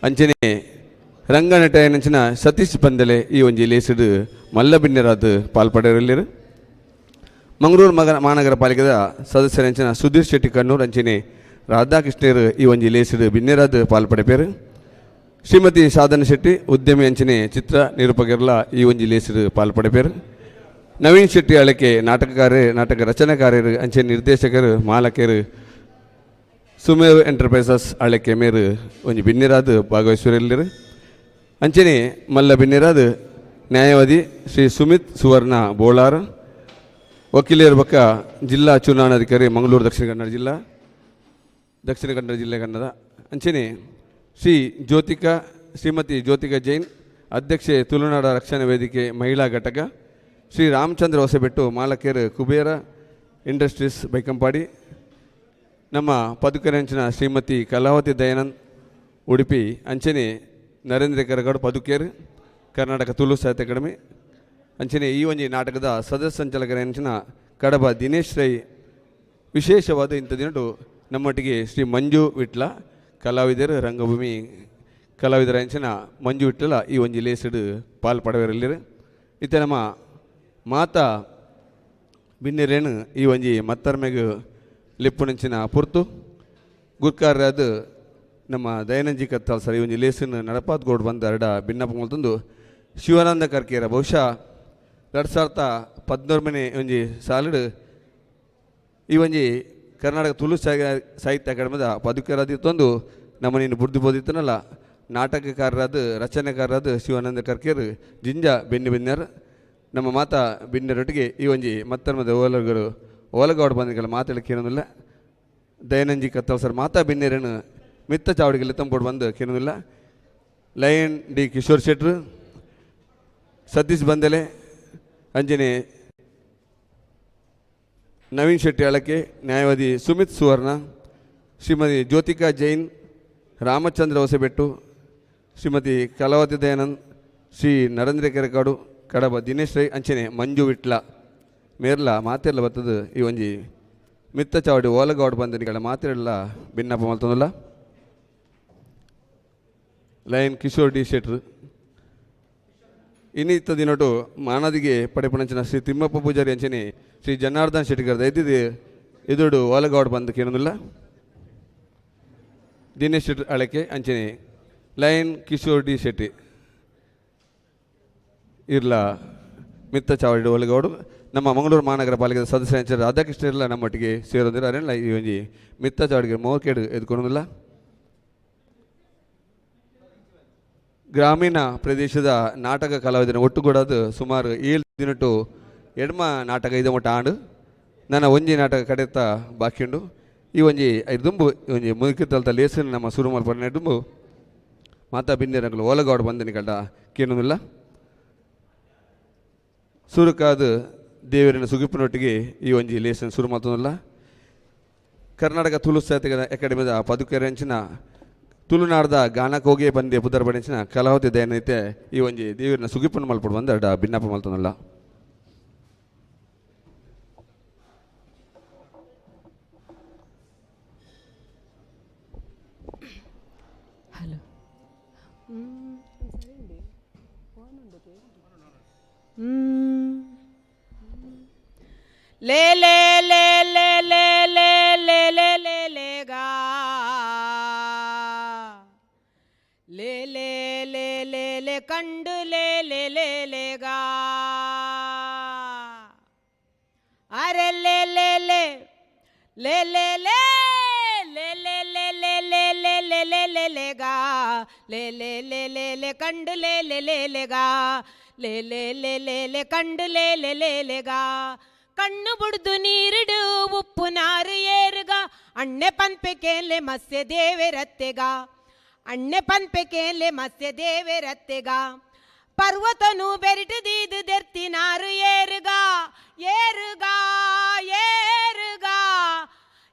ಅಂಚನೆ ರಂಗನಟೆಯನಂಚಿನ ಸತೀಶ್ ಬಂದಲೆ ಈ ಒಂಜಿ ಲೇಸುಡು ಮಲ್ಲ ಬಿನ್ನೆರಾದ್ ಪಾಲ್ಪಡೆಯಲ್ಲಿರು. ಮಂಗಳೂರು ಮಗ ಮಹಾನಗರ ಪಾಲಿಕೆದ ಸದಸ್ಯರಂಚಿನ ಸುಧೀರ್ ಶೆಟ್ಟಿ ಕಣ್ಣೂರ್ ಅಂಚನೆ ರಾಧಾಕೃಷ್ಣರು ಈ ಒಂಜಿ ಲೇಸುಡು ಬಿನ್ನೆರಾದ್ ಪಾಲ್ಪಡೆಪೇರು. ಶ್ರೀಮತಿ ಸಾಧನ ಶೆಟ್ಟಿ, ಉದ್ಯಮಿ ಅಂಚನೆ ಚಿತ್ರ ನಿರೂಪಕರ್ಲ ಈ ಒಂಜಿ ಲೇಸುಡು ಪಾಲ್ಪಡೆಪೇರು. ನವೀನ್ ಶೆಟ್ಟಿ ಅಳಕೆ, ನಾಟಕಕಾರರು, ನಾಟಕ ರಚನೆಕಾರರು, ಅಂಚನೆ ನಿರ್ದೇಶಕರು, ಮಾಲಕರು, ಸುಮೇರು ಎಂಟರ್ಪ್ರೈಸಸ್ ಅಳಕೆ ಮೇರು ಒಂಜಿ ಬಿನ್ನೆರಾದ್ ಭಾಗವಹಿಸುವರೆಲ್ಲರು. ಅಂಚನೆ ಮಲ್ಲ ಬಿನ್ನೆರಾದ್ ನ್ಯಾಯವಾದಿ ಶ್ರೀ ಸುಮಿತ್ ಸುವರ್ಣ ಬೋಳಾರ್, ವಕೀಲರ ಬೊಕ್ಕ ಜಿಲ್ಲಾ ಚುನಾವಣಾಧಿಕಾರಿ, ಮಂಗಳೂರು ದಕ್ಷಿಣ ಕನ್ನಡ ಜಿಲ್ಲಾ, ದಕ್ಷಿಣ ಕನ್ನಡ ಜಿಲ್ಲೆ ಕನ್ನಡ. ಅಂಚನೆ ಶ್ರೀ ಜ್ಯೋತಿಕಾ, ಶ್ರೀಮತಿ ಜ್ಯೋತಿಕಾ ಜೈನ್, ಅಧ್ಯಕ್ಷೆ, ತುಳುನಾಡ ರಕ್ಷಣಾ ವೇದಿಕೆ ಮಹಿಳಾ ಘಟಕ. ಶ್ರೀ ರಾಮಚಂದ್ರ ಹೊಸಬೆಟ್ಟು, ಮಾಲಕರು, ಕುಬೇರ ಇಂಡಸ್ಟ್ರೀಸ್, ಬೈಕಂಪಾಡಿ. ನಮ್ಮ ಪದುಕೆರಂಚಿನ ಶ್ರೀಮತಿ ಕಲಾವತಿ ದಯಾನಂದ್, ಉಡುಪಿ. ಅಂಚನೆ ನರೇಂದ್ರ ಕರಗೌಡ ಪದುಕೇರು, ಕರ್ನಾಟಕ ತುಳು ಸಾಹಿತ್ಯ ಅಕಾಡೆಮಿ. ಅಂಚನೆ ಈ ಒಂಜಿ ನಾಟಕದ ಸದಸ್ಯ ಸಂಚಾಲಕರಂಚಿನ ಕಡಬ ದಿನೇಶ್ ರೈ. ವಿಶೇಷವಾದ ಇಂಥ ದಿನಟು ನಮ್ಮೊಟ್ಟಿಗೆ ಶ್ರೀ ಮಂಜು ವಿಟ್ಲ, ಕಲಾವಿದರು, ರಂಗಭೂಮಿ ಕಲಾವಿದರ ಅಂಚಿನ ಮಂಜು ವಿಟ್ಲ ಈ ಒಂಜಿ ಲೇಸುಡು ಪಾಲ್ ಪಡವೆರಲ್ಲಿರು. ಇತ್ತೆ ನಮ್ಮ ಮಾತಾ ಬಿನ್ನೆರೇನು ಈ ಒಂಜಿ ಮತ್ತರ್ಮೆಗ್ ಲೆಪ್ಪುನಂಚಿನ ಪೊರ್ತು. ಗುರ್ಕಾರ್ಯಾದ ನಮ್ಮ ದಯಾನಂಜಿ ಕತ್ತಾಲ್ ಸರ್ ಈ ಒಂಜಿ ಲೇಸನ್ನು ನಡಪಾತ್ ಗೋಡ್ ಬಂದ ಅರಡ ಬಿನ್ನಪ ಮಲ್ತೊಂದು. ಶಿವಾನಂದ ಕರ್ಕೇರ, ಬಹುಶಃ 2013ನೇ ಒಂಜಿ ಸಾಲುಡು ಈ ಒಂಜಿ ಕರ್ನಾಟಕ ತುಳು ಸಾಹಿತ್ಯ ಅಕಾಡೆಮಿದ ಪದುಕರಾದಿತ್ತೊಂದು ನಮ್ಮ ನೀನು ಬುಡ್ದು ಬೋದಿತ್ತನಲ್ಲ. ನಾಟಕಕಾರರಾದ, ರಚನೆಕಾರರಾದ ಶಿವಾನಂದ ಕರ್ಕೇರ್ ಜಿಂಜ ಬೆನ್ನಿ ಬೆನ್ನಿಯರ್. ನಮ್ಮ ಮಾತಾ ಬಿನ್ನೆರೊಟ್ಟಿಗೆ ಈ ಒಂಜಿ ಮತ್ತರ್ಮದ ಓಲಗರು ಓಲಗೌಡ ಬಂದಿಗೆಲ್ಲ ಮಾತಾಡಲಿಕ್ಕೆ ಏನೊಂದಿಲ್ಲ. ದಯಾನಂಜಿ ಕತ್ತಲ್ ಸರ್ ಮಾತಾ ಬಿನ್ನೆರನ್ನು ಮಿತ್ತ ಚಾವಡಿಗೆ ತಂಪೋಡು ಬಂದು ಕೇಳೋದಿಲ್ಲ. ಲಯನ್ ಡಿ ಕಿಶೋರ್ ಶೆಟ್ರು, ಸತೀಶ್ ಬಂದಲೆ, ಅಂಜನೆ ನವೀನ್ ಶೆಟ್ಟಿ ಅಳಕೆ, ನ್ಯಾಯವಾದಿ ಸುಮಿತ್ ಸುವರ್ಣ, ಶ್ರೀಮತಿ ಜ್ಯೋತಿಕಾ ಜೈನ್, ರಾಮಚಂದ್ರ ಹೊಸಬೆಟ್ಟು, ಶ್ರೀಮತಿ ಕಲಾವತಿ ದಯಾನಂದ್, ಶ್ರೀ ನರೇಂದ್ರ ಕೆರೆಕಾಡು, ಕಡಬ ದಿನೇಶ್ ರೈ, ಅಂಚನೆ ಮಂಜು ವಿಟ್ಲ ಮೇರ್ಲ ಮಾತೆರ್ಲ ಬತ್ತದ ಈ ಒಂಜಿ ಮಿತ್ತ ಚಾವಡಿ ಓಲಗೌಡ್ ಬಂದನಿಗಳ ಮಾತೆರ್ಲ ಭಿನ್ನಪ ಮಲ್ತೊಂದುಲ್ಲ. ಲಯನ್ ಕಿಶೋರ್ ಡಿ ಶೆಟ್ರು. ಇನ್ನಿತ್ತ ದಿನಟು ಮಾನದಿಗೆ ಪಡೆಪಣಂಚಿನ ಶ್ರೀ ತಿಮ್ಮಪ್ಪ ಪೂಜಾರಿ, ಅಂಚನೆ ಶ್ರೀ ಜನಾರ್ದನ್ ಶೆಟ್ಟಿಗರ್ ದಯದಿದ್ದು ಎದುರು ಓಲಗೌಡ್ ಬಂದು ಕೇಳೋದಿಲ್ಲ. ದಿನೇಶ್ ಶೆಟ್ಟಿ ಅಳಕೆ, ಅಂಚನೆ ಲಯನ್ ಕಿಶೋರ್ ಡಿ ಶೆಟ್ಟಿ ಇರ್ಲ ಮಿತ್ತ ಚಾವಡಿ ಒಳಗೌಡು. ನಮ್ಮ ಮಂಗಳೂರು ಮಹಾನಗರ ಪಾಲಿಕೆ ಸದಸ್ಯ ಅಂಚನೆ ರಾಧಾಕೃಷ್ಣ ಇರ್ಲ ನಮ್ಮೊಟ್ಟಿಗೆ ಸೇರೊಂದಿರ. ಅರೆಲ್ಲ ಈ ಒಂಜಿ ಮಿತ್ತ ಚಾವಡಿಗೆ ಮೋಕೆಡು ಎದ್ಕೊಳೋದಿಲ್ಲ. ಗ್ರಾಮೀಣ ಪ್ರದೇಶದ ನಾಟಕ ಕಲಾವಿದರ ಒಟ್ಟುಗೂಡೋದು ಸುಮಾರು 7 ದಿನಟು ಎಡ್ಮ ನಾಟಕ ಇದು ಮಟ್ಟ ಆಂಡು. ನನ್ನ ಒಂಜಿ ನಾಟಕ ಕಡೆತ ಬಾಕಿ ಉಂಡು. ಈ ಒಂಜಿ ದುಂಬು ಈ ಒಂಜಿ ಮುದುಕಿತ್ತಲ್ತ ಲೇಸನ್ ನಮ್ಮ ಸುರು ಮಲ್ಪನೆ ದುಂಬು ಮಾತಾ ಬಿನ್ನೆರಂಗಳು ಓಲಗೌಡ ಬಂದನಿ ಕಲ್ಡ ಕೇಳೋದಿಲ್ಲ. ಸುರುಕಾದ ದೇವರಿನ ಸುಗಿಪಿನೊಟ್ಟಿಗೆ ಈ ಒಂಜಿ ಲೇಸನ್ ಸುರು ಮಲ್ತೊಂದುಲ್ಲ. ಕರ್ನಾಟಕ ತುಳು ಸಾಹಿತ್ಯ ಅಕಾಡೆಮಿದ ಪದುಕೆರೆಂಚಿನ ತುಳುನಾಡ್ದ ಗಾನಕೋಗೆ ಬಂದೆ ಪುದರ್ ಬಡಿಂಚಿನ ಕಲಾವತಿ ದಯನೈತೆ ಈ ಒಂಜಿ ದೇವರಿನ ಸುಗಿಪನ್ನು ಮಲ್ಪಡು ಬಂದ ಅಡ ಭಿನ್ನಪ ಮಲ್ತೊಂದುಲ್ಲ. ಹಲೋ. ಲೇ ಲೇ ಲೇ ಲೇ ಲೇ ಲೇ ಲೇ ಲೇ ಲೇ ಲೇ ಗಾ ಲೇ ಲೇ ಲೇ ಲೇ ಲೇ ಕಂಡು ಲೇ ಲೇ ಲೇ ಲೇ ಗಾ ಅರೆ ಲೇ ಲೇ ಲೇ ಲೇ ಲೇ ಲೇ ಲೇ ಲೇ ಲೇ ಲೇ ಲೇ ಲೇ ಲೇ ಲೇ ಲೇ ಲೇ ಗಾ ಲೇ ಲೇ ಲೇ ಲೇ ಲೇ ಕಂಡು ಲೇ ಲೇ ಲೇ ಲೇ ಗಾ ಲೇ ಲೇ ಲೇ ಲೇ ಲೇ ಕಂಡು ಲೇ ಲೇ ಲೇ ಲೇ ಗಾ ಕಣ್ಣು ಬುಡ್ದು ನೀರಿಡು ಉಪ್ಪು ನಾರು ಏರುಗ ಅಣ್ಣೆ ಪನ್ಪೆಕೇಲೆ ಮಸ್ಯ ದೇವೆರತ್ತೆಗ ಅಣ್ಣೆ ಪನ್ಪೆಕೇಲೆ ಮಸ್ಯ ದೇವೆರತ್ತೆಗ ಪರ್ವತನು ಬೆರಿಟು ದೀದು ದೆರ್ತಿನಾರು ಏರುಗ ಏರುಗ ಏರುಗ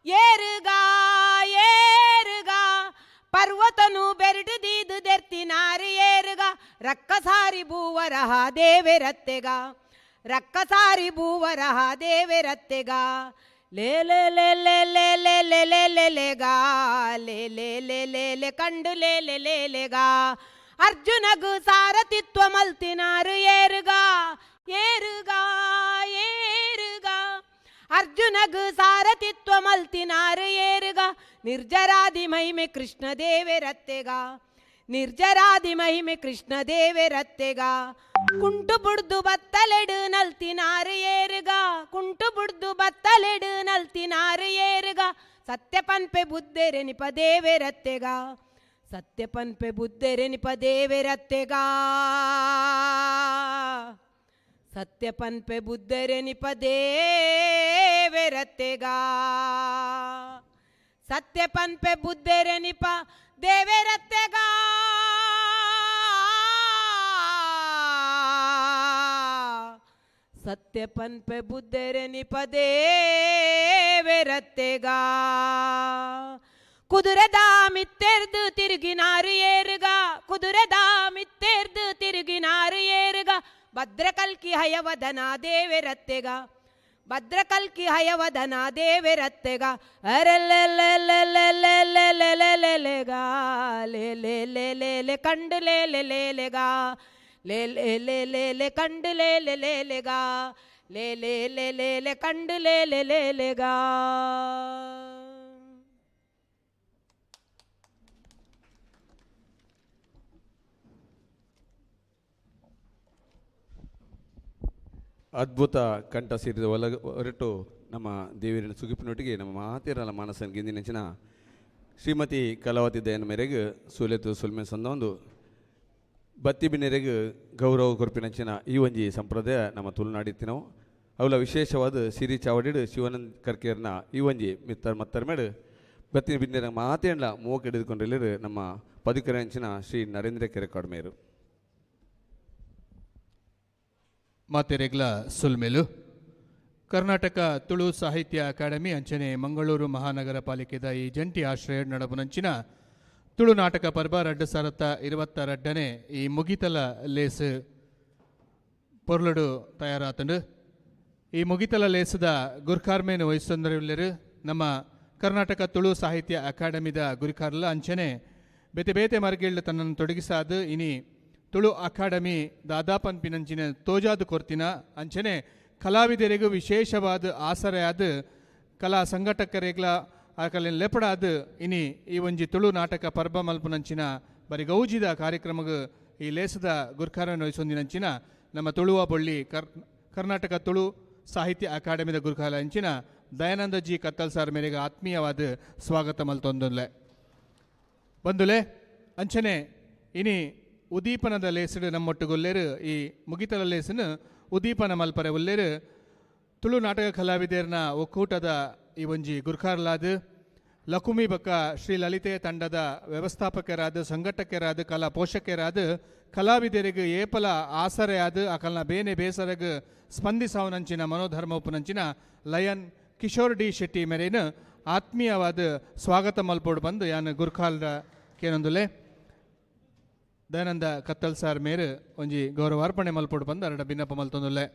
ಏರುಗ ಏರುಗ ಪರ್ವತನು ಬೆರಟು ದೀದು ದೆರ್ತಿನಾರು ಏರುಗ ರಕ್ಕಸಾರಿ ಭೂವರಹ ದೇವೆರತ್ತೆಗ ರಕ್ಕಸಾರಿ ಭೂವರಹ ದೇವೆರತ್ತೆಗ ಲೇ ಲೇ ಲೇ ಲೇ ಲೇ ಲೇ ಲೇ ಲೇ ಲೇ ಲೇಗಾ ಲೇ ಲೇ ಲೇ ಲೇ ಲೇ ಕಂಡು ಲೇ ಲೇ ಲೇ ಲೇಗಾ. ಅರ್ಜುನಗು ಸಾರಥಿತ್ವ ಮಲ್ತಿನಾರು ಏರುಗಾ ಏರುಗಾ ಏರುಗಾ. ಅರ್ಜುನಗು ಸಾರಥಿತ್ವ ಮಲ್ತಿನಾರು ಏರುಗ. ನಿರ್ಜರಾದಿ ಮಹಿಮೆ ಕೃಷ್ಣ ದೇವೆರತ್ತೆಗ, ನಿರ್ಜರಾದಿ ಮಹಿಮೆ ಕೃಷ್ಣ ದೇವೆರತ್ತೆಗ. ಕುಂಟು ಬುಡ್ದು ಬತ್ತಲೆಡು ನಲ್ತಿನಾರು ಏರುಗ, ಕುಂಟು ಬುಡ್ದು ಬತ್ತಲೆಡು ನಲ್ತಿನಾರು ಏರುಗ. ಸತ್ಯ ಪನ್ಪೆ ಬುದ್ಧೆರೆನಿಪ ದೇವೆರತ್ತೆಗ, ಸತ್ಯ ಪನ್ಪೆ ಬುದ್ಧೆರೆನಿಪ ದೇವೆರತ್ತೆಗ. ಸತ್ಯ ಪನ್ಪೆ ಬುದ್ಧರೆನಿಪ ದೇವೆರತ್ತೆಗ, ಸತ್ಯ ಪನ್ಪೆ ಬುದ್ಧರೆನಿಪ ದೇವೆರತ್ತೆಗ. ಸತ್ಯ ಪನ್ಪೆ ಬುದ್ಧರೆನಿಪ ದೇವೆರತ್ತೆಗ. ಕುದುರೆದ ಮಿತ್ತೆರ್ದು ತಿರುಗಿನಾರು ಏರುಗ, ಕುದುರೆದ ಮಿತ್ತೆರ್ದು ತಿರುಗಿನಾರು ಏರುಗ. ಭದ್ರಕಲ್ಕಿ ಹಯವದನ ದೇವೆರತ್ತೆಗ, ಭದ್ರಕಲ್ಕಿ ಹಯವದನ ದೇವೆರತ್ತೆಗ. ಅರೆಲ್ಲೆಲ್ಲೆಲ್ಲೆಲ್ಲೆಲ್ಲೆಲ್ಲೆಲ್ಲೆಲೆಗಾ ಲೇ ಲೇ ಲೇ ಲೇ ಲೇ ಕಂಡು ಲೇ ಲೇ ಲೇ ಲೇಗಾ ಲೇ ಲೇ ಲೇ ಲೇ ಲೇ ಕಂಡು ಲೇ ಲೇ ಲೇ ಲೇಗಾ ಲೇ ಲೇ ಲೇ ಲೇ ಲೇ ಕಂಡು ಲೇ ಲೇ ಲೇ ಲೇಗಾ. ಅದ್ಭುತ ಕಂಠ ಸೇರಿದ ಒಲಗ ಹೊರಟು ನಮ್ಮ ದೇವರಿನ ಸುಗಿಪಿನೊಟ್ಟಿಗೆ ನಮ್ಮ ಮಾತಿರಲ ಮಾನಸನ ಗಿಂದಿನಂಚಿನ ಶ್ರೀಮತಿ ಕಲಾವತಿ ದಯನ ಮೇರೆಗೆ ಸೂಲೆತು ಸುಲ್ಮೆ ಸಂದ ಒಂದು ಬತ್ತಿ ಬಿನ್ನೆರೆಗೆ ಗೌರವ ಕೊರ್ಪಿನಂಚಿನ ಈ ಒಂಜಿ ಸಂಪ್ರದಾಯ ನಮ್ಮ ತುಳುನಾಡಿತ್ತಿನವು. ಅವಲ ವಿಶೇಷವಾದ ಸಿರಿ ಚಾವಡಿಡು ಶಿವಾನಂದ್ ಕರ್ಕೇರ್ನ ಈ ಒಂಜಿ ಮಿತ್ತರ್ ಮತ್ತರ್ ಮೇಡು ಬತ್ತಿ ಬಿನ್ನೆರ ಮಾತೇಂಡ್ಲ ಮೂವಕ್ಕೆ ಹಿಡಿದುಕೊಂಡಿಲ್ಲರು ನಮ್ಮ ಪದುಕರಂಚಿನ ಶ್ರೀ ನರೇಂದ್ರ ಕೆರೆಕಾಡ್ ಮೇರು. ಮಾತೆರೆಗ್ಲ ಸುಲ್ಮೆಲು. ಕರ್ನಾಟಕ ತುಳು ಸಾಹಿತ್ಯ ಅಕಾಡೆಮಿ ಅಂಚನೆ ಮಂಗಳೂರು ಮಹಾನಗರ ಪಾಲಿಕೆದ ಈ ಜಂಟಿ ಆಶ್ರಯ ನಡಪುನಂಚಿನ ತುಳು ನಾಟಕ ಪರ್ವ 2022ನೇ ಈ ಮುಗಿತಲ ಲೇಸ್ ಪೊರ್ಲುಡು ತಯಾರಾತಂಡು. ಈ ಮುಗಿತಲ ಲೇಸದ ಗುರ್ಕಾರ್ಮೇನು ವಹಿಸೊಂದರಿಲ್ಲರು ನಮ್ಮ ಕರ್ನಾಟಕ ತುಳು ಸಾಹಿತ್ಯ ಅಕಾಡೆಮಿದ ಗುರಿಕಾರ್ಲ ಅಂಚನೆ ಬೇತೆ ಬೇತೆ ಮರ್ಗಿಳ್ಳು ತನ್ನನ್ನು ತೊಡಗಿಸಾದ ಇನಿ ತುಳು ಅಕಾಡೆಮಿ ದಾದಾಪನ್ ಪಿನಂಚಿನ ತೋಜಾದು ಕೊರ್ತಿನ ಅಂಚನೆ ಕಲಾವಿದರಿಗೂ ವಿಶೇಷವಾದ ಆಸರೆಯಾದ ಕಲಾ ಸಂಘಟಕರಿಗ್ಲ ಆಕಲಿನ ಲೆಪಡಾದ ಇನಿ ಈ ಒಂಜಿ ತುಳು ನಾಟಕ ಪರ್ಬ ಮಲ್ಪುನಂಚಿನ ಬರಿ ಗೌಜಿದ ಕಾರ್ಯಕ್ರಮಗ ಈ ಲೇಸದ ಗುರ್ಕಾರನ್ನು ವಹಿಸೊಂದಿನಂಚಿನ ನಮ್ಮ ತುಳುವ ಬೊಳ್ಳಿ ಕರ್ನಾಟಕ ತುಳು ಸಾಹಿತ್ಯ ಅಕಾಡೆಮಿದ ಗುರುಕಾಲ ಅಂಚಿನ ದಯಾನಂದ ಜಿ ಕತ್ತಲ್ ಸಾರ್ ಮೇರೆಗೆ ಆತ್ಮೀಯವಾದ ಸ್ವಾಗತ ಮಲ್ತೊಂದುಲ್ಲೆ ಬಂದುಲೆ. ಅಂಚನೆ ಇನಿ ಉದೀಪನದ ಲೇಸಡು ನಮ್ಮೊಟ್ಟುಗೊಲ್ಲೇರು ಈ ಮುಗಿತಲ ಲೇಸನು ಉದೀಪನ ಮಲ್ಪರೆ ಒಲ್ಲೇರು ತುಳು ನಾಟಕ ಕಲಾವಿದರ್ನ ಒಕ್ಕೂಟದ ಈ ಒಂಜಿ ಗುರ್ಕಾರ್ಲಾದ ಲಕುಮಿ ಬಕ್ಕ ಶ್ರೀ ಲಲಿತೆ ತಂಡದ ವ್ಯವಸ್ಥಾಪಕರಾದ ಸಂಘಟಕರಾದ ಕಲಾ ಪೋಷಕರಾದ ಕಲಾವಿದರಿಗೆ ಏಪಲ ಆಸರೆಯಾದ ಅಕಲ್ನ ಬೇನೆ ಬೇಸರಗ ಸ್ಪಂದಿಸವನಂಚಿನ ಮನೋಧರ್ಮ ಉಪನಂಚಿನ ಲಯನ್ ಕಿಶೋರ್ ಡಿ ಶೆಟ್ಟಿ ಮೇರೇನು ಆತ್ಮೀಯವಾದ ಸ್ವಾಗತ ಮಲ್ಪೋಡು ಬಂದು ಯಾನ್ ಗುರ್ಖಾಲ್ರ ಕೇನೊಂದುಲೆ. ದಯಾನಂದ ಕತ್ತಲ್ ಸಾರ್ ಮೇರು ಒಂಜಿ ಗೌರವಾರ್ಪಣೆ ಮಲ್ಪೋಡು ಬಂದು ಅರಡ ಬಿನ್ನಪ ಮಲ್ತೊಂದುಲ್ಲೆ.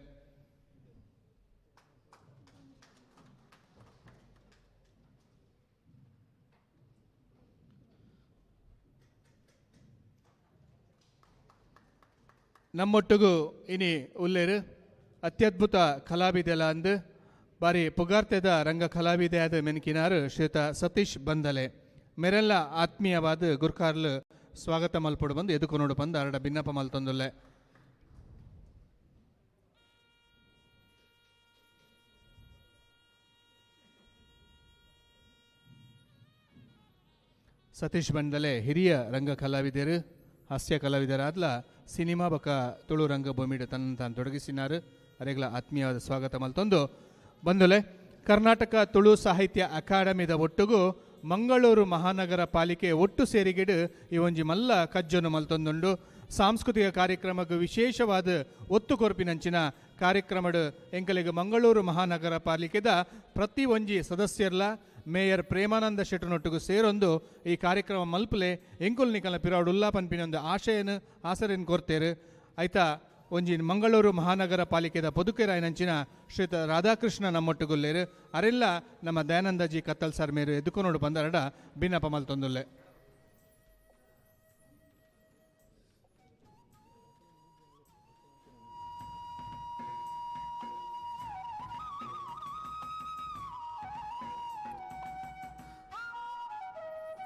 ನಮ್ಮೊಟ್ಟಿಗೂ ಇನಿ ಉಲ್ಲೇರು ಅತ್ಯದ್ಭುತ ಕಲಾವಿದೆಲ ಅಂದು ಬಾರಿ ಪುಗಾರ್ತೆದ ರಂಗ ಕಲಾವಿದೆಯಾದ ಮೆನ್ಕಿನಾರು ಶ್ರೀಯುತ ಸತೀಶ್ ಬಂದಲೆ ಮೇರೆಲ್ಲ ಆತ್ಮೀಯವಾದ ಗುರ್ಕಾರ್ಲು ಸ್ವಾಗತ ಮಲ್ಪೊಡು ಬಂದು ಎದುಕೊನೋಡು ಬಂದು ಅರಡ ಬಿನ್ನಪ ಮಲ್ತೊಂದುಲ್ಲೆ. ಸತೀಶ್ ಬಂದಲೆ ಹಿರಿಯ ರಂಗ ಕಲಾವಿದರು, ಹಾಸ್ಯ ಕಲಾವಿದರಾದ್ಲ ಸಿನಿಮಾ ಬಕ ತುಳು ರಂಗಭೂಮಿಡು ತನ್ನ ತಾನು ತೊಡಗಿಸಿನಾರು. ಅರೆಗ್ಲ ಆತ್ಮೀಯವಾದ ಸ್ವಾಗತ ಮಲ್ತೊಂದು ಬಂದುಲೆ. ಕರ್ನಾಟಕ ತುಳು ಸಾಹಿತ್ಯ ಅಕಾಡೆಮಿದ ಒಟ್ಟುಗು ಮಂಗಳೂರು ಮಹಾನಗರ ಪಾಲಿಕೆ ಒಟ್ಟು ಸೇರಿಗೆಡು ಈ ಒಂಜಿ ಮಲ್ಲ ಕಜ್ಜನ್ನು ಮಲ್ತೊಂದುಂಡು. ಸಾಂಸ್ಕೃತಿಕ ಕಾರ್ಯಕ್ರಮಕ್ಕೆ ವಿಶೇಷವಾದ ಒತ್ತು ಕೊರ್ಪಿನಂಚಿನ ಕಾರ್ಯಕ್ರಮಡು ಎಂಕಲಿಗೆ ಮಂಗಳೂರು ಮಹಾನಗರ ಪಾಲಿಕೆದ ಪ್ರತಿ ಒಂಜಿ ಸದಸ್ಯರ್ಲ ಮೇಯರ್ ಪ್ರೇಮಾನಂದ ಶೆಟ್ಟನೊಟ್ಟಿಗೂ ಸೇರೊಂದು ಈ ಕಾರ್ಯಕ್ರಮ ಮಲ್ಪಲೆ ಎಂಕುಲ್ ನಿಕಲ ಪಿರಾಡು ಉಲ್ಲಾ ಪನ್ಪಿನೊಂದು ಆಶಯನು ಆಸರೆನ್ ಕೊರ್ತೇರು. ಆಯ್ತಾ ಒಂಜಿ ಮಂಗಳೂರು ಮಹಾನಗರ ಪಾಲಿಕೆದ ಪೊದುಕೆರಾಯನಂಚಿನ ಶ್ರೀತ ರಾಧಾಕೃಷ್ಣ ನಮ್ಮೊಟ್ಟುಗುಲ್ಲೇರು. ಅರೆಲ್ಲ ನಮ್ಮ ದಯಾನಂದಜಿ ಕತ್ತಲ್ ಸರ್ ಮೇರು ಎದುಕೊನೋಡು ಬಂದರಡ ಬಿನ್ನಪ ಮಲ್ತೊಂದುಲ್ಲೆ.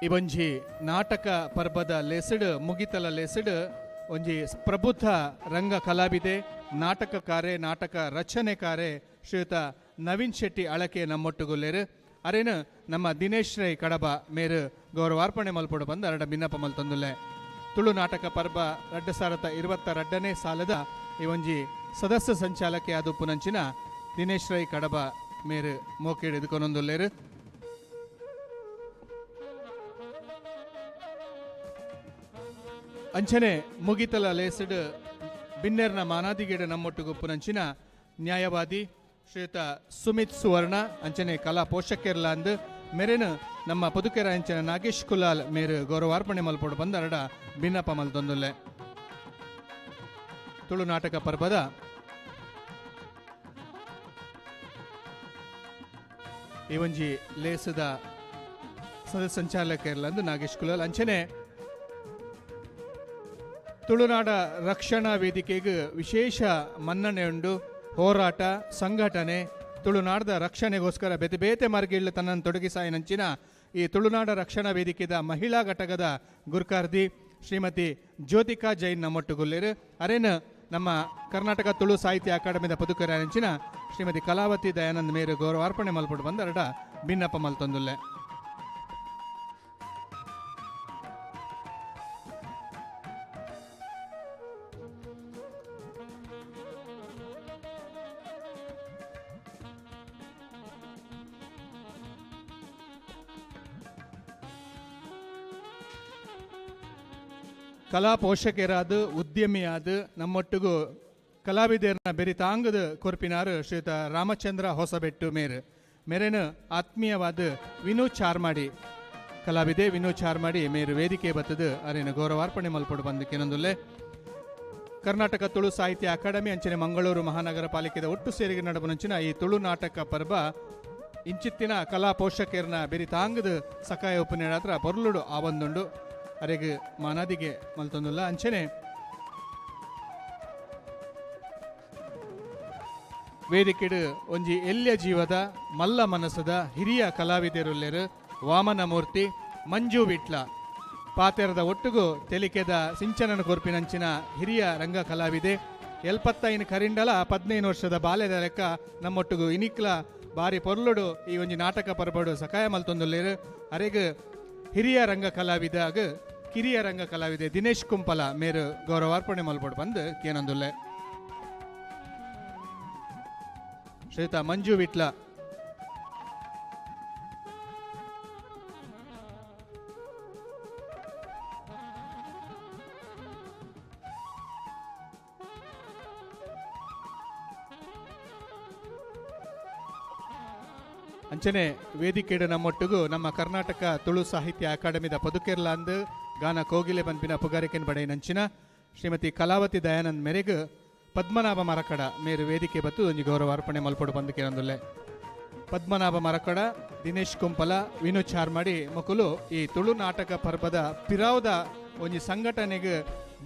ಈ ಒಂಜಿ ನಾಟಕ ಪರ್ಬದ ಲೆಸಡ್ ಮುಗಿತಲ ಲೆಸಡ್ ಒಂಜಿ ಪ್ರಬುದ್ಧ ರಂಗ ಕಲಾವಿದೆ, ನಾಟಕಕಾರೆ, ನಾಟಕ ರಚನೆಕಾರೆ ಶ್ರೀಯುತ ನವೀನ್ ಶೆಟ್ಟಿ ಅಳಕೆ ನಮ್ಮೊಟ್ಟುಗುಲ್ಲೇರು. ಅರೇನು ನಮ್ಮ ದಿನೇಶ್ ರೈ ಕಡಬ ಮೇರು ಗೌರವಾರ್ಪಣೆ ಮಲ್ಪೊಡು ಬಂದ ಅರಡ ಬಿನ್ನಪ ಮಲ್ತೊಂದುಲ್ಲೆ. ತುಳು ನಾಟಕ ಪರ್ಬ 2022ನೇ ಸಾಲದ ಈ ಒಂಜಿ ಸದಸ್ಯ ಸಂಚಾಲಕೆ ಆದ ಪುನಂಚಿನ ದಿನೇಶ್ ರೈ ಕಡಬ ಮೇರು ಮೋಕೇಡು ಎದುಕೊನೊಂದುಲ್ಲೇರು. ಅಂಚನೆ ಮುಗಿತಲ ಲೇಸಡ್ ಬಿನ್ನೆರ್ನ ಮಾನಾದಿಗೇಡ ನಮ್ಮೊಟ್ಟುಗು ಪುನಂಚಿನ ನ್ಯಾಯವಾದಿ ಶ್ರೀಯುತ ಸುಮಿತ್ ಸುವರ್ಣ ಅಂಚನೆ ಕಲಾ ಪೋಷಕೆರ್ಲಾಂದ್ ಮೇರೇನು ನಮ್ಮ ಪದುಕೆರ ಅಂಚನೆ ನಾಗೇಶ್ ಕುಲಾಲ್ ಮೇರು ಗೌರವಾರ್ಪಣೆ ಮಲ್ಪೊಡು ಬಂದರಡ ಬಿನ್ನಪ ಮಲ್ತೊಂದುಲ್ಲೆ. ತುಳು ನಾಟಕ ಪರ್ಬದ ಈ ಒಂಜಿ ಲೇಸದ ಸದಸ್ಯ ಸಂಚಾಲಕರ್ಲಂದು ನಾಗೇಶ್ ಕುಲಾಲ್ ಅಂಚನೆ ತುಳುನಾಡ ರಕ್ಷಣಾ ವೇದಿಕೆಗೆ ವಿಶೇಷ ಮನ್ನಣೆ ಉಂಡು. ಹೋರಾಟ ಸಂಘಟನೆ ತುಳುನಾಡದ ರಕ್ಷಣೆಗೋಸ್ಕರ ಬೇತೆ ಬೇತೆ ಮಾರ್ಗಗಳು ತನ್ನನ್ನು ತೊಡಗಿಸಾಯಿನಂಚಿನ ಈ ತುಳುನಾಡ ರಕ್ಷಣಾ ವೇದಿಕೆದ ಮಹಿಳಾ ಘಟಕದ ಗುರ್ಕಾರ್ದಿ ಶ್ರೀಮತಿ ಜ್ಯೋತಿಕಾ ಜೈನ್ ನಮ್ಮೊಟ್ಟುಗುಲ್ಲೇರು. ಅರೇನು ನಮ್ಮ ಕರ್ನಾಟಕ ತುಳು ಸಾಹಿತ್ಯ ಅಕಾಡೆಮಿದ ಪದುಕರಂಚಿನ ಶ್ರೀಮತಿ ಕಲಾವತಿ ದಯಾನಂದ್ ಮೇರು ಗೌರವಾರ್ಪಣೆ ಮಲ್ಪೊಡು ಬಂದರಡ ಬಿನ್ನಪ ಮಲ್ತೊಂದುಲ್ಲೆ. ಕಲಾ ಪೋಷಕರಾದ ಉದ್ಯಮಿಯಾದ ನಮ್ಮೊಟ್ಟಿಗೂ ಕಲಾವಿದರನ್ನ ಬೆರಿತಾಂಗದ ಕೊರ್ಪಿನಾರು ಶ್ರೀಯುತ ರಾಮಚಂದ್ರ ಹೊಸಬೆಟ್ಟು ಮೇರು. ಮೇರೇನು ಆತ್ಮೀಯವಾದ ವಿನು ಚಾರ್ಮಾಡಿ ಕಲಾವಿದೆ ವಿನು ಚಾರ್ಮಾಡಿ ಮೇರು ವೇದಿಕೆ ಬತ್ತದು ಅರೇನು ಗೌರವಾರ್ಪಣೆ ಮಲ್ಪೊಡು ಬಂದು ಕೆನೊಂದುಲ್ಲೆ. ಕರ್ನಾಟಕ ತುಳು ಸಾಹಿತ್ಯ ಅಕಾಡೆಮಿ ಅಂಚನೆ ಮಂಗಳೂರು ಮಹಾನಗರ ಪಾಲಿಕೆದ ಒಟ್ಟು ಸೇರಿಗೆ ನಡುವನಂಚಿನ ಈ ತುಳು ನಾಟಕ ಪರ್ಬ ಇಂಚಿತ್ತಿನ ಕಲಾ ಪೋಷಕರನ್ನ ಬೆರಿತಾಂಗದ ಸಕಾಯ ಉಪನ್ಯಾತ್ರ ಬೊರ್ಲುಡು ಆವಂದುಂಡು. ಅರೆಗ್ ಮಾನಾದಿಗೆ ಮಲ್ತೊಂದುಲ್ಲ. ಅಂಚನೆ ವೇದಿಕೆಡು ಒಂಜಿ ಎಲ್ಯ ಜೀವದ ಮಲ್ಲ ಮನಸ್ಸದ ಹಿರಿಯ ಕಲಾವಿದರುಲ್ಲೇರು ವಾಮನಮೂರ್ತಿ ಮಂಜು ವಿಟ್ಲ ಪಾತೆರದ ಒಟ್ಟುಗು ತೆಲಿಕೆದ ಸಿಂಚನನ ಕೊರ್ಪಿನಂಚಿನ ಹಿರಿಯ ರಂಗ ಕಲಾವಿದೆ. 75 ಕರಿಂಡಲ 15 ವರ್ಷದ ಬಾಲ್ಯದ ಲೆಕ್ಕ ನಮ್ಮೊಟ್ಟುಗು ಇನಿಕ್ಲ ಬಾರಿ ಪೊರ್ಲುಡು ಈ ಒಂಜಿ ನಾಟಕ ಪರ್ಬಡು ಸಕಾಯ ಮಲ್ತೊಂದುಲ್ಲೇರು. ಅರೆಗ್ ಹಿರಿಯ ರಂಗ ಕಲಾವಿದಾಗ ಕಿರಿಯ ರಂಗ ಕಲಾವಿದೆ ದಿನೇಶ್ ಕುಂಪಲ ಮೇರು ಗೌರವಾರ್ಪಣೆ ಮಲ್ಪೊಡು ಬಂದು ಕೇನೊಂದುಲ್ಲೆ. ಶ್ರೀಯುತ ಮಂಜು ವಿಟ್ಲ ಅಂಚನೆ ವೇದಿಕೆಡು ನಮ್ಮೊಟ್ಟಿಗೂ ನಮ್ಮ ಕರ್ನಾಟಕ ತುಳು ಸಾಹಿತ್ಯ ಅಕಾಡೆಮಿದ ಪದುಕೆರ್ಲಾಂದ್ ಗಾನ ಕೋಗಿಲೆ ಪನ್ಪಿನ ಪುಗಾರಿಕೆನ್ ಬಡೆಯಿನಂಚಿನ ಶ್ರೀಮತಿ ಕಲಾವತಿ ದಯಾನಂದ್ ಮೇರೆಗ್ ಪದ್ಮನಾಭ ಮರಕಡ ಮೇರು ವೇದಿಕೆ ಬತ್ತು ಒಂಜಿ ಗೌರವಾರ್ಪಣೆ ಮಲ್ಪೊಡು ಬಂದು ಕೇನೊಂದುಲ್ಲೆ. ಪದ್ಮನಾಭ ಮರಕಡ, ದಿನೇಶ್ ಕುಂಪಲ, ವಿನು ಚಾರ್ಮಾಡಿ ಮೊಕುಲು ಈ ತುಳು ನಾಟಕ ಪರ್ಬದ ಪಿರಾವ್ದ ಒಂಜಿ ಸಂಘಟನೆಗೆ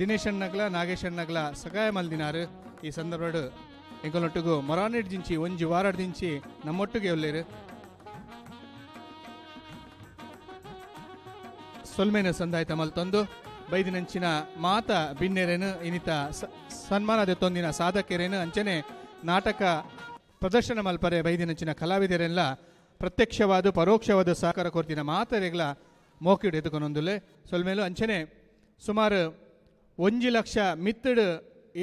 ದಿನೇಶಣ್ಣಗ್ಲ ನಾಗೇಶಣ್ಣಗ್ಲ ಸಕಾಯ ಮಲ್ದಿನಾರು. ಈ ಸಂದರ್ಭಡು ಎಂಕಲೊಟ್ಟಿಗೂ ಮೊರಾನಿಡ್ ದಿಂಚಿ ಒಂಜಿ ವಾರಡ್ ದಿಂಚಿ ನಮ್ಮೊಟ್ಟಿಗೆ ಉಲ್ಲೇರು. ಸೊಲ್ಮೇನ ಸಂದಾಯ್ತ ಮಲ್ತೊಂದು ಬೈದಿನಂಚಿನ ಮಾತ ಬಿನ್ನೆರೇನು ಇನಿತ ಸನ್ಮಾನದ ತೊಂದಿನ ಸಾಧಕರೇನು ಅಂಚನೆ ನಾಟಕ ಪ್ರದರ್ಶನ ಮಲ್ಪರೆ ಬೈದಿನಂಚಿನ ಕಲಾವಿದರೆಲ್ಲ ಪ್ರತ್ಯಕ್ಷವಾದ ಪರೋಕ್ಷವಾದ ಸಹಕಾರ ಕೊರ್ತಿನ ಮಾತರೆಗ್ಲ ಮೋಕಿಡ್ ಎದುಕೊನೊಂದುಲ್ಲೆ. ಸೊಲ್ಮೇಲು ಅಂಚನೆ ಸುಮಾರು 1 ಲಕ್ಷ ಮಿತ್ತಡು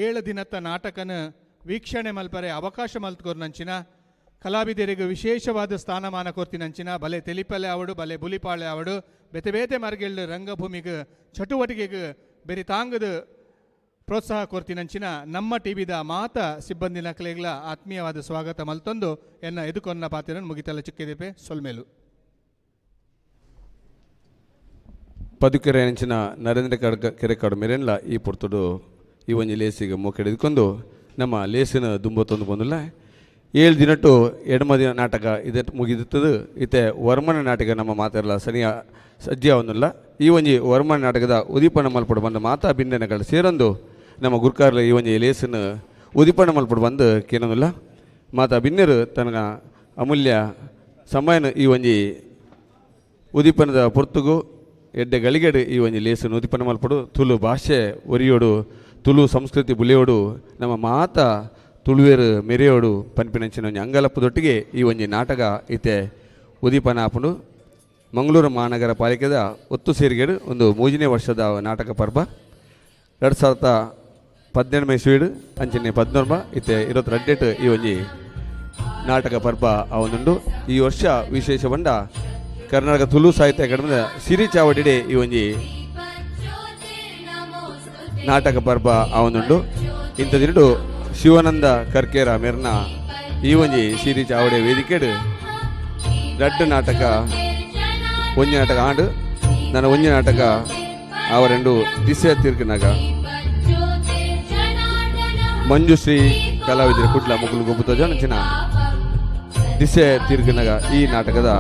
7 ದಿನತ್ತ ನಾಟಕನ ವೀಕ್ಷಣೆ ಮಲ್ಪರೆ ಅವಕಾಶ ಮಲ್ತ್ಕೊರ್ನಂಚಿನ ಕಲಾವಿದರಿಗೆ ವಿಶೇಷವಾದ ಸ್ಥಾನಮಾನ ಕೊರ್ತಿನಂಚಿನ ಬಲೆ ತೆಲಿಪಲೆ ಅವಡು ಬಲೆ ಬುಲಿಪಾಳೆ ಅವಡು ಬೇತೆ ಬೇತೆ ಮಾರ್ಗೆಳ್ಳು ರಂಗಭೂಮಿಗೆ ಚಟುವಟಿಕೆಗೆ ಬೇರೆ ತಾಂಗದ ಪ್ರೋತ್ಸಾಹ ಕೊರ್ತಿನಂಚಿನ ನಮ್ಮ ಟಿವಿದ ಮಾತ ಸಿಬ್ಬಂದಿ ನಕಲೆಗಳ ಆತ್ಮೀಯವಾದ ಸ್ವಾಗತ ಮಲ್ತೊಂದು ಎನ್ನ ಎದುಕೊನ್ನ ಪಾತಿರನ್ನು ಮುಗಿತಲ್ಲ ಚಿಕ್ಕೆದೀಪೆ ಸೊಲ್ಮೇಲು. ಪದುಕೆರೆ ಅಂಚಿನ ನರೇಂದ್ರ ಕೆರೆಕಾಡು ಮೇರೆನ್ಲ ಈ ಪೊರ್ತುಡು ಈ ಒಂಜಿ ಲೇಸಿಗೆ ಮೋಕೆಡಿದ್ಕೊಂಡು ನಮ್ಮ ಲೇಸಿನ ದುಂಬತ್ತೊಂದು ಬಂದಿಲ್ಲ. 7 ದಿನಟ್ಟು ಎಡಮ ದಿನ ನಾಟಕ ಇದೆ ಮುಗಿದಿತ್ತದು. ಇತ್ತೆ ವರ್ಮನ ನಾಟಕ ನಮ್ಮ ಮಾತೆಲ್ಲ ಸನಿಯ ಸಜ್ಜೆ ಒಂದಿಲ್ಲ. ಈ ಒಂಜಿ ವರ್ಮನ ನಾಟಕದ ಉದೀಪನ ಮಲ್ಪಡು ಬಂದು ಮಾತಾ ಬಿಂದೆನಗಳು ಸೇರೊಂದು ನಮ್ಮ ಗುರ್ಕಾರ್ಲ ಈ ಒಂಜಿ ಲೇಸಿನ ಉದೀಪನ ಮಲ್ಪಡು ಬಂದು ಕೇನೊಂದಿಲ್ಲ. ಮಾತಾ ಬಿನ್ನೆರು ತನ್ನ ಅಮೂಲ್ಯ ಸಮಯನ ಈ ಒಂಜಿ ಉದೀಪನದ ಪೊರ್ತುಗು ಎಡ್ಡೆ ಗಳಿಗೆಡು ಈ ಒಂಜಿ ಲೇಸನ್ನು ಉದೀಪನ ಮಲ್ಪಡು. ತುಳು ಭಾಷೆ ಒರಿಯೋಡು, ತುಳು ಸಂಸ್ಕೃತಿ ಬುಲಿಯೋಡು, ನಮ್ಮ ಮಾತಾ ತುಳುವೇರು ಮೆರೆಯೋಡು ಪನ್ಪಿನಂಚಿನ ಒಂಜಿ ಅಂಗಲಪ್ಪದೊಟ್ಟಿಗೆ ಈ ಒಂಜಿ ನಾಟಕ ಇತ್ತೆ ಉದೀಪನ ಆಪುಂಡು. ಮಂಗಳೂರು ಮಹಾನಗರ ಪಾಲಿಕೆದ ಒತ್ತು ಸೇರಿಗೆಡು ಒಂದು 3ನೇ ವರ್ಷದ ನಾಟಕ ಪರ್ಬ 2018 ಇಸ್ವೀಡು ಅಂಚನೆ 19 ಇತ್ತೆ 22 ಈ ಒಂಜಿ ನಾಟಕ ಪರ್ಬ ಅವನುಂಡು. ಈ ವರ್ಷ ವಿಶೇಷ ಬಂಡ ಕರ್ನಾಟಕ ತುಳು ಸಾಹಿತ್ಯ ಅಕಾಡೆಮಿದ ಸಿರಿ ಚಾವಡಿಡೆ ಈ ಒಂಜಿ ನಾಟಕ ಪರ್ಬ ಅವನುಂಡು. ಇಂಥ ದಿನಡು ಶಿವಾನಂದ ಕರ್ಕೇರ ಮೆರ್ನ ಈ ಒಂಜಿ ಸಿರಿ ಚಾವಡಿ ವೇದಿಕೆಡು ರಡ್ಡು ನಾಟಕ, ಒಂಜಿ ನಾಟಕ ಆಂಡು ನನ್ನ ಒಂಜಿ ನಾಟಕ ಅವರೆಂಡು ದಿಸೆ ತೀರ್ಕನಾಗ ಮಂಜುಶ್ರೀ ಕಲಾವಿದರ ಕುಡ್ಲ ಮುಗುಲು ಗೊಬ್ಬುತ ಅಂಚಿನ ದಿಸೆ ತೀರ್ಕನಾಗ ಈ ನಾಟಕದ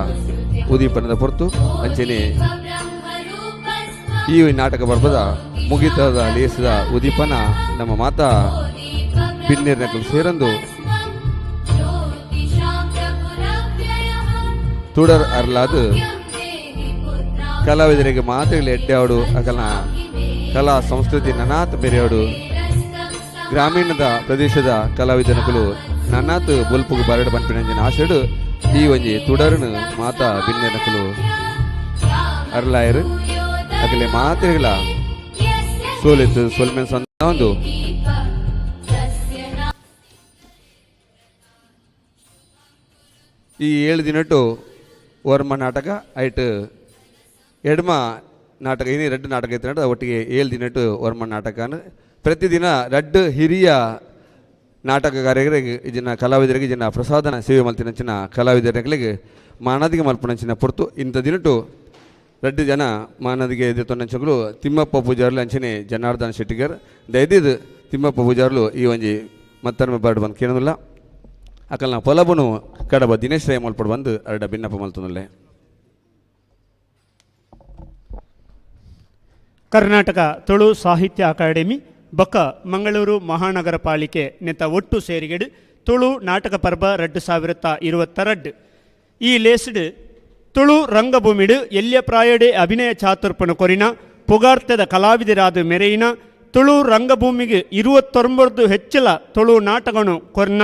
ಉದೀಪನದ ಹೊರತು ಅಂಚನೆ ಈ ನಾಟಕ ಪರ್ಬದ ಮುಗಿತದ ಲೇಸದ ಉದೀಪನ ನಮ್ಮ ಮಾತಾ ಬಿನ್ನೇರ್ನಕಲು ಸೇರಂದು ತುಡರ್ ಅರ್ಲಾದು ಕಲಾವಿದರಿಗೆ ಮಾತುಗಳು ಎಡ್ಡೆ ಅಕಲ್ನ ಕಲಾ ಸಂಸ್ಕೃತಿ ನನಾತ್ ಬೆರೆಯೋಡು. ಗ್ರಾಮೀಣದ ಪ್ರದೇಶದ ಕಲಾವಿದನಕಲು ನನ್ನಾತ್ ಬೊಲ್ಪುಗು ಬರಡು ಪನ್ಪಿನಂಚಿನ ಆಸೆಡು ಈ ಒಂಜಿ ತುಡರ್ನು ಮಾತಾ ಬಿನ್ನೆನಕಲು ಅರ್ಲಾಯರು. ಅಕಲೆ ಮಾತೆಗಳ ಸೋಲಿತ್ತು ಸೋಲ್ಮೆನ್ ಸಂದ ಒಂದು ಈ 7 ದಿನಟ್ಟು ವರ್ಮ ನಾಟಕ ಐಟ್ ಎಡ್ಮ ನಾಟಕ ಇನಿ ರಡ್ಡು ನಾಟಕ ಇತ್ತು. ಒಟ್ಟಿಗೆ 7 ದಿನಟ್ಟು ವರ್ಮ ನಾಟಕ ಪ್ರತಿದಿನ ರಡ್ಡು ಹಿರಿಯ ನಾಟಕಗಾರರಿಗೆ ಇದನ್ನ ಕಲಾವಿದರಿಗೆ ಇದನ್ನ ಪ್ರಸಾದನ ಸೇವೆ ಮಲ್ತಿನಂಚಿನ ಕಲಾವಿದರಿಗೆ ಮಾನದಿಗೆ ಮಲ್ಪನಂಚಿನ ಪೊರ್ತು. ಇಂಥ ದಿನಟ್ಟು ರಡ್ಡು ಜನ ಮಾನದಿಗೆ ಎದುರ್ತೊಂಡಂಚಗಳು ತಿಮ್ಮಪ್ಪ ಪೂಜಾರ್ಲು ಅಂಚನೆ ಜನಾರ್ದನ್ ಶೆಟ್ಟಿಗರ್. ದಯದಿದ್ದು ತಿಮ್ಮಪ್ಪ ಪೂಜಾರ್ಲು ಈ ಒಂಜಿ ಮತ್ತೊಮ್ಮೆ ಬರಡು ಬಂದು ಕೇಳೋದಿಲ್ಲ. ಅಕಲ್ನ ಪೊಲಬುನು ಕಡಬ ದಿನೇಶ್ ರೈ ಮಲ್ಪಡು ಬಂದು ಅರಡ ಭಿನ್ನಪ್ಪ ಮಲ್ತೊಂದಲ್ಲೆ. ಕರ್ನಾಟಕ ತುಳು ಸಾಹಿತ್ಯ ಅಕಾಡೆಮಿ ಬೊಕ್ಕ ಮಂಗಳೂರು ಮಹಾನಗರ ಪಾಲಿಕೆ ನೆತ್ತ ಒಟ್ಟು ಸೇರಿಗೆಡು ತುಳು ನಾಟಕ ಪರ್ಬ 2022. ಈ ಲೇಸ್ಡ್ ತುಳು ರಂಗಭೂಮಿಡು ಎಲ್ಯ ಪ್ರಾಯಡೆ ಅಭಿನಯ ಚಾತುರ್ಪಣ ಕೊರಿನ ಪುಗಾರ್ತದ ಕಲಾವಿದರಾದ ಮೆರೆಯಿನ ತುಳು ರಂಗಭೂಮಿಗೆ 29 ಹೆಚ್ಚಳ ತುಳು ನಾಟಕನು ಕೊರ್ನ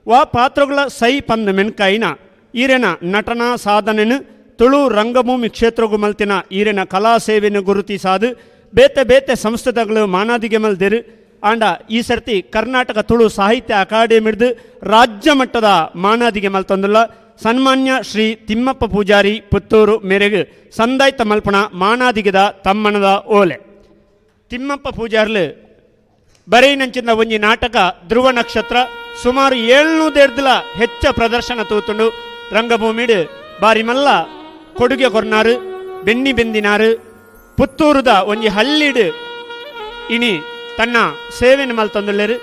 ವಾ ಪಾತ್ರಗಳ ಸೈ ಪಂದ ಮೆನ್ಕಾಯಿನ ಈರೆನ ನಟನಾ ಸಾಧನೆನು ತುಳು ರಂಗಭೂಮಿ ಕ್ಷೇತ್ರಗು ಮಲ್ತಿನ ಈರೆನ ಕಲಾ ಸೇವೆಯನ್ನು ಗುರುತಿಸಾದು ಬೇತೆ ಬೇತೆ ಸಂಸ್ಥೆಗಳು ಮಾನಾದಿಗೆ ಮಲ್ದಿರು. ಆಂಡ ಈ ಸರ್ತಿ ಕರ್ನಾಟಕ ತುಳು ಸಾಹಿತ್ಯ ಅಕಾಡೆಮಿಡ್ದು ರಾಜ್ಯ ಮಟ್ಟದ ಮಾನಾದಿಗೆ ಮಲ್ತೊಂದುಲ್ಲ. ಸನ್ಮಾನ್ಯ ಶ್ರೀ ತಿಮ್ಮಪ್ಪ ಪೂಜಾರಿ ಪುತ್ತೂರು ಮೇರೆಗು ಸಂದಾಯ್ತ ಮಲ್ಪಣ ಮಾನಾದಿಗೆದ ತಮ್ಮನದ ಓಲೆ. ತಿಮ್ಮಪ್ಪ ಪೂಜಾರ್ಲು ಬರೆಯಿನಂಚಿನ ಒಂಜಿ ನಾಟಕ ಧ್ರುವ ನಕ್ಷತ್ರ ಸುಮಾರು 700 ಹೆಚ್ಚ ಪ್ರದರ್ಶನ ತೂತುಂಡು. ರಂಗಭೂಮಿಡು ಬಾರಿ ಮಲ್ಲ ಕೊಡುಗೆ ಕೊರ್ನಾರು ಬೆನ್ನಿ ಬೆಂದಿನಾರು. ಪುತ್ತೂರುದ ಒಂಜಿ ಹಳ್ಳಿಡು ಇನಿ ತನ್ನ ಸೇವೆನ ಮಲ್ತೊಂದುಲ್ಲೆರು.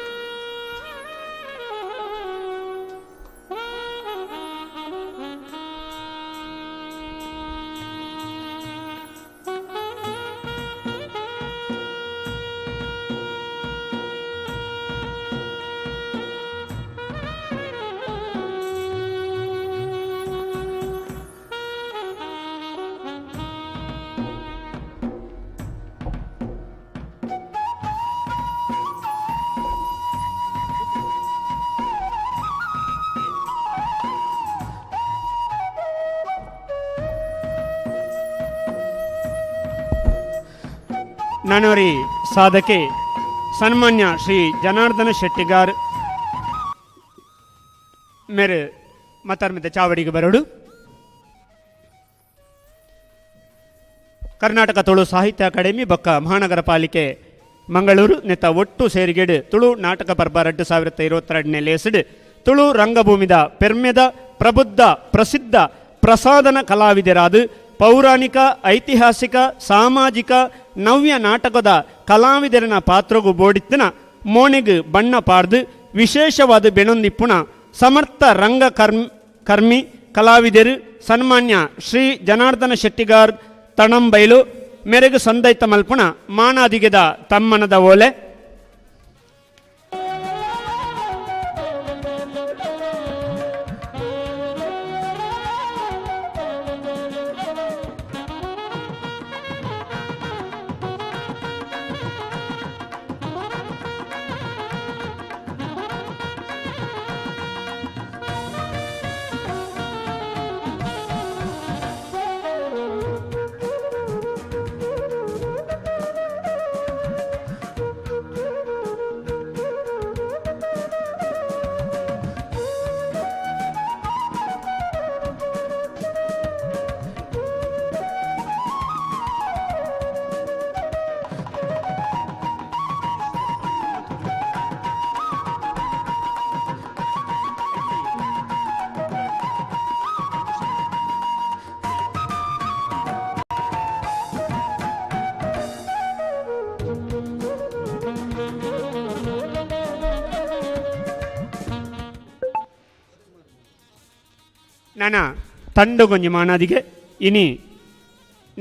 ನಾನೋರಿ ಸಾಧಕೆ ಸನ್ಮಾನ್ಯ ಶ್ರೀ ಜನಾರ್ದನ ಶೆಟ್ಟಿಗಾರ್ ಮೇರೆ ಮತ್ತಾರ್ಮಿತ ಚಾವಡಿಗೆ ಬರೋಡು. ಕರ್ನಾಟಕ ತುಳು ಸಾಹಿತ್ಯ ಅಕಾಡೆಮಿ ಬೊಕ್ಕ ಮಹಾನಗರ ಪಾಲಿಕೆ ಮಂಗಳೂರು ನೆತ್ತ ಒಟ್ಟು ಸೇರಿಗೆಡು ತುಳು ನಾಟಕ ಪರ್ಬ 2022 ಲೇಸಿಡು ತುಳು ರಂಗಭೂಮಿದ ಪೆರ್ಮೆದ ಪ್ರಬುದ್ಧ ಪ್ರಸಿದ್ಧ ಪ್ರಸಾದನ ಕಲಾವಿದರಾದ ಪೌರಾಣಿಕ ಐತಿಹಾಸಿಕ ಸಾಮಾಜಿಕ ನವ್ಯ ನಾಟಕದ ಕಲಾವಿದರನ ಪಾತ್ರಗೂ ಬೋಡಿತ್ತಿನ ಮೋನೆಗ್ ಬಣ್ಣ ಪಾಡ್ದು ವಿಶೇಷವಾದ ಬೆಣೊಂದಿಪ್ಪುನ ಸಮರ್ಥ ರಂಗ ಕರ್ಮಿ ಕಲಾವಿದರು ಸನ್ಮಾನ್ಯ ಶ್ರೀ ಜನಾರ್ದನ ಶೆಟ್ಟಿಗಾರ್ ತಣಂಬೈಲು ಮೆರೆಗು ಸಂದೈತ ಮಲ್ಪುಣ ಮಾನಾದಿಗೆದ ತಮ್ಮನದ ಓಲೆ. ನಾನ ತಂಡುಗೊಂಜಿ ಮಾನಾದಿಗೆ ಇನಿ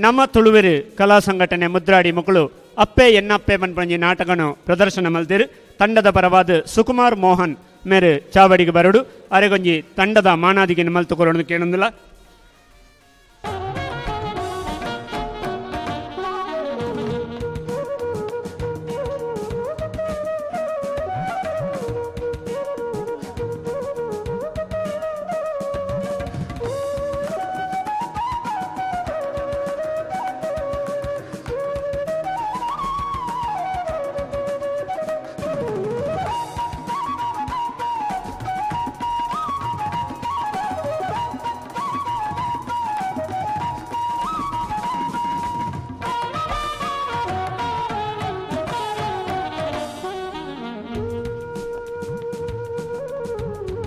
ನಮ್ಮ ತುಳುವೆರು ಕಲಾ ಸಂಘಟನೆ ಮುದ್ರಾಡಿ ಮಕ್ಕಳು ಅಪ್ಪೆ ಎನ್ನಪ್ಪೆ ಪನ್ಪಂಜಿ ನಾಟಕನು ಪ್ರದರ್ಶನ ಮಲ್ದಿರು. ತಂಡದ ಪರವಾದ ಸುಕುಮಾರ್ ಮೋಹನ್ ಮೇರು ಚಾವಡಿಗೆ ಬರಡು ಅರೆಗೊಂಜಿ ತಂಡದ ಮಾನಾದಿಗೆ ಮಲ್ತುಕೊರೊಂದು ಕೇಳೊಂದಿಲ್ಲ.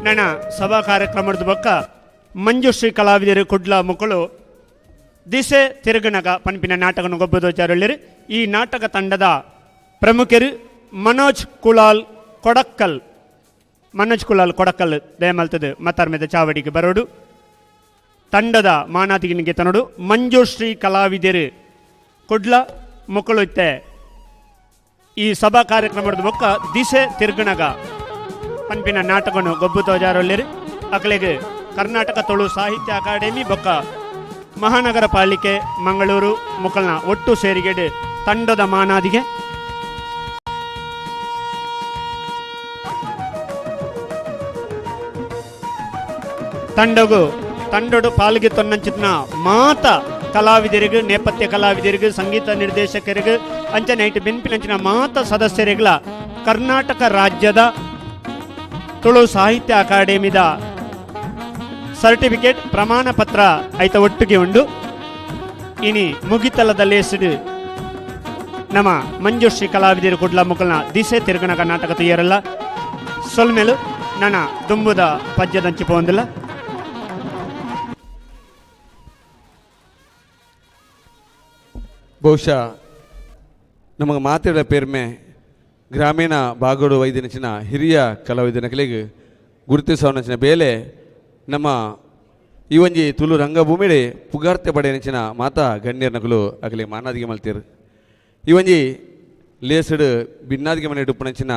ನನ್ನ ಸಭಾ ಕಾರ್ಯಕ್ರಮದ ಬೊಕ್ಕ ಮಂಜುಶ್ರೀ ಕಲಾವಿದರು ಕುಡ್ಲ ಮಕ್ಕಳು ದಿಸೆ ತಿರುಗನಗ ಪನ್ಪಿನ ನಾಟಕನ ಗೊಬ್ಬದೋಚಾರಳ್ಳಿರು. ಈ ನಾಟಕ ತಂಡದ ಪ್ರಮುಖರು ಮನೋಜ್ ಕುಲಾಲ್ ಕೊಡಕ್ಕಲ್. ಮನೋಜ್ ಕುಲಾಲ್ ಕೊಡಕ್ಕಲ್ ದಯಮಲ್ತದು ಮತ್ತರ್ಮೆದ ಚಾವಡಿಗೆ ಬರೋಡು. ತಂಡದ ಮಾನಾದಿಗಿನಿಗೆ ತನಡು ಮಂಜುಶ್ರೀ ಕಲಾವಿದರು ಕುಡ್ಲ ಮಕ್ಕಳು ಇತ್ತೆ ಈ ಸಭಾ ಕಾರ್ಯಕ್ರಮದ ಬೊಕ್ಕ ದಿಸೆ ತಿರುಗನಗ ಪನ್ಪಿನ ನಾಟಕನು ಗೊಬ್ಬು ತೋಜಾರೊಳ್ಳಿರು. ಅಕಲೆಗ್ ಕರ್ನಾಟಕ ತುಳು ಸಾಹಿತ್ಯ ಅಕಾಡೆಮಿ ಬೊಕ್ಕ ಮಹಾನಗರ ಪಾಲಿಕೆ ಮಂಗಳೂರು ಮುಕಲ್ನ ಒಟ್ಟು ಸೇರಿಗೆಡು ತಂಡದ ಮಾನಾದಿಗೆ. ತಂಡಗು ತಂಡಡು ಪಾಲಿಗೆ ತೊನ್ನಂಚಿನ ಮಾತ ಕಲಾವಿದರಿಗೂ ನೇಪಥ್ಯ ಕಲಾವಿದರಿಗೂ ಸಂಗೀತ ನಿರ್ದೇಶಕರಿಗೂ ಅಂಚನೆ ಐಟ್ ಬೆನ್ಪಿನಂಚಿನ ಮಾತ ಸದಸ್ಯರಿಗಳ ಕರ್ನಾಟಕ ರಾಜ್ಯದ ತುಳು ಸಾಹಿತ್ಯ ಅಕಾಡೆಮಿದ ಸರ್ಟಿಫಿಕೇಟ್ ಪ್ರಮಾಣ ಪತ್ರ ಐತ ಒಟ್ಟಿಗೆ ಉಂಡು. ಇನಿ ಮುಗಿತಲದ ಲೇಸಿಡು ನಮ್ಮ ಮಂಜುಶ್ರೀ ಕಲಾವಿದರು ಕುಡ್ಲ ಮುಕಲ್ನ ದಿಸೆ ತಿರುಗನಗ ನಾಟಕ ತುಯ್ಯರಲ್ಲ. ಸೊಲ್ಮೆಲು ನನ್ನ ದುಂಬುದ ಪದ್ಯದಂಚಿ ಪೋಂದಿಲ್ಲ. ಬಹುಶಃ ನಮಗೆ ಮಾತಾಡ ಪೇರ್ಮೆ ಗ್ರಾಮೀಣ ಭಾಗಡು ವೈದ್ಯನಚಿನ ಹಿರಿಯ ಕಲಾವಿದನಕಲಿಗೆ ಗುರುತಿಸವನಚಿನ ಬೇಲೆ ನಮ್ಮ ಈ ಒಂಜಿ ತುಳು ರಂಗಭೂಮಿಡೆ ಪುಗಾರ್ತೆ ಪಡೆಯನಚಿನ ಮಾತಾ ಗಣ್ಯರ್ನಕುಲು ಅಗಲಿ ಮಾನಾದಿಗೆ ಮಲ್ತೀರು. ಈ ಒಂಜಿ ಲೇಸಡು ಬಿನ್ನಾದಿಗೆ ಮನೆ ಉಪ್ಪುನಂಚಿನ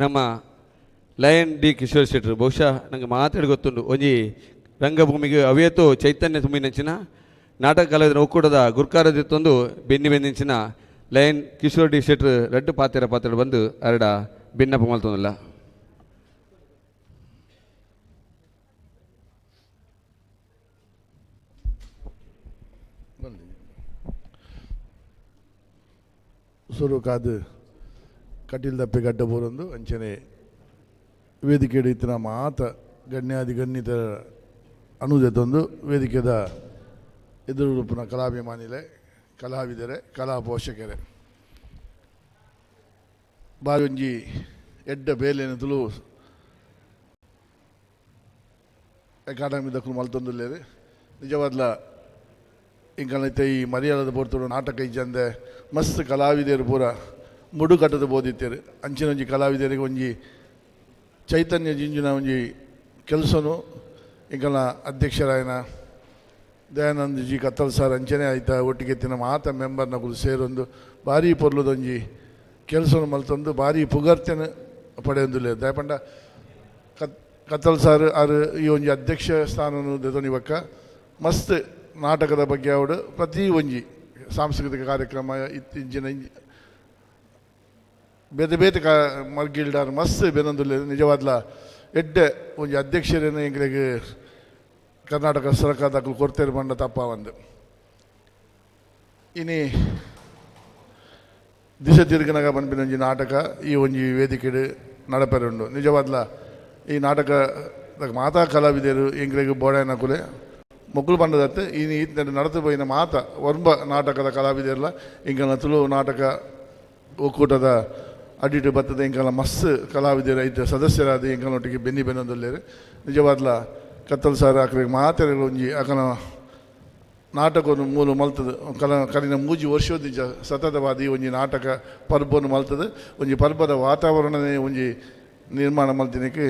ನಮ್ಮ ಲಯನ್ ಡಿ ಕಿಶೋರ್ ಶೆಟ್ರು ಬಹುಶಃ ನಂಗೆ ಮಾತಾಡಿ ಗೊತ್ತುಂಡು. ಒಂಜಿ ರಂಗಭೂಮಿಗೆ ಅವೇತೋ ಚೈತನ್ಯ ತುಂಬಿನಂಚಿನ ನಾಟಕ ಕಲಾವಿದನ ಒಕ್ಕೂಟದ ಗುರ್ಕಾರದಿತ್ತೊಂದು ಬೆನ್ನಿ ಬೆನ್ನಿಂಚಿನ ಲಯನ್ ಕಿಶೋರ್ ಡಿ ಶೆಟ್ರು ರಡ್ಡು ಪಾತ್ರ ಪಾತ್ರ ಬಂದು ಅರಡ ಭಿನ್ನಪ ಮಲ್ತೊಂದಿಲ್ಲ. ಸುರುಕಾದು ಕಟೀಲ್ ದಪ್ಪೆ ಗಡ್ಡ ಬೋರೊಂದು ಅಂಚನೆ ವೇದಿಕೆ ಇತ್ತಿನ ಮಾತ ಗಣ್ಯಾದಿ ಗಣ್ಯಿತರ ಅನುದೆತ್ತೊಂದು ವೇದಿಕೆದ ಎದುರುಪುನ ಕಲಾಭಿಮಾನಿಲೆ ಕಲಾವಿದರೆ ಕಲಾ ಪೋಷಕರೇ ಬಾರಿ ಒಂಜಿ ಎಡ್ಡ ಬೇಲೆನ ತುಳು ಅಕಾಡೆಮಿ ದಕ್ಕಲು ಮಲ್ತೊಂದುಲ್ಲೆರ್. ನಿಜವಾದ್ಲ ಇಂಕಲ್ನ ಈ ಮರ್ಯಾದದ ಪೊರ್ತುಡು ನಾಟಕ ಇಜ್ಜಂದೆ ಮಸ್ತ್ ಕಲಾವಿದರು ಪೂರ ಮುಡು ಕಟ್ಟದ ಬೋದಿತ್ತೇರು. ಅಂಚಿನ ಒಂಜಿ ಕಲಾವಿದರಿಗೆ ಒಂಜಿ ಚೈತನ್ಯ ಜಿಂಜಿನ ಒಂಜಿ ಕೆಲಸನು ಇಂಕಲ್ನ ಅಧ್ಯಕ್ಷರಾಯನ ದಯಾನಂದ ಜಿ ಕತ್ತಲ್ ಸರ್ ಅಂಚನೆ ಆಯ್ತಾ ಒಟ್ಟಿಗೆ ತಿನ್ನ ಮಾತ ಮೆಂಬರ್ನಕುಲು ಸೇರೊಂದು ಭಾರಿ ಪೊರ್ಲುದೊಂಜಿ ಕೆಲಸನು ಮಲ್ತೊಂದು ಭಾರಿ ಪುಗರ್ತೆನ ಪಡೆಯೊಂದುಲ್ಲೆ. ದಯಪಂಡ ಕತ್ತಲ್ ಸರ್ ಆರು ಈ ಒಂಜಿ ಅಧ್ಯಕ್ಷ ಸ್ಥಾನನು ದೆತೊನಿ ಬೊಕ್ಕ ಮಸ್ತ್ ನಾಟಕದ ಬಗ್ಗೆ ಅವಡು ಪ್ರತಿ ಒಂಜಿ ಸಾಂಸ್ಕೃತಿಕ ಕಾರ್ಯಕ್ರಮ ಇತ್ತಿಂಚಿನ ಬೇತೆ ಬೇತೆ ಕಾ ಮರ್ಗಿಲ್ಡಾರ್ ಮಸ್ತ್ ಬೆನೊಂದುಲ್ಲೆ. ನಿಜವಾದ್ಲ ಎಡ್ಡೆ ಒಂಜಿ ಅಧ್ಯಕ್ಷರೇನು ಎಂಕ್ಲೆಗ್ ಕರ್ನಾಟಕ ಸರ್ಕಾರದಕುಲು ಕೊರ್ತೇರು ಪಂಡ ತಪ್ಪ ಒಂದು. ಇನಿ ದಿಶೆ ತಿರುಗನಗ ಪನ್ಪಿನ ಒಂಜಿ ನಾಟಕ ಈ ಒಂಜಿ ವೇದಿಕೆಡ್ ನಡಪೆರುಂಡು. ನಿಜವಾದ್ಲ ಈ ನಾಟಕ ಮಾತಾ ಕಲಾವಿದರು ಎಂಕ್ಲೆಗ್ ಬೋಡಾಯನಕುಲೆ ಮೊಕ್ಕಲು ಪಂಡದತ್ತು ಇನಿ ಈತ್ನೆಡ್ ನಡತು ಪೋಯಿನ ಮಾತ ಒರ್ಂಬ ನಾಟಕದ ಕಲಾವಿದರ್ಲ ಇಂಕಲ್ನ ತುಳು ನಾಟಕ ಒಕ್ಕೂಟದ ಅಡಿಟ್ ಬತ್ತದ ಎಂಕಲ್ನ ಮಸ್ತ್ ಕಲಾವಿದರು ಐತ ಸದಸ್ಯರಾದ ಎಂಕಲ್ನೊಟ್ಟಿಗೆ ಬೆನ್ನಿ ಬೆನ್ನೊಂದುಲ್ಲೆರ್. ನಿಜವಾದ್ಲ ಕತ್ತಲ್ ಸಾರ್ ಆಕ್ಲೆಗ್ ಮಾತೆರೆಗ್ಲ ಒಂಜಿ ಅಕಲ್ನ ನಾಟಕವನ್ನು ಮೂಲ ಮಲ್ತದ ಕಲಿನ ಮೂಜಿ ವರ್ಷೋದಿಂಚ ಸತತವಾದ ಈ ಒಂಜಿ ನಾಟಕ ಪರ್ಬವನ್ನು ಮಲ್ತದ ಒಂಜಿ ಪರ್ಬದ ವಾತಾವರಣನೇ ಒಂಜಿ ನಿರ್ಮಾಣ ಮಲ್ತಿನಕ್ಕೆ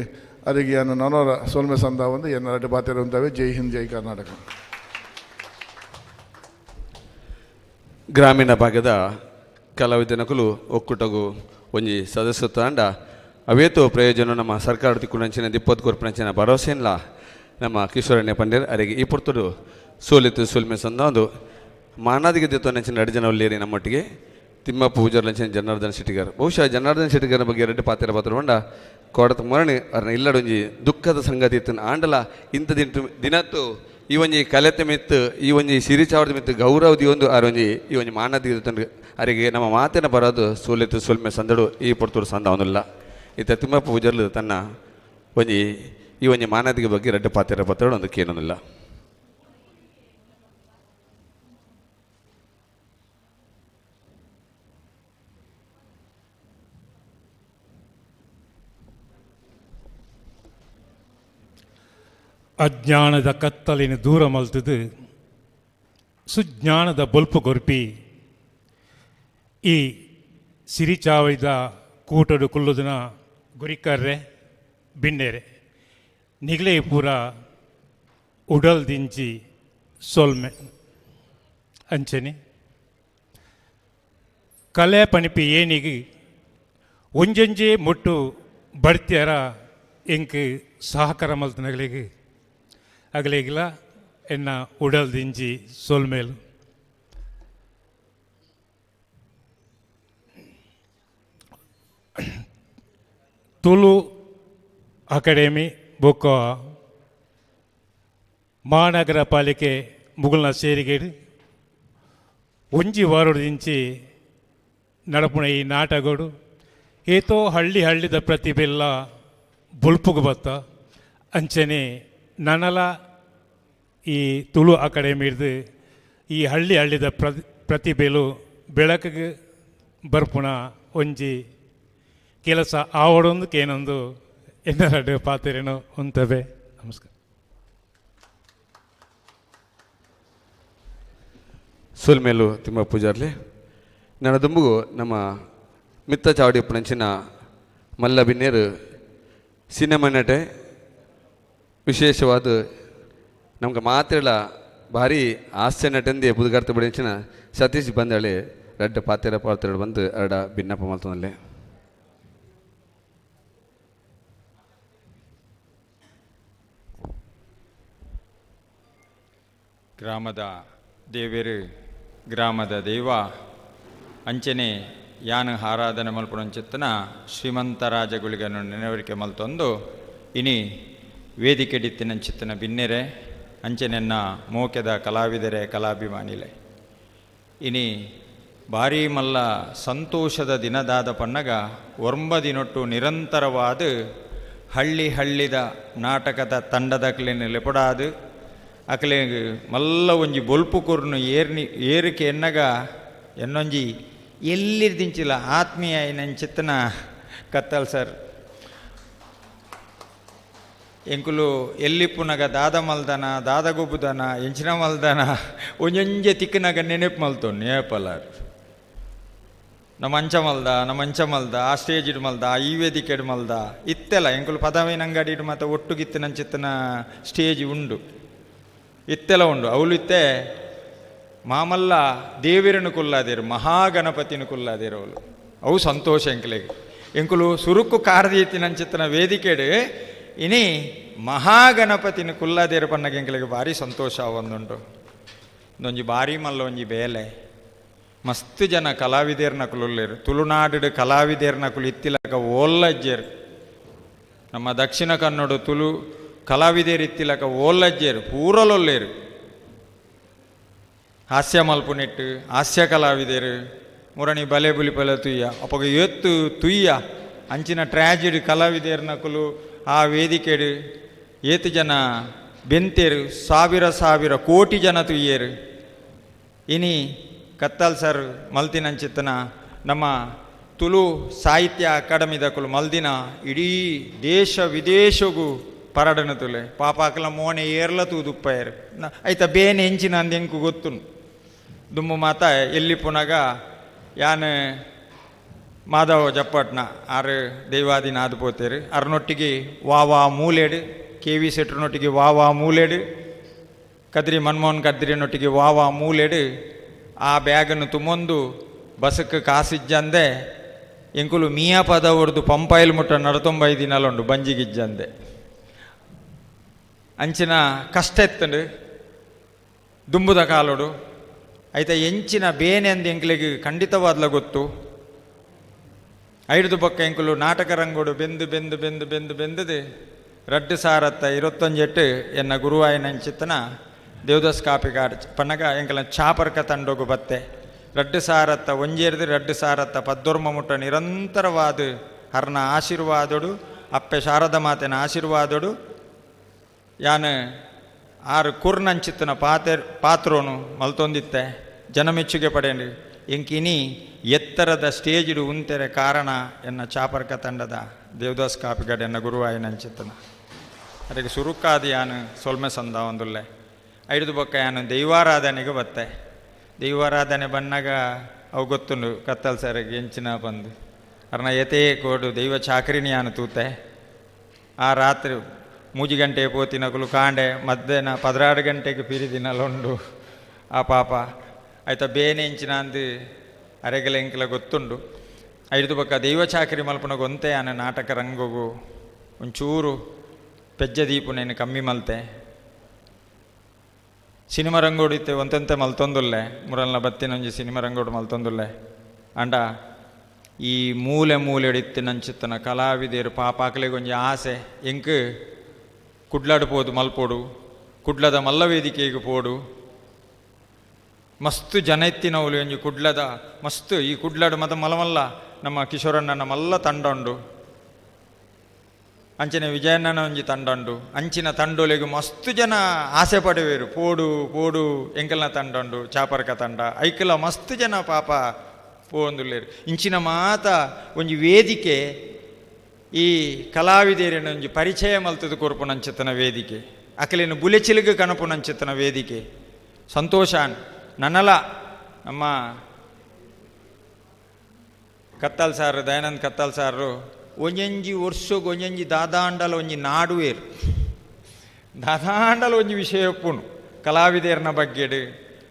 ಅರಿಗೆ ಅನ್ನ ನನೋರ ಸೊಲ್ಮೆ ಸಂದ ಒಂದು ಎನ್ನ ರಡ್ಡು ಪಾತೆರ ಉಂತವೆ. ಜೈ ಹಿಂದ್, ಜೈ ಕರ್ನಾಟಕ. ಗ್ರಾಮೀಣ ಭಾಗದ ಕಲಾವಿದನಕುಲು ಒಕ್ಕೂಟಗು ಒಂಜಿ ಸದಸ್ಯತ್ವ ಅಂಡ ಅವೇತೋ ಪ್ರಯೋಜನ ನಮ್ಮ ಸರ್ಕಾರ ತಿಕ್ಕುನಂಚಿನ ದಿಪ್ಪತ್ತು ಕೊರ್ಪಿನಂಚಿನ ಭರವಸೆನ್ಲ ನಮ್ಮ ಕಿಶೋರಣ್ಯ ಪಂಡೇರ್ ಅರಿಗೆ ಈ ಪೊರ್ತುಡು ಸೋಲಿತ್ತು ಸೋಲ್ಮೆ ಸಂದ ಒಂದು ಮಾನಾದಿಗೆ ದಿತ್ತೊನಂಚಿನ ಎರಡು ಜನ ಉಲ್ಲೇರಿ ನಮ್ಮೊಟ್ಟಿಗೆ ತಿಮ್ಮಪ್ಪ ಪೂಜಾರ್ಲಂಚಿನ ಜನಾರ್ದನ್ ಶೆಟ್ಟಿಗಾರ್. ಬಹುಶಃ ಜನಾರ್ದನ್ ಶೆಟ್ಟಿಗಾರ ಬಗ್ಗೆ ಎರಡು ಪಾತ್ರ ಪಾತ್ರ ಉಂಡ ಕೋಡತ ಮರಣಿ ಅರ್ನ ಇಲ್ಲಡೊಂಜಿ ದುಃಖದ ಸಂಗತಿ ಇತ್ತು. ಆಂಡಲ ಇಂಥ ದಿನ ದಿನತ್ತು ಈ ಒಂಜಿ ಕಲೆತೆ ಮಿತ್ತು ಈ ಒಂಜಿ ಸಿರಿಚಾವರದ ಮಿತ್ತು ಗೌರವ ದಿಯೊಂದು ಆರೊಂಜಿ ಈ ಒಂಜಿ ಮಾನದಿಗೆ ಅರಿಗೆ ನಮ್ಮ ಮಾತಿನ ಬರೋದು ಸೋಲಿತ್ತು ಸೊಲ್ಮೆ ಸಂದಡು ಈ ಪೊರ್ತುಡು ಸಂದ ಅವನಿಲ್ಲ. ಈತ ತಿಮ್ಮಪ್ಪ ಪೂಜಾರ್ಲು ತನ್ನ ಒಂಜಿ ಈ ಒಂಜಿ ಮಾನದಿಗೆ ಬಗ್ಗೆ ರಡ್ಡು ಪಾತ್ರ ಪತ್ರ ಒಂದು ಕೇನೊಂದಿಲ್ಲ. ಅಜ್ಞಾನದ ಕತ್ತಲಿನ ದೂರ ಮಲ್ತದು ಸುಜ್ಞಾನದ ಬೊಲ್ಪು ಕೊರ್ಪಿ ಈ ಸಿರಿಚಾವಳಿದ ಕೂಟಡು ಕುಲ್ಲುದನ ಗುರಿಕರ್ರೆ ಬಿನ್ನೆರೆ ನಿಗಲೆ ಪೂರ ಉಡಲ್ ದಿಂಚಿ ಸೊಲ್ಮೆ ಅಂಚನೆ ಕಲೆ ಪಣಿಪಿ ಏನಿಗೆ ಒಂಜೊಂಜೆ ಮುಟ್ಟು ಬಡ್ತಿಯರ ಎಂಕ್ ಸಹಕಾರ ಮಲ್ತನಗಳಿಗೆ ಅಗಲೇಗಿಲ್ಲ ಎನ್ನ ಉಡಲ್ ದಿಂಜಿ ಸೊಲ್ಮೇಲು. ತುಳು ಅಕಾಡೆಮಿ ಬೊಕ್ಕ ಮಹಾನಗರ ಪಾಲಿಕೆ ಮುಗುಲ್ನ ಸೇರಿಗೇಡು ಒಂಜಿ ವಾರದಿಂಚಿ ನಡಪುಣ ಈ ನಾಟಕಡು ಏತೋ ಹಳ್ಳಿ ಹಳ್ಳಿದ ಪ್ರತಿಭೆಲ್ಲ ಬೊಲ್ಪುಗು ಬತ್ತ ಅಂಚನೆ ನನಲ ಈ ತುಳು ಅಕಾಡೆಮಿಡ್ದು ಈ ಹಳ್ಳಿ ಹಳ್ಳಿದ ಪ್ರತಿಭೆಲು ಬೆಳಕಿಗೆ ಬರ್ಪುಣ ಒಂಜಿ ಕೆಲಸ ಆವಡೊಂದು ಕೇನೊಂದು ಎನ್ನರಡು ಪಾತೆರೇನೋ ಉಂತವೆ. ನಮಸ್ಕಾರ. ಸೊಲ್ಮೇಲು ತಿಮ್ಮ ಪೂಜಾರ್ಲಿ. ನನ್ನ ದುಂಬುಗು ನಮ್ಮ ಮಿತ್ತ ಚಾವಡಿ ಪುಣಂಚಿನ ಮಲ್ಲ ಬಿನ್ನೇರು ಸಿನಿಮಾ ನಟೆ ವಿಶೇಷವಾದ ನಮ್ಗೆ ಮಾತ್ರೆಲ ಭಾರಿ ಹಾಸ್ಯ ನಟಂದೆ ಪುದುಗಾರ್ತ ಬಡಿಂಚಿನ ಸತೀಶ್ ಬಂದಳೆ ರಡ್ಡ ಪಾತೆರ ಪಾತ್ರ ಬಂದು ಅರಡ ಭಿನ್ನಪ್ಪ ಮಲ್ತನಲ್ಲಿ. ಗ್ರಾಮದ ದೇವೆರು ಗ್ರಾಮದ ದೈವ ಅಂಚನೆ ಯಾನು ಆರಾಧನೆ ಮಲ್ಪುನಂಚಿತ್ತನ ಶ್ರೀಮಂತ ರಾಜಗುಳಿಗನ್ನು ನೆನವರಿಕೆ ಮಲ್ತೊಂದು ಇನಿ ವೇದಿಕೆಡಿತ್ತಿನಂಚಿತ್ತನ ಬಿನ್ನೆರೆ ಅಂಚನೆನ್ನ ಮೋಕೆದ ಕಲಾವಿದರೆ ಕಲಾಭಿಮಾನಿಲೆ ಇನಿ ಭಾರೀ ಮಲ್ಲ ಸಂತೋಷದ ದಿನದಾದ ಪನ್ನಗ ಒರ್ಂಬ ದಿನೊಟ್ಟು ನಿರಂತರವಾದ ಹಳ್ಳಿ ಹಳ್ಳಿದ ನಾಟಕದ ತಂಡದ ಅಕ್ಲೆನ್ ಲೆಪಡಾದು ಅಕ್ಲೆಗ್ ಮಲ್ಲ ಒಂಜಿ ಬೊಲ್ಪು ಕೊರ್ನು ಏರ್ನಿ ಏರಿಕೆ ಎನ್ನಗ ಎನ್ನೊಂಜಿ ಎಲ್ಲಿರ್ದಿಂಚಿಲ್ಲ ಆತ್ಮೀಯ ಚಿತ್ತನ ಕತ್ತಲ್ ಸರ್. ಎಂಕುಲು ಎಲ್ಲಿಪ್ಪುನಗ ದಾದ ಮಲ್ದನ ದಾದ ಗೊಬ್ಬುದನ ಎಂಚಿನ ಮಲ್ದನ ಒಂಜೊಂಜೆ ತಿಕ್ಕನಾಗ ನೆನಪು ಮಲ್ತೊನ್ನು ಏಪಲಾರ್ ನಮ್ಮ ಅಂಚ ಮಲ್ದ ನಮ್ಮ ಅಂಚ ಮಲ್ದ ಆ ಸ್ಟೇಜ್ ಇಡ್ ಮಲ್ದ ಈ ವೇದಿಕೆ ಮಲ್ದ ಇತ್ತೆಲ್ಲ ಎಂಕುಲು ಪದವಿನ ಅಂಗಡಿ ಇಡು ಮತ್ತು ಒಟ್ಟುಗಿತ್ತಿನಂಚಿತ್ತನ ಸ್ಟೇಜ್ ಉಂಡು ಇತ್ತೆಲ್ಲ ಉಂಡು. ಅವಳು ಇತ್ತೆ ಮಾಮಲ್ಲ ದೇವಿರನು ಕುಲ್ಲಾದೇರು ಮಹಾಗಣಪತಿನ ಕುಲ್ಲಾದೇರು ಅವಳು. ಅವು ಸಂತೋಷ ಎಂಕಲೆಗ್. ಎಂಕುಲು ಸುರುಕ್ಕು ಕಾರದೀತಿನಂಚಿತ್ತನ ವೇದಿಕೆಡು ಇನಿ ಮಹಾಗಣಪತಿನ ಕುಲ್ಲಾದೇರು ಪನ್ನಗ ಎಂಕಲೆಗ್ ಭಾರಿ ಸಂತೋಷ ಒಂದುಂಡು. ಒಂಜಿ ಭಾರಿ ಮಲ್ಲ ಒಂಜಿ ಬೇಲೆ. ಮಸ್ತ್ ಜನ ಕಲಾವಿದೇರ್ನಕುಲು ತುಳುನಾಡು ಕಲಾವಿದೇರ್ನಕುಲು ಇತ್ತಿಲಕ ಓಲ್ಲಜ್ಜೆರ್. ನಮ್ಮ ದಕ್ಷಿಣ ಕನ್ನಡ ತುಳು ಕಲಾವಿದೇರ್ ಇತ್ತಿಲಕ ಓಲ್ಲಜ್ಜೆರ್ ಪೂರಲೊಲ್ಲೇರು. ಹಾಸ್ಯ ಮಲ್ಪುನೆಟ್ಟು ಹಾಸ್ಯ ಕಲಾವಿದೇರು ಮುರಣಿ ಬಲೆ ಬುಲಿಪಲ ತುಯ್ಯ ಅಪಗ ಏತ್ತು ತುಯ್ಯ ಅಂಚಿನ ಟ್ರ್ಯಾಜಿಡ್ ಕಲಾವಿದೇರ್ನಕುಲು ಆ ವೇದಿಕೆಡು ಏತು ಜನ ಬೆಂತೇರು ಸಾವಿರ ಸಾವಿರ ಕೋಟಿ ಜನ ತುಯ್ಯೇರು. ಇನಿ ಕತ್ತಲ್ ಸರ್ ಮಲ್ತಿನಂಚಿತ್ತನ ನಮ್ಮ ತುಳು ಸಾಹಿತ್ಯ ಅಕಾಡೆಮಿದಕುಲು ಮಲ್ದಿನ ಇಡೀ ದೇಶ ವಿದೇಶಗೂ ಪರಡನ ತುಲೆ ಪಾಪಾಕಲ ಮೋನೆ ಏರ್ಲ ತೂದುಪ್ಪಯರು ಐತ ಬೇನೆ ಎಂಚಿನ ಅಂದ್ ಎಂಕು ಗೊತ್ತುನು. ದುಮ್ಮು ಮಾತ ಎಲ್ಲಿ ಪುನಗ ಯಾನ್ ಮಾಧವ ಜಪ್ಪಟ್ನ ಆರು ದೈವಾದಿನ ಆದು ಪೋತೇರು ಅರ್ನೊಟ್ಟಿಗೆ ವಾ ವಾ ಮೂಲೆಡು ಕೆ ವಿ ಸೆಟ್ರನೊಟ್ಟಿಗೆ ವಾ ವಾ ಮೂಲೆಡು ಕದ್ರಿ ಮನ್ಮೋಹನ್ ಕದ್ರಿನೊಟ್ಟಿಗೆ ವಾ ವಾ ಮೂಲೆಡು ಆ ಬ್ಯಾಗನ್ನು ತುಮ್ಮೊಂದು ಬಸಕ್ಕೆ ಕಾಸಿಜ್ಜಂದೆ ಎಂಕುಲು ಮಿಯಾ ಪದ ಹೊಡೆದು ಪಂಪಾಯಿಲ್ ಮುಟ್ಟ ನಡತೊಂಬೈ ದಿನಲುಂಡು ಬಂಜಿಗಿಜ್ಜಂದೆ ಅಂಚಿನ ಕಷ್ಟ ಎತ್ತಂಡು ದುಂಬುದ ಕಾಲೋಡು. ಐತ ಎಂಚಿನ ಬೇನೆ ಅಂದ್ ಎಂಕ್ಲೆಗ್ ಖಂಡಿತವಾದ್ಲ ಗೊತ್ತು. ಐಡ್ದು ಬೊಕ್ಕ ಎಂಕುಲು ನಾಟಕ ರಂಗೋಡು ಬೆಂದು ಬೆಂದು ಬೆಂದು ಬೆಂದು ಬೆಂದದು ರಡ್ಡು ಸಾರತ್ತ ಇರುವತ್ತೊಂಜೆಟ್ಟು ಎನ್ನ ಗುರುವಾಯಿನ ಅಂಚಿತ್ತನ ದೇವದಾಸ್ ಕಾಪಿಗಾಡ್ ಪನ್ನಗ ಎಂಕಲ ಚಾಪರ್ಕ ತಂಡೋಗು ಬತ್ತೆ ರಡ್ಡು ಸಾರತ್ತ ಒಂಜೇರ್ದು ರಡ್ಡು ಸಾರತ್ತ ಪದ್ದೊರ್ಮ ಮುಟ್ಟ ನಿರಂತರವಾದ ಹರ್ನ ಆಶೀರ್ವಾದೋಡು ಅಪ್ಪೆ ಶಾರದ ಮಾತೆನ ಆಶೀರ್ವಾದೋಡು ಯಾನ್ ಆರು ಕುರ್ನಂಚಿತ್ತನ ಪಾತೆ ಪಾತ್ರೋನು ಮಲ್ತೊಂದಿತ್ತೆ ಜನಮೆಚ್ಚುಗೆ ಪಡೆಯಂಡು ಎಂಕಿನಿ ಎತ್ತರದ ಸ್ಟೇಜಿಡು ಉಂತೆರೆ ಕಾರಣ ಎನ್ನ ಚಾಪರ್ಕ ತಂಡದ ದೇವದಾಸ್ ಕಾಪಿಗಡ್ ಎನ್ನ ಗುರುವಾಯಿನ ಅಂಚಿತ್ತನ ಅದಕ್ಕೆ ಸುರುಕಾದ ಯಾನು ಸೊಲ್ಮೆ ಸಂದ ಒಂದುಲ್ಲೆ. ಐದು ಬೊಕ್ಕ ಯಾನು ದೈವಾರಾಧನೆಗೆ ಬತ್ತೆ. ದೈವಾರಾಧನೆ ಬನ್ನಾಗ ಅವು ಗೊತ್ತುಂಡು ಕತ್ತಲ್ ಸರಿಗೆ ಎಂಚಿನ ಬಂದು ಅರ್ನ ಯತೇ ಕೋಡು ದೈವ ಚಾಕ್ರಿನಿ ಯಾನು ತೂತೆ. ಆ ರಾತ್ರಿ ಮೂಜಿ ಗಂಟೆ ಪೋತಿನಕುಲು ಕಾಂಡೆ ಮಧ್ಯಾಹ್ನ 16 ಗಂಟೆಗೆ ಪಿರಿದಿನಲುಂಡು ಆ ಪಾಪ ಆಯ್ತಾ ಬೇನೆ ಎಂಚಿನ ಅಂದು ಅರೆಗಲ ಎಂಕಲ ಗೊತ್ತುಂಡು. ಐದು ಬೊಕ್ಕ ದೈವ ಚಾಕರಿ ಮಲ್ಪುನ ಗೊಂತೆ ಯಾನು ನಾಟಕ ರಂಗೋಗು ಒಂಚೂರು ಪೆಜ್ಜ ದೀಪು ನೇನು ಕಮ್ಮಿ ಮಲ್ತೆ. ಸಿನಿಮಾ ರಂಗೋಡು ಇತ್ತೆ ಒಂತೆಂತೆ ಮಲ್ತೊಂದುಲ್ಲೆ ಮುರಲ್ನ ಬತ್ತಿನೊಂಜಿ ಸಿನಿಮಾ ರಂಗೋಡು ಮಲ್ತೊಂದುಲ್ಲೆ. ಅಂಡ ಈ ಮೂಲೆ ಮೂಲೆಡು ಇತ್ತಿನಂಚಿತ್ತನ ಕಲಾವಿದೇರು ಪಾಪಾಕಲೆಗೊಂಜಿ ಒಂಜಿ ಆಸೆ ಎಂಕ್ ಕುಡ್ಲಾಡು ಪೋದು ಮಲ್ಪೋಡು ಕುಡ್ಲದ ಮಲ್ಲ ವೇದಿಕೆಗೆ ಪೋಡು ಮಸ್ತ್ ಜನ ಎತ್ತಿನವಲು ಒಂಜಿ ಕುಡ್ಲದ ಮಸ್ತ್ ಈ ಕುಡ್ಲಾಡು ಮತ ಮಲಮಲ್ಲ ನಮ್ಮ ಕಿಶೋರಣ್ಣನ ಮಲ್ಲ ತಂಡ ಉಂಡು ಅಂಚಿನ ವಿಜಯಣ್ಣನ ಒಂಜಿ ತಂಡ ಉಂಡು ಅಂಚಿನ ತಂಡೊಲೆಗ್ ಮಸ್ತ್ ಜನ ಆಸೆ ಪಡೆವೇರು ಪೋಡು ಪೋಡು ಎಂಕಲ್ನ ತಂಡ ಉಂಡು ಚಾಪರ್ಕ ತಂಡ ಐಕಲ ಮಸ್ತ್ ಜನ ಪಾಪ ಪೋಂದುಲ್ಲೇರು. ಇಂಚಿನ ಮಾತ ಒಂಜಿ ವೇದಿಕೆ ಈ ಕಲಾವಿದೇರಿನ ಒಂಜಿ ಪರಿಚಯ ಮಲ್ತದ ಕೊರ್ಪುನಂಚಿತನ ವೇದಿಕೆ ಅಕಲಿನ ಬುಲೆಚಿಲಿಗೆ ಕನಪುನಂಚಿತನ ವೇದಿಕೆ ಸಂತೋಷ ನನ್ನಲ ನಮ್ಮ ಕತ್ತಲ್ ಸಾರು ದಯಾನಂದ್ ಕತ್ತಲ್ ಸಾರು ಒಂಜೊಂಜಿ ವರ್ಷಗ್ ಒಂಜೊಂಜಿ ದಾದಾಂಡಲ ಒಂಜಿ ನಾಡುವೇರು ದಾದಾಂಡಲ ಒಂಜಿ ವಿಷಯ ಒಪ್ಪುನು ಕಲಾವಿದೇರ್ನ ಬಗ್ಗೆಡು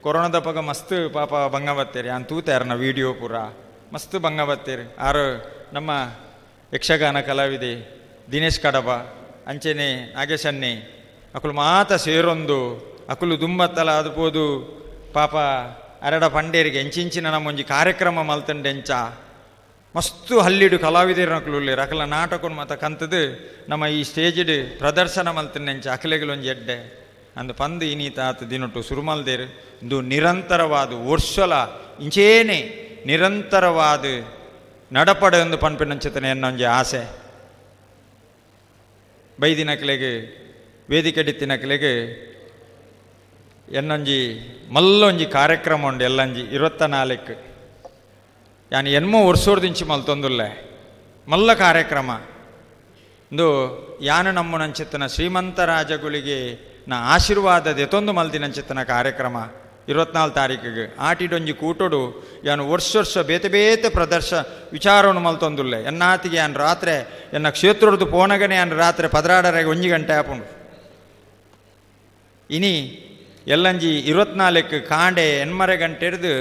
ಕೊರೋನಾದ ಪಗ ಮಸ್ತ್ ಪಾಪ ಬಂಗ ಬತ್ತೇರಿ ಆನ್ ತೂತಾರನ ವೀಡಿಯೋ ಪೂರ ಮಸ್ತ್ ಬಂಗ ಬತ್ತೇರಿ. ಆರು ನಮ್ಮ ಯಕ್ಷಗಾನ ಕಲಾವಿದೆ ದಿನೇಶ್ ಕಡಬ ಅಂಚೆನೆ ನಾಗೇಶನ್ನೆ ಅಕುಲು ಮಾತ ಸೇರೊಂದು ಅಕುಲು ದುಂಬತ್ತಲ ಅದು ಪೋದು ಪಾಪ ಅರಡ ಪಂಡೇರಿಗೆ ಎಂಚಿಂಚಿನ ನಮ್ಮೊಂಜಿ ಕಾರ್ಯಕ್ರಮ ಮಲ್ತಂಡೆಂಚ ಮಸ್ತು ಹಲ್ಲಿಡು ಕಲಾವಿದರನಕುಲು ಉಲ್ಲೇರು ಅಕಲ ನಾಟಕ ಮಾತ ಕಂತದು ನಮ್ಮ ಈ ಸ್ಟೇಜಿಡ್ ಪ್ರದರ್ಶನ ಮಲ್ತಂಡೆಂಚ ಅಕಲೆಗಳು ಎಡ್ಡೆ ಅಂದು ಪಂದು ಇನೀತ ಆತ ದಿನೊಟ್ಟು ಸುರುಮಲ್ದೇರು ಇಂದು ನಿರಂತರವಾದ ವರ್ಷಲ ಇಂಚೇನೆ ನಿರಂತರವಾದ ನಡಪಡೆ ಒಂದು ಪನ್ಪಿನಂಚಿತನೆ ಎನ್ನೊಂಜಿ ಆಸೆ. ಬೈದಿನಕ್ಲೆಗ್ ವೇದಿಕೆ ಡಿತ್ತಿನಕ್ಲೆಗ್ ಎನ್ನೊಂಜಿ ಮಲ್ಲೊಂಜಿ ಕಾರ್ಯಕ್ರಮ ಉಂಡು ಎಲ್ಲಂಜಿ 24 ಯಾನ್ ಎನ್ಮೋ ವರ್ಷೋರ್ದಿಂಚಿ ಮಲ್ತೊಂದುಲ್ಲೆ ಮಲ್ಲ ಕಾರ್ಯಕ್ರಮ. ಇಂದು ಯಾನು ನಮ್ಮುನಂಚಿತ್ತನ ಶ್ರೀಮಂತ ರಾಜಗುಳಿಗೆ ನಾ ಆಶೀರ್ವಾದ ದೆತೊಂದು ಮಲ್ದಿನಂಚಿತ್ತನ ಕಾರ್ಯಕ್ರಮ 24 ತಾರೀಕಿಗೆ ಆಟಿಡೊಂಜಿ ಕೂಟೋಡು ಯಾನು ವರ್ಷ ವರ್ಷ ಬೇತೆ ಬೇತೆ ಪ್ರದರ್ಶ ವಿಚಾರವನ್ನು ಮಲ್ತೊಂದುಲ್ಲೆ. ಎನ್ನಾತಿಗೆ ಯಾನ್ ರಾತ್ರೆ ಎನ್ನ ಕ್ಷೇತ್ರದ್ದು ಪೋನಗನೆ ಯಾನ್ ರಾತ್ರೆ 12 1 ಗಂಟೆ ಆಪುಂಡು. ಇನಿ ಎಲ್ಲಂಜಿ 24 ಕಾಂಡೆ 8 ಗಂಟೆ ಹಿಡ್ದು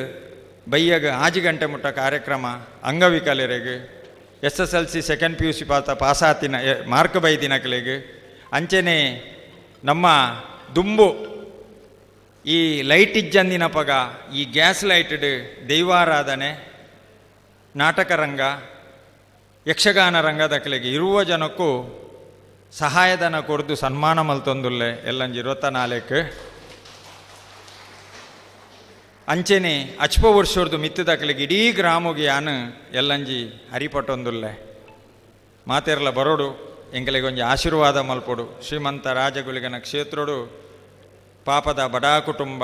ಬೈಯಾಗ 6 ಗಂಟೆ ಮುಟ್ಟ ಕಾರ್ಯಕ್ರಮ. ಅಂಗವಿಕಲರಿಗೆ SSLC second PUC ಪಾಸಾತಿನ ಮಾರ್ಕ್ ಬೈದಿನಕಲೆಗ್ ಅಂಚೆನೆ ನಮ್ಮ ದುಂಬು ಈ ಲೈಟ್ ಇಜ್ಜಂದಿನ ಪಗ ಈ ಗ್ಯಾಸ್ ಲೈಟ್ಡ್ ದೈವಾರಾಧನೆ, ನಾಟಕ ರಂಗ, ಯಕ್ಷಗಾನ ರಂಗದಕಲೆಗೆ ಇರುವ ಜನಕ್ಕೂ ಸಹಾಯಧನ ಕೊರ್ದು ಸನ್ಮಾನ ಮಲ್ತೊಂದುಲ್ಲೆ ಎಲ್ಲಂಜಿ 24. ಅಂಚೆನೆ ಅಚ್ಪ ವರ್ಷರ್ದು ಮಿತ್ತದಕಲೆಗೆ ಇಡೀ ಗ್ರಾಮಗೆ ಯಾನು ಎಲ್ಲಂಜಿ ಹರಿಪಟ್ಟೊಂದುಲ್ಲೆ. ಮಾತೆರ್ಲ ಬರೋಡು ಎಂಕಲೆಗೆ ಒಂಜಿ ಆಶೀರ್ವಾದ ಮಲ್ಪೊಡು. ಶ್ರೀಮಂತ ರಾಜಗುಲಿಗನ ಕ್ಷೇತ್ರಡು ಪಾಪದ ಬಡಾ ಕುಟುಂಬ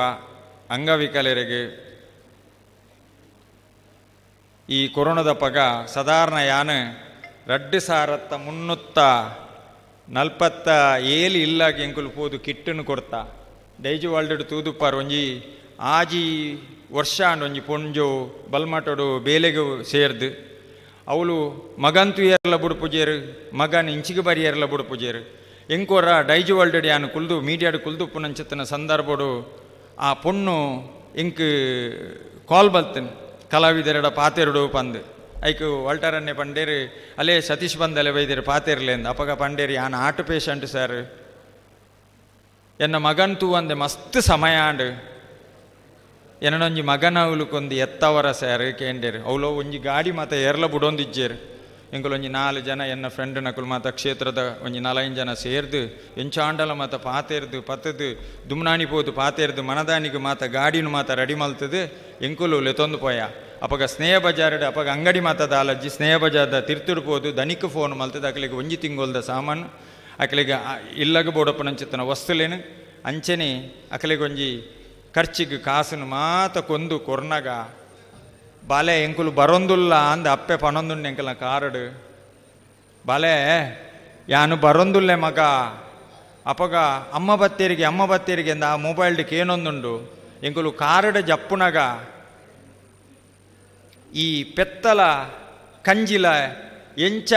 ಅಂಗವಿಕಲರಿಗೆ ಈ ಕೊರೋನಾದ ಪಗ ಸಾಧಾರಣ ಯಾನು 2347 ಇಲ್ಲಾಗಿ ಎಂಕುಲು ಪೋದು ಕಿಟ್ಟನ್ನು ಕೊಡ್ತಾ ಡೈಜು ವರ್ಲ್ಡ್ ತೂದುಪ್ಪಾರ್ ಒಂಜಿ ಆಜಿ ವರ್ಷ ಅಂಡ್ ಒಂಜಿ ಪೊಂಜೋ ಬಲ್ಮಟೋಡು ಬೇಲೆಗೆ ಸೇರ್ದು ಅವಳು ಮಗಂತು ಏರ್ಲ ಬುಡುಪುಜೇರು ಮಗನ್ ಇಂಚಿಗೆ ಬರಿ ಏರ್ಲ ಬುಡುಪುಜೇರು ಎಂಕೋರ ಡೈಜು ವರ್ಲ್ಡ್ ಯಾನು ಕುಲ್ದು ಮೀಡಿಯಾಡು ಕುಲ್ದು ಪುನಂಚಿತ್ತನ ಸಂದರ್ಭಡು ಆ ಪೊಣ್ಣು ಎಂಕ್ ಕಾಲ್ ಬಲ್ತನ್ ಕಲಾವಿದರೆಡ ಪಾತೆರಡು ಪಂದು ಐಕ್ ವಾಲ್ಟರನ್ನೇ ಪಂಡೇರು ಅಲ್ಲೇ ಸತೀಶ್ ಬಂದಲೆ ಬೈದೇರು ಪಾತೆರ್ಲೇಂದು ಅಪಗ ಪಂಡೇರು ಯಾನ್ ಆಟು ಪೇಷಂಟ್ ಸರ್ ಎನ್ನ ಮಗನ್ ತೂ ಅಂದೆ ಮಸ್ತ್ ಸಮಯ ಆಂಡು ಎನ್ನೊಂಜಿ ಮಗನ ಅವಲುಕೊಂದು ಎತ್ತವರ ಸರ್ ಕೇಂಡೇರು ಅವಳು ಒಂಜಿ ಗಾಡಿ ಮಾತ ಏರ್ಲ ಬುಡೊಂದಿಜ್ಜೇರು ಎಂಕುಲೊಂಜಿ 4 ಜನ ಎನ್ನ ಫ್ರೆಂಡ್ ನಕುಲು ಮಾತ ಕ್ಷೇತ್ರದ ಒಂಜಿ 4-5 ಜನ ಸೇರ್ದು ಎಂಚಾಂಡಲ ಮಾತ ಪಾತೆರ್ದು ಪತ್ತದು ದುಮ್ನಾಣಿ ಪೋದು ಪಾತೆರ್ದು ಮನದಾನಿಗೆ ಮಾತ ಗಾಡಿನ ಮಾತ ರೆಡಿ ಮಲ್ತದು ಎಂಕುಲು ಲೆತೊಂದು ಪೋಯ. ಅಪಗ ಸ್ನೇಹ ಬಜಾರ್ಡ್ ಅಪಗ ಅಂಗಡಿ ಮಾತ ದಾಲಜ್ಜಿ ಸ್ನೇಹ ಬಜಾರ್ದ ತಿರ್ತುಡು ಪೋದು ದನಿಕ್ ಫೋನ್ ಮಲ್ತದು ಅಕಲಿಗೆ ಒಂಜಿ ತಿಂಗೊಲ್ದ ಸಾಮಾನು ಅಕಲಿಗೆ ಇಲ್ಲಗ ಬೋಡಪ್ಪನಂಚಿತ್ತನ ವಸ್ತುಲೇನು ಅಂಚೆನೆ ಅಕಲಿಗೆ ಒಂಜಿ ಖರ್ಚಿಗೆ ಕಾಸುನು ಮಾತ ಕೊಂದು ಕೊರ್ನಗ ಬಾಲೆ ಎಂಕುಲು ಬರೊಂದುಲ್ಲ ಅಂದ ಅಪ್ಪೆ ಪನೊಂದುಂಡು ಎಂಕಲ್ನ ಕಾರಡು ಬಾಲೆ ಯಾನು ಬರೊಂದುಲ್ಲೆ ಮಗ ಅಪಗ ಅಮ್ಮ ಬತ್ತೇರಿಗೆ ಅಮ್ಮ ಬತ್ತೇರಿಗೆ ಅಂದ ಆ ಮೊಬೈಲ್ಡ್ ಏನೊಂದುಂಡು ಎಂಕುಲು ಕಾರಡು ಜಪ್ಪುನಗ ಈ ಪೆತ್ತಲ ಕಂಜಿಲ ಎಂಚ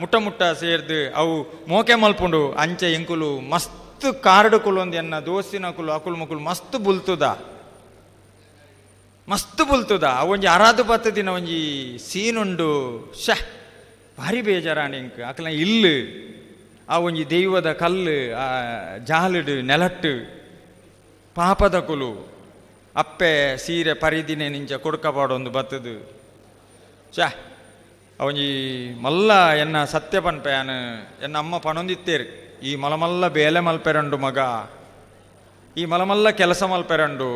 ಮುಟ್ಟ ಮುಟ್ಟ ಸೇರ್ದು ಅವು ಮೋಕೆ ಮಲ್ಪುಂಡು ಅಂಚೆ ಎಂಕುಲು ಮಸ್ತ್ ಕಾರಡು ಕುಲೊಂದು ಎನ್ನ ದೋಸ್ತಿನ ಕುಲು ಅಕುಲು ಮುಕುಲು ಮಸ್ತ್ ಬುಲ್ತುದ ಮಸ್ತ್ ಬುಲ್ತುದ ಅವೊಂಜಿ ಅರಾದು ಪತ್ತು ದಿನ ಒಂಜಿ ಸೀನುಂಡು ಶ ಭಾರಿ ಬೇಜಾರಾಂಡ್ ಎಂಕ್ ಅಕಲ ಇಲ್ಲು ಆ ಒಂಜಿ ದೈವದ ಕಲ್ಲು ಆ ಜಾಲುಡು ನೆಲಟ್ಟು ಪಾಪದ ಕುಲು ಅಪ್ಪೆ ಸೀರೆ ಪರಿದಿನೆ ನಿಂಚ ಕೊಡ್ಕ ಪಾಡೊಂದು ಬತ್ತದು ಶ ಅವೊಂಜಿ ಮಲ್ಲ ಎನ್ನ ಸತ್ಯ ಪನ್ಪೆ ಯಾನು ಎನ್ನ ಅಮ್ಮ ಪನೊಂದಿತ್ತೇರು ಈ ಮಲಮಲ್ಲ ಬೇಲೆ ಮಲ್ಪೆರಂಡು ಮಗ ಈ ಮಲಮಲ್ಲ ಕೆಲಸ ಮಲ್ಪೆರಂಡು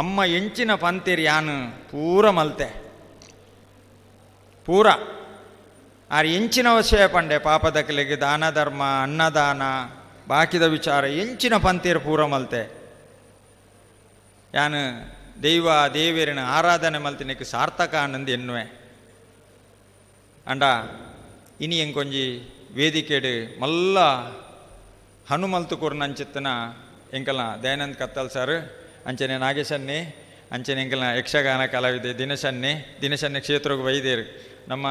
ಅಮ್ಮ ಎಂಚಿನ ಪಂತೇರಿ ಯಾನು ಪೂರ ಮಲ್ತೆ ಪೂರ ಆರ್ ಎಂಚಿನ ವಿಷಯ ಪಂಡೆ ಪಾಪದಕಲೆಗೆ ದಾನ ಧರ್ಮ ಅನ್ನದಾನ ಬಾಕಿದ ವಿಚಾರ ಎಂಚಿನ ಪಂತೇರು ಪೂರ ಮಲ್ತೆ ಯಾನು ದೈವ ದೇವೇರಿನ ಆರಾಧನೆ ಮಲ್ತಿನಕ್ಕೆ ಸಾರ್ಥಕ ಆನಂದ್ ಎನ್ನುವೆ ಅಂಡ ಇನಿ ಎಂಕೊಂಜಿ ವೇದಿಕೆಡು ಮಲ್ಲ ಹನುಮಲ್ತು ಕೊರ್ನಂಚಿತ್ತನ ಎಂಕಲ್ನ ದಯಾನಂದ್ ಕತ್ತಲ್ ಸರ್ ಅಂಚನೆ ನಾಗೇಶನ್ನಿ ಅಂಚನೆ ಎಂಕಲ್ನ ಯಕ್ಷಗಾನ ಕಲಾವಿದೆ ದಿನಶನ್ನಿ ದಿನಶನ್ನಿ ಕ್ಷೇತ್ರಕ್ಕೆ ಬೈದೇರು ನಮ್ಮ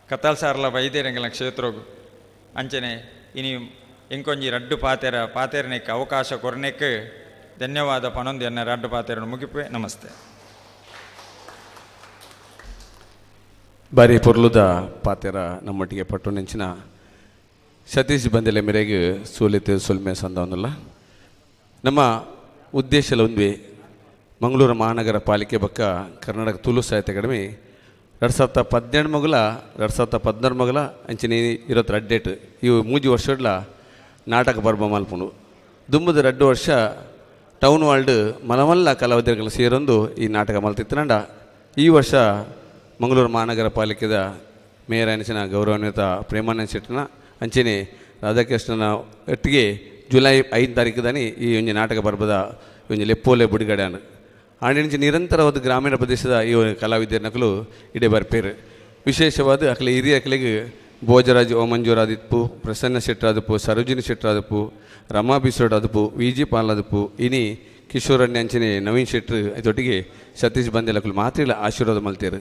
ಕತ್ತಲ್ ಸಾರ್ಲ ಬೈದೇರು ಎಂಕಲ್ನ ಕ್ಷೇತ್ರಗು ಅಂಚನೆ ಇನಿ ಎಂಕೊಂಜಿ ರಡ್ಡು ಪಾತೆರ ಪಾತೆರನೆಕ್ ಅವಕಾಶ ಕೊರ್ನೆಕ್ ಧನ್ಯವಾದ ಪನೊಂದು ಎನ್ನ ರಡ್ಡು ಪಾತೆರನ್ನು ಮುಗಿಪೆ. ನಮಸ್ತೆ. ಬಾರಿ ಪೊರ್ಲುದ ಪಾತೆರ ನಮ್ಮೊಟ್ಟಿಗೆ ಪಟ್ಟು ನೆಂಚಿನ ಸತೀಶ್ ಬಂದೆಲೆ ಮೇರೆಗೆ ಸೋಲಿತು ಸೊಲ್ಮೆ ಸಂದವನ್ನಲ್ಲ. ನಮ್ಮ ಉದ್ದೇಶ ಒಂದ್ವಿ ಮಂಗಳೂರು ಮಹಾನಗರ ಪಾಲಿಕೆ ಬಕ್ಕ ಕರ್ನಾಟಕ ತುಳು ಸಾಹಿತ್ಯ ಅಕಾಡೆಮಿ 2018 ಮಗಲ 2016 ಮಗಲ ಅಂಚಿನ 22 ಡೇಟ್ ಇವು 3 ವರ್ಷಡ್ಲ ನಾಟಕ ಪರ್ಬ ಮಲ್ಪುಂಡು. ದುಂಬುದ 2 ವರ್ಷ ಟೌನ್ ವಾರ್ಡ್ ಮಲಮಲ್ಲ ಕಲಾವಿದರುಗಳ ಸೇರೊಂದು ಈ ನಾಟಕ ಮಲ್ತಿತ್ತನಂಡ. ಈ ವರ್ಷ ಮಂಗಳೂರು ಮಹಾನಗರ ಪಾಲಿಕೆದ ಮೇಯರ್ ಅನಿಸಿನ ಗೌರವಾನ್ವಿತ ಪ್ರೇಮಾನಂದ ಶೆಟ್ಟಿನ ಅಂಚನೆ ರಾಧಾಕೃಷ್ಣನ ಒಟ್ಟಿಗೆ ಜುಲೈ 5 ತಾರೀಕು ಈ ಒಂಜಿ ನಾಟಕ ಪರ್ಬದ ಒಂಜಿ ಲೆಪ್ಪೋಲೆ ಬಿಡುಗಡೆ ಅನ್ನು ಆಂಡಿಂಚ ನಿರಂತರವಾದ ಗ್ರಾಮೀಣ ಪ್ರದೇಶದ ಈ ಕಲಾವಿದರ ನಕಲು ಇಡೇ ಬರ್ಪೇರು. ವಿಶೇಷವಾದ ಅಕಲೆ ಹಿರಿಯ ಅಕಲೆಗೆ Bhojraj ಓಮಂಜೂರಾದಿಪ್ಪು, ಪ್ರಸನ್ನ ಶೆಟ್ಟರಾದಪ್ಪು, ಸರೋಜಿನಿ ಶೆಟ್ಟರಾದಪ್ಪು, ರಮಾ ಬಿಸೋಡಾದಪ್ಪು, ವಿ ಜಿ ಪಾಲಾದಪ್ಪು, ಇನಿ ಕಿಶೋರಣ್ಯ ಅಂಚನೆ ನವೀನ್ ಶೆಟ್ರು ಐತೊಟ್ಟಿಗೆ ಸತೀಶ್ ಬಂದೆಲಕುಲು ಮಾತ್ರಿಲ ಆಶೀರ್ವಾದ ಮಲ್ತೇರು.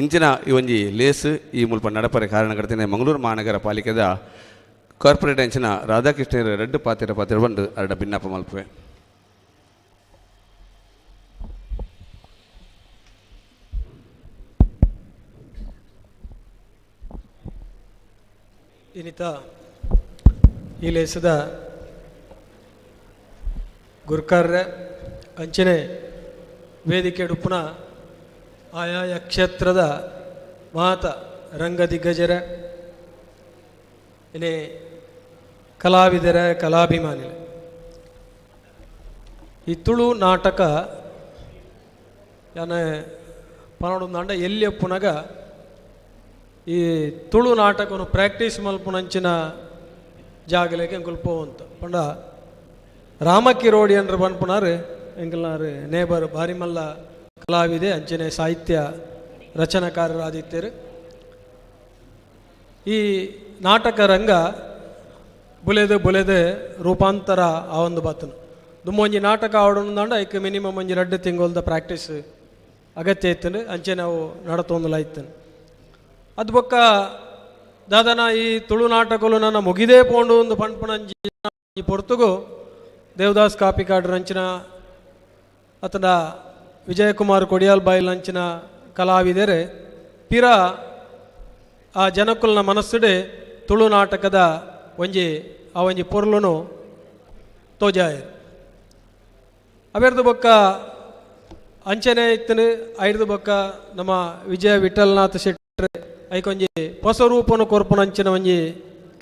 ಇಂಚಿನ ಈ ಒಂಜಿ ಲೇಸ್ ಈ ಮುಲ್ಪ ನಡಪರೆ ಕಾರಣಕರ್ತೇನೆ ಮಂಗಳೂರು ಮಹಾನಗರ ಪಾಲಿಕೆದ ಕಾರ್ಪೊರೇಟ್ ಅಂಚಿನ ರಾಧಾಕೃಷ್ಣರ ರಡ್ಡು ಪಾತಿರ ಪಾತಿರ ಬಂದು ಅರಡ ಭಿನ್ನಪ ಮಲ್ಪುವೆ. ಇನಿತ ಈ ಲೇಸದ ಗುರುಕಾರ್ರೆ ಅಂಚನೆ ವೇದಿಕೆ ಉಪ್ಪುನ ಆಯಾಯ ಕ್ಷೇತ್ರದ ಮಾತ ರಂಗ ದಿಗ್ಗಜರ ಇನಿ ಕಲಾವಿದರ ಕಲಾಭಿಮಾನಿ. ಈ ತುಳು ನಾಟಕ ಯಾನೆ ಪನೊಡೊಂದಾಂಡ ಎಲ್ಲಿ ಒಪ್ಪುನಗ ಈ ತುಳು ನಾಟಕನು ಪ್ರಾಕ್ಟೀಸ್ ಮಲ್ಪುನಂಚಿನ ಜಾಗಲೆಗೆ ಎಂಕುಲು ಪೋವಂತ ಪಂಡ ರಾಮಕಿರೋಡಿ ಅಂದ್ರ ಪನ್ಪುನಾರು ಎಂಕಲ್ನಾರು ನೇಬರ್ ಭಾರಿ ಮಲ್ಲ ಕಲಾವಿದೆ ಅಂಚನೆ ಸಾಹಿತ್ಯ ರಚನಾಕಾರರಾದಿತ್ತೇರು. ಈ ನಾಟಕ ರಂಗ ಬುಲೆದು ಬುಲೆದು ರೂಪಾಂತರ ಆ ಒಂದು ಬಾತನು ದುಮ್ಮೊಂಜಿ ನಾಟಕ ಆಡೋದಂಡ ಐಕ್ ಮಿನಿಮಮ್ ಒಂಜಿ ರಡ್ಡು ತಿಂಗೊಲ್ದ ಪ್ರಾಕ್ಟೀಸ್ ಅಗತ್ಯ ಇತ್ತಂದ್ರೆ ಅಂಚೆ ನಾವು ನಡತೊಂದುಲ ಇತ್ತನು. ಅದು ಬೊಕ್ಕ ದಾದನ ಈ ತುಳು ನಾಟಕಲು ನನ್ನ ಮುಗಿದೇ ಪೋಂಡು ಒಂದು ಪಣ್ಪುಣಂಜಿ ಈ ಪೊರ್ತುಗು ದೇವದಾಸ್ ಕಾಪಿಕಾಡ್ರ ಅಂಚಿನ ಅತನ ವಿಜಯಕುಮಾರ್ ಕೊಡಿಯಾಲ್ ಬಾಯಿಲ್ ಅಂಚಿನ ಕಲಾವಿದರೆ ಪಿರ ಆ ಜನಕುಲ್ನ ಮನಸ್ಸುಡೆ ತುಳು ನಾಟಕದ ಒಂಜಿ ಆ ಒಂಜಿ ಪೊರ್ಲುನು ತೋಜಾಯರು. ಅವೆರ್ದು ಬೊಕ್ಕ ಅಂಚನೆ ಇತ್ತನು ಐರ್ದು ಬೊಕ್ಕ ನಮ್ಮ ವಿಜಯ ವಿಠಲ್ನಾಥ್ ಶೆಟ್ಟರ್ ಐಕೊಂಜಿ ಹೊಸ ರೂಪನು ಕೊರ್ಪುನ ಅಂಚಿನ ಒಂಜಿ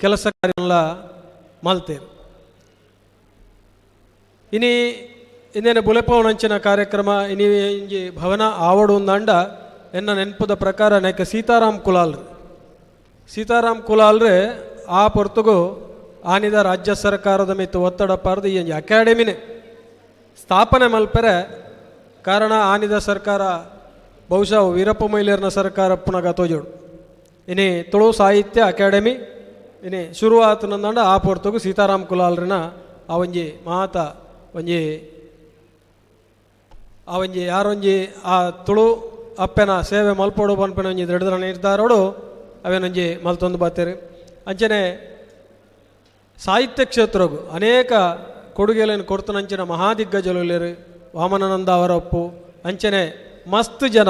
ಕೆಲಸ ಕಾರ್ಯಲ ಮಲ್ತೇರು. ಇನಿ ಇನ್ನೇನು ಬುಲೆಪವನಂಚಿನ ಕಾರ್ಯಕ್ರಮ ಇನಿ ಇಂಜಿ ಭವನ ಆವಡು ಒಂದಂಡ ಎನ್ನ ನೆನಪದ ಪ್ರಕಾರ ನೆಕ ಸೀತಾರಾಮ್ ಕುಲಾಲ್ರು, ಸೀತಾರಾಮ್ ಕುಲಾಲ್ರೆ ಆ ಪೊರ್ತುಗು ಆನಿದ ರಾಜ್ಯ ಸರ್ಕಾರದ ಮಿತ್ತು ಒತ್ತಡ ಪಾರ್ದು ಈ ಒಂಜಿ ಅಕಾಡೆಮಿನೇ ಸ್ಥಾಪನೆ ಮಲ್ಪೆರೆ ಕಾರಣ ಆನಿದ ಸರ್ಕಾರ ಬಹುಶಃ ವೀರಪ್ಪ ಮೊಯ್ಲಿಯರ್ನ ಸರ್ಕಾರ ಪುನಗ ತೋಜೋಡು. ಇನಿ ತುಳು ಸಾಹಿತ್ಯ ಅಕಾಡೆಮಿ ಇನಿ ಶುರುವಾತು ನಂದಂಡ ಆ ಪೊರ್ತುಗು ಸೀತಾರಾಮ್ ಕುಲಾಲ್ರಿನ ಆ ಒಂಜಿ ಮಾತ ಒಂಜಿ ಆ ಒಂಜಿ ಯಾರೊಂಜಿ ಆ ತುಳು ಅಪ್ಪೆನ ಸೇವೆ ಮಲ್ಪೋಡು ಪನ್ಪೆನ ಒಂಜಿ ದೃಢ ನಿರ್ಧಾರೋಡು ಅವೇನೊಂಜಿ ಮಲ್ತೊಂದು ಬಾತೇರು. ಅಂಚನೆ ಸಾಹಿತ್ಯ ಕ್ಷೇತ್ರಗು ಅನೇಕ ಕೊಡುಗೆಗಳನ್ನು ಕೊಡ್ತನಂಚಿನ ಮಹಾದಿಗ್ಗಜಲುಲೇರು ವಾಮನಾನಂದ ಅವರಪ್ಪು ಅಂಚನೆ ಮಸ್ತ್ ಜನ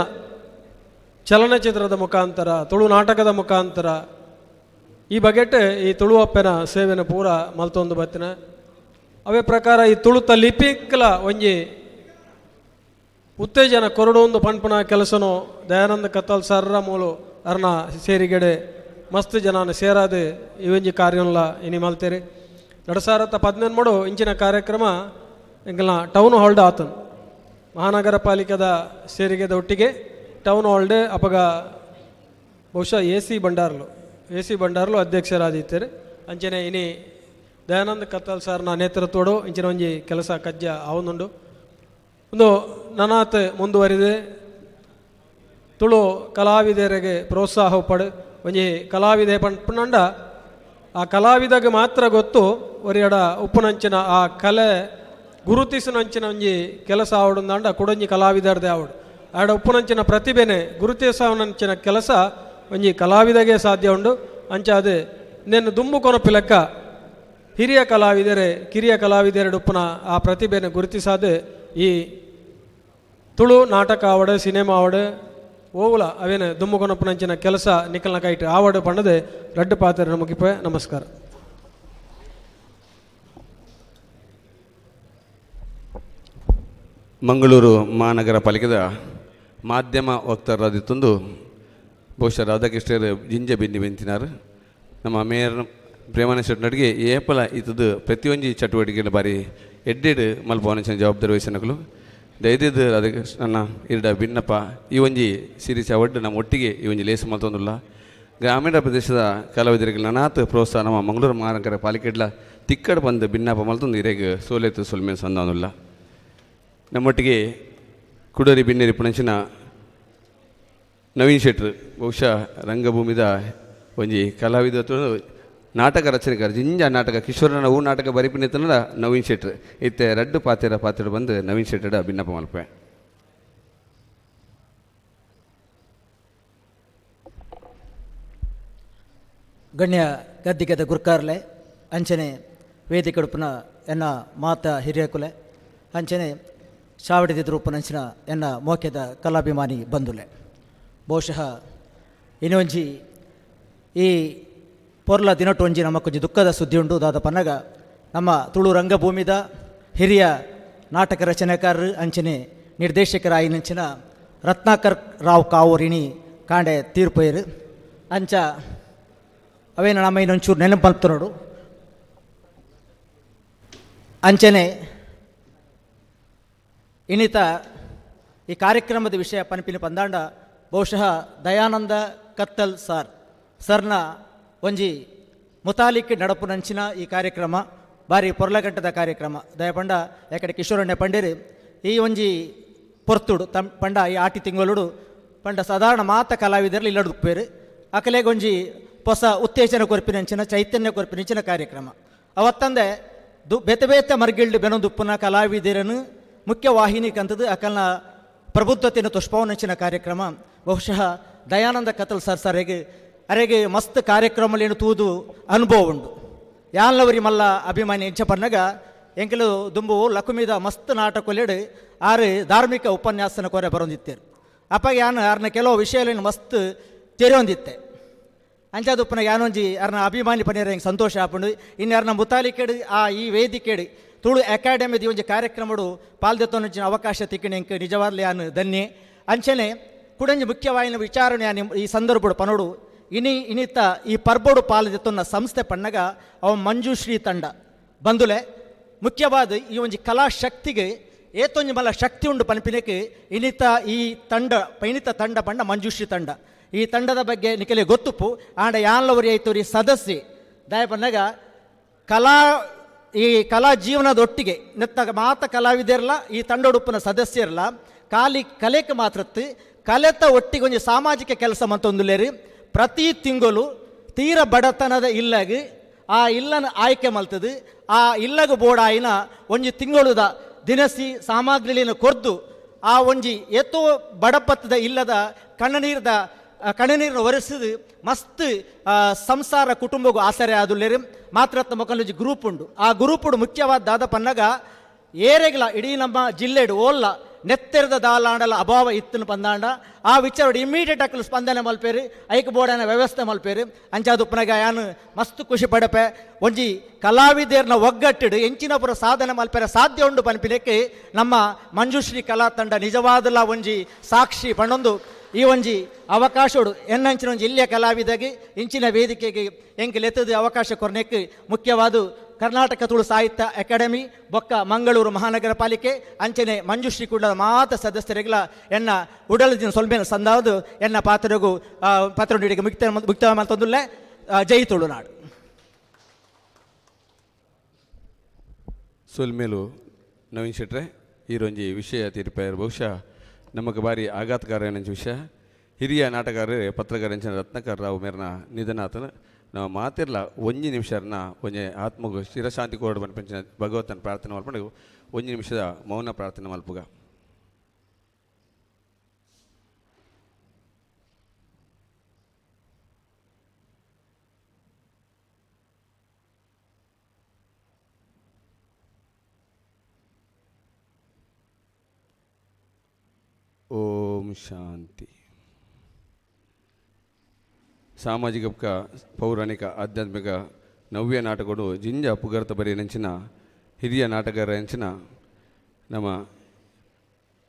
ಚಲನಚಿತ್ರದ ಮುಖಾಂತರ ತುಳು ನಾಟಕದ ಮುಖಾಂತರ ಈ ಬಗೆಟ್ ಈ ತುಳು ಅಪ್ಪೆನ ಸೇವೆನ ಪೂರ ಮಲ್ತೊಂದು ಬತ್ತಿನ. ಅವೇ ಪ್ರಕಾರ ಈ ತುಳುತ ಲಿಪಿಕ್ಲ ಒಂಜಿ ಉತ್ತೇಜನ ಕೊರಡು ಒಂದು ಪಣ್ಪುನ ಕೆಲಸನು ದಯಾನಂದ ಕತ್ತಲ್ ಸರ್ರ ಮೂಲು ಅರ್ನ ಸೇರಿಗೆಡೆ ಮಸ್ತ್ ಜನನ ಸೇರಾದ ಈ ಒಂಜಿ ಕಾರ್ಯನ್ಲ ಇನಿ ಮಲ್ತೇರಿ. 2018 ಇಂಚಿನ ಕಾರ್ಯಕ್ರಮ ಎಂಕಲ್ನ ಟೌನ್ ಹಾಲ್ಡ್ ಆತನ್ ಮಹಾನಗರ ಪಾಲಿಕೆದ ಸೇರಿಗೆದ ಒಟ್ಟಿಗೆ ಟೌನ್ ಹಾಲ್ಡ್ ಅಪಗ ಬಹುಶಃ ಎ ಸಿ ಬಂಡಾರ್ಲು ಅಧ್ಯಕ್ಷರಾದಿತ್ತಾರೆ. ಅಂಚನೆ ಇನಿ ದಯಾನಂದ ಕತ್ತಲ್ ಸರ್ನ ನೇತೃತ್ವಡು ಇಂಚಿನ ಒಂಜಿ ಕೆಲಸ ಕಜ್ಜ ಆವೊಂದುಂಡು. ಒಂದು ನನಾತ್ ಮುಂದುವರಿದೆ ತುಳು ಕಲಾವಿದರಿಗೆ ಪ್ರೋತ್ಸಾಹ ಪಡು ಒಂಜಿ ಕಲಾವಿದೆ ಪಂಡ ಆ ಕಲಾವಿದಗೆ ಮಾತ್ರ ಗೊತ್ತು ಒರಿಯಡ ಉಪ್ಪುನಂಚಿನ ಆ ಕಲೆ ಗುರುತಿಸುನಂಚಿನ ಒಂಜಿ ಕೆಲಸ ಆವಡುಂದಾಂಡ ಕುಡೊಂಜಿ ಕಲಾವಿದರ್ದೆ ಆವಡು ಆಡ ಉಪ್ಪುನಂಚಿನ ಪ್ರತಿಭೆನೆ ಗುರುತಿಸವನಂಚಿನ ಕೆಲಸ ಒಂಜಿ ಕಲಾವಿದಗೆ ಸಾಧ್ಯ ಉಂಡು. ಅಂಚಾದ ನೆನ್ನು ದುಂಬು ಕೊನಪು ಲೆಕ್ಕ ಹಿರಿಯ ಕಲಾವಿದರೆ ಕಿರಿಯ ಕಲಾವಿದರೆಡುಪ್ಪುನ ಆ ಪ್ರತಿಭೆನ ಗುರುತಿಸಾದ ಈ ತುಳು ನಾಟಕ ಆವಡು ಸಿನಿಮಾ ಆವಡು ಓವುಲ ಅವೇನು ದುಮ್ಮು ಕೊನಪುನಂಚಿನ ಕೆಲಸ ನಿಕಲ್ನ ಕೈಟ್ ಆವಡು ಪಣ್ಣದೆ ರಡ್ಡು ಪಾತ್ರ ಮುಗಿಪೆ. ನಮಸ್ಕಾರ. ಮಂಗಳೂರು ಮಹಾನಗರ ಪಾಲಿಕೆದ ಮಾಧ್ಯಮ ವಕ್ತಾರರಾದಿತ್ತೊಂದು ಬಹುಶಃ ರಾಧಾಕೃಷ್ಣರು ಜಿಂಜ ಬಿಂದಿ ಬೆಂತಿನಾರು. ನಮ್ಮ ಮೇಯರ್ ಪ್ರೇಮಾನಂದ ಶೆಟ್ಟನಡಿಗೆ ಏಪಲ ಇತ್ತದು ಪ್ರತಿಯೊಂಜಿ ಚಟುವಟಿಕೆಗಳ ಬಾರಿ ಎಡ್ಡೆಡ್ ಮಲ್ಪವನಂಚಿನ ಜವಾಬ್ದಾರಿ ವಹಿಸಿನಕಲು ದಯದಿದ್ದು ರಾಧಾಕೃಷ್ಣನ ಇರಡ ಭಿನ್ನಪ್ಪ ಈ ಒಂಜಿ ಸಿರಿಸ ಒಡ್ಡು ನಮ್ಮ ಒಟ್ಟಿಗೆ ಈ ಒಂಜಿ ಲೇಸು ಮಲ್ತೊಂದುಲ್ಲ. ಗ್ರಾಮೀಣ ಪ್ರದೇಶದ ಕಲಾವಿದರಿಗೆ ನನಾತ್ ಪ್ರೋತ್ಸಾಹ ನಮ್ಮ ಮಂಗಳೂರು ಮಹಾನಗರ ಪಾಲಿಕೆಡ್ಲ ತಿಕ್ಕಡ್ ಬಂದು ಭಿನ್ನಪ್ಪ ಮಲ್ತೊಂದು ಇರೆಗ್ ಸೋಲೆತ್ತು ಸೊಲ್ಮೆ ಸಂದಾನುಲ್ಲ. ನಮ್ಮೊಟ್ಟಿಗೆ ಕುಡರಿ ಬಿನ್ನೇರಿ ಪುಣಂಚಿನ ನವೀನ್ ಶೆಟ್ರು ಬಹುಶಃ ರಂಗಭೂಮಿದ ಒಂಜಿ ಕಲಾವಿದ ನಾಟಕ ರಚನೆಕಾರ ಜಿಂಜ ನಾಟಕ ಕಿಶೋರನ ಹೂ ನಾಟಕ ಬರಿಪಿನ ನವೀನ್ ಶೆಟ್ರು ಇತ್ತೆ ರಡ್ಡು ಪಾತೆರ ಪಾತ್ರ ಬಂದು ನವೀನ್ ಶೆಟ್ಟಡ ಭಿನ್ನಪ ಮಲ್ಪೆ. ಗಣ್ಯ ಗದ್ದಿಗೆದ ಗುರ್ಕಾರ್ಲೆ ಅಂಚನೆ ವೇದಿಕೆಡುಪುನ ಎನ್ನ ಮಾತ ಹಿರಿಯಕುಲೆ ಅಂಚನೆ ಚಾವಡಿದಿದ್ರೂಪನಂಚಿನ ಎನ್ನ ಮೋಕ್ಯದ ಕಲಾಭಿಮಾನಿ ಬಂಧುಲೆ. ಬಹುಶಃ ಇನ್ನೊಂಜಿ ಈ ಪೊರ್ಲ ದಿನಟೊಂಜಿ ನಮಕೊಂಜಿ ದುಃಖದ ಸುದ್ದಿ ಉಂಡು. ದಾದ ಪನ್ನಗ ನಮ್ಮ ತುಳು ರಂಗಭೂಮಿದ ಹಿರಿಯ ನಾಟಕ ರಚನೆಕಾರರು ಅಂಚನೆ ನಿರ್ದೇಶಕರಾಯಿನಂಚಿನ ರತ್ನಾಕರ್ ರಾವ್ ಕಾವೂರಿಣಿ ಕಾಂಡೆ ತೀರ್ಪೈರು ಅಂಚ ಅವೇನ ನಮ್ಮ ಇನ್ನೊಂಚೂರು ನೆನಪು ಮಲ್ಪುನೋಡು. ಅಂಚನೆ ಇನ್ನಿತ ಈ ಕಾರ್ಯಕ್ರಮದ ವಿಷಯ ಪನ್ಪಿನ ಪಂದಾಂಡ ಬಹುಶಃ ದಯಾನಂದ ಕತ್ತಲ್ ಸರ್ ಸರ್ನ ಒಂಜಿ ಮುತಾಲಿಕ್ ನಡಪುನಂಚಿನ ಈ ಕಾರ್ಯಕ್ರಮ ಬಾರಿ ಪೊರ್ಲಗಂಟದ ಕಾರ್ಯಕ್ರಮ. ದಯಪಂಡ ಯಾಕಡೆ ಕಿಶೋರಣ್ಣ ಪಂಡೇರು ಈ ಒಂಜಿ ಪೊರ್ತುಡು ತಮ್ ಪಂಡ ಈ ಆಟಿ ತಿಂಗಳುಡು ಪಂಡ ಸಾಧಾರಣ ಮಾತ ಕಲಾವಿದರಲ್ಲಿ ಇಲ್ಲಡುಪ್ಪೇರು ಅಕಲೆಗೊಂಜಿ ಹೊಸ ಉತ್ತೇಜನ ಕೊರ್ಪಿನಂಚಿನ ಚೈತನ್ಯ ಕೊರ್ಪಿನಂಚಿನ ಕಾರ್ಯಕ್ರಮ. ಅವತ್ತಂದೆ ಬೇತೆ ಬೇತೆ ಮರ್ಗಿಲ್ಡು ಬೆನೊಂದುಪ್ಪುನ ಕಲಾವಿದರನ್ನು ಮುಖ್ಯ ವಾಹಿನಿ ಕಂತದ್ದು ಅಕಲ್ನ ಪ್ರಬುದ್ಧತೆಯನ್ನು ತುಷ್ಪವನಂಚಿನ ಕಾರ್ಯಕ್ರಮ. ಬಹುಶಃ ದಯಾನಂದ ಕತಲ್ ಸರ್ ಸರೆಗೆ ಅರೆಗೆ ಮಸ್ತ್ ಕಾರ್ಯಕ್ರಮಲೇನು ತೂದು ಅನುಭವ ಉಂಡು. ಯಾನ್ಲವರಿ ಮಲ್ಲ ಅಭಿಮಾನಿ ಎಂಚ ಪನ್ನಗ ಎಂಕಲು ದುಂಬು ಲಕುಮಿದ ಮಸ್ತ್ ನಾಟಕೊಲೆಡು ಆರು ಧಾರ್ಮಿಕ ಉಪನ್ಯಾಸನ ಕೊರೆ ಬರೊಂದಿತ್ತೇರು. ಅಪ್ಪ ಯಾನ್ ಆರ್ನ ಕೆಲವು ವಿಷಯಲೇನು ಮಸ್ತ್ ತೆರೆಯೊಂದಿತ್ತೆ. ಅಂಚಾದುಪ್ಪನ ಯಾನೊಂಜಿ ಅರ್ನ ಅಭಿಮಾನಿ ಪನೇರ ಹೆಂಗೆ ಸಂತೋಷ ಆಪುಂಡು. ಇನ್ನು ಅರ್ನ ಮುತಾಲಿಕೆಡು ಆ ಈ ವೇದಿಕೆಡು ತುಳು ಅಕಾಡೆಮಿದ ಒಂಜಿ ಕಾರ್ಯಕ್ರಮಡು ಪಾಲ್ದೆತ್ತೊಂಜಿನ ಅವಕಾಶ ತಿಕ್ಕಿನ ಎಂಕ್ ನಿಜವಾಗ್ಲೂ ಯಾನು ಧನ್ಯೆ. ಅಂಚನೆ ಕುಡಂಜಿ ಮುಖ್ಯವಾಯಿನ ವಿಚಾರಣೆ ಯಾನ್ ಈ ಸಂದರ್ಭಡು ಪನೋಡು. ಇನಿ ಇನಿತ ಈ ಪರ್ಬೋಡು ಪಾಲ್ದೆತ್ತೊನ್ನ ಸಂಸ್ಥೆ ಪನ್ನಗ ಅವ ಮಂಜುಶ್ರೀ ತಂಡ ಬಂದುಲೆ ಮುಖ್ಯವಾದ ಈ ಒಂಜಿ ಕಲಾಶಕ್ತಿಗೆ ಏತೊಂಜಿ ಮಲ್ಲ ಶಕ್ತಿ ಉಂಡು ಪನ್ಪಿನಕ್ಕೆ ಇನಿತ ಈ ತಂಡ ಪೈನಿತ ತಂಡ ಪಂಡ ಮಂಜುಶ್ರೀ ತಂಡ. ಈ ತಂಡದ ಬಗ್ಗೆ ನಿಖಲೆ ಗೊತ್ತುಪ್ಪು. ಆಂಡ ಯಾನ್ಲವರಿ ಐತೋರಿ ಸದಸ್ಯೆ ದಯ ಪನ್ನಗ ಕಲಾ ಈ ಕಲಾ ಜೀವನದೊಟ್ಟಿಗೆ ನೆತ್ತ ಮಾತ ಕಲಾವಿದರಲ್ಲ ಈ ತಂಡೊಡುಪ್ಪುನ ಸದಸ್ಯರಲ್ಲ ಖಾಲಿ ಕಲೆಕ್ ಮಾತ್ರತ್ತು ಕಲೆತ ಒಟ್ಟಿಗೆ ಒಂಜಿ ಸಾಮಾಜಿಕ ಕೆಲಸ ಮತ್ತೊಂದುಲೇರಿ ಪ್ರತಿ ತಿಂಗಳು ತೀರ ಬಡತನದ ಇಲ್ಲಗ್ ಆ ಇಲ್ಲನ ಆಯ್ಕೆ ಮಲ್ತದು ಆ ಇಲ್ಲಗ ಬೋಡಾಯಿನ ಒಂಜಿ ತಿಂಗಳುದ ದಿನಸಿ ಸಾಮಗ್ರಿಲಿನ ಕೊರ್ದು ಆ ಒಂಜಿ ಏತೋ ಬಡಪತ್ತದ ಇಲ್ಲದ ಕಣ್ಣನೀರ್ದ ಕಣ್ಣನೀರನ್ನು ಒರೆಸಿದು ಮಸ್ತ್ ಸಂಸಾರ ಕುಟುಂಬಗೂ ಆಸರೆ ಆದುಲ್ಲೇರು. ಮಾತ್ರ ಮೊಕಲೊಂಜಿ ಗ್ರೂಪ್ ಉಂಡು. ಆ ಗ್ರೂಪುಡು ಮುಖ್ಯವಾದ ದಾದ ಪನ್ನಗ ಏರೆಗ್ಲ ಇಡೀ ನಮ್ಮ ಜಿಲ್ಲೆಡು ಓಲ್ಲ ನೆತ್ತೆರದ ದಾಲಾಂಡಲ ಅಭಾವ ಇತ್ತನು ಪಂದಾಂಡ ಆ ವಿಚಾರ ಇಮ್ಮಿಡಿಯೇಟ್ ಅಕ್ಕಲು ಸ್ಪಂದನೆ ಮಲ್ಪೇರು ಐಕ್ ಬೋರ್ಡನ ವ್ಯವಸ್ಥೆ ಮಲ್ಪೇರು. ಅಂಚಾದುಪ್ಪನಗ ಯಾನು ಮಸ್ತ್ ಖುಷಿ ಪಡಪೆ ಒಂಜಿ ಕಲಾವಿದರ್ನ ಒಗ್ಗಟ್ಟಿಡು ಎಂಚಿನಪುರ ಸಾಧನೆ ಮಲ್ಪೆರ ಸಾಧ್ಯ ಉಂಡು ಪನ್ಪಿನಕ್ಕೆ ನಮ್ಮ ಮಂಜುಶ್ರೀ ಕಲಾ ತಂಡ ನಿಜವಾದಲ ಒಂಜಿ ಸಾಕ್ಷಿ ಪಣ್ಣೊಂದು ಈ ಒಂಜಿ ಅವಕಾಶೋಡು ಎನ್ನಂಚಿನ ಒಂಜಿ ಇಲ್ಲಿಯ ಕಲಾವಿದಗೆ ಇಂಚಿನ ವೇದಿಕೆಗೆ ಎಂಕ್ ಲೆತ್ತದ ಅವಕಾಶ ಕೊರ್ನೆಕ್ ಮುಖ್ಯವಾದ ಕರ್ನಾಟಕ ತುಳು ಸಾಹಿತ್ಯ ಅಕಾಡೆಮಿ ಬೊಕ್ಕ ಮಂಗಳೂರು ಮಹಾನಗರ ಪಾಲಿಕೆ ಅಂಚನೆ ಮಂಜುಶ್ರೀ ಕೂಡ ಮಾತ ಸದಸ್ಯರಿಗಳ ಎನ್ನ ಉಡಲದಿನ ಸೊಲ್ಮೇನ ಸಂದಾವದು ಎನ್ನ ಪಾತ್ರಗೂ ಪಾತ್ರ ಮುಕ್ತ ಮುಕ್ತ ಮಲ್ತೊಂದುಲ್ಲೆ. ಜೈ ತುಳುನಾಡು. ಸೊಲ್ಮೇಲು ನವೀನ್ ಶೆಟ್ರೆ ಈರೊಂಜಿ ವಿಷಯ ತೀರ್ಪೇರ್ ಬಹುಶಃ ನಮಗೆ ಬಾರಿ ಆಘಾತಕಾರ ವಿಷಯ. ಹಿರಿಯ ನಾಟಕಾರರೇ ಪತ್ರಕಾರ ರತ್ನಾಕರ್ ರಾವ್ ಮೇರ್ನ ನಿಧನ ಆತನ ನಾವು ಮಾತಿರ್ಲ ಒಂಜಿ ನಿಮಿಷರ್ನ ಒಂಜಿ ಆತ್ಮಗು ಚಿರಶಾಂತಿ ಕೋರಡು ಪಂಚಿನ ಭಗವತನ ಪ್ರಾರ್ಥನೆ ಮಲ್ಪಂಡು ಒಂಜಿ ನಿಮಿಷದ ಮೌನ ಪ್ರಾರ್ಥನೆ ಮಲ್ಪುಗ. ಓಂ ಶಾಂತಿ. ಸಾಮಾಜಿಕ ಪೌರಾಣಿಕ ಆಧ್ಯಾತ್ಮಿಕ ನವ್ಯ ನಾಟಕಗಳು ಜಿಂಜ ಪುಗರ್ತ ಬರೆಯನಂಚಿನ ಹಿರಿಯ ನಾಟಕರಂಚಿನ ನಮ್ಮ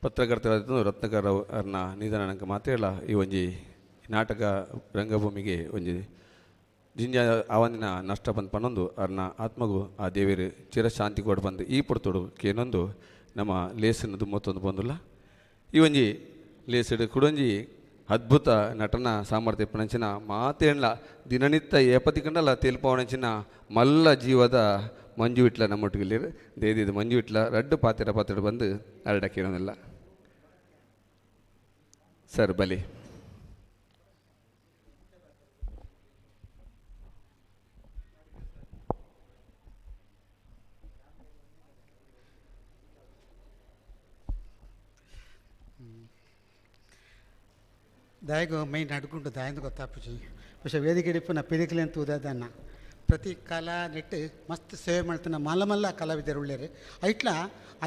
ಪತ್ರಕರ್ತರಾದ ರತ್ನಾಕರ್ ರಾವ್ ಅವ್ರನ್ನ ನಿಧನ ನಂಗೆ ಮಾತೇಳ ಈ ಒಂಜಿ ನಾಟಕ ರಂಗಭೂಮಿಗೆ ಒಂಜಿ ಜಿಂಜ ಆವಂದಿನ ನಷ್ಟ ಬಂದು ಪನ್ನೊಂದು ಅವ್ರನ್ನ ಆತ್ಮಗೂ ಆ ದೇವಿಯರು ಚಿರಶಾಂತಿ ಕೊಡು ಬಂದು ಈ ಪುಡ್ತೋಡು ಕೇನೊಂದು ನಮ್ಮ ಲೇಸನ್ನು ದುಮ್ಮತ್ತೊಂದು ಬಂದಿಲ್ಲ. ಈ ಒಂಜಿ ಲೇಸಡು ಕುಡೊಂಜಿ ಅದ್ಭುತ ನಟನ ಸಾಮರ್ಥ್ಯ ಪಣಂಚಿನ ಮಾತೇನ್ಲ ದಿನನಿತ್ಯ ಏಪತಿ ಕಂಡಲ ತೇಲ್ಪವನಂಚಿನ ಮಲ್ಲ ಜೀವದ ಮಂಜು ಇಟ್ಲ ನಮ್ಮೊಟ್ಟಿಗೆ ದೇದಿದ್ದು ಮಂಜು ಇಟ್ಲ ರಡ್ಡು ಪಾತಿರ ಪಾತ್ರ ಬಂದು ಅರಡಕ್ಕಿರೋದಿಲ್ಲ ಸರ್ ಬಲಿ. ದಾಯಗು ಮೈ ನಡ್ಕೊಂಡು ದಾಯಂದು ಗೊತ್ತಾಪುಜಿ ಬಹುಶಃ ವೇದಿಕೆ ಇಡಿಪುನ ಪಿರಿಕಲೆ ಅಂತ ಉದಾದನ್ನ ಪ್ರತಿ ಕಲಾ ನೆಟ್ಟು ಮಸ್ತ್ ಸೇವೆ ಮಾಡ್ತಾನೆ ಮಲ್ಲ ಮಲ್ಲ ಕಲಾವಿದರು ಉಳ್ಳೇರು ಐಟ್ಲ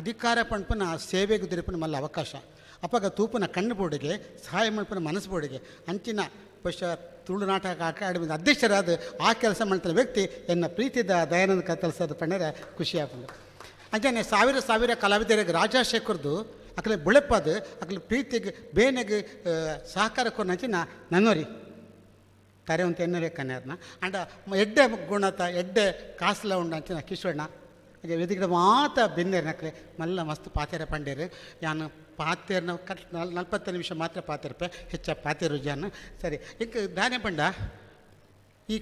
ಅಧಿಕಾರ ಪಣ್ಪುನ ಸೇವೆಗೆ ದಿರಪುನ ಮಲ್ಲ ಅವಕಾಶ ಅಪಗ ತೂಪುನ ಕಣ್ಣು ಬೋರ್ಡಿಗೆ ಸಹಾಯ ಮಲ್ಪುನ ಮನಸ್ಸು ಬೋರ್ಡಿಗೆ ಅಂಚಿನ ಬಹುಶಃ ತುಳು ನಾಟಕ ಅಕಾಡೆಮಿ ಅಧ್ಯಕ್ಷರಾದ ಆ ಕೆಲಸ ಮಾಡ್ತಾನೆ ವ್ಯಕ್ತಿ ಎನ್ನ ಪ್ರೀತಿದ ದಯಾನಂದ ಕತ್ತಲ್ಸದ ಪಣ್ಣರೆ ಖುಷಿ ಆಪುಂಡು. ಅಂಚನೆ ಸಾವಿರ ಸಾವಿರ ಕಲಾವಿದರಿಗೆ ರಾಜಶೇಖರ್ದು ಅಕಲೆ ಬುಳೆಪದು ಅಕಲೆ ಪ್ರೀತಿಗೆ ಬೇನೆಗೆ ಸಹಕಾರ ಕೊನಂಚಿನ ನನ್ನೋರಿ ತರೆ ಅಂತ ಎನ್ನರೆ ಕನ್ಯಾರ್ನ ಅಂಡ ಎಡ್ಡೆ ಗುಣತ ಎಡ್ಡೆ ಕಾಸ್ಲ ಉಂಡು ಅಂಚಿನ ಕಿಶೋಣ್ಣ ಹಾಗೆ ವೇದಿಕೆ ಮಾತ ಬೆನ್ನೇರು ನಕ್ಲೆ ಮಲ್ಲ ಮಸ್ತ್ ಪಾತೆರ ಪಂಡೇರು ಯಾನು ಪಾತೇರ್ನ ಕಟ್ 40 ನಿಮಿಷ ಮಾತ್ರ ಪಾತೆರ್ಪೆ ಹೆಚ್ಚ ಪಾತೇರು ಜಾನು ಸರಿ ಇಂಕ ದಾನೆ ಪಂಡ ಈ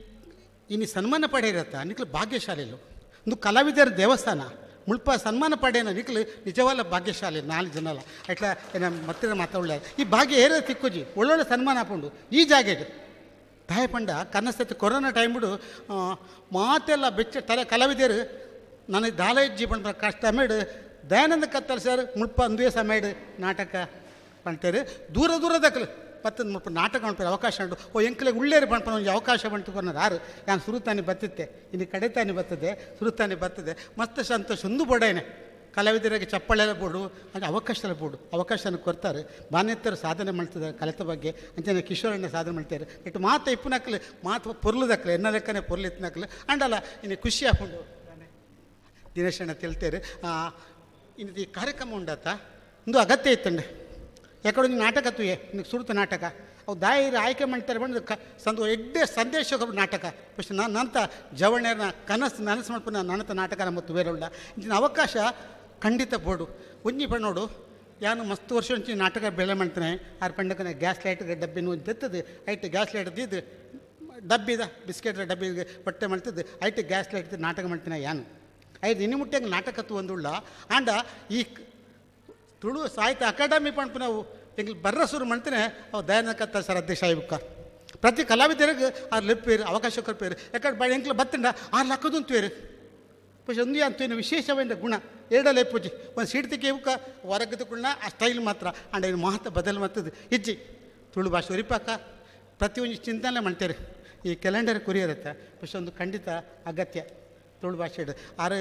ಇನ್ನು ಸನ್ಮಾನ ಪಡೆಯಿರತ್ತ ನಿಕ್ಲು ಭಾಗ್ಯಶಾಲಿಲು ಒಂದು ಕಲಾವಿದರ ದೇವಸ್ಥಾನ ಮುಲ್ಪ ಸನ್ಮಾನ ಪಡೆಯನ ನಿಕ್ಲು ನಿಜವಲ್ಲ ಭಾಗ್ಯಶಾಲಿ 4 ಜನ ಅಲ್ಲ ಅಟ್ಲ ಏನ ಮತ್ತೆ ಮಾತಾಡಲ್ಲ ಈ ಭಾಗ್ಯ ಏರ ತಿಕ್ಕುಜಿ ಒಳ್ಳೊಳ್ಳೆ ಸನ್ಮಾನ ಹಾಕೊಂಡು ಈ ಜಾಗೆಗೆ ತಾಯಿ ಪಂಡ ಕನ್ನಸ್ತತಿ ಕೊರೋನಾ ಟೈಮ್ಡು ಮಾತೆಲ್ಲ ಬೆಚ್ಚ ತಲೆ ಕಲಾವಿದರು ನನಗೆ ದಾಲಜ್ಜಿ ಪಂಡ ಕಷ್ಟ ಮೇಡು ದಯಾನಂದ ಕತ್ತಲ್ ಸರ್ ಮುಲ್ಪ ಅಂದುವೆ ಸಮಯಡ್ ನಾಟಕ ಪಂತೇರು ದೂರ ದೂರದಕ್ಕಲು ಪತ್ತಂದು ಮುಲ್ಪ ನಾಟಕ ಮಾಡ್ತಾರೆ ಅವಕಾಶ ಉಂಟು ಓ ಎಂಕಲೆಗೆ ಉಳ್ಳೇರು ಪಣ್ಪನ ಒಂದು ಅವಕಾಶ ಬಂತು ಕೊನ್ನೋದು ಆರು ನಾನು ಸುರುತಾನೆ ಬತ್ತಿತ್ತೆ ಇನ್ನು ಕಡೆ ತಾನೆ ಬರ್ತದೆ ಸುರುತಾನೆ ಬರ್ತದೆ ಮಸ್ತ್ ಸಂತೋಷ ಒಂದು ಬೋಡೇನೆ ಕಲಾವಿದರಿಗೆ ಚಪ್ಪಾಳೆಲ್ಲ ಬೋಡು ಅಂದರೆ ಅವಕಾಶ ಎಲ್ಲ ಬೋಡು ಅವಕಾಶನ ಕೊಡ್ತಾರೆ ಬಾನೆತ್ತರು ಸಾಧನೆ ಮಾಡ್ತಿದ್ದಾರೆ ಕಲಿತ ಬಗ್ಗೆ ಅಂಚನೆ ಕಿಶೋರಣ್ಣ ಸಾಧನೆ ಮಾಡ್ತಾರೆ ಇಟ್ಟು ಮಾತು ಇಪ್ಪನಕ್ಲು ಮಾತು ಪೊರ್ಲುದಕ್ಲು ಎನ್ನ ಲೆಕ್ಕನೆ ಪೊರ್ಲು ಇತ್ತನಕ್ಲು ಅಂಡಲ್ಲ ಇನ್ನು ಖುಷಿ ಹಾಕೊಂಡು ದಿನೇಶಣ್ಣ ತಿಳ್ತೇರು ಇನ್ನು ಈ ಕಾರ್ಯಕ್ರಮ ಉಂಡಾತ ಒಂದು ಅಗತ್ಯ ಇತ್ತಂಡೆ ಯಾಕಂದ್ರೆ ಒಂದು ನಾಟಕ ತುಯೆ ನಿನಗೆ ಸುರುತ ನಾಟಕ ಅವು ದಾಯಿರು ಆಯ್ಕೆ ಮಾಡ್ತಾರೆ ಬಂದು ಕ ಸಂದು ಎಡ್ಡೆ ಸಂದೇಶ ನಾಟಕ ಫಸ್ಟ್ ನಾನು ನಂತ ಜವಣ್ಯರನ್ನ ಕನಸು ನನಸು ಮಾಡ್ಕೊಂಡು ನನ್ನಂತ ನಾಟಕ ನಮ್ಮ ತುವೇರುಳ್ಳ ಇಂಚಿನ ಅವಕಾಶ ಖಂಡಿತ ಬೋಡು ಒಂಜಿ ನೋಡು ಯಾನು ಮಸ್ತ್ ವರ್ಷ ಒಂಚಿ ನಾಟಕ ಬೆಳೆ ಮಾಡ್ತಾನೆ ಆರು ಪಂಡಕನ ಗ್ಯಾಸ್ ಲೈಟ್ ಡಬ್ಬಿನ ಒಂದು ತೆತ್ತದು ಐಟ್ ಗ್ಯಾಸ್ ಲೈಟ್ ದಿದ್ದು ಡಬ್ಬಿದ ಬಿಸ್ಕೆಟ್ ಡಬ್ಬಿ ಹೊಟ್ಟೆ ಮಾಡ್ತಿದ್ದು ಐಟ್ ಗ್ಯಾಸ್ ಲೈಟ್ ನಾಟಕ ಮಾಡ್ತಾನೆ ಯಾನು ಐದು ಇನ್ನು ಮುಟ್ಟಂಗೆ ನಾಟಕ ತು ಒಂದುಳ್ಳ ಆಂಡ ಈ ತುಳು ಸಾಹಿತ್ಯ ಅಕಾಡೆಮಿ ಪಂಪ ನಾವು ಎಂಗ್ಲು ಬರ್ರ ಶುರು ಮಾಡ್ತೇನೆ ಅವು ದಯಾನಂದ ಕತ್ತಲ್ ಸರ್ ಅಧ್ಯಕ್ಷ ಆಯ್ಬುಕ್ಕ ಪ್ರತಿ ಕಲಾವಿದರಿಗೆ ಆ ಲೆಪ್ಪೇರು ಅವಕಾಶ ಕೊರ್ಪೇರು ಯಾಕಂದ್ರೆ ಬ ಎಂಕ್ಲು ಬತ್ತಂಡ ಆ ಲಕ್ಕದಂತೇರು ಪುಷ್ ಒಂದು ಅಂತೇನು ವಿಶೇಷವಾದ ಗುಣ ಎರಡಲ್ಲೇ ಪೂಜೆ ಒಂದು ಸೀಟ್ ಬುಕ್ಕ ಹೊರಗದ ಗುಣ ಆ ಸ್ಟೈಲ್ ಮಾತ್ರ ಅಂಡ್ ಇನ್ನು ಮಹತ್ವ ಬದಲು ಮತ್ತದು ಇಜ್ಜಿ ತುಳು ಭಾಷೆ ಉರಿಪಾಕ ಪ್ರತಿಯೊಂದು ಚಿಂತನೆ ಮಾಡ್ತಾರೆ ಈ ಕ್ಯಾಲೆಂಡರ್ ಕುರಿಯರತ್ತೆ ಪುಷ್ ಒಂದು ಖಂಡಿತ ಅಗತ್ಯ ತುಳು ಭಾಷೆ ಆರು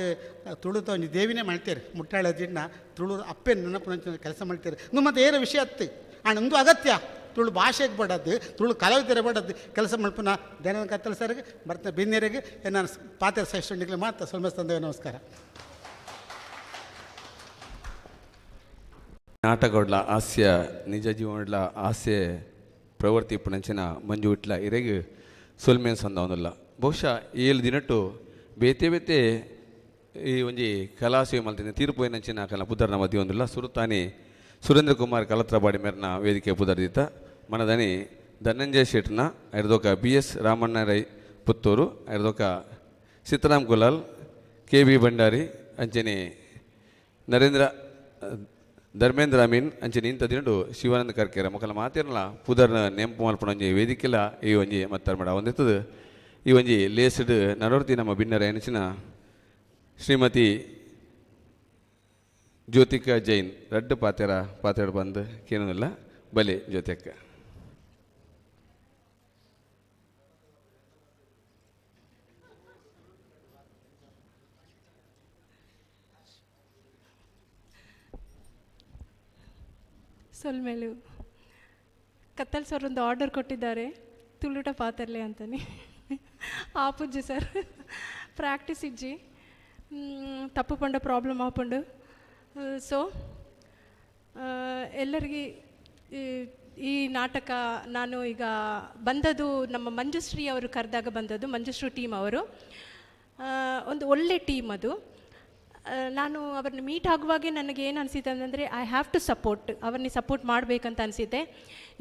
ತುಳುತ ಒಂದು ದೇವಿನೇ ಮಾಡ್ತಾರೆ ಮುಟ್ಟಾಳ ದಿನ ತುಳು ಅಪ್ಪೆ ನೆನಪು ಕೆಲಸ ಮಾಡ್ತಾರೆ ನಿಮ್ಮ ಮತ್ತೆ ಏನು ವಿಷಯ ಅತ್ತು ಆ್ಯಂಡ್ ಒಂದು ಅಗತ್ಯ ತುಳು ಭಾಷೆಗೆ ಬಡದ್ದು ತುಳು ಕಲಾವಿದರ ಬಡದ್ದು ಕೆಲಸ ಮಲ್ಪುನ ದಯಾನಂದ ಕತ್ತಲ್ ಸರ್ಗೆ ಬರ್ತ ಬಿನ್ನೆರೆಗೆ ನಾನು ಪಾತ್ರ ಸಹಿಷ್ಣುಗಳಿಗೆ ಮಾತ್ರ ಸ್ವಲ್ಪ ತಂದೆ ನಮಸ್ಕಾರ. ನಾಟಕೊಡ್ಲ ಹಾಸ್ಯ ನಿಜ ಜೀವನಡ್ಲ ಹಾಸ್ಯ ಪ್ರವೃತ್ತಿ ಪುಣಂಚಿನ ಮಂಜು ಇಟ್ಲ ಇರೆಗ್ ಸೊಲ್ಮೇನ್ ಸಂದವನಲ್ಲ ಬಹುಶಃ 7 ದಿನಟ್ಟು ಬೇತೆ ಬೇತೆ ಈ ಒಂಜಿ ಕಲಾಸೇವೆ ಮಲ್ತಿನ ತೀರ್ಪು ಏನಂಚಿನ ಕಲ ಪುದರ್ನ ಮಧ್ಯೆ ಒಂದುಲ್ಲ ಸುರುತಾನಿ ಸುರೇಂದ್ರ ಕುಮಾರ್ ಕಲತ್ರಬಾಡಿ ಮೇರ್ನ ವೇದಿಕೆ ಪುದರ್ದಿತ್ತ ಮನದನಿ ಧನಂಜಯ ಶೆಟ್ನ ಐರ್ದೋಕ ಬಿ ಎಸ್ ರಾಮಣ್ಣ ರೈ ಪುತ್ತೂರು ಐರ್ದೋಕ ಸೀತಾರಾಮ್ ಕುಲಾಲ್ ಕೆ ಬಿ ಭಂಡಾರಿ ಅಂಚನೆ ನರೇಂದ್ರ ಧರ್ಮೇಂದ್ರ ಅಮೀನ್ ಅಂಚನೆ ಇಂಥ ದಿನಡು ಶಿವಾನಂದ ಕರ್ಕೇರ ಮಕ್ಕಳ ಮಾತಿರಲ್ಲ ಪುದರ್ನ ನೆಂಪು ಮಲ್ಪುನ ಒಂಜಿ ವೇದಿಕೆಲ ಈ ಒಂಜಿ ಮತ್ತಾರ್ ಮಾಡ ಒಂದಿತ್ತದು ಈ ಒಂಜಿ ಲೇಸ್ಡ್ ನಡವರ್ತಿ ನಮ್ಮ ಬಿನ್ನರ ಎನಿಸಿನ ಶ್ರೀಮತಿ ಜ್ಯೋತಿಕಾ ಜೈನ್ ರಡ್ಡು ಪಾತೆರ ಪಾತೆರ ಬಂದು ಕೇನಲ್ಲ ಬಲೆ ಜ್ಯೋತಿಯಕ್ಕ. ಸೊಲ್ಮೇಲು ಕತ್ತಲ್ ಸರ್ ಒಂದು ಆರ್ಡರ್ ಕೊಟ್ಟಿದ್ದಾರೆ ತುಳುಟ ಪಾತರ್ಲೆ ಅಂತಾನೆ ಆಪುಜ್ಜಿ ಸರ್ ಪ್ರಾಕ್ಟೀಸ್ ಇಜ್ಜಿ ತಪ್ಪು ಪಂಡ ಪ್ರಾಬ್ಲಮ್ ಆಪುಂಡು. ಸೊ ಎಲ್ಲರಿಗೆ ಈ ನಾಟಕ ನಾನು ಈಗ ಬಂದದ್ದು ನಮ್ಮ ಮಂಜುಶ್ರೀ ಅವರು ಕರೆದಾಗ ಬಂದದ್ದು, ಮಂಜುಶ್ರೀ ಟೀಮ್ ಅವರು ಒಂದು ಒಳ್ಳೆ ಟೀಮ್ ಅದು. ನಾನು ಅವ್ರನ್ನ ಮೀಟ್ ಆಗುವಾಗೆ ನನಗೆ ಏನು ಅನಿಸಿತು ಅಂತಂದರೆ I have to support, ಅವ್ರನ್ನ ಸಪೋರ್ಟ್ ಮಾಡಬೇಕಂತ ಅನಿಸುತ್ತೆ.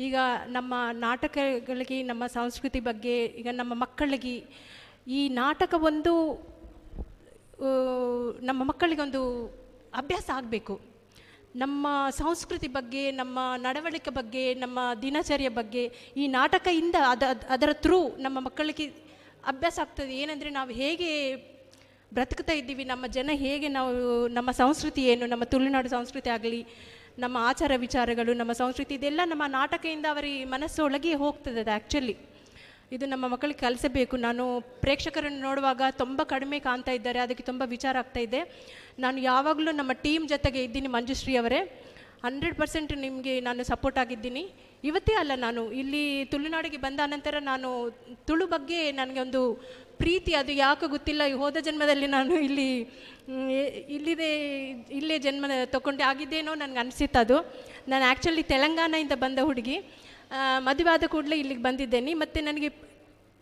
ಈಗ ನಮ್ಮ ನಾಟಕಗಳಿಗೆ, ನಮ್ಮ ಸಂಸ್ಕೃತಿ ಬಗ್ಗೆ, ಈಗ ನಮ್ಮ ಮಕ್ಕಳಿಗೆ ಈ ನಾಟಕ ಒಂದು ನಮ್ಮ ಮಕ್ಕಳಿಗೊಂದು ಅಭ್ಯಾಸ ಆಗಬೇಕು. ನಮ್ಮ ಸಂಸ್ಕೃತಿ ಬಗ್ಗೆ, ನಮ್ಮ ನಡವಳಿಕೆ ಬಗ್ಗೆ, ನಮ್ಮ ದಿನಚರಿಯ ಬಗ್ಗೆ ಈ ನಾಟಕದಿಂದ ಅದರ ಥ್ರೂ ನಮ್ಮ ಮಕ್ಕಳಿಗೆ ಅಭ್ಯಾಸ ಆಗ್ತದೆ. ಏನಂದರೆ ನಾವು ಹೇಗೆ ಬ್ರತುಕ್ತಾ ಇದ್ದೀವಿ, ನಮ್ಮ ಜನ ಹೇಗೆ, ನಾವು ನಮ್ಮ ಸಂಸ್ಕೃತಿ ಏನು, ನಮ್ಮ ತುಳುನಾಡು ಸಂಸ್ಕೃತಿ ಆಗಲಿ, ನಮ್ಮ ಆಚಾರ ವಿಚಾರಗಳು, ನಮ್ಮ ಸಂಸ್ಕೃತಿ, ಇದೆಲ್ಲ ನಮ್ಮ ನಾಟಕದಿಂದ ಅವರಿಗೆ ಮನಸ್ಸೊಳಗೆ ಹೋಗ್ತದೆ. ಅದು ಆ್ಯಕ್ಚುಲಿ ಇದು ನಮ್ಮ ಮಕ್ಕಳಿಗೆ ಕಲಿಸಬೇಕು. ನಾನು ಪ್ರೇಕ್ಷಕರನ್ನು ನೋಡುವಾಗ ತುಂಬ ಕಡಿಮೆ ಕಾಣ್ತಾ ಇದ್ದಾರೆ, ಅದಕ್ಕೆ ತುಂಬ ವಿಚಾರ ಆಗ್ತಾ ಇದೆ. ನಾನು ಯಾವಾಗಲೂ ನಮ್ಮ ಟೀಮ್ ಜೊತೆಗೆ ಇದ್ದೀನಿ. ಮಂಜುಶ್ರೀ ಅವರೇ, 100% ನಿಮಗೆ ನಾನು ಸಪೋರ್ಟ್ ಆಗಿದ್ದೀನಿ. ಇವತ್ತೇ ಅಲ್ಲ, ನಾನು ಇಲ್ಲಿ ತುಳುನಾಡಿಗೆ ಬಂದ ನಂತರ ನಾನು ತುಳು ಬಗ್ಗೆ ನನಗೆ ಒಂದು ಪ್ರೀತಿ, ಅದು ಯಾಕೆ ಗೊತ್ತಿಲ್ಲ. ಹೋದ ಜನ್ಮದಲ್ಲಿ ನಾನು ಇಲ್ಲಿ ಇಲ್ಲೇ ಜನ್ಮ ತಗೊಂಡೆ ಆಗಿದ್ದೇನೋ ನನಗೆ ಅನಿಸಿತ್ತು ಅದು. ನಾನು ಆ್ಯಕ್ಚುಲಿ ತೆಲಂಗಾಣದಿಂದ ಬಂದ ಹುಡುಗಿ, ಮದುವೆ ಆದ ಕೂಡಲೇ ಇಲ್ಲಿಗೆ ಬಂದಿದ್ದೇನೆ. ಮತ್ತು ನನಗೆ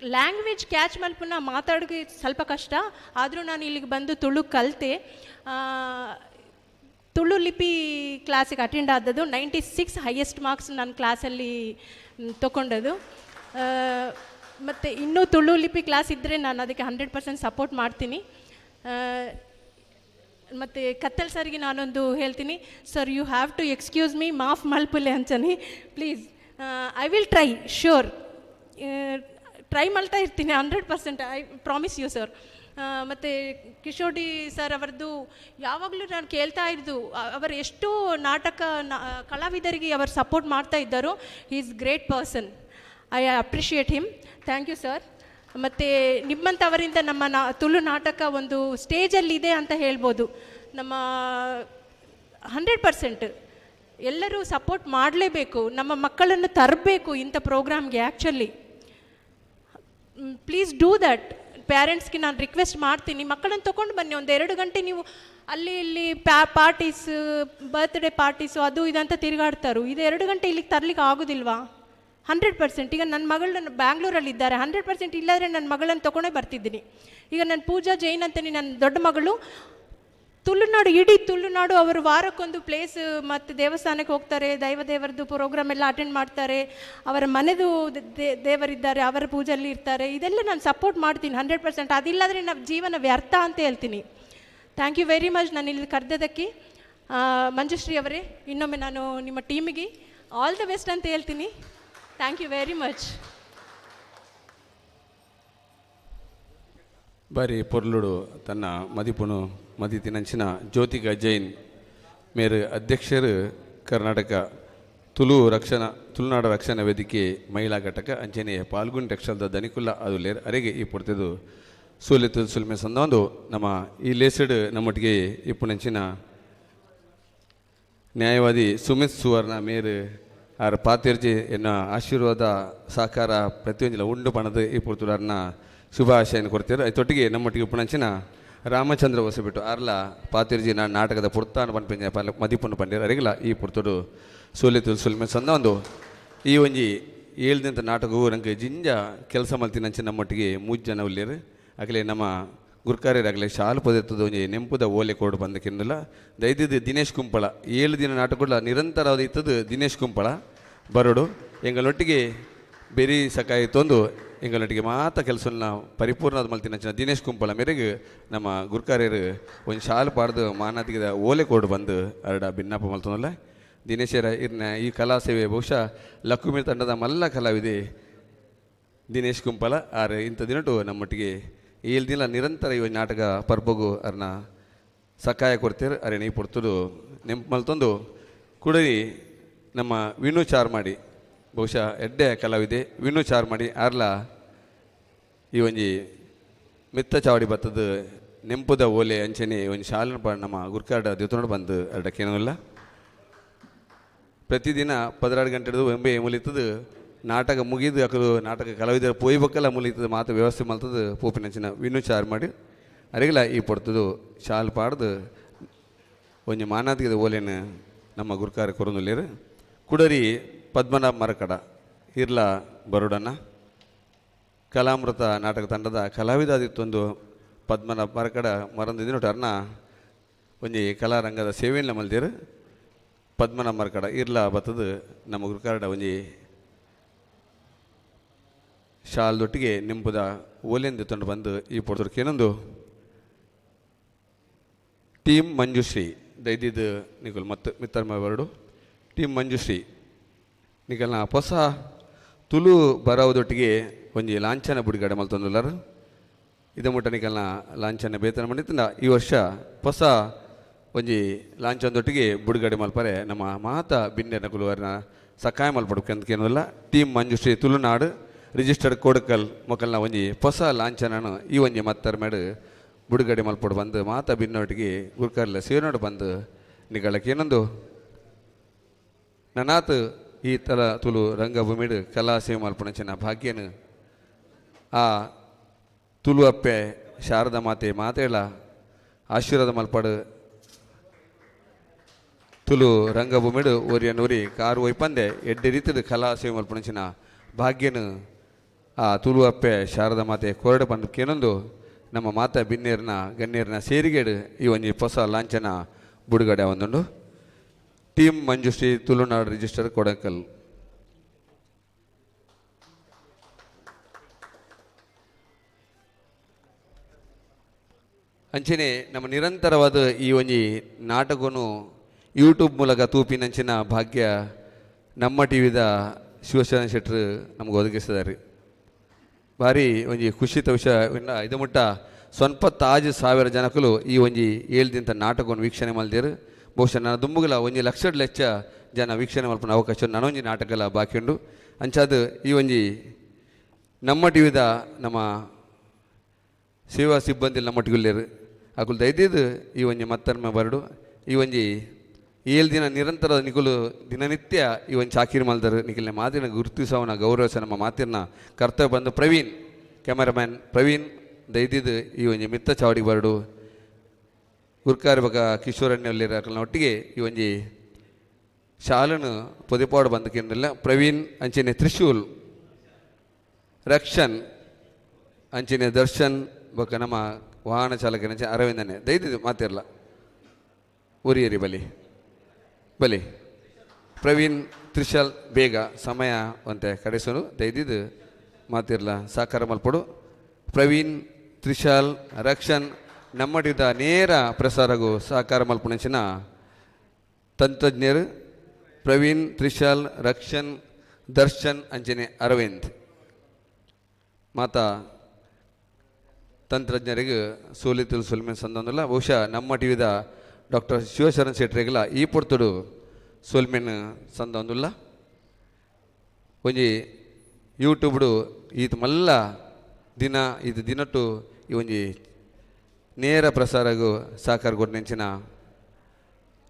ಲ್ಯಾಂಗ್ವೇಜ್ ಕ್ಯಾಚ್ ಮಲ್ಪುನ ಮಾತಾಡೋಕ್ಕೆ ಸ್ವಲ್ಪ ಕಷ್ಟ, ಆದರೂ ನಾನು ಇಲ್ಲಿಗೆ ಬಂದು ತುಳು ಕಲಿತೆ. ತುಳು ಲಿಪಿ ಕ್ಲಾಸಿಗೆ ಅಟೆಂಡ್ ಆದದ್ದು. 96 ಹೈಯೆಸ್ಟ್ ಮಾರ್ಕ್ಸ್ ನಾನು ಕ್ಲಾಸಲ್ಲಿ ತೊಗೊಂಡದ್ದು. ಮತ್ತು ಇನ್ನೂ ತುಳು ಲಿಪಿ ಕ್ಲಾಸ್ ಇದ್ದರೆ ನಾನು ಅದಕ್ಕೆ 100% ಸಪೋರ್ಟ್ ಮಾಡ್ತೀನಿ. ಮತ್ತು ಕತ್ತಲ್ ಸರ್ಗೆ ನಾನೊಂದು ಹೇಳ್ತೀನಿ, sir you have to excuse me, ಮಾಫ್ ಮಲ್ಪುಲೆ ಅಂಚನೆ please. I will try, sure try ಮಾಡ್ತಾ ಇರ್ತೀನಿ 100%, I promise you sir. ಮತ್ತು ಕಿಶೋಡಿ ಸರ್ ಅವರದ್ದು ಯಾವಾಗಲೂ ನಾನು ಕೇಳ್ತಾ ಇದ್ದು, ಅವರು ಎಷ್ಟೋ ನಾಟಕ ಕಲಾವಿದರಿಗೆ ಅವರು ಸಪೋರ್ಟ್ ಮಾಡ್ತಾ ಇದ್ದರು. He is great person, I appreciate him, thank you sir. ಮತ್ತು ನಿಮ್ಮಂಥವರಿಂದ ನಮ್ಮ ತುಳು ನಾಟಕ ಒಂದು ಸ್ಟೇಜಲ್ಲಿದೆ ಅಂತ ಹೇಳ್ಬೋದು. ನಮ್ಮ 100% ಎಲ್ಲರೂ ಸಪೋರ್ಟ್ ಮಾಡಲೇಬೇಕು, ನಮ್ಮ ಮಕ್ಕಳನ್ನು ತರಬೇಕು ಇಂಥ ಪ್ರೋಗ್ರಾಮ್ಗೆ. Actually please do that. ಪೇರೆಂಟ್ಸ್ಗೆ ನಾನು ರಿಕ್ವೆಸ್ಟ್ ಮಾಡ್ತೀನಿ, ಮಕ್ಕಳನ್ನು ತೊಗೊಂಡು ಬನ್ನಿ. ಒಂದು 2 ಗಂಟೆ ನೀವು ಅಲ್ಲಿ ಇಲ್ಲಿ parties, birthday parties ಅದು ಇದಂತ ತಿರುಗಾಡ್ತಾರೆ. ಇದು 2 ಗಂಟೆ ಇಲ್ಲಿಗೆ ತರಲಿಕ್ಕೆ ಆಗೋದಿಲ್ವಾ? 100%. ಈಗ ನನ್ನ ಮಗಳನ್ನ ಬ್ಯಾಂಗ್ಳೂರಲ್ಲಿದ್ದಾರೆ, 100% ಇಲ್ಲಾದರೆ ನನ್ನ ಮಗಳನ್ನು ತೊಗೊಂಡೇ ಬರ್ತಿದ್ದೀನಿ. ಈಗ ನನ್ನ ಪೂಜಾ ಜೈನ್ ಅಂತಲೇ ನನ್ನ ದೊಡ್ಡ ಮಗಳು, ತುಳುನಾಡು, ಇಡೀ ತುಳುನಾಡು ಅವರು ವಾರಕ್ಕೊಂದು ಪ್ಲೇಸ್ ಮತ್ತು ದೇವಸ್ಥಾನಕ್ಕೆ ಹೋಗ್ತಾರೆ, ದೈವ ದೇವರದ್ದು ಪ್ರೋಗ್ರಾಮ್ ಎಲ್ಲ ಅಟೆಂಡ್ ಮಾಡ್ತಾರೆ, ಅವರ ಮನೆದು ದೇವರಿದ್ದಾರೆ, ಅವರ ಪೂಜೆಯಲ್ಲಿ ಇರ್ತಾರೆ. ಇದೆಲ್ಲ ನಾನು ಸಪೋರ್ಟ್ ಮಾಡ್ತೀನಿ 100%. ಅದಿಲ್ಲಾದರೆ ನಾವು ಜೀವನ ವ್ಯರ್ಥ ಅಂತ ಹೇಳ್ತೀನಿ. Thank you very much ನಾನು ಇಲ್ಲಿ ಕರೆದದಕ್ಕೆ. ಮಂಜುಶ್ರೀ ಅವರೇ, ಇನ್ನೊಮ್ಮೆ ನಾನು ನಿಮ್ಮ ಟೀಮಿಗೆ all the best ಅಂತ ಹೇಳ್ತೀನಿ. Thank you very much. ಬಾರಿ ಪೊರ್ಲುಡು ತನ್ನ ಮದಿಪುನು ಮದಿತಿನಂಚಿನ ಜ್ಯೋತಿಕಾ ಜೈನ್ ಮೇರು ಅಧ್ಯಕ್ಷರು, ಕರ್ನಾಟಕ ತುಳುನಾಡ ರಕ್ಷಣಾ ವೇದಿಕೆ ಮಹಿಳಾ ಘಟಕ ಅಂಚನೆ ಪಾಲ್ಗುನ್ ಟೆಕ್ಸ್ಟೈಲ್ದ ದನಿಕುಲ್ಲ ಅದು ಲೇರ್ ಅರೆಗೆ ಈ ಪೊರ್ತಿದು ಸೂಲಿತು ಸುಲ್ಮೆ ಸಂದ ನಮ್ಮ ಈ ಲೇಸಡ್ ನಮ್ಮೊಟ್ಟಿಗೆ ಇಪ್ಪುನಂಚಿನ ನ್ಯಾಯವಾದಿ ಸುಮಿತ್ ಸುವರ್ಣ ಮೇರು ಆರ್ ಪಾತಿರ್ಜಿ ಎನ್ನ ಆಶೀರ್ವಾದ ಸಹಕಾರ ಪ್ರತಿಯೊಂದಿಲ್ಲ ಉಂಡು ಪಣದ ಈ ಪೊರ್ತುಡಾರ್ನ ಶುಭಾಶಯನ ಕೊಡ್ತೀರ. ತೊಟ್ಟಿಗೆ ನಮ್ಮೊಟ್ಟಿಗೆ ಉಪ್ಪುನಂಚಿನ ರಾಮಚಂದ್ರ ಹೊಸಬಿಟ್ಟು ಆರ್ಲ ಪಾತಿರ್ಜಿ ನಾನು ನಾಟಕದ ಪುರ್ತಾನ ಪನ್ಪಿಂಜ ಪಲ್ಲ ಮದಿಪುನ್ನು ಪಂಡಿರ ಅರಿಗಿಲ್ಲ ಈ ಪುರ್ತುಡು ಸೋಲಿತು ಸುಲ್ಮೆ ಸಂದ ಒಂದು ಈ ಒಂಜಿ ಏಳ್ದಂಥ ನಾಟಕವು ನಂಗೆ ಜಿಂಜ ಕೆಲಸ ಮಲ್ತಿನಂಚೆ ನಮ್ಮೊಟ್ಟಿಗೆ 3 ಜನ ಉಲ್ಲೇರು. ಆಗಲೇ ನಮ್ಮ ಗುರ್ಕಾರ್ಯರಾಗಲೇ ಶಾಲು ಪದತ್ತದ ಒಂಜಿ ನೆಂಪುದ ಓಲೆ ಕೋಡು ಬಂದಕ್ಕಿಂದಲ್ಲ ದೈದಿದ್ದು ದಿನೇಶ್ ಕುಂಪಳ 7 ದಿನ ನಾಟಕ ನಿರಂತರವಾದ ಇತ್ತದು ದಿನೇಶ್ ಕುಂಪಳ ಬರೋಡು ಎಂಗಳೊಟ್ಟಿಗೆ ಬೆರಿ ಸಕಾಯಿ ತೊಂದು ಎಂಗಳೊಟ್ಟಿಗೆ ಮಾತ ಕೆಲಸನ ಪರಿಪೂರ್ಣದ ಮಲ್ತಿನಂಚಿನ ದಿನೇಶ್ ಕುಂಪಳ ಮೇರೆಗೆ ನಮ್ಮ ಗುರ್ಕಾರ್ಯರು ಒಂದು ಶಾಲು ಪಾಡ್ದು ಮಾನಾದಿಗದ ಓಲೆ ಕೋಡು ಬಂದು ಅರಡ ಭಿನ್ನಪ್ಪ ಮಲ್ತೊಂದಲ್ಲ. ದಿನೇಶರ ಇರ್ನ ಈ ಕಲಾ ಸೇವೆ ಬಹುಶಃ ಲಕ್ಕುಮಿ ತಂಡದ ಮಲ್ಲ ಕಲಾವಿದೆ ದಿನೇಶ್ ಕುಂಪಲ ಆರ್ ಇಂಥ ದಿನಟು ನಮ್ಮೊಟ್ಟಿಗೆ 7 ದಿನ ನಿರಂತರ ಈ ನಾಟಕ ಪರ್ಬಗು ಅರ್ನ ಸಕಾಯ ಕೊಡ್ತೀರ. ಅರೆ ನೀ ಪೊರ್ತುಡು ನೆಂಪು ಮಲ್ತೊಂದು ಕುಡರಿ ನಮ್ಮ ವಿನು ಚಾರ್ಮಾಡಿ ಬಹುಶಃ ಎಡ್ಡೆ ಕಲಾವಿದೆ ವಿನು ಚಾರ್ಮಾಡಿ ಆರ್ಲ ಈ ಒಂಜಿ ಮಿತ್ತ ಚಾವಡಿ ಬತ್ತದ ನೆಂಪುದ ಓಲೆ ಅಂಚನೆ ಒಂಜಿ ಶಾಲಿನ ನಮ್ಮ ಗುರ್ಕಾಡ ದಿತೊಂಡು ಬಂದು ಅರಡಕ್ಕೇನಲ್ಲ. ಪ್ರತಿದಿನ 16 ಗಂಟೆದು ಎಂಬೆ ಮುಲಿತದು ನಾಟಕ ಮುಗಿದು ಅಕಲು ನಾಟಕ ಕಲಾವಿದರ ಪೋಯ್ಬಕ್ಕಲ್ಲ ಮುಲಿತದ ಮಾತು ವ್ಯವಸ್ಥೆ ಮಲ್ತದ ಪೋಪಿನಂಚಿನ ವಿನು ಚಾರ್ಮಾಡಿ ಅರಿಗಿಲ್ಲ ಈ ಪೊರ್ತುದು ಶಾಲ್ ಪಾಡ್ದು ಒಂಜಿ ಮಾನಾದಿಗದ ಓಲೆನ ನಮ್ಮ ಗುರ್ಕಾರ ಕೊರೊಂದುಲ್ಲೇರು. ಕುಡರಿ ಪದ್ಮನಾಭ ಮರಕಡ ಇರ್ಲ ಬರುಡನ ಕಲಾಮೃತ ನಾಟಕ ತಂಡದ ಕಲಾವಿದಾದಿತ್ತೊಂದು ಪದ್ಮನಾಭ ಮರಕಡ ಮರಂದಿನ ಅರ್ನ ಒಂಜಿ ಕಲಾರಂಗದ ಸೇವೆಯನ್ನು ಮಲ್ದಿರು. ಪದ್ಮನಾಭ ಮರಕಡ ಇರ್ಲ ಬತ್ತದು ನಮ್ಮ ಗುರುಕಾರಡ ಒಂಜಿ ಶಾಲ್ದೊಟ್ಟಿಗೆ ನಿಂಪುದ ಓಲೆಂದು ತಂಡು ಬಂದು ಈ ಪೊರ್ತುಡ್ಕೇನೊಂದು ಟೀಮ್ ಮಂಜುಶ್ರೀ ದೈದಿದ್ದು ನಿಕಲ್ ಮತ್ತು ಮಿತ್ತರ್ಮ ಬರಡು ಟೀಮ್ ಮಂಜುಶ್ರೀ ನಿಕಲ್ನ ಹೊಸ ತುಳು ಬರವದೊಟ್ಟಿಗೆ ಒಂಜಿ ಲಾಂಛನ ಬುಡಿಗಡೆ ಮಲ್ತೊಂದುಲ್ಲಾರು. ಇದ ಮುಟ್ಟ ನಿಕಲ್ನ ಲಾಂಛನ ಬೇತನ ಮಾಡಿತ್ತಿನ ಈ ವರ್ಷ ಹೊಸ ಒಂಜಿ ಲಾಂಛನದೊಟ್ಟಿಗೆ ಬುಡುಗಡೆ ಮಲ್ಪರೆ ನಮ್ಮ ಮಾತ ಬಿನ್ನೆರ್ನಕುಲು ಅರ್ನ ಸಕಾಯ ಮಲ್ಪಡು ಕೇನಲ್ಲ. ಟೀಮ್ ಮಂಜುಶ್ರೀ ತುಳುನಾಡು ರಿಜಿಸ್ಟರ್ಡ್ ಕೊಡಕಲ್ ಮೊಕಲ್ನ ಒಂಜಿ ಹೊಸ ಲಾಂಛನನು ಈ ಒಂಜಿ ಮತ್ತರ್ಮೇಡು ಬುಡುಗಡೆ ಮಲ್ಪಡು ಬಂದು ಮಾತ ಬಿನ್ನೊಟ್ಟಿಗೆ ಗುರ್ಕರ್ಲ ಸೇನೋಡು ಬಂದು ನಿಗಳಕ್ಕೆ ಏನೊಂದು ನನಾತ್ ಈ ತಲ ತುಳು ರಂಗಭೂಮಿಡು ಕಲಾ ಸೇವೆ ಮಲ್ಪುನಂಚಿನ ಭಾಗ್ಯನು ಆ ತುಳು ಅಪ್ಪೆ ಶಾರದಾ ಮಾತೆ ಮಾತೇಳ ಆಶೀರ್ವಾದ ಮಲ್ಪಡು. ತುಳು ರಂಗಭೂಮಿಡು ಒರಿಯನೂರಿ ಕಾರು ಒಯ್ಪಂದೆ ಎಡ್ಡೆ ರೀತಿದ ಕಲಾ ಸೇವೆ ಮಲ್ಪುನಂಚಿನ ಭಾಗ್ಯನು ಆ ತುಳು ಅಪ್ಪೆ ಶಾರದಾ ಮಾತೆ ಕೊರಡು ಬಂದು ಕೇನೊಂದು ನಮ್ಮ ಮಾತಾ ಬಿನ್ನೇರ್ನ ಗಣ್ಯರ್ನ ಸೇರಿಗೇಡು ಈ ಒಂಜಿ ಹೊಸ ಲಾಂಛನ ಬುಡುಗಡೆ ಒಂದುಂಡು. ಟೀಮ್ ಮಂಜುಶ್ರೀ ತುಳುನಾಡು ರಿಜಿಸ್ಟರ್ ಕೊಡಕಲ್. ಅಂಚನೆ ನಮ್ಮ ನಿರಂತರವಾದ ಈ ಒಂಜಿ ನಾಟಕನು ಯೂಟ್ಯೂಬ್ ಮೂಲಕ ತೂಪಿನಂಚಿನ ಭಾಗ್ಯ ನಮ್ಮ ಟಿ ವಿದ ಶಿವಶರಣ ಶೆಟ್ಟರು ನಮ್ಗೆ ಒದಗಿಸಿದ್ದಾರೆ. ಭಾರಿ ಒಂಜಿ ಖುಷಿತ ವಿಷಯ. ಇದು ಮುಟ್ಟ ಸ್ವಲ್ಪ ತಾಜು ಸಾವಿರ ಜನಕಲು ಈ ಒಂಜಿ 7 ದಿನದ ನಾಟಕವನ್ನು ವೀಕ್ಷಣೆ ಮಲ್ದೇರು. ಬಹುಶಃ ನಾನು ದುಂಬುಗಲ ಒಂಜಿ ಲಕ್ಷ ಲೆಚ್ಚ ಜನ ವೀಕ್ಷಣೆ ಮಲ್ಪನ ಅವಕಾಶ ನಾನೊಂಜಿ ನಾಟಕಲ ಬಾಕಿ ಉಂಡು. ಅಂಚಾದ ಈ ಒಂಜಿ ನಮ್ಮ ಟಿ ವಿದ ನಮ್ಮ ಸೇವಾ ಸಿಬ್ಬಂದಿ ನಮ್ಮೊಟ್ಟಿಗುಲ್ಲೇರು ಅಕುಲು ದಯದಿದ್ದು ಈ ಒಂಜಿ ಮತ್ತರ್ಮೆ ಬರಡು ಈ ಒಂಜಿ 7 ದಿನ ನಿರಂತರ ನಿಕುಲು ದಿನನಿತ್ಯ ಈ ಒಂಜಿ ಚಾಕಿರಿ ಮಲ್ದರು ನಿಖಲ್ನ ಮಾತಿನ ಗುರುತಿಸವನ ಗೌರವಿಸ ನಮ್ಮ ಮಾತಿನ ಕರ್ತವ್ಯ ಬಂದು ಪ್ರವೀಣ್ ಕ್ಯಾಮರಾಮ್ಯಾನ್ ಪ್ರವೀಣ್ ದಯದಿದ್ದು ಈ ಒಂಜಿ ಮಿತ್ತ ಚಾವಡಿಗೆ ಬರಡು. ಗುರ್ಕಾರಿ ಬಕ ಕಿಶೋರಣ್ಯ ಅಕಲ್ನ ಒಟ್ಟಿಗೆ ಈ ಒಂಜಿ ಶಾಲನು ಪೊದಿಪಾಡು ಬಂದ ಕೇಂದ್ರ ಪ್ರವೀಣ್ ಅಂಚನೆ ತ್ರಿಶೂಲ್ ರಕ್ಷನ್ ಅಂಚನೆ ದರ್ಶನ್ ಬೊಕ ನಮ್ಮ ವಾಹನ ಚಾಲಕನ ಅರವಿಂದನೆ ದಯದಿದ್ದು ಮಾತಿರಲ್ಲ ಉರಿಯರಿ ಬಲಿ ಬಲಿ ಪ್ರವೀಣ್ ತ್ರಿಶಾಲ್ ಬೇಗ ಸಮಯ ಅಂತೆ ಕಡೆಸಲು ದಯದಿದ್ದು ಮಾತಿರಲ್ಲ ಸಾಕಾರ ಮಲ್ಪಡು. ಪ್ರವೀಣ್ ತ್ರಿಶಾಲ್ ರಕ್ಷನ್ ನಮ್ಮಡಿದ ನೇರ ಪ್ರಸಾರಗೂ ಸಹಕಾರ ಮಲ್ಪುನಂಚಿನ ತಂತ್ರಜ್ಞರು ಪ್ರವೀಣ್ ತ್ರಿಶಾಲ್ ರಕ್ಷನ್ ದರ್ಶನ್ ಅಂಚನೆ ಅರವಿಂದ್ ಮಾತಾ ತಂತ್ರಜ್ಞರಿಗೆ ಸೋಲಿತು ಸೊಲ್ಮೆ ಸಂದೊಂದಿಲ್ಲ. ಬಹುಶಃ ನಮ್ಮ ಟಿ ವಿದ ಡಾಕ್ಟರ್ ಶಿವಶರಣ್ ಶೆಟ್ಟರಿಗೆಲ್ಲ ಈ ಪೊರ್ತುಡು ಸೊಲ್ಮೆನ್ ಸಂದೊಂದುಲ್ಲ. ಒಂಜಿ ಯೂಟ್ಯೂಬ್ಡು ಈತ ಮಲ್ಲ ದಿನ ಇದು ದಿನಟ್ಟು ಈ ಒಂಜಿ ನೇರ ಪ್ರಸಾರಗೂ ಸಹಕಾರ ಕೊಟ್ಟನೆಂಚಿನ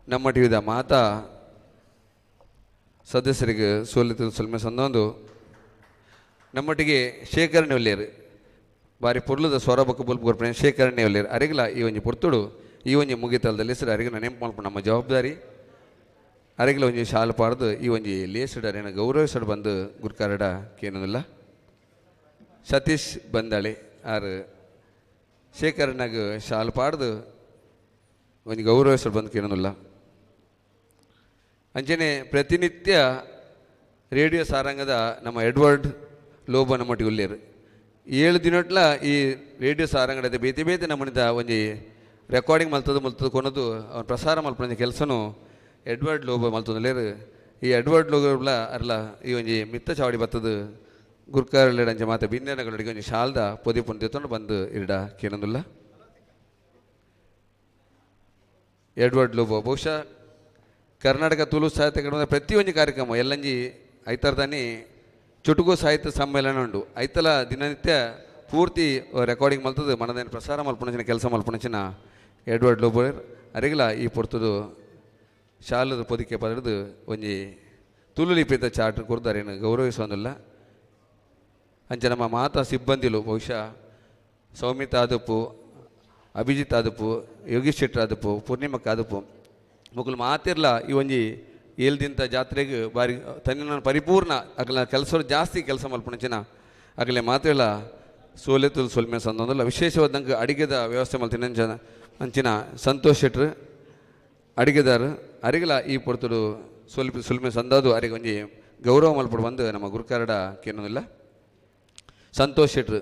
ನಮ್ಮ ಟಿ ವಿದ ಮಾತಾ ಸದಸ್ಯರಿಗೆ ಸೋಲಿತು ಸೊಲ್ಮೆ ಸಂದೊಂದು. ನಮ್ಮೊಟ್ಟಿಗೆ ಶೇಖರಣೆ ಒಲ್ಲೇರು ಬಾರಿ ಪೊರ್ಲುದ ಸ್ವರ ಬೊಕ್ಕ ಬೊಲ್ಪು ಕೊರ್ಪುನ ಶೇಖರಣೆ ಒಲ್ಲೇರು ಅರಿಗಲ ಈ ಒಂಜಿ ಪೊರ್ತುಡು ಈ ಒಂಜಿ ಮುಗಿತಲದಲ್ಲಿ ಹೆಸರು ಅರಿಗಿನ ನೆಂಪು ಮಲ್ಪು ನಮ್ಮ ಜವಾಬ್ದಾರಿ. ಅರಿಗಲ ಒಂಜಿ ಶಾಲು ಪಾಡ್ದು ಈ ಒಂಜಿ ಲೇಸುಡು ಅರಿನ ಗೌರವಿಸಡು ಬಂದು ಗುರ್ಕಾರಡ ಕೇನದಿಲ್ಲ. ಸತೀಶ್ ಬಂದಾಳೆ ಆರು ಶೇಖರಣಾಗ ಶಾಲು ಪಾಡ್ದು ಒಂಜಿ ಗೌರವಿಸಡು ಬಂದು ಕೇನದಿಲ್ಲ. ಅಂಚನೆ ಪ್ರತಿನಿತ್ಯ ರೇಡಿಯೋ ಸಾರಂಗದ ನಮ್ಮ ಎಡ್ವರ್ಡ್ ಲೋಬ ನಮ್ಮೊಟ್ಟಿಗೆ ಉಲ್ಲೇರು 7 ದಿನಟ್ಲ ಈ ರೇಡಿಯೋ ಸಾರಂಗದ ಬೇತೆ ಬೇತೆ ನಮ್ಮನಿದ ಒಂಜಿ ರೆಕಾರ್ಡಿಂಗ್ ಮಲ್ತದ ಮಲ್ತದ ಕೊನದು ಅವನು ಪ್ರಸಾರ ಮಲ್ಪನ ಕೆಲಸನು ಎಡ್ವರ್ಡ್ ಲೋಬ ಮಲ್ತದಲ್ಲೇರು. ಈ ಎಡ್ವರ್ಡ್ ಲೋಬಲ ಅರ್ಲ ಈ ಒಂಜಿ ಮಿತ್ತ ಚಾವಡಿ ಬತ್ತದ ಗುರ್ಕಾರಲ್ಲೇಡು ಅಂಚೆ ಮಾತೆ ಬಿನ್ನೆನಗಳಿಗೆ ಒಂಜಿ ಶಾಲ್ದ ಪೊದಿ ಪುಂದಿತ್ತೊಂಡು ಬಂದು ಇರಡ ಕೇನೊಂದುಲ್ಲ. ಎಡ್ವರ್ಡ್ ಲೋಬೋ ಬಹುಶಃ ಕರ್ನಾಟಕ ತುಳು ಸಾಹಿತ್ಯ ಅಕಾಡೆಮಿದ ಪ್ರತಿಯೊಂದು ಕಾರ್ಯಕ್ರಮ ಎಲ್ಲಂಜಿ ಐತರ್ದಾನಿ ಚುಟುಕು ಸಾಹಿತ್ಯ ಸಮ್ಮೇಳನ ಉಂಡು ಐತಲ ದಿನನಿತ್ಯ ಪೂರ್ತಿ ರೆಕಾರ್ಡಿಂಗ್ ಮಲ್ತದ ಮನದೇನು ಪ್ರಸಾರ ಮಲ್ಪುನಂಚಿನ ಕೆಲಸ ಮಲ್ಪುನಂಚಿನ ಎಡ್ವರ್ಡ್ ಲೋಬೋರ್ ಅರಿಗಲ ಈ ಪೊರ್ತುದು ಶಾಲದ ಪೊದಿಕೆ ಪದರದು ಒಂಜಿ ತುಳು ಲಿಪಿತ ಚಾಟ್ ಕೊರ್ದಾರೇನು ಗೌರವಿಸೋದಿಲ್ಲ. ಅಂಚೆ ನಮ್ಮ ಮಾತಾ ಸಿಬ್ಬಂದಿಲು ಬಹುಶಃ ಸೌಮಿತ್ ಆದಪ್ಪು ಅಭಿಜಿತ್ ಆದಪ್ಪು ಯೋಗೀಶ್ ಶೆಟ್ಟರ್ ಆದಪ್ಪು ಪೂರ್ಣಿಮಕ್ಕ ಆದಪ್ಪು ಮೊಕುಲು ಮಾತಿರ್ಲ ಈ ಒಂಜಿ 7 ದಿನದ ಜಾತ್ರೆಗೆ ಬಾರಿ ತನ್ನ ಪರಿಪೂರ್ಣ ಅಗಲ ಕೆಲಸ ಜಾಸ್ತಿ ಕೆಲಸ ಮಲ್ಪುನಂಚಿನ ಅಗಲೆ ಮಾತಿರ್ಲ ಸೋಲೆ ತುಲು ಸೊಲ್ಮೆ ಸಂದೊಂದಲ್ಲ. ವಿಶೇಷವಾದಂಗೆ ಅಡಿಗೆದ ವ್ಯವಸ್ಥೆ ಮಲ್ತಿನ ಅಂಚಿನ ಸಂತೋಷ್ ಶೆಟ್ರು ಅಡಿಗೆದಾರು ಅರಿಗಲ ಈ ಪೊರ್ತುಡು ಸೊಲ್ಪ ಸುಲ್ಮೆ ಸಂದಾದು ಅರಿಗೆ ಒಂಜಿ ಗೌರವ ಮಲ್ಪಡು ಬಂದು ನಮ್ಮ ಗುರುಕಾರಡ ಕೇನೊಂದಿಲ್ಲ. ಸಂತೋಷ್ ಶೆಟ್ರು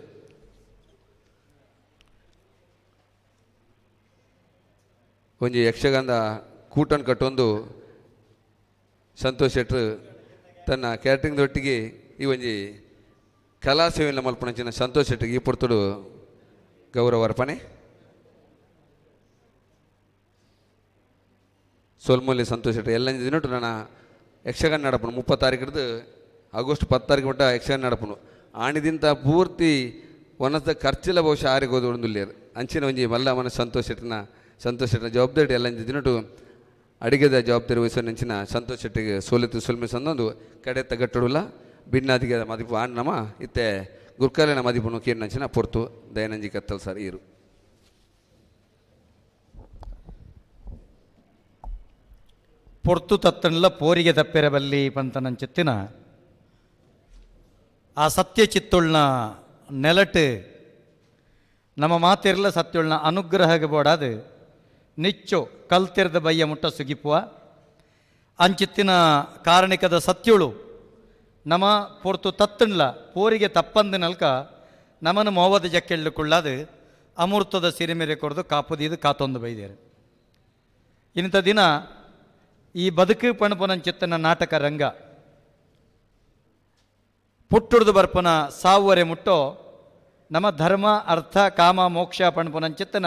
ಒಂಜಿ ಯಕ್ಷಗಾನದ ಕೂಟನ್ ಕಟ್ಟೊಂದು ಸಂತೋಷ್ ಶೆಟ್ರು ತನ್ನ ಕ್ಯಾಟ್ರಿಂಗ್ ದೊಟ್ಟಿಗೆ ಈ ಒಂಜಿ ಕಲಾ ಸೇವೆಯನ್ನು ಮಲ್ಪುನಂಚಿನ ಸಂತೋಷ್ ಶೆಟ್ಟಿಗೆ ಈ ಪೊರ್ತುಡು ಗೌರವ ಅರ್ಪಣೆ. ಸೊಲ್ಮೊಲ್ಲಿ ಸಂತೋಷ್ ಶೆಟ್ಟಿ ಎಲ್ಲಂಜಿ ದಿನಟು ನನ್ನ ಯಕ್ಷಗಾನ ನಡಪುನು 30 ತಾರೀಕು ಹಿಡಿದು ಆಗಸ್ಟ್ 10 ತಾರೀಕು ಮಟ್ಟ ಯಕ್ಷಗಾನ ನಡಪುನು ಆಣಿದಿಂತ ಪೂರ್ತಿ ಒನದ ಖರ್ಚಿಲ್ಲ ಬಹುಶಃ ಆರಿಗೆ ಹೋದ ಅಂಚಿನ ಒಂಜಿ ಮಲ್ಲ ಮನ ಸಂತೋಷ್ ಶೆಟ್ಟಿನ ಸಂತೋಷ್ ಶೆಟ್ಟಿನ ಜವಾಬ್ದಾರಿ ಎಲ್ಲಂಜಿ ದಿನಟು ಅಡಿಗೆದ ಜವಾಬ್ದಾರಿ ವಹಿಸೋ ನೆಂಚಿನ ಸಂತೋಷ್ ಶೆಟ್ಟಿಗೆ ಸೋಲಿತು ಸೊಲ್ಮೆ ಸಂದೊಂದು ಕಡೆ ತಗಟ್ಟುಡುಲ್ಲ ಬಿನ್ನಾದಿಗೆ ಮದಿಪು ಆಣ್ ನಮ ಇತ್ತೆ ಗುರ್ಕಾಲಿನ ಮದಿಪುನು ಕೀರ್ನಂಚಿನ ಪೊರ್ತು ದಯನಂಜಿ ಕತ್ತಲ್ ಸರ್ ಈರು. ಪೊರ್ತು ತತ್ತನ್ಲ ಪೋರಿಗೆ ತಪ್ಪಿರಬಲ್ಲಿ ಪಂತನಂಚಿತ್ತಿನ ಆ ಸತ್ಯ ಚಿತ್ತುಳ್ನ ನೆಲಟು ನಮ್ಮ ಮಾತಿರ್ಲ ಸತ್ಯುಳ್ನ ಅನುಗ್ರಹಗೆ ಬೋಡಾದು ನಿಚ್ಚು ಕಲ್ತಿರದ ಬಯ್ಯ ಮುಟ್ಟ ಸುಗಿಪುವ ಅಂಚಿತ್ತಿನ ಕಾರಣಿಕದ ಸತ್ಯುಳು ನಮ್ಮ ಪೊರ್ತು ತತ್ತನ್ಲ ಪೋರಿಗೆ ತಪ್ಪಂದು ನಲ್ಕ ನಮನ ಮೋವದ ಜಕ್ಕೆಳ್ಳುಕೊಳ್ಳಾದು ಅಮೃತದ ಸಿರಿಮೆರೆ ಕೊಡ್ದು ಕಾಪುದೀದು ಕಾತೊಂದು ಬೈದೇರು. ಇಂಥ ದಿನ ಈ ಬದುಕು ಪಣಪುನಂಚಿತ್ತನ ನಾಟಕ ರಂಗ ಪುಟ್ಟುಡ್ದು ಬರ್ಪನ ಸಾವುವರೆ ಮುಟ್ಟೋ ನಮ್ಮ ಧರ್ಮ ಅರ್ಥ ಕಾಮ ಮೋಕ್ಷ ಪಣಪುನಂಚಿತ್ತನ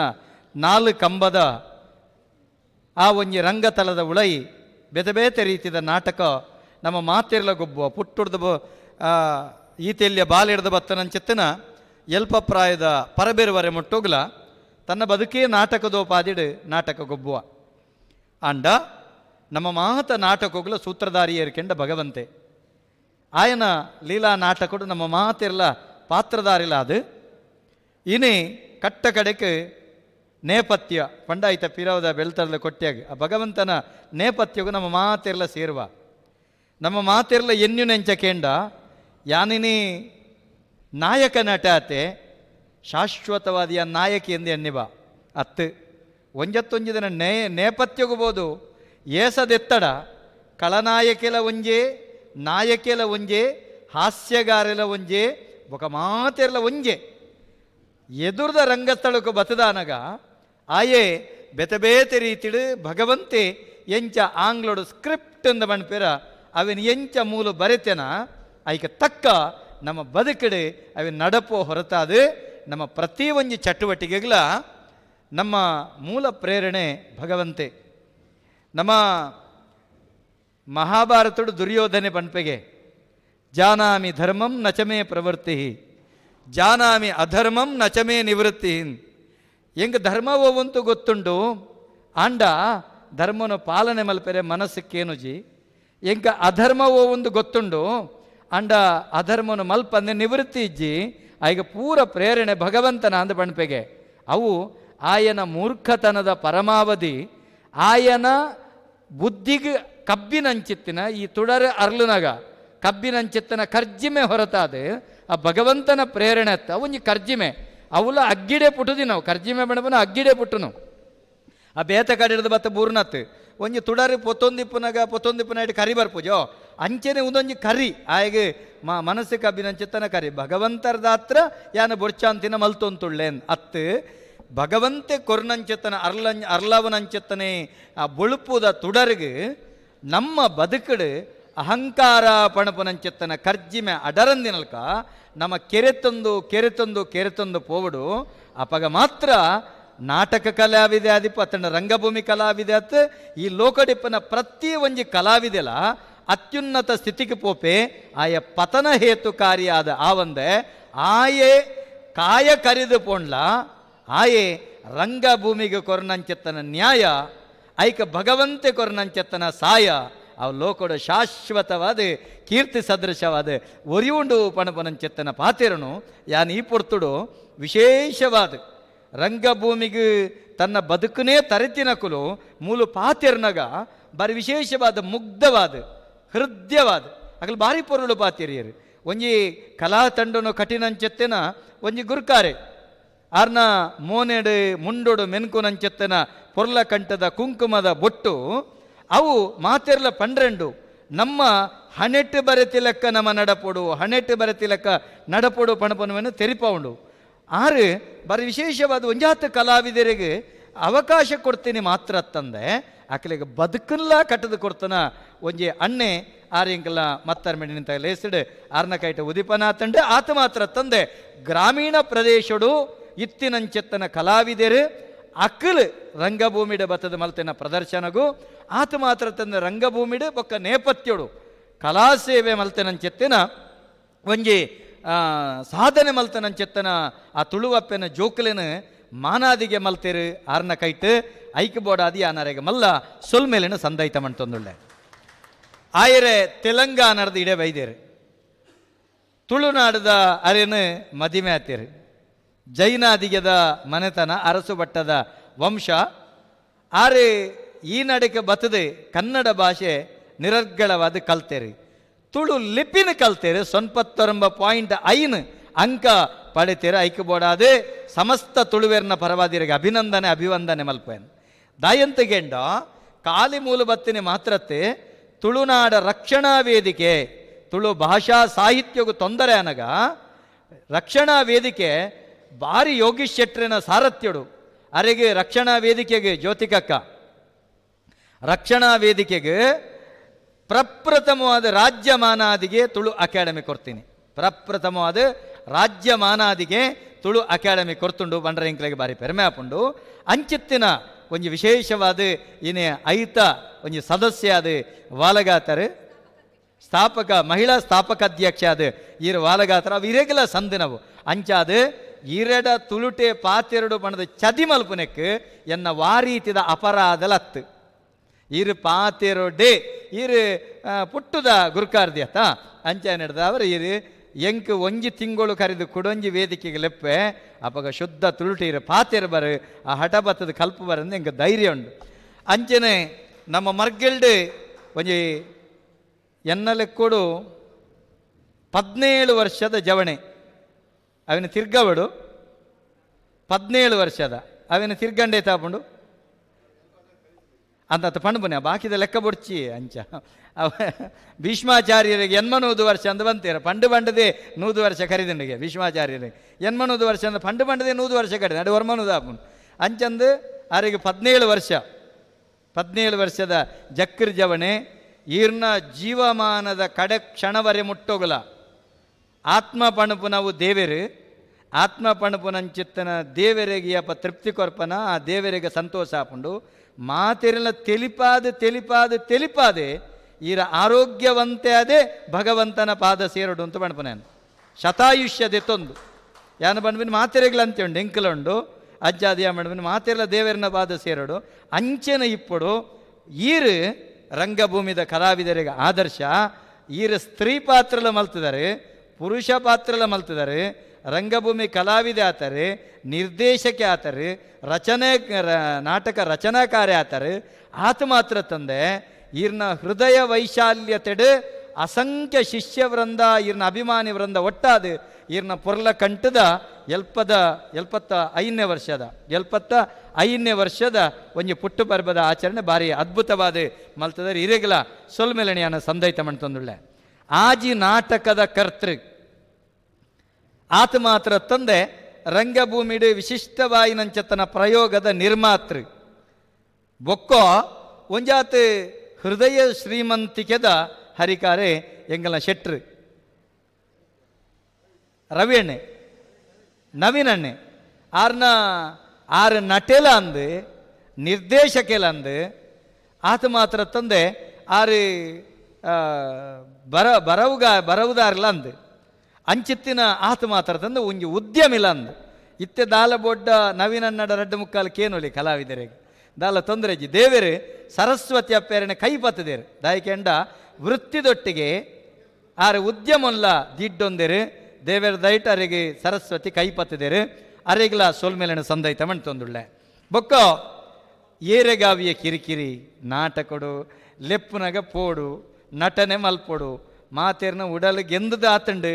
4 ಕಂಬದ ಆ ಒಂಜಿ ರಂಗತಲದ ಉಳೈ ಬೇತೆ ಬೇತೆ ರೀತಿದ ನಾಟಕ ನಮ್ಮ ಮಾತಿರ್ಲ ಗೊಬ್ಬುವ ಪುಟ್ಟುಡ್ದು ಈತೆಲ್ಲಿಯ ಬಾಲಿಡ್ದು ಬತ್ತನಂಚಿತ್ತನ ಎಲ್ಪಪ್ರಾಯದ ಪರಬೇರುವರೆ ಮುಟ್ಟೋಗ್ಲ ತನ್ನ ಬದುಕೇ ನಾಟಕದೋಪಾದಿಡು ನಾಟಕ ಗೊಬ್ಬುವ ಅಂಡ ನಮ್ಮ ಮಾತ ನಾಟಕಗಳ ಸೂತ್ರಧಾರಿ ಏರ್ಕೆಂಡ ಭಗವಂತೆ ಆಯನ ಲೀಲಾ ನಾಟಕಡು ನಮ್ಮ ಮಾತಿರ್ಲ ಪಾತ್ರಧಾರಿಲ ಅದು ಇನಿ ಕಟ್ಟ ಕಡೆಗೆ ನೇಪಥ್ಯ ಪಂಡಾಯಿತ ಪಿರವದ ಬೆಳ್ತರ್ಲ ಕೊಟ್ಟಿಯಾಗ ಆ ಭಗವಂತನ ನೇಪಥ್ಯಗೂ ನಮ್ಮ ಮಾತಿರ್ಲ ಸೇರುವ ನಮ್ಮ ಮಾತಿರ್ಲ ಎನ್ಯು ನೆಂಚ ಕೇಂಡ ಯಾನಿನಿ ನಾಯಕ ನಟಾತೆ ಶಾಶ್ವತವಾದಿಯ ನಾಯಕಿ ಎಂದು ಎನ್ನಿಬ ಅತ್ತು ಒಂಜತ್ತೊಂಜಿದನ ನೇಪಥ್ಯಗೂ ಏಸದೆತ್ತಡ ಕಳನಾಯಕೆಲ ಒಂಜೆ ನಾಯಕೆಲ ಒಂಜೆ ಹಾಸ್ಯಗಾರೆಲ ಒಂಜೆ ಬೊಕ ಮಾತೆರ್ಲ ಒಂಜೆ ಎದುರ್ದ ರಂಗಸ್ಥಳಕ್ಕೂ ಬತದಾನಗ ಆಯೇ ಬೆತೆ ಬೇತೆ ರೀತಿಡು ಭಗವಂತೆ ಎಂಚ ಆಂಗ್ಲೋಡು ಸ್ಕ್ರಿಪ್ಟ್ ಅಂದ ಬಣ್ಪೇರ ಅವಿನ ಎಂಚ ಮೂಲ ಬರೆತೆನ ಐಕ ತಕ್ಕ ನಮ್ಮ ಬದುಕಡೆ ಅವಿನ ನಡಪೋ ಹೊರತಾದು ನಮ್ಮ ಪ್ರತಿ ಒಂಜಿ ಚಟುವಟಿಕೆಗಳ ನಮ್ಮ ಮೂಲ ಪ್ರೇರಣೆ ಭಗವಂತೆ. ನಮ್ಮ ಮಹಾಭಾರತಡು ದುರ್ಯೋಧನೆ ಪಂಪೆಗೆ ಜಾನಾಮಿ ಧರ್ಮಂ ನಚಮೇ ಪ್ರವೃತ್ತಿ ಜಾನಾಮಿ ಅಧರ್ಮಂ ನಚಮೇ ನಿವೃತ್ತಿ. ಹೆಂಗೆ ಧರ್ಮವಂತೂ ಗೊತ್ತುಂಡು ಆಂಡ ಧರ್ಮನ ಪಾಲನೆ ಮಲ್ಪೆರೆ ಮನಸ್ಸಕ್ಕೇನು ಜಿ ಎಂಕ ಅಧರ್ಮವೋ ಒಂದು ಗೊತ್ತುಂಡು ಅಂಡ ಅಧರ್ಮನು ಮಲ್ಪಂದೆ ನಿವೃತ್ತಿ ಇಜ್ಜಿ ಆಗ ಪೂರ ಪ್ರೇರಣೆ ಭಗವಂತನ ಅಂದ ಪಂಪೆಗೆ ಅವು ಆಯನ ಮೂರ್ಖತನದ ಪರಮಾವಧಿ ಆಯನ ಬುದ್ಧಿಗೆ ಕಬ್ಬಿನಂಚಿತ್ತಿನ ಈ ತುಡರ ಅರ್ಲುನಗ ಕಬ್ಬಿನಂಚಿತ್ತನ ಕರ್ಜಿಮೆ ಹೊರತಾದೆ ಆ ಭಗವಂತನ ಪ್ರೇರಣೆ ಅತ್ತ ಒಂಜಿ ಕರ್ಜಿಮೆ ಅವಲ ಅಗ್ಗಿಡೆ ಪುಟ್ಟುದಿ ನಾವು ಕರ್ಜಿಮೆ ಬಣಬನ ಅಗ್ಗಿಡೆ ಪುಟ್ಟುನು ಆ ಬೇತ ಕಡಿಡ್ದು ಬತ್ತ ಬೂರ್ನತ್ತು ಒಂಜಿ ತುಡರಿ ಪೊತ್ತೊಂದಿಪ್ಪುನಗ ಪೊತ್ತೊಂದಿಪ್ಪುನ ಇಟ್ಟು ಕರಿ ಬರ್ಪುಜೋ ಅಂಚೆನೆ ಒಂದೊಂಜಿ ಕರಿ ಆಯಗೆ ಮನಸ್ಸು ಕಬ್ಬಿನಂಚಿತ್ತನ ಕರಿ ಭಗವಂತರದಾತ್ರ ಯಾನ ಬೊರ್ಚಾಂತಿನ ಮಲ್ತೊಂತುಳ್ಳೇನ್ ಅತ್ತು ಭಗವಂತೆ ಕೊರ್ನಂಚೆತ್ತನ ಅರ್ಲವನಂಚೆತ್ತನೆ ಆ ಬೊಳುಪುದ ತುಡರಿಗೆ ನಮ್ಮ ಬದುಕಡು ಅಹಂಕಾರ ಪಣಪನಂಚೆತ್ತನ ಕರ್ಜಿಮೆ ಅಡರಂದಿನಲ್ಕ ನಮ್ಮ ಕೆರೆತೊಂದು ಕೆರೆತೊಂದು ಕೆರೆತೊಂದು ಪೋವಡು ಅಪಗ ಮಾತ್ರ ನಾಟಕ ಕಲಾವಿದೆ ಆದಿಪ್ಪ ಅತನ ರಂಗಭೂಮಿ ಕಲಾವಿದೆ ಅತ್ ಈ ಲೋಕಡಿಪ್ಪನ ಪ್ರತಿ ಒಂಜಿ ಕಲಾವಿದೆಲ ಅತ್ಯುನ್ನತ ಸ್ಥಿತಿಗೆ ಪೋಪೆ ಆಯ ಪತನ ಹೇತುಕಾರಿಯಾದ ಆವಂದೆ ಆಯೆ ಕಾಯ ಕರಿದು ಪೋಂಡ್ಲ ಆಯೆ ರಂಗಭೂಮಿಗೆ ಕೊರನಂಚೆತ್ತನ ನ್ಯಾಯ ಐಕ ಭಗವಂತೆ ಕೊರನಂಚೆತ್ತನ ಸಾಯ ಅವು ಲೋಕಡ ಶಾಶ್ವತವಾದ ಕೀರ್ತಿ ಸದೃಶವಾದ ಒರಿಯುಂಡು ಪಣಪನಂಚೆತ್ತನ ಪಾತಿರನು ಯಾನ್ ಈ ಪೊರ್ತುಡು ವಿಶೇಷವಾದ ರಂಗಭೂಮಿಗೆ ತನ್ನ ಬದುಕನೇ ತರೆತಿನಕುಲು ಮೂಲು ಪಾತಿರ್ನಗ ಬಾರಿ ವಿಶೇಷವಾದ ಮುಗ್ಧವಾದ ಹೃದಯವಾದ ಅಗಲು ಭಾರಿ ಪೊರುಳು ಪಾತಿರಿಯರು ಒಂಜಿ ಕಲಾ ತಂಡನು ಕಠಿಣಂಚೆತ್ತನ ಒಂಜಿ ಗುರುಕಾರೆ ಆರ್ನ ಮೋನೆಡು ಮುಂಡೋಡು ಮೆನ್ಕುನಂಚೆತ್ತನ ಪೊರ್ಲ ಕಂಠದ ಕುಂಕುಮದ ಬೊಟ್ಟು ಅವು ಮಾತೆರ್ಲ ಪಂಡ್ರೆಂಡು ನಮ್ಮ ಹಣೆಟ್ಟು ಬರೆತಿಲಕ್ಕ ನಮ್ಮ ನಡಪೊಡು ಹಣೆಟ್ಟು ಬರೆತಿಲಕ್ಕ ನಡಪೊಡು ಪಣಪನುವನ್ನು ತೆರಿಪೌಂಡು ಆರು ಬಾರಿ ವಿಶೇಷವಾದ ಒಂಜಾತ ಕಲಾವಿದರಿಗೆ ಅವಕಾಶ ಕೊಡ್ತೀನಿ ಮಾತ್ರ ತಂದೆ ಆಕಲಿಗೆ ಬದುಕಲ್ಲ ಕಟ್ಟದು ಕೊಡ್ತಾನ ಒಂಜಿ ಅಣ್ಣೆ ಆರಿಂಕಲ್ಲ ಮತ್ತಾರ ಮೆಂಡಿನಿಂತ ಲೇಸಿಡು ಆರ್ನ ಕೈಟ ಉದಿಪನ ತಂಡೆ ಆತ ಮಾತ್ರ ತಂದೆ ಗ್ರಾಮೀಣ ಪ್ರದೇಶಡು ಇತ್ತಿನಂಚೆತ್ತನ ಕಲಾವಿದರು ಅಕ್ಕಲು ರಂಗಭೂಮಿಡ ಬತ್ತದ ಮಲ್ತಿನ ಪ್ರದರ್ಶನಗೂ ಆತ ಮಾತ್ರ ತಂದ ರಂಗಭೂಮಿಡು ಬೊಕ್ಕ ನೇಪಥ್ಯಡು ಕಲಾಸೇವೆ ಮಲ್ತೆನಂಚೆತ್ತಿನ ಒಂಜಿ ಸಾಧನೆ ಮಲ್ತನಂಚೆತ್ತನ ಆ ತುಳುವಪ್ಪೆನ ಜೋಕುಲೆನ ಮಾನಾದಿಗೆ ಮಲ್ತೇರು ಆರ್ನ ಕೈಟ್ ಐಕ್ ಬೋಡಾದಿ ಆನರೆಗೆ ಮಲ್ಲ ಸೊಲ್ಮೇಲಿನ ಸಂದೈತ ಮಂತೊಂದುಳ್ಳೆ. ಆಯರೆ ತೆಲಂಗಾಣದ ಇಡೆ ಬೈದೇರು ತುಳುನಾಡದ ಅರೆನು ಮದಿಮೆ ಆತೇರು ಜೈನಾದಿಗೆದ ಮನೆತನ ಅರಸು ಭಟ್ಟದ ವಂಶ ಆರೆ ಈ ನಡಕ್ಕೆ ಬತ್ತದೆ ಕನ್ನಡ ಭಾಷೆ ನಿರರ್ಗಳವಾದ ಕಲ್ತೇರಿ ತುಳು ಲಿಪಿನ ಕಲ್ತೇರು 99.5 ಅಂಕ ಪಡೆತೇರು ಐಕ್ಯಬೋಡಾದೆ ಸಮಸ್ತ ತುಳುವೇರ್ನ ಪರವಾದಿರಿಗೆ ಅಭಿನಂದನೆ ಅಭಿವಂದನೆ ಮಲ್ಪೇನು. ದಾಯಂತಗೆಂಡ ಕಾಲಿ ಮೂಲ ಬತ್ತಿನ ಮಾತ್ರತೆ ತುಳುನಾಡ ರಕ್ಷಣಾ ವೇದಿಕೆ ತುಳು ಭಾಷಾ ಸಾಹಿತ್ಯಗೂ ತೊಂದರೆ ಅನಗ ರಕ್ಷಣಾ ವೇದಿಕೆ ಭಾರಿ ಯೋಗೀಶ್ ಶೆಟ್ಟರಿನ ಸಾರಥ್ಯಡು ಅರೆಗೆ ರಕ್ಷಣಾ ವೇದಿಕೆಗೆ ಜ್ಯೋತಿಕಕ್ಕ ರಕ್ಷಣಾ ವೇದಿಕೆಗೆ ಪ್ರಪ್ರಥಮವಾದ ರಾಜ್ಯಮಾನಾದಿಗೆ ತುಳು ಅಕಾಡೆಮಿ ಕೊಡ್ತೀನಿ. ಪ್ರಪ್ರಥಮವಾದ ರಾಜ್ಯಮಾನಾದಿಗೆ ತುಳು ಅಕಾಡೆಮಿ ಕೊಡ್ತುಂಡು ಬಂಡ್ರ ಇಂಕ್ಲೆಗೆ ಬಾರಿ ಪೆರ್ಮೆ ಆಪುಂಡು. ಅಂಚಿತ್ತಿನ ಒಂಜಿ ವಿಶೇಷವಾದ ಇನೇ ಐತ ಒಂಜಿ ಸದಸ್ಯ ಅದು ವಾಲಗಾತರು ಸ್ಥಾಪಕ ಮಹಿಳಾ ಸ್ಥಾಪಕ ಅಧ್ಯಕ್ಷ ಅದು ಈರು ವಾಲಗಾತರ ಅವು ಇರೆಗಲ ಸಂದಿನವು ಅಂಚಾದ ಈರೆಡ ತುಳುಟೆ ಪಾತೆರಡು ಬಣ್ಣದ ಚದಿ ಮಲ್ಪುನೆಕ್ ಎನ್ನ ವಾರೀತಿದ ಅಪರಾಧಲತ್ತು ಈರು ಪಾತೆರೊಡೆ ಈರು ಪುಟ್ಟುದ ಗುರುಕಾರ್ದಿ ಅತ್ತ ಅಂಚ ನಡೆದ ಅವರು ಈರು ಎಂಕ್ ಒಂಜಿ ತಿಂಗಳು ಕರೆದು ಕುಡೊಂಜಿ ವೇದಿಕೆಗೆ ಲೆಪ್ಪೆ ಅಪಗ ಶುದ್ಧ ತುಳುಟೆ ಇರು ಪಾತೆರು ಬರು ಆ ಹಠ ಬತ್ತದ ಕಲ್ಪು ಬರಂದು ಎಂಕ್ ಧೈರ್ಯ ಉಂಡು. ಅಂಚನೆ ನಮ್ಮ ಮರ್ಗೆಲ್ಡ್ ಒಂಜಿ ಎನ್ನಲೆಕ್ಕೊಡು 17 ವರ್ಷದ ಜವಣೆ ಅವನ ತಿರ್ಗವಡು 17 ವರ್ಷದ ಅವನ ತಿರ್ಗಂಡೆ ತಾಪುಂಡು ಅಂತ ಪಣಬುನೆ ಬಾಕಿದ ಲೆಕ್ಕ ಬೊಡ್ಚಿ ಅಂಚ ಅವ ಭೀಷ್ಮಾಚಾರ್ಯರಿಗೆ 80 ವರ್ಷ ಅಂದ ಬಂತೀರ ಪಂಡು ಬಂಡದೆ 100 ವರ್ಷ ಕರಿದಂಡಿಗೆ ಭೀಷ್ಮಾಚಾರ್ಯರಿಗೆ 80 ವರ್ಷ ಅಂದ ಪಂಡು ಬಂಡದೆ 100 ವರ್ಷ ಕರಿದ ಅಡು ವರ್ಮನೂದು ಆಪುಂಡು ಅಂಚಂದು ಅವರಿಗೆ 17 ವರ್ಷ 17 ವರ್ಷದ ಜಕ್ರ ಜವಣೆ ಈರ್ನ ಜೀವಮಾನದ ಕಡೆ ಕ್ಷಣವರೆ ಮುಟ್ಟೋಗಲ ಆತ್ಮ ಪಣಪು ನಾವು ದೇವರು ಆತ್ಮ ಪಣಪುನಂಚಿತ್ತನ ದೇವರಿಗೆ ಅಪ್ಪ ತೃಪ್ತಿ ಕೊರ್ಪನ ಆ ದೇವರಿಗೆ ಸಂತೋಷ ಆಪುಂಡು ಮಾತಿರಲ ತೆಲಿಪಾದ ತೆಲಿಪಾದ ತೆಲಿಪಾದೆ ಈರ ಆರೋಗ್ಯವಂತೆ ಅದೇ ಭಗವಂತನ ಪಾದ ಸೇರಡು ಅಂತ ಪಣಪನೇನು ಶತಾಯುಷ್ಯದೆ ತೊಂದು ಯಾನ ಬಂದ್ಬಿನ ಮಾತಿರೆಗ್ಲಂತೆ ಉಂಡು ಎಂಕಲುಂಡು ಅಜ್ಜಾದಿಯ ಮಂಡ್ಬಿನ ಮಾತಿರಲ ದೇವರನ ಪಾದ ಸೇರಡು ಅಂಚೆನ ಇಪ್ಪಡು ಈರು ರಂಗಭೂಮಿದ ಕಲಾವಿದರಿಗೆ ಆದರ್ಶ. ಈರು ಸ್ತ್ರೀ ಪಾತ್ರಲ ಮಲ್ತಿದ್ದಾರೆ ಪುರುಷ ಪಾತ್ರಲ ಮಲ್ತಿದ್ದಾರೆ ರಂಗಭೂಮಿ ಕಲಾವಿದೆ ಆತಾರೆ ನಿರ್ದೇಶಕೆ ಆತಾರೆ ರಚನೆ ನಾಟಕ ರಚನಾಕಾರ್ಯ ಆತಾರೆ ಆತ ಮಾತ್ರ ತಂದೆ ಈರ್ನ ಹೃದಯ ವೈಶಾಲ್ಯತೆಡು ಅಸಂಖ್ಯ ಶಿಷ್ಯ ವೃಂದ ಈರ್ನ ಅಭಿಮಾನಿ ವೃಂದ ಒಟ್ಟಾದ ಈರ್ನ ಪೊರ್ಲ ಕಂಠದ 75ನೇ ವರ್ಷದ 75ನೇ ವರ್ಷದ ಒಂಜಿ ಪುಟ್ಟು ಪರ್ಬದ ಆಚರಣೆ ಭಾರಿ ಅದ್ಭುತವಾದ ಮಲ್ತದರೆ ಇರೆಗಲ ಸೊಲ್ಮೆಲಣಿಯನ್ನ ಸಂದೈತ ಮಂತಂದುಳ್ಳೆ ಆಜಿ ನಾಟಕದ ಕರ್ತೃ ಆತ ಮಾತ್ರ ತಂದೆ ರಂಗಭೂಮಿಡು ವಿಶಿಷ್ಟವಾಯಿನಂಚತನ ಪ್ರಯೋಗದ ನಿರ್ಮಾತೃ ಬೊಕ್ಕೋ ಒಂಜಾತ ಹೃದಯ ಶ್ರೀಮಂತಿಕೆದ ಹರಿಕಾರೆ ಎಂಗಲ ಶೆಟ್ರು ರವಿ ಅಣ್ಣೆ ನವೀನ್ ಅಣ್ಣೆ ಆರ್ನ ಆರು ನಟೆಲ ಅಂದು ನಿರ್ದೇಶಕೆಲ ಅಂದು ಆತ ಮಾತ್ರ ತಂದೆ ಆರು ಬರವುದಾರಲ ಅಂದು ಅಂಚಿತ್ತಿನ ಆತ ಮಾತ್ರ ತಂದು ಒಂಜಿ ಉದ್ಯಮಿಲ ಅಂದು ಇತ್ತೆ ದಾಲ ಬೊಡ್ಡ ನವೀನನ್ನಡ ರಡ್ಡು ಮುಕ್ಕಾಲು ಕೇನೊಲಿ ಕಲಾವಿದರಿಗೆ ದಾಲ ತೊಂದರೆಜಿ ದೇವರು ಸರಸ್ವತಿ ಅಪ್ಪೇರನೆ ಕೈ ಪತ್ತದೇರು ದಾಯಿಕೆಂಡ ವೃತ್ತಿದೊಟ್ಟಿಗೆ ಆರು ಉದ್ಯಮಲ್ಲ ದಿಡ್ಡೊಂದೇರು ದೇವರ ದೈಟ್ ಅರೆಗೆ ಸರಸ್ವತಿ ಕೈ ಪತ್ತದೇರು ಅರೆಗ್ಲ ಸೋಲ್ಮೇಲಿನ ಸಂದೈತ ಮಣ್ತೊಂದುಳ್ಳೆ ಬೊಕ್ಕ ಏರೆಗಾವಿಯ ಕಿರಿಕಿರಿ ನಾಟಕೊಡು ಲೆಪ್ಪುನಗ ಪೋಡು ನಟನೆ ಮಲ್ಪೊಡು ಮಾತೇರ್ನ ಉಡಲು ಗೆಂದದ ಆತಂಡು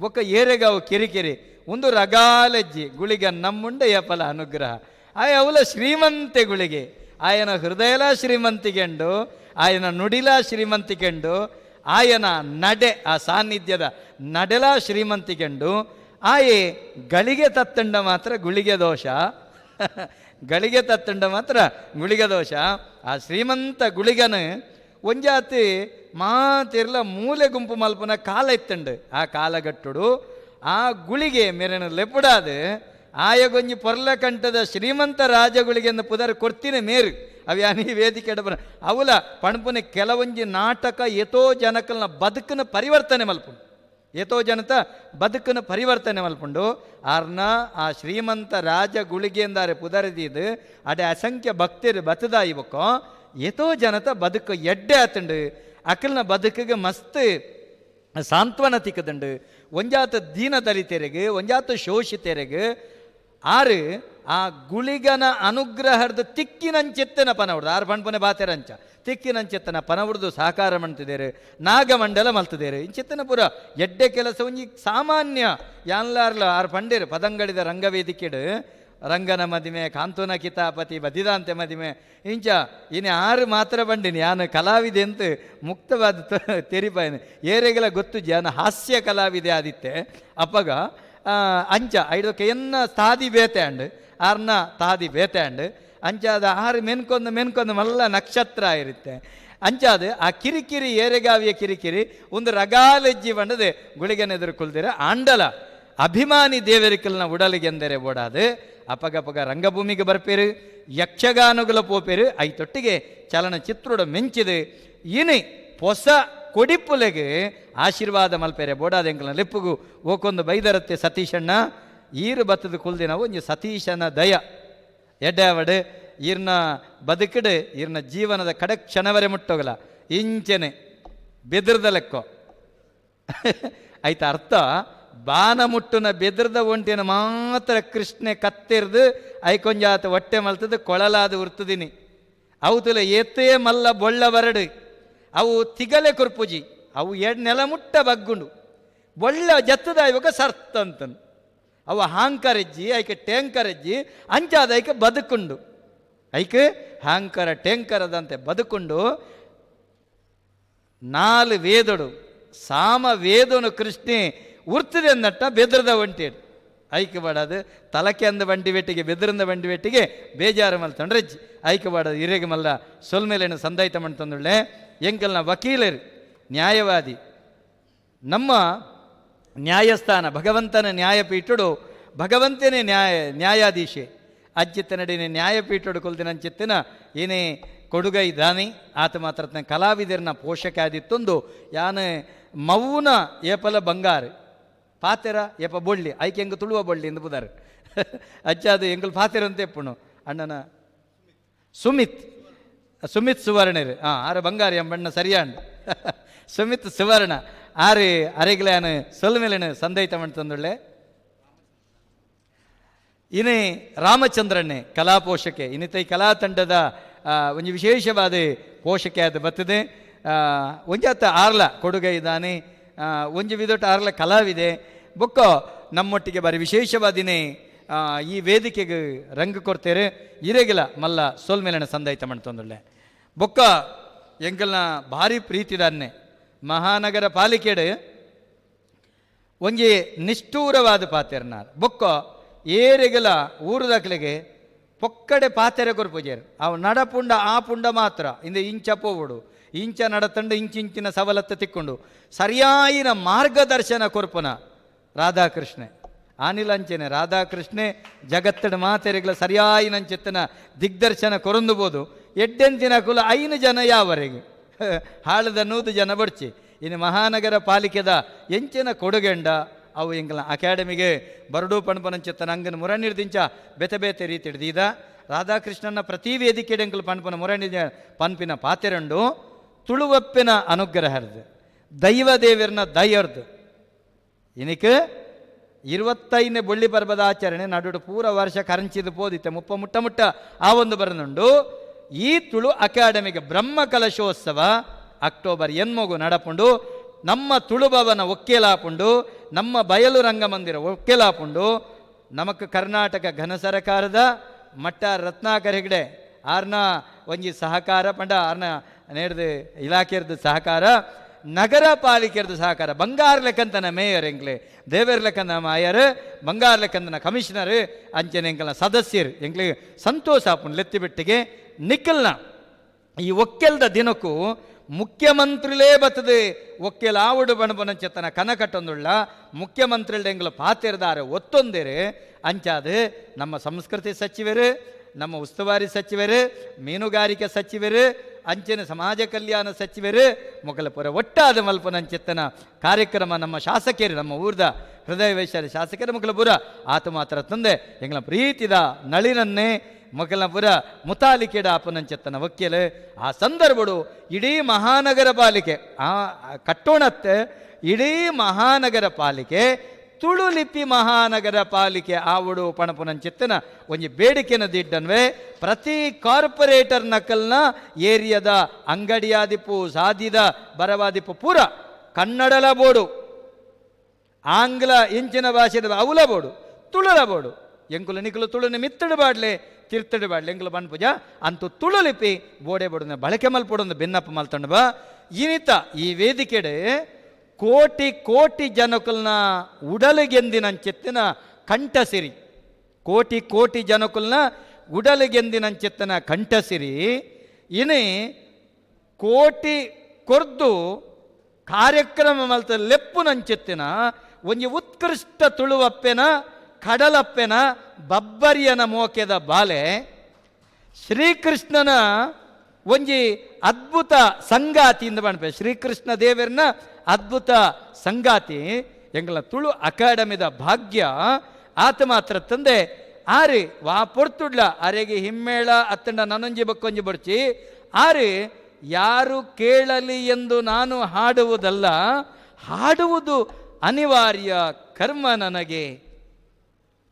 ಬೊಕ್ಕ ಏರೆಗಾವು ಕಿರಿಕಿರಿ ಒಂದು ರಗಾಲಜ್ಜಿ ಗುಳಿಗ ನಮ್ಮುಂಡ ಯಪಲ ಅನುಗ್ರಹ ಆಯ ಅವಲ ಶ್ರೀಮಂತೆ ಗುಳಿಗೆ ಆಯನ ಹೃದಯಲ ಶ್ರೀಮಂತಿಗೆಂಡು ಆಯನ ನುಡಿಲ ಶ್ರೀಮಂತಿಕೆಂಡು ಆಯನ ನಡೆ ಆ ಸಾನ್ನಿಧ್ಯದ ನಡೆಲ ಶ್ರೀಮಂತಿಕೆಂಡು ಆಯೆ ಗಳಿಗೆ ತತ್ತಂಡ ಮಾತ್ರ ಗುಳಿಗೆ ದೋಷ ಗಳಿಗೆ ತತ್ತಂಡ ಮಾತ್ರ ಗುಳಿಗೆ ದೋಷ ಆ ಶ್ರೀಮಂತ ಗುಳಿಗನು ಒಂಜಾತಿ ಮಾತಿರ್ಲ ಮೂಲೆ ಗುಂಪು ಮಲ್ಪನ ಕಾಲ ಇತ್ತಂಡು ಆ ಕಾಲಗಟ್ಟುಡು ಆ ಗುಳಿಗೆ ಮೇರೆನ ಲೆಪುಡಾದು ಆಯಗೊಂಜಿ ಪೊರ್ಲಕಂಠದ ಶ್ರೀಮಂತ ರಾಜಗಳಿಗೆ ಪುದರ್ ಕೊಡ್ತೀನಿ ಮೇರು ಅವ್ಯಾನಿ ವೇದಿಕೆ ಬರ ಅವಲ ಪಣಪುನೆ ಕೆಲವೊಂಜಿ ನಾಟಕ ಏತೋ ಜನಕಲ್ನ ಬದುಕನ ಪರಿವರ್ತನೆ ಮಲ್ಪುಂಡು ಏತೋ ಜನತ ಬದುಕನ ಪರಿವರ್ತನೆ ಮಲ್ಪುಂಡು ಆರ್ನ ಆ ಶ್ರೀಮಂತ ರಾಜ ಗುಳಿಗೆಂದಾರೆ ಪುದರದೀದು ಅಡೆ ಅಸಂಖ್ಯ ಭಕ್ತರು ಬತ್ತದಾಯಿ ಬೊಕ್ಕೋ ಏತೋ ಜನತ ಬದುಕು ಎಡ್ಡೆ ಆತುಂಡು ಅಕಲ್ನ ಬದುಕಿಗೆ ಮಸ್ತ್ ಸಾಂತ್ವನ ತಿಕ್ಕದುಂಡು ಒಂಜಾತ ದೀನ ದಲಿತರಿಗೆ ಒಂಜಾತ ಶೋಷಿತರಿಗೆ ಆರು ಆ ಗುಳಿಗನ ಅನುಗ್ರಹದ ತಿಕ್ಕಿನಂಚಿತ್ತನ ಪನವಡ್ದು ಆರು ಪಣ್ಪನೆ ಬಾತೆರಂಚ ತಿಕ್ಕಿನಂಚಿತ್ತನ ಪನವಡ್ದು ಸಹಕಾರ ಮಾಡ್ತಿದ್ದೇರೆ ನಾಗಮಂಡಲ ಮಲ್ತಿದ್ದೇರೆ ಇಂಚಿತ್ತನ ಪುರ ಎಡ್ಡೆ ಕೆಲಸ ಒಂಜಿ ಸಾಮಾನ್ಯ ಯಾನ್ಲಾರ್ಲ ಆರು ಪಂಡೇರು ಪದಂಗಡಿದ ರಂಗವೇದಿಕೆಡು ರಂಗನ ಮದಿಮೆ ಕಾಂತೂನ ಕಿತಾಪತಿ ಬದಿದಾಂತೆ ಮದಿಮೆ ಇಂಚ ಇನ್ನು ಆರು ಮಾತ್ರ ಬಂಡಿನಿ ಯಾನು ಕಲಾವಿದೆ ಅಂತ ಮುಕ್ತವಾದ ತೆರಿಪಾಯನೆ ಏರೆಗೆಲ್ಲ ಗೊತ್ತು ಜಾನ ಹಾಸ್ಯ ಕಲಾವಿದೆ ಆದಿತ್ತೆ ಅಪ್ಪಗ ಅಂಚ ಐದಕ್ಕೆ ಎನ್ನ ತಾದಿ ಬೇತೆ ಅಂಡ್ ಆರ್ನ ತಾದಿ ಬೇತೆ ಅಂಡ್ ಅಂಚಾದ ಆರು ಮೆನ್ಕೊಂದು ಮೆನ್ಕೊಂದು ಮಲ್ಲ ನಕ್ಷತ್ರ ಇರುತ್ತೆ ಅಂಚಾದ ಆ ಕಿರಿಕಿರಿ ಏರೆಗಾವಿಯ ಕಿರಿಕಿರಿ ಒಂದು ರಗಾಲೆಜ್ಜಿ ಬಂಡದೆ ಗುಳಿಗನೆದುರು ಕುಲ್ದಿರ ಆಂಡಲ ಅಭಿಮಾನಿ ದೇವರಿಕಲ್ನ ಉಡಲಿಗೆಂದರೆ ಓಡಾದು ಅಪಗಪಗ ರಂಗಭೂಮಿಗೆ ಬರ್ಪೇರು ಯಕ್ಷಗಾನಗಳ ಪೋಪೇರು ಐತೊಟ್ಟಿಗೆ ಚಲನಚಿತ್ರೋಡ ಮೆಂಚಿದು ಇನಿ ಹೊಸ ಕೊಡಿಪುಲೆಗೆ ಆಶೀರ್ವಾದ ಮಲ್ಪೇರೆ ಬೋಡಾದ ಎಂಕಲ್ನ ಲೆಪ್ಪುಗು ಓಕೊಂದು ಬೈದರತ್ತೆ ಸತೀಶಣ್ಣ ಈರು ಬತ್ತದ ಕುಲ್ದಿನವು ಒಂಜಿ ಸತೀಶನ ದಯ ಎಡ್ಡಾವಡು ಈರ್ನ ಬದುಕಡು ಈರ್ನ ಜೀವನದ ಕಡೆ ಕ್ಷಣವರೆ ಮುಟ್ಟೋಗಲ ಇಂಚೆನೆ ಬೆದ್ರದ ಲೆಕ್ಕೋ ಆಯ್ತ ಅರ್ಥ ಬಾನ ಮುಟ್ಟುನ ಬೆದ್ರದ ಒಂಟಿನ ಮಾತ್ರ ಕೃಷ್ಣೆ ಕತ್ತಿರ್ದು ಐಕೊಂಜಾತ ಹೊಟ್ಟೆ ಮಲ್ತದ ಕೊಳಲಾದ ಉರ್ತದಿನಿ ಅವುತುಲ ಏತೇ ಮಲ್ಲ ಬೊಳ್ಳ ಬರಡು ಅವು ತಿಗಲೆ ಕುರ್ಪುಜಿ ಅವು ಎಡ್ ನೆಲ ಮುಟ್ಟ ಬಗ್ಗುಂಡು ಬೊಳ್ಳ ಜತ್ತದ ಇವಾಗ ಸರ್ತಂತನು ಅವು ಹಾಂಕರೆಜ್ಜಿ ಐಕೆ ಟೇಂಕರೆಜ್ಜಿ ಅಂಚಾದ ಐಕೆ ಬದುಕುಂಡು ಐಕೆ ಹಾಂಕರ ಟೇಂಕರದಂತೆ ಬದುಕುಂಡು ನಾಲು ವೇದಡು ಸಾಮ ವೇದನು ಕೃಷ್ಣೆ ಉರ್ತದೆ ಅಂದಟ್ಟ ಬೆದ್ರದ ಒಂಟೇಡು ಐಕೆ ಬಾಡದು ತಲಕೆ ಅಂದ ಬಂಡಿ ಬೆಟ್ಟಿಗೆ ಬೆದರಿಂದ ಬಂಡಿ ಬೆಟ್ಟಿಗೆ ಬೇಜಾರು ಮಲ್ತಂಡ್ರೆ ಐಕೆ ಬಾಡದು ಹಿರೇಗೆ ಮಲ್ಲ ಸೊಲ್ಮೇಲೇನು ಸಂದಾಯಿತ ಮಂತಂದುಳ್ಳೆ ಎಂಕಲ್ನ ವಕೀಲರು ನ್ಯಾಯವಾದಿ ನಮ್ಮ ನ್ಯಾಯಸ್ಥಾನ ಭಗವಂತನ ನ್ಯಾಯಪೀಠುಡು ಭಗವಂತನೇ ನ್ಯಾಯಾಧೀಶೆ ಅಜ್ಜಿತ್ತನಡಿನೇ ನ್ಯಾಯಪೀಠುಡು ಕೊಲ್ದಿನಂಚಿತ್ತಿನ ಏನೇ ಕೊಡುಗೈ ದಾನಿ ಆತ ಮಾತ್ರ ಕಲಾವಿದರನ್ನ ಪೋಷಕ ಆದಿತ್ತೊಂದು ಯಾನ ಮೌನ ಏಪಲ ಬಂಗಾರು ಪಾತೆರ ಏಪ ಬೊಳ್ಳಿ ಐಕೆ ಹೆಂಗೆ ತುಳುವ ಬೊಳ್ಳಿ ಎಂದು ಬುದಾರು ಅಜ್ಜ ಅದು ಎಂಗಲ್ ಪಾತೆರ ಅಂತ ಎಪ್ಪುಣು ಅಣ್ಣನ ಸುಮಿತ್ ಸುಮಿತ್ ಸುವರ್ಣರು ಹಾಂ ಆರು ಬಂಗಾರಿ ಎಂಬಣ್ಣ ಸರಿಯಾಂಡು ಸುಮಿತ್ ಸುವರ್ಣ ಆರು ಅರೆಗ್ಲಾನು ಸೊಲ್ಮೇಲೇನು ಸಂದೈತ ಮಂತಂದುಳ್ಳೆ ಇನೇ ರಾಮಚಂದ್ರಣ್ಣೆ ಕಲಾ ಪೋಷಕೆ ಇನ್ನಿತೈ ಕಲಾ ತಂಡದ ಒಂಜಿ ವಿಶೇಷವಾದ ಪೋಷಕೆ ಅದು ಬರ್ತದೆ ಒಂಜಾತ ಆರ್ಲ ಕೊಡುಗೆ ಇದ್ದಾನೆ ಒಂಜಿ ವಿದೊಟ್ಟು ಆರ್ಲ ಕಲಾವಿದೆ ಬೊಕ್ಕ ನಮ್ಮೊಟ್ಟಿಗೆ ಬಾರಿ ವಿಶೇಷವಾದಿನೇ ಈ ವೇದಿಕೆಗೆ ರಂಗು ಕೊಡ್ತೇರೆ ಇರೆಗಿಲ ಮಲ್ಲ ಸೋಲ್ಮೇಲನ ಸಂದಾಯಿತ ಮಾಡ್ತಂದುಳ್ಳೆ ಬೊಕ್ಕ ಎಂಕಲ್ನ ಭಾರಿ ಪ್ರೀತಿದಾನ್ನೆ ಮಹಾನಗರ ಪಾಲಿಕೆಡು ಒಂಜಿ ನಿಷ್ಠೂರವಾದ ಪಾತೆರ್ನಾರ್ ಬೊಕ್ಕ ಏರೆಗಲ ಊರುದಕ್ಲೆಗೆ ಪೊಕ್ಕಡೆ ಪಾತೆರೆ ಕೊರ್ಪುಜೇರು ಅವು ನಡಪುಂಡ ಆ ಪುಂಡ ಮಾತ್ರ ಇಂದ ಇಂಚ ಪೋವುಡು ಇಂಚ ನಡತಂಡ ಇಂಚಿಂಚಿನ ಸವಲತ್ತು ತಿಕ್ಕೊಂಡು ಸರಿಯಾಯಿನ ಮಾರ್ಗದರ್ಶನ ಕೊರ್ಪುನ ರಾಧಾಕೃಷ್ಣೆ ಆನಿಲಂಚನೆ ರಾಧಾಕೃಷ್ಣೆ ಜಗತ್ತಡ ಮಾತೆರೆಗಳ ಸರಿಯಾಯಿನಂಚಿತ್ತನ ದಿಗ್ದರ್ಶನ ಕೊರಂದುಬೋದು ಎಡ್ಡೆಂತಿನ ಕುಲ ಐನು ಜನ ಯಾವರೆಗೆ ಹಾಳದ ನೂದು ಜನ ಬಡ್ಚಿ ಇನ್ನು ಮಹಾನಗರ ಪಾಲಿಕೆದ ಎಂಚಿನ ಕೊಡುಗೆಂಡ ಅವು ಎಂಕಲ್ನ ಅಕಾಡೆಮಿಗೆ ಬರಡು ಪಣಪನಂಚಿತ್ತನ ಅಂಗನ ಮುರಣಿರ್ದಿಂಚ ಬೇತೆ ಬೇತೆ ರೀತಿ ಹಿಡ್ದೀದ ರಾಧಾಕೃಷ್ಣನ ಪ್ರತಿ ವೇದಿಕೆ ಎಂಕಲ್ ಪಣಪನ ಮುರಣಿ ಪನ್ಪಿನ ಪಾತೆರಂಡು ತುಳುವಪ್ಪಿನ ಅನುಗ್ರಹರ್ದು ದೈವ ದೇವರನ್ನ ದಯರ್ದು ಇನಿಕ್ 25ನೇ ಬೊಳ್ಳಿ ಪರ್ಬದ ಆಚರಣೆ ನಡುಡು ಪೂರ ವರ್ಷ ಕರಂಚಿದು ಪೋದಿತ್ತೆ ಮುಪ್ಪ ಮುಟ್ಟ ಮುಟ್ಟ ಆ ಒಂದು ಬರನುಂಡು ಈ ತುಳು ಅಕಾಡೆಮಿಗೆ ಬ್ರಹ್ಮ ಕಲಶೋತ್ಸವ ಅಕ್ಟೋಬರ್ ಎನ್ಮಗು ನಡಪುಂಡು ನಮ್ಮ ತುಳುಭವನ ಒಕ್ಕೇಲಾಪುಂಡು ನಮ್ಮ ಬಯಲು ರಂಗಮಂದಿರ ಒಕ್ಕೇಲಾಪುಂಡು ನಮಕ್ ಕರ್ನಾಟಕ ಘನ ಸರಕಾರದ ಮಟ್ಟ ರತ್ನಾಕರ್ ಹೆಗ್ಡೆ ಆರ್ನ ಒಂಜಿ ಸಹಕಾರ ಪಂಡ ಆರ್ನ ನೇರ್ದು ಇಲಾಖೆರ್ದು ಸಹಕಾರ ನಗರ ಪಾಲಿಕೆರ್ದು ಸಹಕಾರ ಬಂಗಾರ ಲೆಕ್ಕಂತನ ಮೇಯರ್ ಎಂಕ್ಲೆ ದೇವೇರ್ ಲೆಕ್ಕಂದ ಮಾಯರ್ ಬಂಗಾರ ಲೆಕ್ಕಂತನ ಕಮಿಷನರ್ ಅಂಚನೆ ಎಂಕಲ್ನ ಸದಸ್ಯರು ಎಂಕ್ಲೆ ಸಂತೋಷ ಆಪುಂಡು ಲೆತ್ತಿಬಿಟ್ಟಿಗೆ ನಿಕ್ಕಲ್ನ ಈ ಒಕ್ಕೆಲ್ದ ದಿನಕ್ಕೂ ಮುಖ್ಯಮಂತ್ರಿಲೇ ಬತ್ತದೆ ಒಕ್ಕೆಲಾವುಡು ಬಣಪನಂಚೆತ್ತನ ಕನಕಟ್ಟೊಂದುಳ್ಳ ಮುಖ್ಯಮಂತ್ರಿಲ್ಡ ಎಂಗ್ಲ ಪಾತೆರ್ದಾರೆ ಒತ್ತೊಂದೇರು. ಅಂಚಾದು ನಮ್ಮ ಸಂಸ್ಕೃತಿ ಸಚಿವರು, ನಮ್ಮ ಉಸ್ತುವಾರಿ ಸಚಿವರು, ಮೀನುಗಾರಿಕೆ ಸಚಿವರು, ಅಂಚಿನ ಸಮಾಜ ಕಲ್ಯಾಣ ಸಚಿವರು ಮೊಗಲಪುರ ಒಟ್ಟಾದ ಮಲ್ಪನಂಚೆತ್ತನ ಕಾರ್ಯಕ್ರಮ ನಮ್ಮ ಶಾಸಕರು, ನಮ್ಮ ಊರ್ದ ಹೃದಯ ವೈಶಾಲಿ ಶಾಸಕರು ಮೊಗಲಪುರ ಆತ ಮಾತ್ರ ತಂದೆ ಎಂಗ್ಲ ಪ್ರೀತಿದ ನಳಿನನ್ನೇ ಮೊಗಲಪುರ ಮುತಾಲಿಕೆಡ ಅಪನಂಚೆತ್ತನ ವಕೀಲ. ಆ ಸಂದರ್ಭಡು ಇಡೀ ಮಹಾನಗರ ಪಾಲಿಕೆ ಆ ಕಟ್ಟೋಣತ್ತೆ ಇಡೀ ಮಹಾನಗರ ಪಾಲಿಕೆ ತುಳು ಲಿಪಿ ಮಹಾನಗರ ಪಾಲಿಕೆ ಆವುಡು ಪಣಪುನಂಚಿತ್ತನ ಒಂಜಿ ಬೇಡಿಕೆನ ದಿಡ್ಡನ್ವೆ ಪ್ರತಿ ಕಾರ್ಪೊರೇಟರ್ ನಕಲ್ನ ಏರಿಯಾದ ಅಂಗಡಿಯಾದಿಪ್ಪು ಸಾದಿದ ಬರವಾದಿಪ್ಪು ಪೂರ ಕನ್ನಡಲ ಬೋಡು, ಆಂಗ್ಲ ಇಂಚಿನ ಭಾಷೆದ ಅವುಲ ಬೋಡು, ತುಳುಲ ಬೋಡು. ಎಂಕುಲು ನಿಕುಲು ತುಳುನ ಮಿತ್ತಡು ಬಾಡ್ಲೆ ತಿರ್ತಡು ಬಾಡ್ಲೆ ಎಂಕುಲು ಪನ್ಪುಜ ಅಂತೂ ತುಳು ಲಿಪಿ ಬೋಡೆ ಬೋಡುನ ಬಳಕೆ ಮಲ್ಪೊಡೊಂದು ಬೆನ್ನಪ್ಪ ಮಲ್ತಂಡ ಬಾ. ಇನಿತ ಈ ವೇದಿಕೆಡೆ ಕೋಟಿ ಕೋಟಿ ಜನಕುಲ್ನ ಉಡಲಿಗೆಂದಿನಂಚೆತ್ತಿನ ಕಂಠಸಿರಿ, ಕೋಟಿ ಕೋಟಿ ಜನಕುಲ್ನ ಉಡಲಿಗೆಂದಿನಂಚೆತ್ತನ ಕಂಠಸಿರಿ ಇನಿ ಕೋಟಿ ಕೊರ್ದು ಕಾರ್ಯಕ್ರಮ ಮಲ್ತ ಲೆಪ್ಪುನಂಚೆತ್ತಿನ ಒಂಜಿ ಉತ್ಕೃಷ್ಟ ತುಳುವಪ್ಪೆನ ಕಡಲಪ್ಪೆನ ಬಬ್ಬರಿಯನ ಮೋಕೆದ ಬಾಲೆ ಶ್ರೀಕೃಷ್ಣನ ಒಂಜಿ ಅದ್ಭುತ ಸಂಗಾತಿ ಇಂದ ಪನ್ಪೆ. ಶ್ರೀಕೃಷ್ಣ ದೇವರನ್ನ ಅದ್ಭುತ ಸಂಗಾತಿ ಎಂಗಳ ತುಳು ಅಕಾಡೆಮಿದ ಭಾಗ್ಯ ಆತ ಮಾತ್ರ ತಂದೆ ಆರಿ ವಾ ಪೊರ್ತುಡ್ಲ ಅರೆಗೆ ಹಿಮ್ಮೇಳ ಅತ್ತಂಡ ನನೊಂಜಿ ಬಕ್ಕೊಂಜಿ ಬಡ್ಚಿ ಆರಿ ಯಾರು ಕೇಳಲಿ ಎಂದು ನಾನು ಹಾಡುವುದಲ್ಲ, ಹಾಡುವುದು ಅನಿವಾರ್ಯ ಕರ್ಮ ನನಗೆ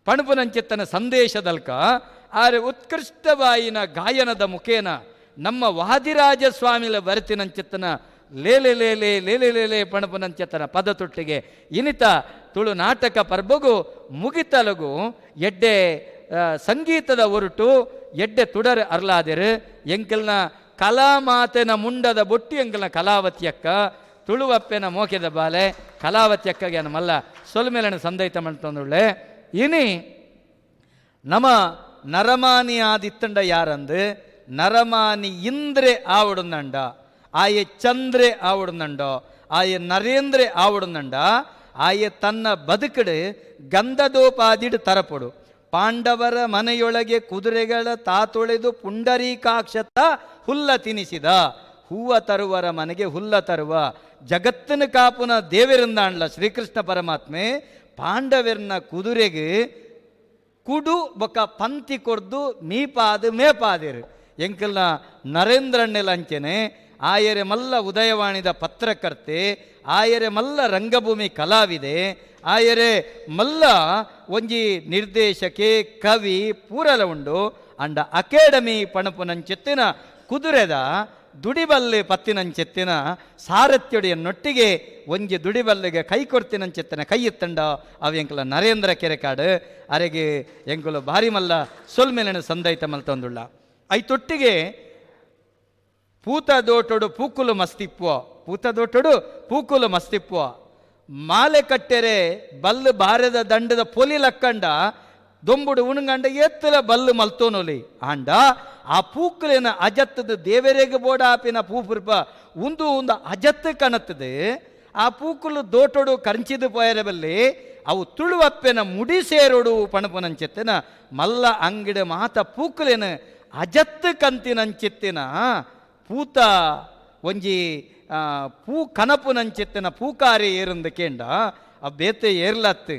ಪಣಪುನಂಚಿತ್ತನ ಸಂದೇಶದಲ್ಕ ಆರೆ ಉತ್ಕೃಷ್ಟವಾಯಿನ ಗಾಯನದ ಮುಖೇನ ನಮ್ಮ ವಾದಿರಾಜ ಸ್ವಾಮಿಲ ಬರೆತಿನಂಚಿತ್ತನ ಲೇಲೆ ಲೇಲೆ ಲೇಲೆ ಲೇಲೆ ಪಣಪುನಂಚೆತ್ತನ ಪದ ತೊಟ್ಟಿಗೆ ಇನಿತ ತುಳು ನಾಟಕ ಪರ್ಬಗು ಮುಗಿತಲಗು ಎಡ್ಡೆ ಸಂಗೀತದ ಒರಟು ಎಡ್ಡೆ ತುಡರ್ ಅರ್ಲಾದಿರು ಎಂಕಲ್ನ ಕಲಾಮಾತೆನ ಮುಂಡದ ಬೊಟ್ಟಿ ಎಂಕಲ್ನ ಕಲಾವತಿಯಕ್ಕ ತುಳುವಪ್ಪೆನ ಮೋಕೆದ ಬಾಲೆ ಕಲಾವತಿಯಕ್ಕಗೆ ನಮ್ಮಲ್ಲ ಸೊಲ್ಮೇಲನ ಸಂದೈತ ಮಂತಂದುಳ್ಳೆ. ಇನಿ ನಮ ನರಮಾನಿ ಆದಿತ್ತಂಡ ಯಾರಂದು ನರಮಾನಿ ಇಂದ್ರೆ ಆವಡುಂದಂಡ, ಆಯೆ ಚಂದ್ರೆ ಆವಡುಂದಂಡೋ, ಆಯೆ ನರೇಂದ್ರೆ ಆವಡುಂದಂಡ, ಆಯೆ ತನ್ನ ಬದುಕಡು ಗಂಧದೋಪಾದಿಡು ತರಪೊಡು. ಪಾಂಡವರ ಮನೆಯೊಳಗೆ ಕುದುರೆಗಳ ತಾತೊಳೆದು ಪುಂಡರೀಕಾಕ್ಷತ ಹುಲ್ಲ ತಿನಿಸಿದ, ಹೂವ ತರುವರ ಮನೆಗೆ ಹುಲ್ಲ ತರುವ ಜಗತ್ತಿನ ಕಾಪುನ ದೇವರಿಂದಾಂಡ್ಲ ಶ್ರೀಕೃಷ್ಣ ಪರಮಾತ್ಮೆ ಪಾಂಡವರನ್ನ ಕುದುರೆಗೆ ಕುಡು ಬೊಕ್ಕ ಪಂತಿ ಕೊರ್ದು ಮೀಪಾದು ಮೇಪಾದಿರು. ಎಂಕಲ್ನ ನರೇಂದ್ರಣ್ಣೆಲ ಅಂಚೆನೆ ಆಯರೆ ಮಲ್ಲ ಉದಯವಾಣಿದ ಪತ್ರಕರ್ತೆ, ಆಯರೆ ಮಲ್ಲ ರಂಗಭೂಮಿ ಕಲಾವಿದೆ, ಆಯರೆ ಮಲ್ಲ ಒಂಜಿ ನಿರ್ದೇಶಕೆ ಕವಿ ಪೂರಲ ಉಂಡು. ಅಂಡ ಅಕಾಡೆಮಿ ಪಣಪುನಂಚೆತ್ತಿನ ಕುದುರೆದ ದುಡಿಬಲ್ಲೆ ಪತ್ತಿನಂಚೆತ್ತಿನ ಸಾರಥ್ಯೊಡಿಯನ್ನೊಟ್ಟಿಗೆ ಒಂಜಿ ದುಡಿಬಲ್ಲೆಗೆ ಕೈ ಕೊಡ್ತಿನಂಚೆತ್ತಿನ ಕೈ ಎತ್ತಂಡ ಅವು ಎಂಕುಲ ನರೇಂದ್ರ ಕೆರೆಕಾಡು ಅರೆಗೆ ಎಂಕುಲ ಭಾರಿ ಮಲ್ಲ ಸೊಲ್ಮೇಲಿನ ಸಂದೈತ ಮಲ್ತೊಂದುಳ್ಳ. ಐತೊಟ್ಟಿಗೆ ಪೂತ ದೋಟೊಡು ಪೂಕುಲು ಮಸ್ತಿಪ್ಪುವ, ಪೂತ ದೋಟೊಡು ಪೂಕುಲು ಮಸ್ತಿಪ್ಪುವ, ಮಾಲೆ ಕಟ್ಟೆರೆ ಬಲ್ಲು ಬಾರದ ದಂಡದ ಪೊಲಿ ಲಕ್ಕಂಡ ದೊಂಬುಡು ಉಣುಗಂಡ ಎತ್ತಲ ಬಲ್ಲು ಮಲ್ತೋನೊಲಿ ಆಂಡ ಆ ಪೂಕುಲಿನ ಅಜತ್ತದ ದೇವರೆಗೆ ಬೋಡಾಪಿನ ಪೂಪುರ್ಪ ಉಂದು ಒಂದು ಅಜತ್ತು ಕಣತ್ತದೆ. ಆ ಪೂಕುಲು ದೋಟೊಡು ಕಂಚಿದು ಪೋಯರೆ ಬಲ್ಲಿ ಅವು ತುಳುವಪ್ಪೆನ ಮುಡಿ ಸೇರೋಡು ಪಣಪುನಂಚೆತ್ತಿನ ಮಲ್ಲ ಅಂಗಿಡ ಮಾತ ಪೂಕುಲಿನ ಅಜತ್ತು ಕಂತಿನಂಚಿತ್ತಿನ ಪೂತ ಒಂಜಿ ಪೂ ಕನಪುನಂಚಿತ್ತಿನ ಪೂಕಾರಿ ಏರಂದು ಕೇಂಡ ಆ ಬೇತೆ ಏರ್ಲತ್ತು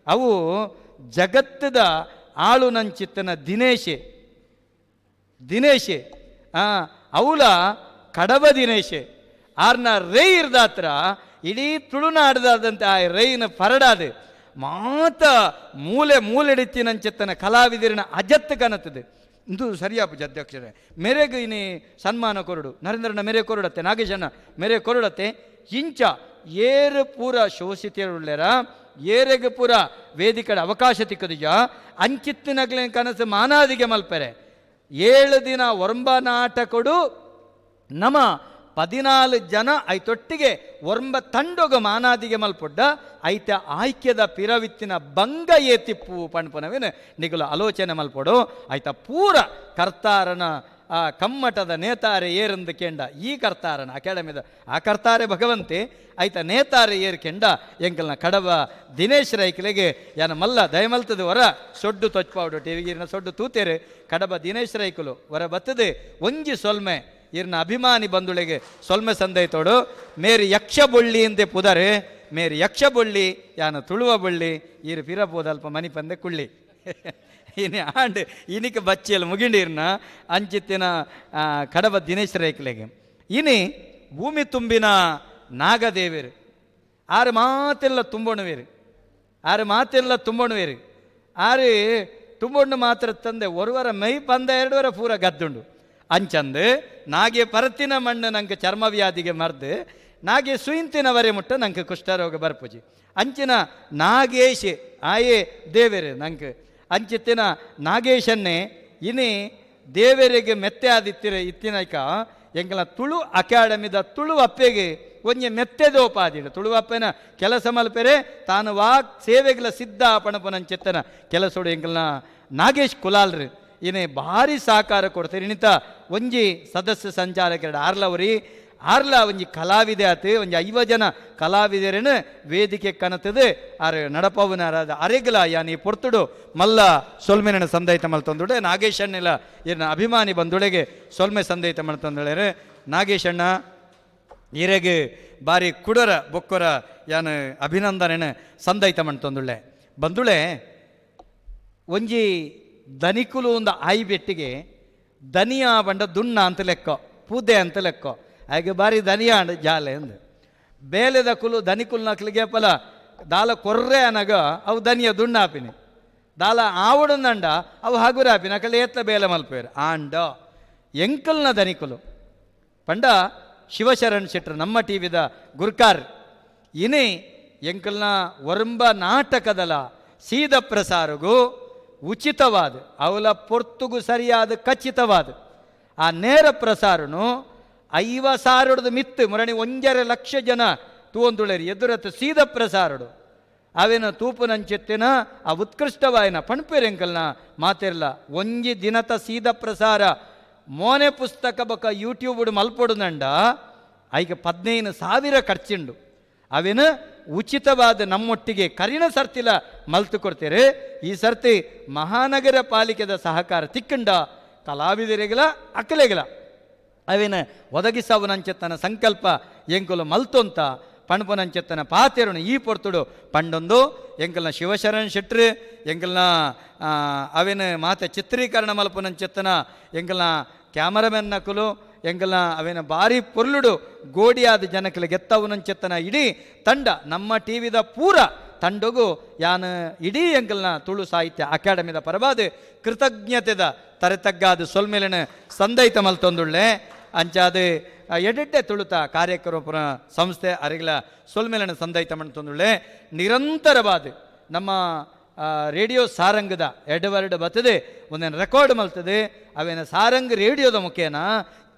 ಅವು ಜಗತ್ತದ ಆಳು ನಂಚಿತ್ತನ ದಿನೇಶೆ ದಿನೇಶೆ ಅವಳ ಕಡಬ ದಿನೇಶೆ ಆರ್ನ ರೈ ಇರ್ದಾತ್ರ ಇಡೀ ತುಳುನಾಡ್ದಾದಂತೆ ಆ ರೈನ ಪರಡಾದು ಮಾತ ಮೂಲೆ ಮೂಲೆಡಿತ್ತಿನಂಚಿತ್ತನ ಕಲಾವಿದರಿನ ಅಜತ್ತು ಕನತದೆ. ಇಂದು ಸರಿಯಾಪುಜ ಅಧ್ಯಕ್ಷರೇ ಮೇರೆಗೆ ಇನಿ ಸನ್ಮಾನ ಕೊರಡು ನರೇಂದ್ರನ ಮೇರೆ ಕೊರಡತ್ತೆ ನಾಗೇಶನ ಮೇರೆ ಕೊರಡತ್ತೆ ಇಂಚ ಏರು ಪೂರ ಶೋಷಿತರುಳ್ಳರ ಏರೆಗೆ ಪೂರ ವೇದಿಕಡ ಅವಕಾಶ ತಿಕ್ಕದಿಜ ಅಂಚಿತ್ತಿನಗ್ಲಿನ ಕನಸು ಮಾನಾದಿಗೆ ಮಲ್ಪೆರೆ 7 ದಿನ ಒರಂಬ ನಾಟಕೊಡು ನಮ 14 ಜನ ಐತೊಟ್ಟಿಗೆ ಒರಂಬ ತಂಡೊಗ ಮಾನಾದಿಗೆ ಮಲ್ಪೊಡ್ಡ ಐತ ಆಯ್ಕೆದ ಪಿರವಿತ್ತಿನ ಬಂಗ ಏತಿಪ್ಪು ಪಣ್ಪನವೇನು ನಿಗುಲ ಆಲೋಚನೆ ಮಲ್ಪೊಡು ಐತ ಪೂರ ಕರ್ತಾರನ ಆ ಕಮ್ಮಟದ ನೇತಾರೆ ಏರಂದು ಕೆಂಡ ಈ ಕರ್ತಾರನ ಅಕಾಡೆಮಿದ ಆ ಕರ್ತಾರೆ ಭಗವಂತೆ ಐತ ನೇತಾರೆ ಏರ್ ಕೆಂಡ ಎಂಕಲ್ನ ಕಡಬ ದಿನೇಶ್ ರೈಕ್ಲೆಗೆ ಯಾನ ಮಲ್ಲ ದಯಮಲ್ತದ ಹೊರ ಸೊಡ್ಡು ತೊಚ್ಪಾವುಡು ಟಿವಿಗಿರಿನ ಸೊಡ್ಡು ತೂತೇರು ಕಡಬ ದಿನೇಶ್ ರೈಕುಲು ಹೊರ ಬತ್ತದೆ ಒಂಜಿ ಸೊಲ್ಮೆ ಇರ್ನ ಅಭಿಮಾನಿ ಬಂಧುಳಿಗೆ ಸೊಲ್ಮೆ ಸಂದೈತೋಡು ಮೇರಿ ಯಕ್ಷ ಬೊಳ್ಳಿ ಎಂದೆ ಪುದರೆ ಮೇರಿ ಯಕ್ಷ ಬೊಳ್ಳಿ ಯಾನ ತುಳುವ ಬೊಳ್ಳಿ ಈರು ಪಿರಪೋದಲ್ಪ ಮನಿ ಪಂದೆ ಕುಳ್ಳಿ ಇನಿ ಆಂಡ್ ಇನಿಕ ಬಚ್ಚಿಯಲ್ಲಿ ಮುಗಿಂಡಿರ್ನ ಅಂಚಿತ್ತಿನ ಕಡಬ ದಿನೇಶ್ ರೈಕ್ಲೆಗೆ ಇನಿ ಭೂಮಿ ತುಂಬಿನ ನಾಗದೇವಿರು ಆರು ಮಾತೆಲ್ಲ ತುಂಬಣುವೇರು ಆರು ಮಾತೆಲ್ಲ ತುಂಬಣುವೇರು ಆರು ತುಂಬೊಂಡು ಮಾತ್ರ ತಂದೆ ಒರುವರ ಮೈ ಪಂದ ಎರಡುವರ ಪೂರ ಗದ್ದುಂಡು ಅಂಚಂದು ನಾಗೆ ಪರತಿನ ಮಣ್ಣು ನಂಗೆ ಚರ್ಮವ್ಯಾಧಿಗೆ ಮರ್ದು ನಾಗೆ ಸುಯಿಂತಿನವರೆ ಮುಟ್ಟ ನಂಗೆ ಕುಷ್ಠರೋಗ ಬರ್ಪುಜಿ ಅಂಚಿನ ನಾಗೇಶ್ ಆಯೇ ದೇವೇರು ನಂಗೆ ಅಂಚಿತ್ತಿನ ನಾಗೇಶನ್ನೇ ಇನಿ ದೇವರಿಗೆ ಮೆತ್ತೆ ಆದಿತ್ತಿರ ಇತ್ತಿನೈಕ ಎಂಕಲ ತುಳು ಅಕಾಡೆಮಿದ ತುಳು ಅಪ್ಪೆಗೆ ಒಂಜಿ ಮೆತ್ತೆದೋಪಾದಿಡು ತುಳು ಅಪ್ಪನ ಕೆಲಸ ಮಲ್ಪೆರೆ ತಾನು ವಾಕ್ ಸೇವೆಗಳ ಸಿದ್ಧ ಪಣಪನಂಚಿತ್ತನ ಕೆಲಸೋಡು ಎಂಕಲ್ನ ನಾಗೇಶ್ ಕುಲಾಲ್ರು ಇನಿ ಭಾರಿ ಸಹಕಾರ ಕೊಡ್ತಾರೆ. ಇನ್ನಿತ ಒಂಜಿ ಸದಸ್ಯ ಸಂಚಾಲಕರ ಆರ್ಲವರಿ ಆರ್ಲ ಒಂಜಿ ಕಲಾವಿದೆ ಆತು ಒಂಜಿ 50 ಜನ ಕಲಾವಿದರನ್ನು ವೇದಿಕೆ ಕನತದೆ ಆರ್ ನಡಪವನಾರ ಅರೆಗಲ ಯಾನಿ ಪೊರ್ತುಡು ಮಲ್ಲ ಸೊಲ್ಮೆನ ಸಂದೈತ ಮಲ್ತಂದುಡೆ ನಾಗೇಶಣ್ಣೆಲ್ಲ ಇರ್ನ ಅಭಿಮಾನಿ ಬಂದುಡೆಗೆ ಸೊಲ್ಮೆ ಸಂದೈತ ಮಲ್ತಂದುಳೇರೆ ನಾಗೇಶಣ್ಣ ಈರೆಗೆ ಬಾರಿ ಕುಡರ ಬೊಕ್ಕೊರ ಯಾನ ಅಭಿನಂದನೆನ ಸಂದೈತ ಮಣ್ತಂದುಳ್ಳೆ ಬಂದುಳೆ ಒಂಜಿ ದನಿಕುಲು ಒಂದು ಆಯಿ ಬೆಟ್ಟಿಗೆ ದನಿಯ ಬಂಡ ದುಣ್ಣ ಅಂತ ಲೆಕ್ಕ ಪೂದೆ ಅಂತ ಲೆಕ್ಕ ಹಾಗೆ ಬಾರಿ ದನಿಯ ಅಂಡ್ ಜಾಲೆ ಅಂದು ಬೇಲೆದ ಕುಲು ದನಿಕುಲು ನಕ್ಲಿಗೆ ಪಲ ದಾಲ ಕೊರ್ರೆ ಅನಗ ಅವು ದನಿಯ ದುಣ್ಣ ಆಪಿನಿ ದಾಲ ಆವಡಂದಂಡ ಅವು ಹಗುರ ಆಪಿನ ಅಕಲೆ ಏತ್ಲ ಬೇಲೆ ಮಲ್ಪೇರು ಆಂಡ ಎಂಕಲ್ನ ದನಿಕುಲು ಪಂಡ ಶಿವಶರಣ್ ಶೆಟ್ರು ನಮ್ಮ ಟಿ ವಿದ ಗುರ್ಕಾರ್ ಇನಿ ಎಂಕಲ್ನ ಒರಂಬ ನಾಟಕದಲ ಸೀದ ಪ್ರಸಾರಗೂ ಉಚಿತವಾದ ಅವಲ ಪೊರ್ತುಗು ಸರಿಯಾದ ಖಚಿತವಾದ ಆ ನೇರ ಪ್ರಸಾರನು 50,000 ಮಿತ್ತು ಮುರಣಿ 1.5 ಲಕ್ಷ ಜನ ತೂವೊಂದುಳೇರಿ ಎದುರತ್ತು ಸೀದ ಪ್ರಸಾರಡು ಅವೇನ ತೂಪುನಂಚೆತ್ತಿನ ಆ ಉತ್ಕೃಷ್ಟವಾಯಿನ ಪಣ್ಪೇರೆಂಕಲ್ನ ಮಾತಿರಲ್ಲ ಒಂಜಿ ದಿನತ ಸೀದ ಪ್ರಸಾರ ಮೋನೆ ಪುಸ್ತಕ ಬೊಕ ಯೂಟ್ಯೂಬ್ ಮಲ್ಪೊಡು ನಂಡ ಐಕ 15,000 ಖರ್ಚಿಂಡು ಅವೇನ ಉಚಿತವಾದ ನಮ್ಮೊಟ್ಟಿಗೆ ಕರಿಣ ಸರ್ತಿಲ ಮಲ್ತು ಕೊಡ್ತೀರಿ. ಈ ಸರ್ತಿ ಮಹಾನಗರ ಪಾಲಿಕೆದ ಸಹಕಾರ ತಿಕ್ಕಂಡ ಕಲಾವಿದರಿಗಲ ಅಕ್ಕಲೆಗಲ ಅವೇನ ಒದಗಿಸವನಂಚೆತ್ತನ ಸಂಕಲ್ಪ ಎಂಕುಲು ಮಲ್ತೊಂತ ಪಣಪನಂಚೆತ್ತನ ಪಾತೆರುನು ಈ ಪೊರ್ತುಡು ಪಂಡೊಂದು ಎಂಕಲ್ನ ಶಿವಶರಣ್ ಶೆಟ್ರು ಎಂಕಲ್ನ ಅವೇನ ಮಾತೆ ಚಿತ್ರೀಕರಣ ಮಲ್ಪನಂಚೆತ್ತನ ಎಂಕಲ್ನ ಕ್ಯಾಮರಾಮನ್ ನಕಲು ಎಂಕಲ್ನ ಅವೇನ ಭಾರಿ ಪೊರ್ಲುಡು ಗೋಡಿಯಾದ ಜನಕಲು ಗೆತ್ತವನಂಚೆತ್ತನ ಇಡೀ ತಂಡ ನಮ್ಮ ಟಿ ವಿದ ಪೂರ ತಂಡಗು ಯಾನು ಇಡೀ ಎಂಕಲ್ನ ತುಳು ಸಾಹಿತ್ಯ ಅಕಾಡೆಮಿದ ಪರವಾದ ಕೃತಜ್ಞತೆದ ತರೆತಗ್ಗಾದ ಸೊಲ್ಮೇಲಿನ ಸಂದೈತ ಮಲ್ತೊಂದುಳ್ಳೆ ಅಂಚಾದ ಎಡೆಡ್ಡೆ ತುಳುತ ಕಾರ್ಯಕ್ರಮ ಸಂಸ್ಥೆ ಅರಿಗಳ ಸೊಲ್ಮೇಲಿನ ಸಂದೈತ ಮಲ್ತೊಂದುಳ್ಳೆ ನಿರಂತರವಾದ ನಮ್ಮ ರೇಡಿಯೋ ಸಾರಂಗದ ಎಡವರಡು ಬರ್ತದೆ ಒಂದೇನು ರೆಕಾರ್ಡ್ ಮಲ್ತದೆ ಅವೇನ ಸಾರಂಗ್ ರೇಡಿಯೋದ ಮುಖೇನ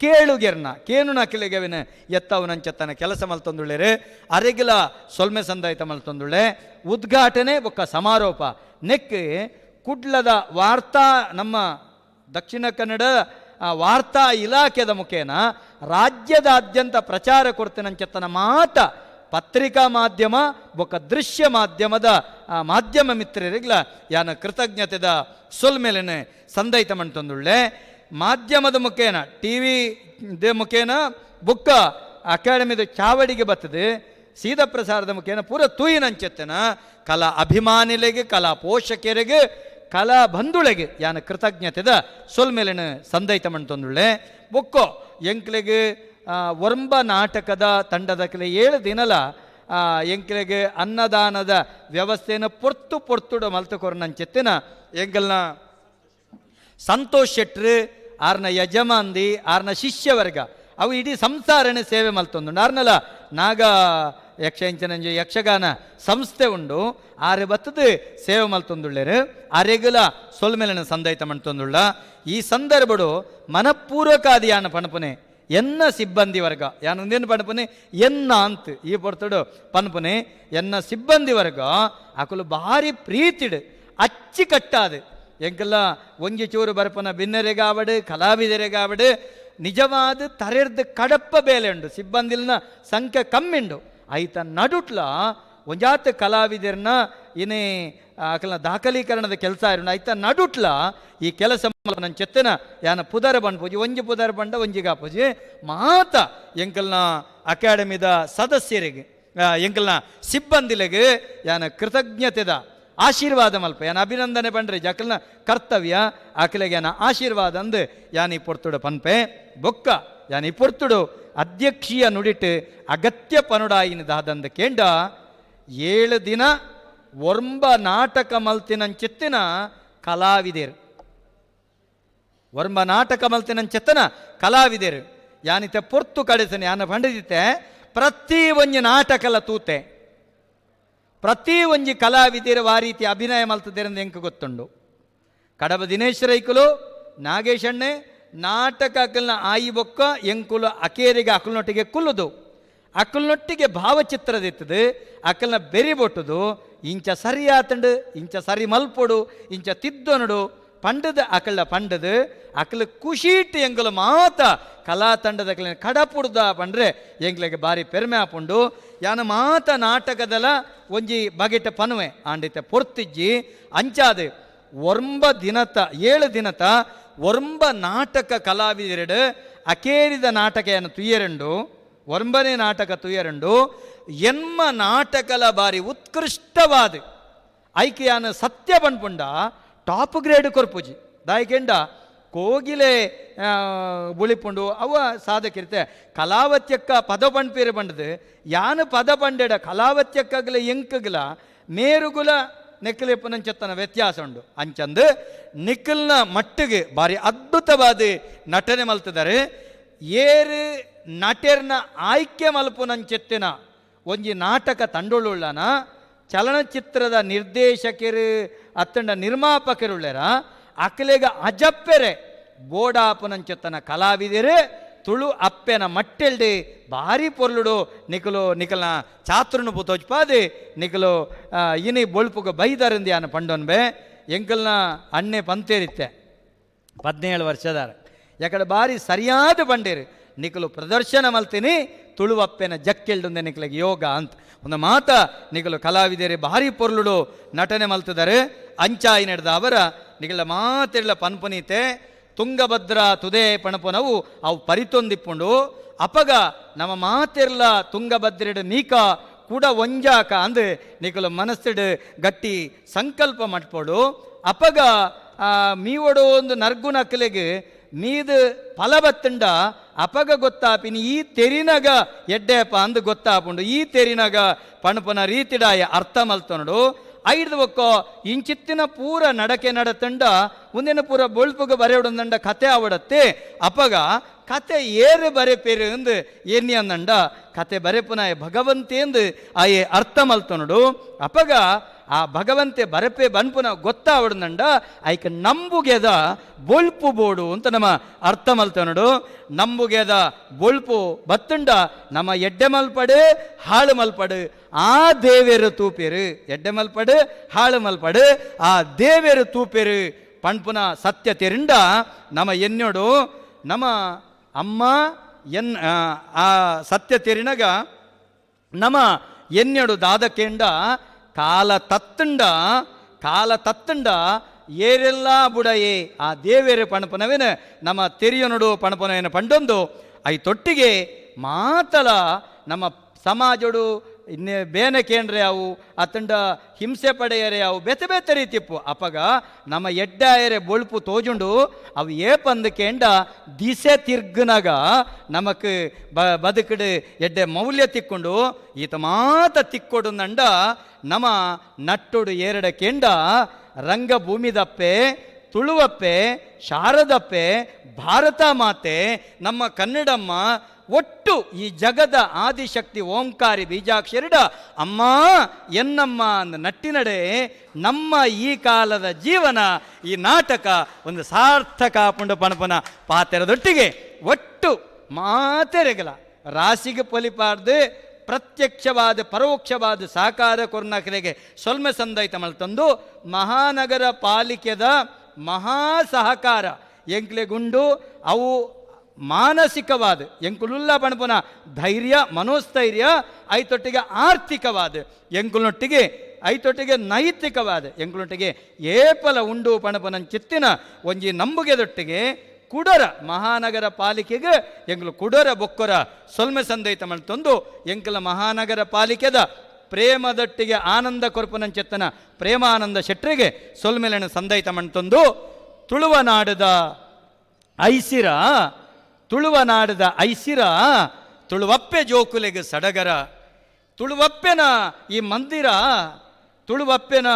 ಕೇಳುಗೆರ್ನ ಕೇನು ನಕಿಲಿಗೆ ಅವೇನ ಎತ್ತವನಂಚೆತ್ತನ ಕೆಲಸ ಮಲ್ತೊಂದುಳ್ಳೇರೆ ಅರೆಗಿಲ ಸೊಲ್ಮೆ ಸಂದಾಯಿತ ಮಲ್ತೊಂದುಳ್ಳೆ ಉದ್ಘಾಟನೆ ಬೊಕ್ಕ ಸಮಾರೋಪ ನೆಕ್ ಕುಡ್ಲದ ವಾರ್ತಾ ನಮ್ಮ ದಕ್ಷಿಣ ಕನ್ನಡ ವಾರ್ತಾ ಇಲಾಖೆದ ಮುಖೇನ ರಾಜ್ಯದಾದ್ಯಂತ ಪ್ರಚಾರ ಕೊಡ್ತೇನಂಚೆತ್ತನ ಮಾತ ಪತ್ರಿಕಾ ಮಾಧ್ಯಮ ಬೊಕ್ಕ ದೃಶ್ಯ ಮಾಧ್ಯಮದ ಮಾಧ್ಯಮ ಮಿತ್ರರಿಗ್ಲ ಯಾನ ಕೃತಜ್ಞತೆದ ಸೊಲ್ಮೇಲೆನೆ ಸಂದೈತ ಮಣ್ತೊಂದುಳ್ಳೆ ಮಾಧ್ಯಮದ ಮುಖೇನ T V they ಮುಖೇನ ಬುಕ್ಕ ಅಕಾಡೆಮಿದ ಚಾವಡಿಗೆ ಬರ್ತದೆ ಸೀದಾ ಪ್ರಸಾರದ ಮುಖೇನ ಪೂರ ತೂಯಿನಂಚೆತ್ತನ ಕಲಾ ಅಭಿಮಾನಿಲೆಗೆ ಕಲಾ ಪೋಷಕರಿಗೆ ಕಲಾ ಬಂಧುಳೆಗೆ ಯಾನ ಕೃತಜ್ಞತೆದ ಸೊಲ್ಮೇಲೆನ ಸಂದೈತ ಮಣ್ತೊಂದುಳ್ಳೆ ಬೊಕ್ಕೋ ಎಂಕ್ಲೆಗೆ ಒರಂಬ ನಾಟಕದ ತಂಡದ ಕೆಲ 7 ದಿನಲ ಎಂಕ್ಲೆಗೆ ಅನ್ನದಾನದ ವ್ಯವಸ್ಥೆಯನ್ನು ಪೊರ್ತು ಪೊರ್ತುಡು ಮಲ್ತುಕೊರ್ನಂಚೆತ್ತಿನ ಎಂಕಲ್ನ ಸಂತೋಷ್ ಶೆಟ್ರು ಆರ್ನ ಯಜಮಾಂದಿ ಆರ್ನ ಶಿಷ್ಯವರ್ಗ ಅವು ಇಡೀ ಸಂಸಾರನೆ ಸೇವೆ ಮಲ್ತೊಂದುಂಡು ಆರ್ನಲ ನಾಗ ಯಕ್ಷಂಚನಂಜೆ ಯಕ್ಷಗಾನ ಸಂಸ್ಥೆ ಉಂಡು ಆರೆ ಬತ್ತದು ಸೇವೆ ಮಲ್ತೊಂದುಳ್ಳೇರು ಅರೆಗುಲ ಸೊಲ್ಮೆಲನ ಸಂದೈತ ಮಣ್ತೊಂದುಳ್ಳ ಈ ಸಂದರ್ಭಡು ಮನಪೂರ್ವಕಾದಿ ಯಾನ ಪಣಪುನೆ ಎನ್ನ ಸಿಬ್ಬಂದಿ ವರ್ಗ ಯಾನೊಂದೇನು ಪಣಪುನೆ ಎನ್ನ ಅಂತ ಈ ಪೊರ್ತುಡು ಪನ್ಪುನೆ ಎನ್ನ ಸಿಬ್ಬಂದಿ ವರ್ಗ ಅಕುಲು ಭಾರಿ ಪ್ರೀತಿಡು ಅಚ್ಚಿಕಟ್ಟಾದು ಎಂಕಲ್ಲ ಒಂಜಿ ಚೂರು ಬರ್ಪನ ಬಿನ್ನರೆಗಾವಡು ಕಲಾವಿದರೆಗಾವಡು ನಿಜವಾದ ತರೆರ್ದು ಕಡಪ್ಪ ಬೇಲೆ ಉಂಡು ಸಿಬ್ಬಂದಿಲ್ನ ಸಂಖ್ಯೆ ಕಮ್ಮಿಂಡು ಐತ ನಡುಟ್ಲ ಒಂಜಾತ ಕಲಾವಿದರನ್ನ ಏನೇ ಅಕಲ್ನ ದಾಖಲೀಕರಣದ ಕೆಲಸ ಇರೋಣ ಐತ ನಡುಟ್ಲ ಈ ಕೆಲಸ ನನ್ನ ಚೆತ್ತನ ಯಾನ ಪುದರ ಬಂಡ್ಪೂಜಿ ಒಂಜಿ ಪುದರ ಬಂಡ ಒಂಜಿಗಾಪೂಜಿ ಮಾತ ಎಂಕಲ್ನ ಅಕಾಡೆಮಿದ ಸದಸ್ಯರಿಗೆ ಎಂಕಲ್ನ ಸಿಬ್ಬಂದಿಲೆಗೆ ಯಾನ ಕೃತಜ್ಞತೆದ ಆಶೀರ್ವಾದ ಮಲ್ಪ ಯಾನ ಅಭಿನಂದನೆ ಪಂಡ್ರೆ ಜಕಲ್ನ ಕರ್ತವ್ಯ ಆಕಲೆಗೆ ಯಾನ ಆಶೀರ್ವಾದ ಅಂದು ಯಾನ್ ಈ ಪೊರ್ತುಡು ಪನ್ಪೆ ಬೊಕ್ಕ ಯಾನ್ ಈ ಪೊರ್ತುಡು ಅಧ್ಯಕ್ಷೀಯ ನುಡಿಟ್ಟು ಅಗತ್ಯ ಪನುಡಾಯಿನ ದಾದಂದು ಕೇಂಡ 7 ದಿನ ಒರ್ಂಬ ನಾಟಕ ಮಲ್ತಿನಂಚಿತ್ತಿನ ಕಲಾವಿದರು ಒರ್ಂಬ ನಾಟಕ ಮಲ್ತಿನಂಚೆತ್ತನ ಕಲಾವಿದರು ಯಾನಿತೆ ಪೊರ್ತು ಕಡೆಸನೆ ಯಾನ ಪಂಡಿದಿತ್ತೆ ಪ್ರತಿ ಒಂಜಿ ನಾಟಕಲ ತೂತೆ ಪ್ರತಿ ಒಂಜಿ ಕಲಾವಿದರು ಆ ರೀತಿ ಅಭಿನಯ ಮಲ್ತದಿರಂದು ಎಂಕ ಗೊತ್ತುಂಡು. ಕಡಬ ದಿನೇಶ್ ರೈಕುಲು ನಾಗೇಶಣ್ಣೆ ನಾಟಕ ಅಕಲ್ನ ಆಯಿ ಬೊಕ್ಕ ಎಂಕುಲು ಅಕೇರಿಗೆ ಅಕಲ್ನೊಟ್ಟಿಗೆ ಕುಲ್ಲುದು ಅಕಲ್ನೊಟ್ಟಿಗೆ ಭಾವಚಿತ್ರದಿತ್ತದು ಅಕಲ್ನ ಬೆರಿ ಬೊಟ್ಟುದು ಇಂಚ ಸರಿ ಆತಂಡು ಇಂಚ ಸರಿ ಮಲ್ಪೊಡು ಇಂಚ ತಿದ್ದೊನಡು ಪಂಡದ ಅಕಲ ಪಂಡದು ಅಕಲ ಖುಷಿಟ್ಟು ಎಂಕುಲು ಮಾತ ಕಲಾ ತಂಡದ ಅಕಲಿನ ಕಡಪುಡ್ದ ಪಂಡ್ರೆ ಎಂಕ್ಲೆಗೆ ಬಾರಿ ಪೆರ್ಮೆ ಆಪುಂಡು. ಯಾನ ಮಾತ ನಾಟಕದಲ ಒಂಜಿ ಬಗೆಟ ಪನುವೆ ಆಂಡಿತ ಪೊರ್ತಿಜ್ಜಿ ಅಂಚಾದು ಒರ್ಂಬ ದಿನತ 7 ದಿನತ ಒರ್ಂಬ ನಾಟಕ ಕಲಾವಿದರೆಡು ಅಕೇರಿದ ನಾಟಕ ತುಯ್ಯರಂಡು ಒರ್ಂಬನೇ ನಾಟಕ ತುಯ್ಯರಂಡು ಎನ್ಮ ನಾಟಕಲ ಬಾರಿ ಉತ್ಕೃಷ್ಟವಾದ ಐಕೆಯಾನ ಸತ್ಯ ಪನ್ಪುಂಡ ಟಾಪ್ ಗ್ರೇಡ್ ಕೊರ್ಪುಜಿ ದಾಯಿಕೆಂಡ ಕೋಗಿಲೆ ಬುಳಿಪುಂಡು ಅವ ಸಾಧಕಿರ್ತೆ ಕಲಾವತ್ಯಕ್ಕ ಪದ ಪಣ್ಪೀರು ಬಂಡದು ಯಾನು ಪದ ಪಂಡೆಡ ಕಲಾವತ್ಯಕ್ಕಗಲ ಎಂಕಗಲ ಮೇರುಗುಲ ನೆಕ್ಕಲೆಪ್ಪನಂಚತ್ತನ ವ್ಯತ್ಯಾಸ ಉಂಡು ಅಂಚಂದು ನಿಕ್ಕಲ್ನ ಮಟ್ಟಿಗೆ ಭಾರಿ ಅದ್ಭುತವಾದ ನಟನೆ ಮಲ್ತಿದ್ದಾರೆ. ಏರು ನಟೆರ್ನ ಆಯ್ಕೆ ಮಲ್ಪುನಂಚೆತ್ತಿನ ಒಂಜಿ ನಾಟಕ ತಂಡೊಳ್ಳುಳ್ಳನ ಚಲನಚಿತ್ರದ ನಿರ್ದೇಶಕರು ಅತ್ತಂಡ ನಿರ್ಮಾಪಕರುಳ್ಳರ ಅಕಲೆಗ ಅಜಪ್ಪೆರೆ ಬೋಡಾಪುನಂಚೆತ್ತನ ಕಲಾವಿದರು ತುಳು ಅಪ್ಪೆನ ಮಟ್ಟೆಲ್ಡಿ ಭಾರಿ ಪೊರ್ಲುಡು ನಿಕಲು ನಿಕಲ್ನ ಚಾತುರ್ನು ಪುತೋಜ್ಪಾದಿ ನಿಕಲು ಇನಿ ಬೊಳ್ಪುಗ ಬೈದಾರಂದಿ ಆನ ಪಂಡೊನ್ಬೆ ಎಂಕಲ್ನ ಅಣ್ಣೆ ಪಂತೇರಿತ್ತೆ 17 ವರ್ಷದಾರ ಯಾಕಡೆ ಬಾರಿ ಸರಿಯಾದ ಬಂಡೇರು ನಿಕಲು ಪ್ರದರ್ಶನ ಮಲ್ತೀನಿ ತುಳುವಪ್ಪೆನ ಜಕ್ಕೆಲ್ಡುಂದೆ ನಿಕಲಿಗೆ ಯೋಗ ಅಂತ ಒಂದು ಮಾತ ನಿಕಲು ಕಲಾವಿದರೆ ಭಾರಿ ಪೊರ್ಲುಡು ನಟನೆ ಮಲ್ತಿದ್ದಾರೆ. ಅಂಚಾಯಿ ನಡೆದ ಅವರ ನಿಕಲ ಮಾತೆಲ್ಲ ಪನ್ಪುನೀತೆ ತುಂಗಭದ್ರಾ ತುದೇ ಪಣಪುನವು ಅವು ಪರಿತೊಂದಿಪ್ಪುಂಡು ಅಪಗ ನಮ್ಮ ಮಾತಿರ್ಲ ತುಂಗಭದ್ರೆಡು ಮೀಕ ಕೂಡ ಒಂಜಾಕ ಅಂದು ನಿಕಲು ಮನಸ್ಸಿಡು ಗಟ್ಟಿ ಸಂಕಲ್ಪ ಮಟ್ಪೋಡು ಅಪಗ ಮೀವಡು ಒಂದು ನರ್ಗುನಕ್ಕಲೆಗೆ ಮೀದು ಫಲಬತ್ತುಂಡ ಅಪಗ ಗೊತ್ತಾಪಿನಿ ಈ ತೆರಿನಗ ಎಡ್ಡೆಪ್ಪ ಅಂದು ಗೊತ್ತಾಪುಂಡು ಈ ತೆರಿನಗ ಪಣಪನ ರೀತಿಡಾಯ ಅರ್ಥ ಮಲ್ತೊಂಡು ಐದು ಒಕ್ಕೋ ಇಂಚಿತ್ತಿನ ಪೂರ ನಡಕೆ ನಡತಂಡ ಮುಂದಿನ ಪೂರ ಬೊಳ್ಪುಗ ಬರೆಯುಡಂದಂಡ ಕತೆ ಆವಡತ್ತೆ ಅಪಗ ಕತೆ ಏರು ಬರೆಪೇರು ಎಂದು ಏನಿ ಅಂದಂಡ ಕತೆ ಬರೆಪುನಾಯ ಭಗವಂತೆ ಎಂದು ಆಯೆ ಅರ್ಥ ಮಲ್ತೊನಡು ಅಪಗ ಆ ಭಗವಂತೆ ಬರಪೆ ಬನ್ಪುನ ಗೊತ್ತಾವಡಂದಂಡ ಆಯ್ಕೆ ನಂಬುಗೆದ ಬೊಳ್ಪು ಬೋಡು ಅಂತ ನಮ್ಮ ಅರ್ಥ ಮಲ್ತೊನಡು ನಂಬುಗೆದ ಬೊಳ್ಪು ಬತ್ತುಂಡ ನಮ್ಮ ಎಡ್ಡೆ ಮಲ್ಪಡು ಹಾಳು ಮಲ್ಪಡು ಆ ದೇವೇರು ತೂಪೇರು ಎಡ್ಡೆ ಮಲ್ಪಡು ಹಾಳು ಮಲ್ಪಡು ಆ ದೇವೇರು ತೂಪೇರು ಪಣ್ಪುನ ಸತ್ಯ ತೆರಿಂಡ ನಮ್ಮ ಎನ್ನೋಡು ನಮ್ಮ ಅಮ್ಮ ಎನ್ ಆ ಸತ್ಯ ತೆರಿನಗ ನಮ್ಮ ಎನ್ನೋಡು ದಾದಕೆಂಡ ಕಾಲ ತತ್ತುಂಡ ಕಾಲ ತತ್ತುಂಡ ಏರೆಲ್ಲ ಬುಡಯೇ ಆ ದೇವೇರು ಪಣಪನವೇನ ನಮ್ಮ ತೆರಿಯನೊಡು ಪಣಪನವೇನ ಪಂಡೊಂದು I ತೊಟ್ಟಿಗೆ ಮಾತಲ ನಮ್ಮ ಸಮಾಜಡು ಇನ್ನೇ ಬೇನೆ ಕೇಂದ್ರೆ ಅವು ಅತಂಡ ಹಿಂಸೆ ಪಡೆಯರೆ ಅವು ಬೇತೆ ಬೇತೆ ರೀತಿಪ್ಪು ಅಪಗ ನಮ್ಮ ಎಡ್ಡಾಯರೆ ಬೊಳ್ಪು ತೋಜುಂಡು ಅವು ಏಪಂದು ಕೇಂಡ ದಿಸೆ ತಿರ್ಗುನಾಗ ನಮಕ್ ಬದುಕಡು ಎಡ್ಡೆ ಮೌಲ್ಯ ತಿಕ್ಕೊಂಡು ಈತ ಮಾತ ತಿಕ್ಕೊಡುಂದಂಡ ನಮ್ಮ ನಟ್ಟುಡು ಏರಡ ಕೇಂಡ ರಂಗಭೂಮಿದಪ್ಪೆ ತುಳುವಪ್ಪೆ ಶಾರದಪ್ಪೆ ಭಾರತ ಮಾತೆ ನಮ್ಮ ಕನ್ನಡಮ್ಮ ಒಟ್ಟು ಈ ಜಗದ ಆದಿಶಕ್ತಿ ಓಂಕಾರಿ ಬೀಜಾಕ್ಷರಿಡ ಅಮ್ಮ ಎನ್ನಮ್ಮ ಅಂದ ನಟ್ಟಿನಡೆ ನಮ್ಮ ಈ ಕಾಲದ ಜೀವನ ಈ ನಾಟಕ ಒಂದು ಸಾರ್ಥಕ ಪುಂಡ ಪಣಪನ ಪಾತೆರದೊಟ್ಟಿಗೆ ಒಟ್ಟು ಮಾತೆರೆಗಲ ರಾಶಿಗೆ ಪೊಲಿಪಾರ್ದು ಪ್ರತ್ಯಕ್ಷವಾದ ಪರೋಕ್ಷವಾದ ಸಾಕಾರ ಕೊರ್ನಕಲೆಗೆ ಸೊಲ್ಮೆ ಸಂದೈತ ಮಲ್ತಂದು ಮಹಾನಗರ ಪಾಲಿಕೆದ ಮಹಾ ಸಹಕಾರ ಎಂಕ್ಲೆಗುಂಡು. ಅವು ಮಾನಸಿಕವಾದ ಎಂಕುಲುಲ್ಲ ಪಣಪುನ ಧೈರ್ಯ ಮನೋಸ್ಥೈರ್ಯ, ಐತೊಟ್ಟಿಗೆ ಆರ್ಥಿಕವಾದ ಎಂಕುಲೊಟ್ಟಿಗೆ, ಐತೊಟ್ಟಿಗೆ ನೈತಿಕವಾದ ಎಂಕುಲೊಟ್ಟಿಗೆ ಏಪಲ ಉಂಡು ಪಣಪುನ ಚಿತ್ತಿನ ಒಂಜಿ ನಂಬುಗೆದೊಟ್ಟಿಗೆ ಕುಡರ ಮಹಾನಗರ ಪಾಲಿಕೆಗೆ ಎಂಕುಲು ಕುಡರ ಬೊಕ್ಕರ ಸೊಲ್ಮೆ ಸಂದೈತ ಮಲ್ತೊಂದು ಎಂಕಲ ಮಹಾನಗರ ಪಾಲಿಕೆದ ಪ್ರೇಮದೊಟ್ಟಿಗೆ ಆನಂದ ಕೊರ್ಪುನಂಚೆತ್ತನ ಪ್ರೇಮಾನಂದ ಶೆಟ್ಟರಿಗೆ ಸೊಲ್ಮೆಲೆನ ಸಂದೈತ ಮಣ್ತೊಂದು ತುಳುವನಾಡದ ಐಸಿರ, ತುಳುವನಾಡದ ಐಸಿರ ತುಳುವಪ್ಪೆ ಜೋಕುಲೆಗೆ ಸಡಗರ, ತುಳುವಪ್ಪೆನ ಈ ಮಂದಿರ, ತುಳುವಪ್ಪೆನ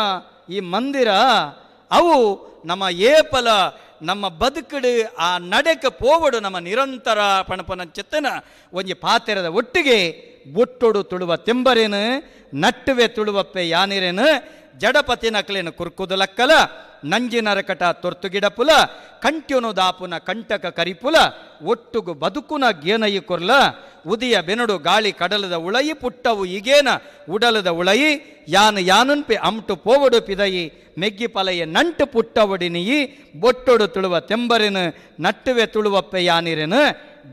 ಈ ಮಂದಿರ ಅವು ನಮ್ಮ ಏಪಲ ನಮ್ಮ ಬದುಕಡು ಆ ನಡೆಕ ಪೋವಡು ನಮ್ಮ ನಿರಂತರ ಪಣಪನ ಚೆತ್ತನ ಒಂಜಿ ಪಾತೆರದ ಒಟ್ಟಿಗೆ ಒಟ್ಟೊಡು ತುಳುವ ತೆಂಬರೇನು ನಟ್ಟುವೆ ತುಳುವಪ್ಪೆ ಯಾನಿರೇನು ಜಡಪತಿ ನಕಲೇನು ಕುರ್ಕುದಲಕ್ಕಲ ನಂಜಿನರಕಟ ತೊರ್ತುಗಿಡಪುಲ ಕಂಟ್ಯುನು ದಾಪುನ ಕಂಟಕ ಕರಿಪುಲ ಒಟ್ಟುಗು ಬದುಕುನ ಗೇನಯಿ ಕೊರ್ಲ ಉದಿಯ ಬೆನಡು ಗಾಳಿ ಕಡಲದ ಉಳಯಿ ಪುಟ್ಟವು ಈಗೇನ ಉಡಲದ ಉಳಯಿ ಯಾನು ಯಾನುನ್ಪಿ ಅಮ್ಟು ಪೋವಡು ಪಿದಯಿ ಮೆಗ್ಗಿ ಪಲಯ ನಂಟು ಪುಟ್ಟವಡಿನಿಯಿ ಬೊಟ್ಟೊಡು ತುಳುವ ತೆಂಬರಿನು ನಟ್ಟುವೆ ತುಳುವಪ್ಪೆ ಯಾನಿರೆನು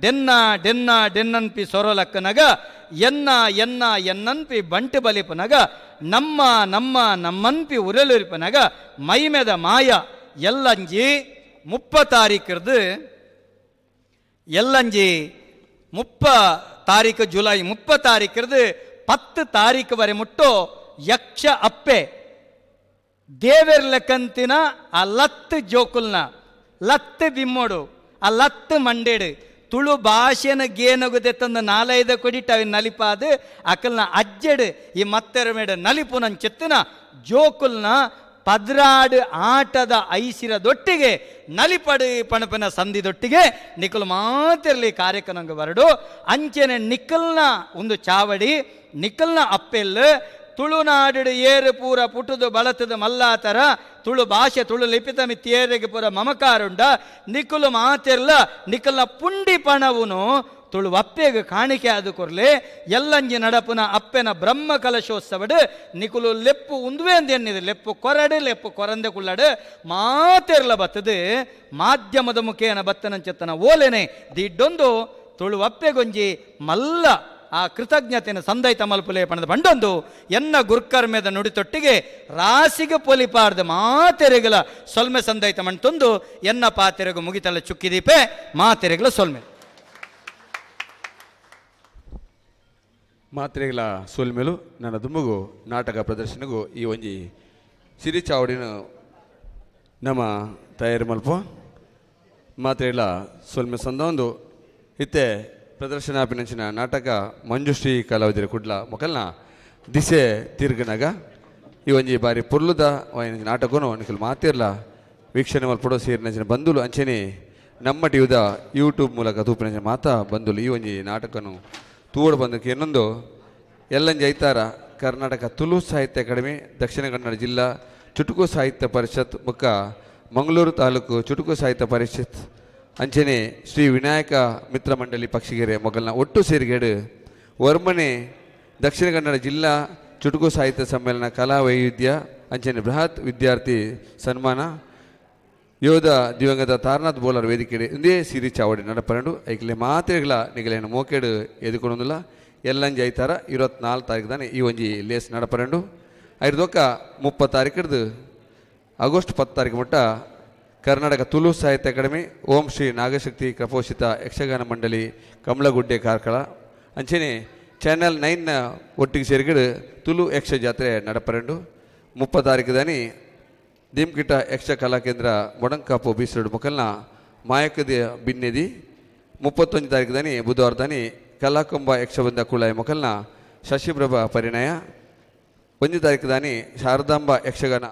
ಡೆನ್ನ ಡೆನ್ನ ಡೆನ್ನನ್ಪಿ ಸೊರಲಕ್ಕನಗ ಎನ್ನ ಎನ್ನ ಎನ್ನನ್ಪಿ ಬಂಟು ಬಲಿಪನಗ ನಮ್ಮ ನಮ್ಮ ನಮ್ಮನ್ಪಿ ಉರಲಿರ್ಪನಗ ಮೈಮೆದ ಮಾಯ ಎಲ್ಲಂಜಿ 30 ತಾರೀಕಿರ್ದು ಎಲ್ಲಂಜಿ 30 ತಾರೀಕು ಜುಲೈ 30 ತಾರೀಕಿರ್ದು 10 ತಾರೀಕು ವರೆ ಮುಟ್ಟೋ ಯಕ್ಷ ಅಪ್ಪೆ ದೇವೆರ್ಲಕ್ಕಂತಿನ ಆ ಲತ್ತು ಜೋಕುಲ್ನ ಲತ್ತು ಬಿಮ್ಮೋಡು ಆ ಲತ್ತು ಮಂಡೇಡು ತುಳು ಭಾಷೆನ ಗೇನಗುದೆ ತಂದು ನಾಲೈದ ಕೊಡಿಟ್ಟು ಅವಿನ ನಲಿಪಾದು ಅಕಲ್ನ ಅಜ್ಜೆಡು ಈ ಮತ್ತೆರ ಮೇಡ ನಲಿಪು ನನ್ನ ಚೆತ್ತಿನ ಜೋಕುಲ್ನ ಪದ್ರಾಡು ಆಟದ ಐಸಿರದೊಟ್ಟಿಗೆ ನಲಿಪಡು ಪಣಪನ ಸಂಧಿದೊಟ್ಟಿಗೆ ನಿಕುಲ್ ಮಾತಿರಲಿ ಕಾರ್ಯಕ್ರಮ ಬರಡು ಅಂಚೆನೆ ನಿಕ್ಕಲ್ನ ಒಂದು ಚಾವಡಿ ನಿಕ್ಕಲ್ನ ಅಪ್ಪೆಲ್ ತುಳುನಾಡು ಏರು ಪೂರ ಪುಟುದು ಬಳತದ ಮಲ್ಲಾತರ ತುಳು ಭಾಷೆ ತುಳು ಲಿಪಿತ ಮಿತ್ತೇರಿಗೆ ಪೂರ ಮಮಕಾರುಂಡ ನಿಕುಲು ಮಾತಿರ್ಲ ನಿಕಲ್ನ ಪುಂಡಿ ಪಣವುನು ತುಳು ಅಪ್ಪೆಗೆ ಕಾಣಿಕೆ ಆದ ಕೊರ್ಲೆ ಎಲ್ಲಂಜಿ ನಡಪುನ ಅಪ್ಪೆನ ಬ್ರಹ್ಮ ಕಲಶೋತ್ಸವಡು ನಿಕುಲು ಲೆಪ್ಪು ಉಂದುವೆ ಅಂದ ಲೆಪ್ಪು ಕೊರಡು ಲೆಪ್ಪು ಕೊರಂದೆ ಕುಳ್ಳಡು ಮಾತಿರ್ಲ ಬತ್ತದು ಮಾಧ್ಯಮದ ಮುಖೇನ ಬತ್ತನಂచెತ್ತನ ಓಲೆನೆ ದಿಡ್ಡೊಂದು ತುಳು ಅಪ್ಪೆಗೊಂಜಿ ಮಲ್ಲ ಆ ಕೃತಜ್ಞತೆಯನ್ನು ಸಂದೈತ ಮಲ್ಪುಲೆ ಪಣದ ಬಂಡೊಂದು ಎನ್ನ ಗುರ್ಕರ್ಮೆದ ನುಡಿತೊಟ್ಟಿಗೆ ರಾಸಿಗೆ ಪೊಲಿಪಾರ್ದ ಮಾತೆರೆಗಲ ಸೊಲ್ಮೆ ಸಂದೈತ ಮಣ್ತೊಂದು ಎನ್ನ ಪಾತೆರೆಗು ಮುಗಿತಲ್ಲ ಚುಕ್ಕಿದೀಪೆ ಮಾತೆರೆಗಲ ಸೊಲ್ಮೆ ಮಾತ್ರೆಗಳ ಸೊಲ್ಮೆಲು ನನ್ನ ದುಂಬಗು ನಾಟಕ ಪ್ರದರ್ಶನಗೂ ಈ ಒಂಜಿ ಸಿರಿ ಚಾವಡಿನ ನಮ್ಮ ತಯಾರಿ ಮಲ್ಪ ಮಾತ್ರೆಗಳ ಸೊಲ್ಮೆ ಸಂದೊಂದು ಇತ್ತೆ ಪ್ರದರ್ಶನಾಪಿನಂಚಿನ ನಾಟಕ ಮಂಜುಶ್ರೀ ಕಲಾವಿದರ ಕುಡ್ಲ ಮೊಕಲ್ನ ದಿಸೆ ತಿರ್ಗನಗ ಈ ಒಂಜಿ ಬಾರಿ ಪೊರ್ಲುದ ನಾಟಕನು ನಿಖಲ್ ಮಾತಿರ್ಲ ವೀಕ್ಷಣೆ ಮಲ್ಪಡೋ ಸೇರಿನಂಚಿನ ಬಂಧುಲು ಅಂಚೆನೆ ನಮ್ಮ ಟಿವಿದ ಯೂಟ್ಯೂಬ್ ಮೂಲಕ ತೂಪಿನಂಚಿನ ಮಾತಾ ಬಂಧುಲು ಈ ಒಂಜಿ ನಾಟಕನು ತೂವಡು ಬಂದಕ್ಕೆ ಇನ್ನೊಂದು ಎಲ್ಲಂಜಿ ಐತಾರ ಕರ್ನಾಟಕ ತುಳು ಸಾಹಿತ್ಯ ಅಕಾಡೆಮಿ ದಕ್ಷಿಣ ಕನ್ನಡ ಜಿಲ್ಲಾ ಚುಟುಕು ಸಾಹಿತ್ಯ ಪರಿಷತ್ ಬೊಕ್ಕ ಮಂಗಳೂರು ತಾಲೂಕು ಚುಟುಕು ಸಾಹಿತ್ಯ ಪರಿಷತ್ ಅಂಚನೆ ಶ್ರೀ ವಿನಾಯಕ ಮಿತ್ರ ಮಂಡಳಿ ಪಕ್ಷಿಗೆರೆ ಮೊಗಲ್ನ ಒಟ್ಟು ಸೇರಿಗೇಡು ವರ್ಮನೆ ದಕ್ಷಿಣ ಕನ್ನಡ ಜಿಲ್ಲಾ ಚುಟುಕು ಸಾಹಿತ್ಯ ಸಮ್ಮೇಳನ ಕಲಾ ವೈವಿಧ್ಯ ಅಂಚನೆ ಬೃಹತ್ ವಿದ್ಯಾರ್ಥಿ ಸನ್ಮಾನ ಯೋಧ ದಿವಂಗತ ತಾರನಾಥ್ ಬೋಲರ್ ವೇದಿಕೆ ಇಂದೇ ಸಿರಿ ಚಾವಡಿ ನಡಪರಂಡು ಐಕ್ಲೆ ಮಾತ್ರೆಗಳ ನಿಗಲೇನು ಮೋಕೆಡು ಎದುಕೊಂಡೊಂದಿಲ್ಲ ಎಲ್ಲಂಜಿ ಐತಾರ 24 ತಾರೀಕು ತಾನೆ ಈ ಒಂಜಿ ಲೇಸ್ ನಡಪರಂಡು ಐರ್ದೊಕ್ಕ 30 ತಾರೀಕಡ್ದು ಆಗಸ್ಟ್ 10 ತಾರೀಕು ಮಟ್ಟ ಕರ್ನಾಟಕ ತುಳು ಸಾಹಿತ್ಯ ಅಕಾಡೆಮಿ ಓಂ ಶ್ರೀ ನಾಗಶಕ್ತಿ ಕಪೋಷಿತ ಯಕ್ಷಗಾನ ಮಂಡಳಿ ಕಮಲಗುಡ್ಡೆ ಕಾರ್ಕಳ ಅಂಚನೆ ಚಾನೆಲ್ 9 ಒಟ್ಟಿಗೆ ಸೇರಿಗಡು ತುಳು ಯಕ್ಷ ಜಾತ್ರೆ ನಡಪರಂಡು 30 ತಾರೀಕು ದಾನಿ ದೀಮ್ಕಿಟ ಯಕ್ಷ ಕಲಾ ಕೇಂದ್ರ ಮೊಡಂಕಾಪು ಬೀಸರಡು ಮೊಕಲ್ನ ಮಾಯಕದ ಬಿನ್ನೆದಿ 31 ತಾರೀಕು ದಾನಿ ಬುಧವಾರ ದಾನಿ ಕಲಾಕುಂಬ ಯಕ್ಷಬಂಧ ಕುಳಾಯಿ ಮೊಕಲ್ನ ಶಶಿಪ್ರಭಾ ಪರಿಣಯ 1 ತಾರೀಕು ದಾನಿ ಶಾರದಾಂಬ ಯಕ್ಷಗಾನ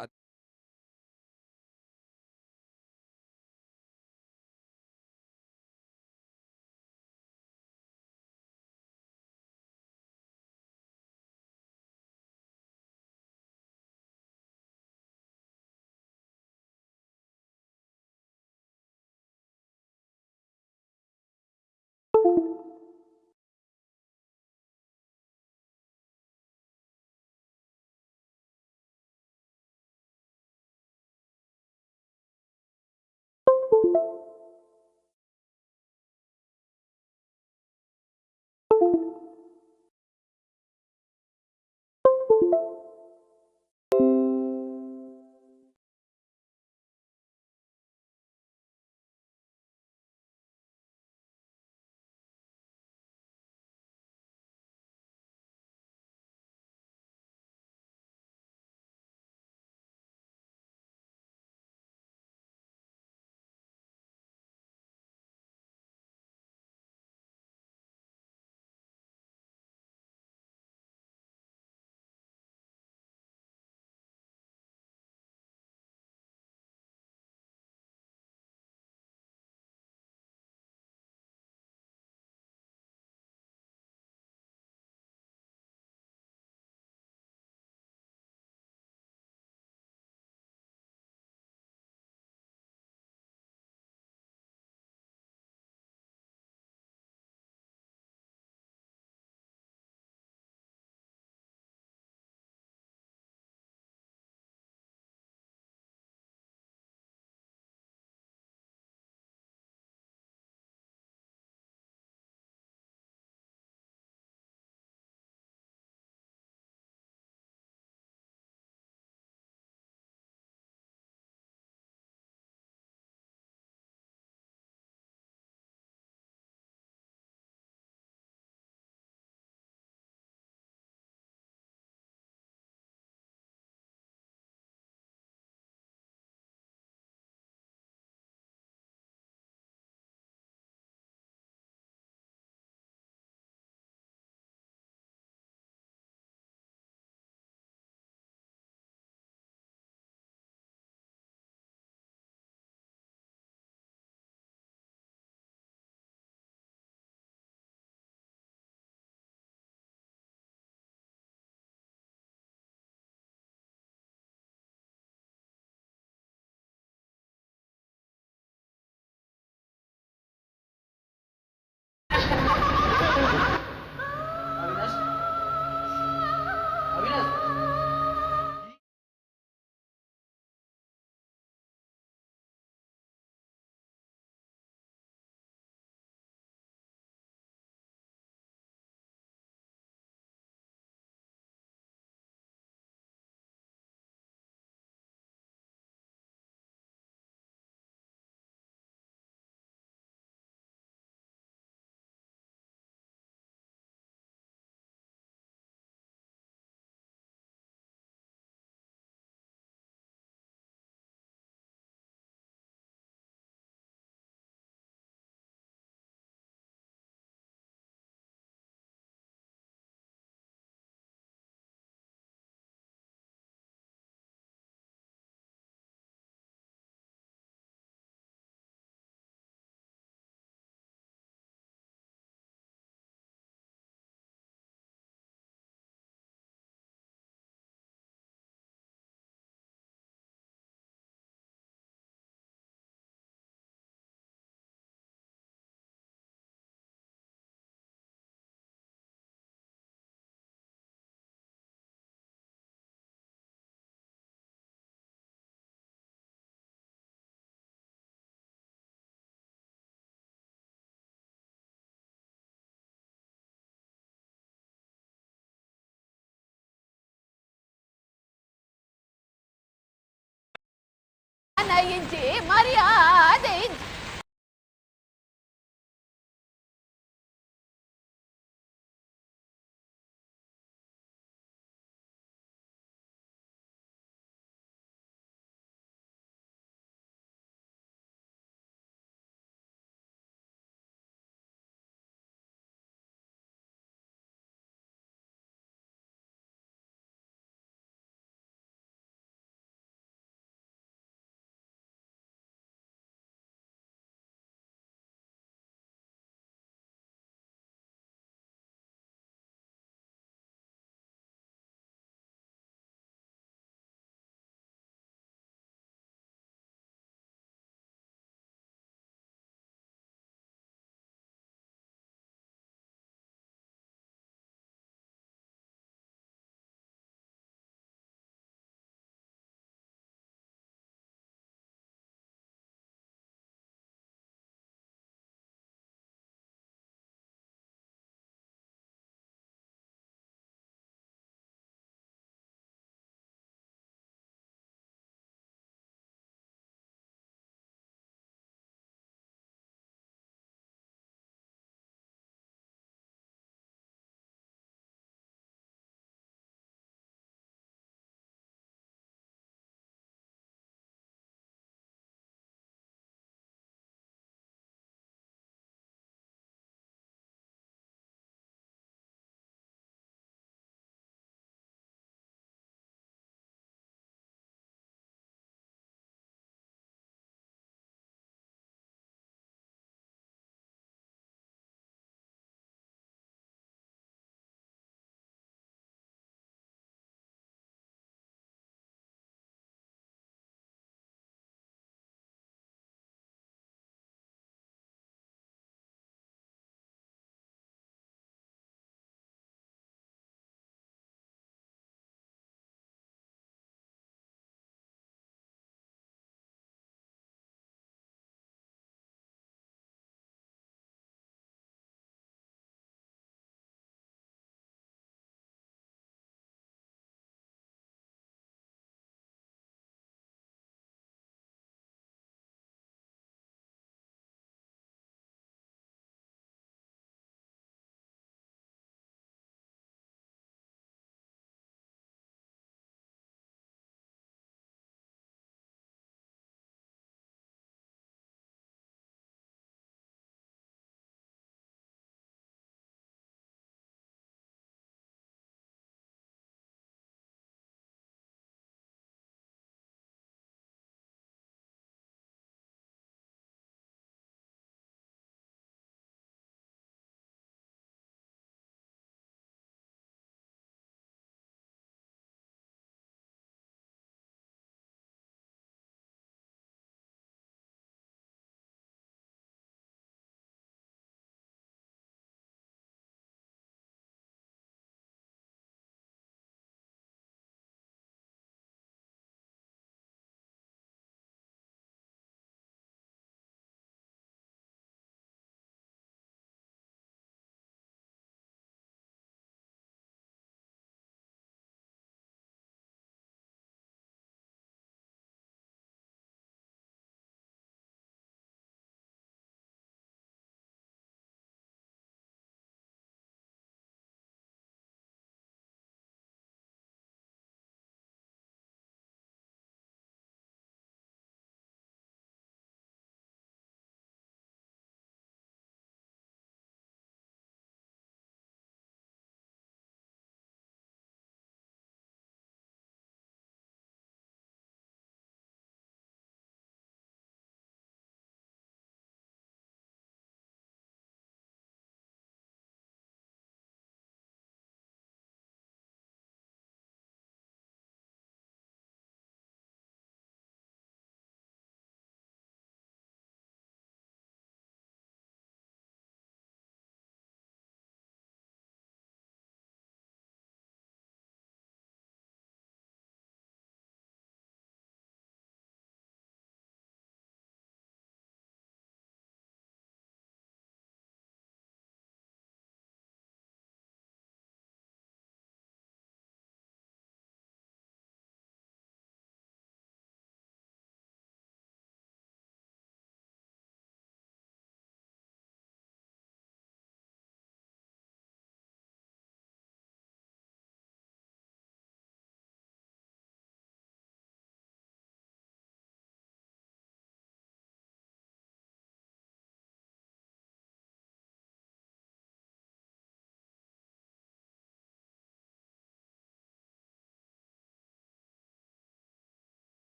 ಇಜ್ಜಿ ಮರ್ಯಾದೆ ಇಜ್ಜಿ.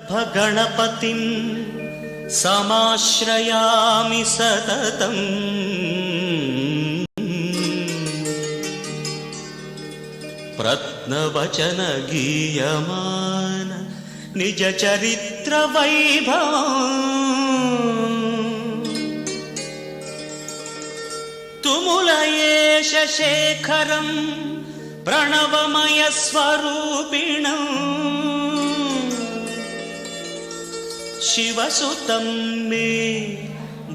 दर्भगणपतिं समाश्रयामि सततम्। प्रत्नवचन गीयमान निजचरित्र वैभवम् तुमुलयेश शेखरं प्रणवमय स्वरूपिणम् शिवसुतं मे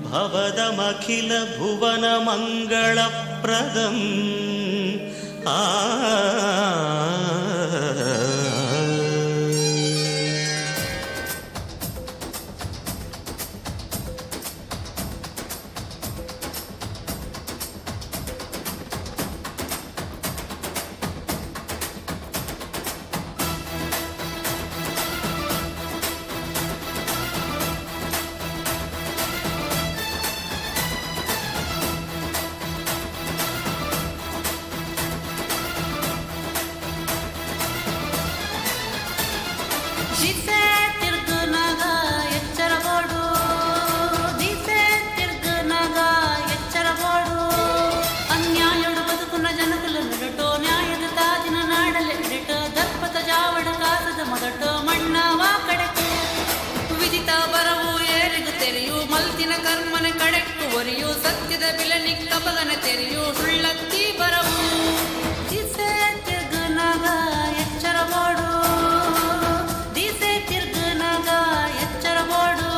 भवदमखिल भुवन मङ्गलप्रदम् आ। ದಿಸೆ ತಿರ್ಗುನಾಗ ಎಚ್ಚರಬೋಡು, ದಿಸೆ ತಿರ್ಗುನಾಗ ಎಚ್ಚರಬೋಡು. ಅನ್ಯಾಯೊಡು ಬದುಕುನ ಜನಕುಲ ನಡಟೋ, ನ್ಯಾಯದ ತಾಜಿನ ನಾಡಲೆ ಇಡಟೋ, ದರ್ಪದ ಜಾವಡ ಕಾಸದ ಮೊದಟೋ ಮಣ್ಣವ ಕಡೆಕು. ವಿದಿತ ಬರವು ಏರಿಗು ತೆರೆಯು, ಮಲ್ತಿನ ಕರ್ಮನ ಕಡೆಕ್ಕು ಒರಿಯು, ಸತ್ಯದ ಬಿಲನಿ ಕಪಗನ ತೆರೆಯು, ಸುಳ್ಳತ್ತಿ ಬರವು. ದಿಸೆ ತಿರ್ಗುನಾಗ ಎಚ್ಚರಬೋಡು, ದಿಸೆ ತಿರ್ಗುನಾಗ ಎಚ್ಚರಬೋಡು.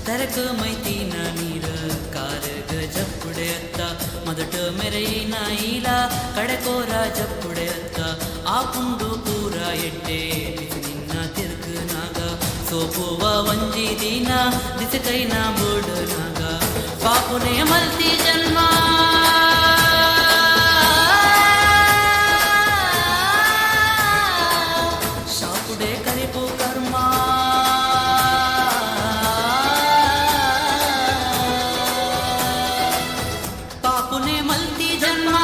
ತರಕ ಮೈತಿನ ನೀರ ಕಾರಗ ಜಪ್ಪುಡೆ ಅತ್ತ, ಮೊದಟ ಮೆರೈನ ಈಲ ಕಡೆಕೋರ ಜಪ್ಪುಡೆ ಅತ್ತ. ಆ ಪುಂಡು ಪೂರ ಎಡ್ಡೆ ಬಿಸಿ ನಿನ್ನ ತಿರುಗುನಾಗ, ಸೋಪುವ ಒಂಜಿ ದಿನ ದಿಸೆ ಕೈನ ಬೋಡುನಾಗ. ಪಾಪುನೇ ಮಲ್ತಿ ಜನ್ಮ ಶಾಪುಡೆ ಕರಿಪು ಕರ್ಮ. ಪಾಪುನೆ ಮಲ್ತಿ ಜನ್ಮ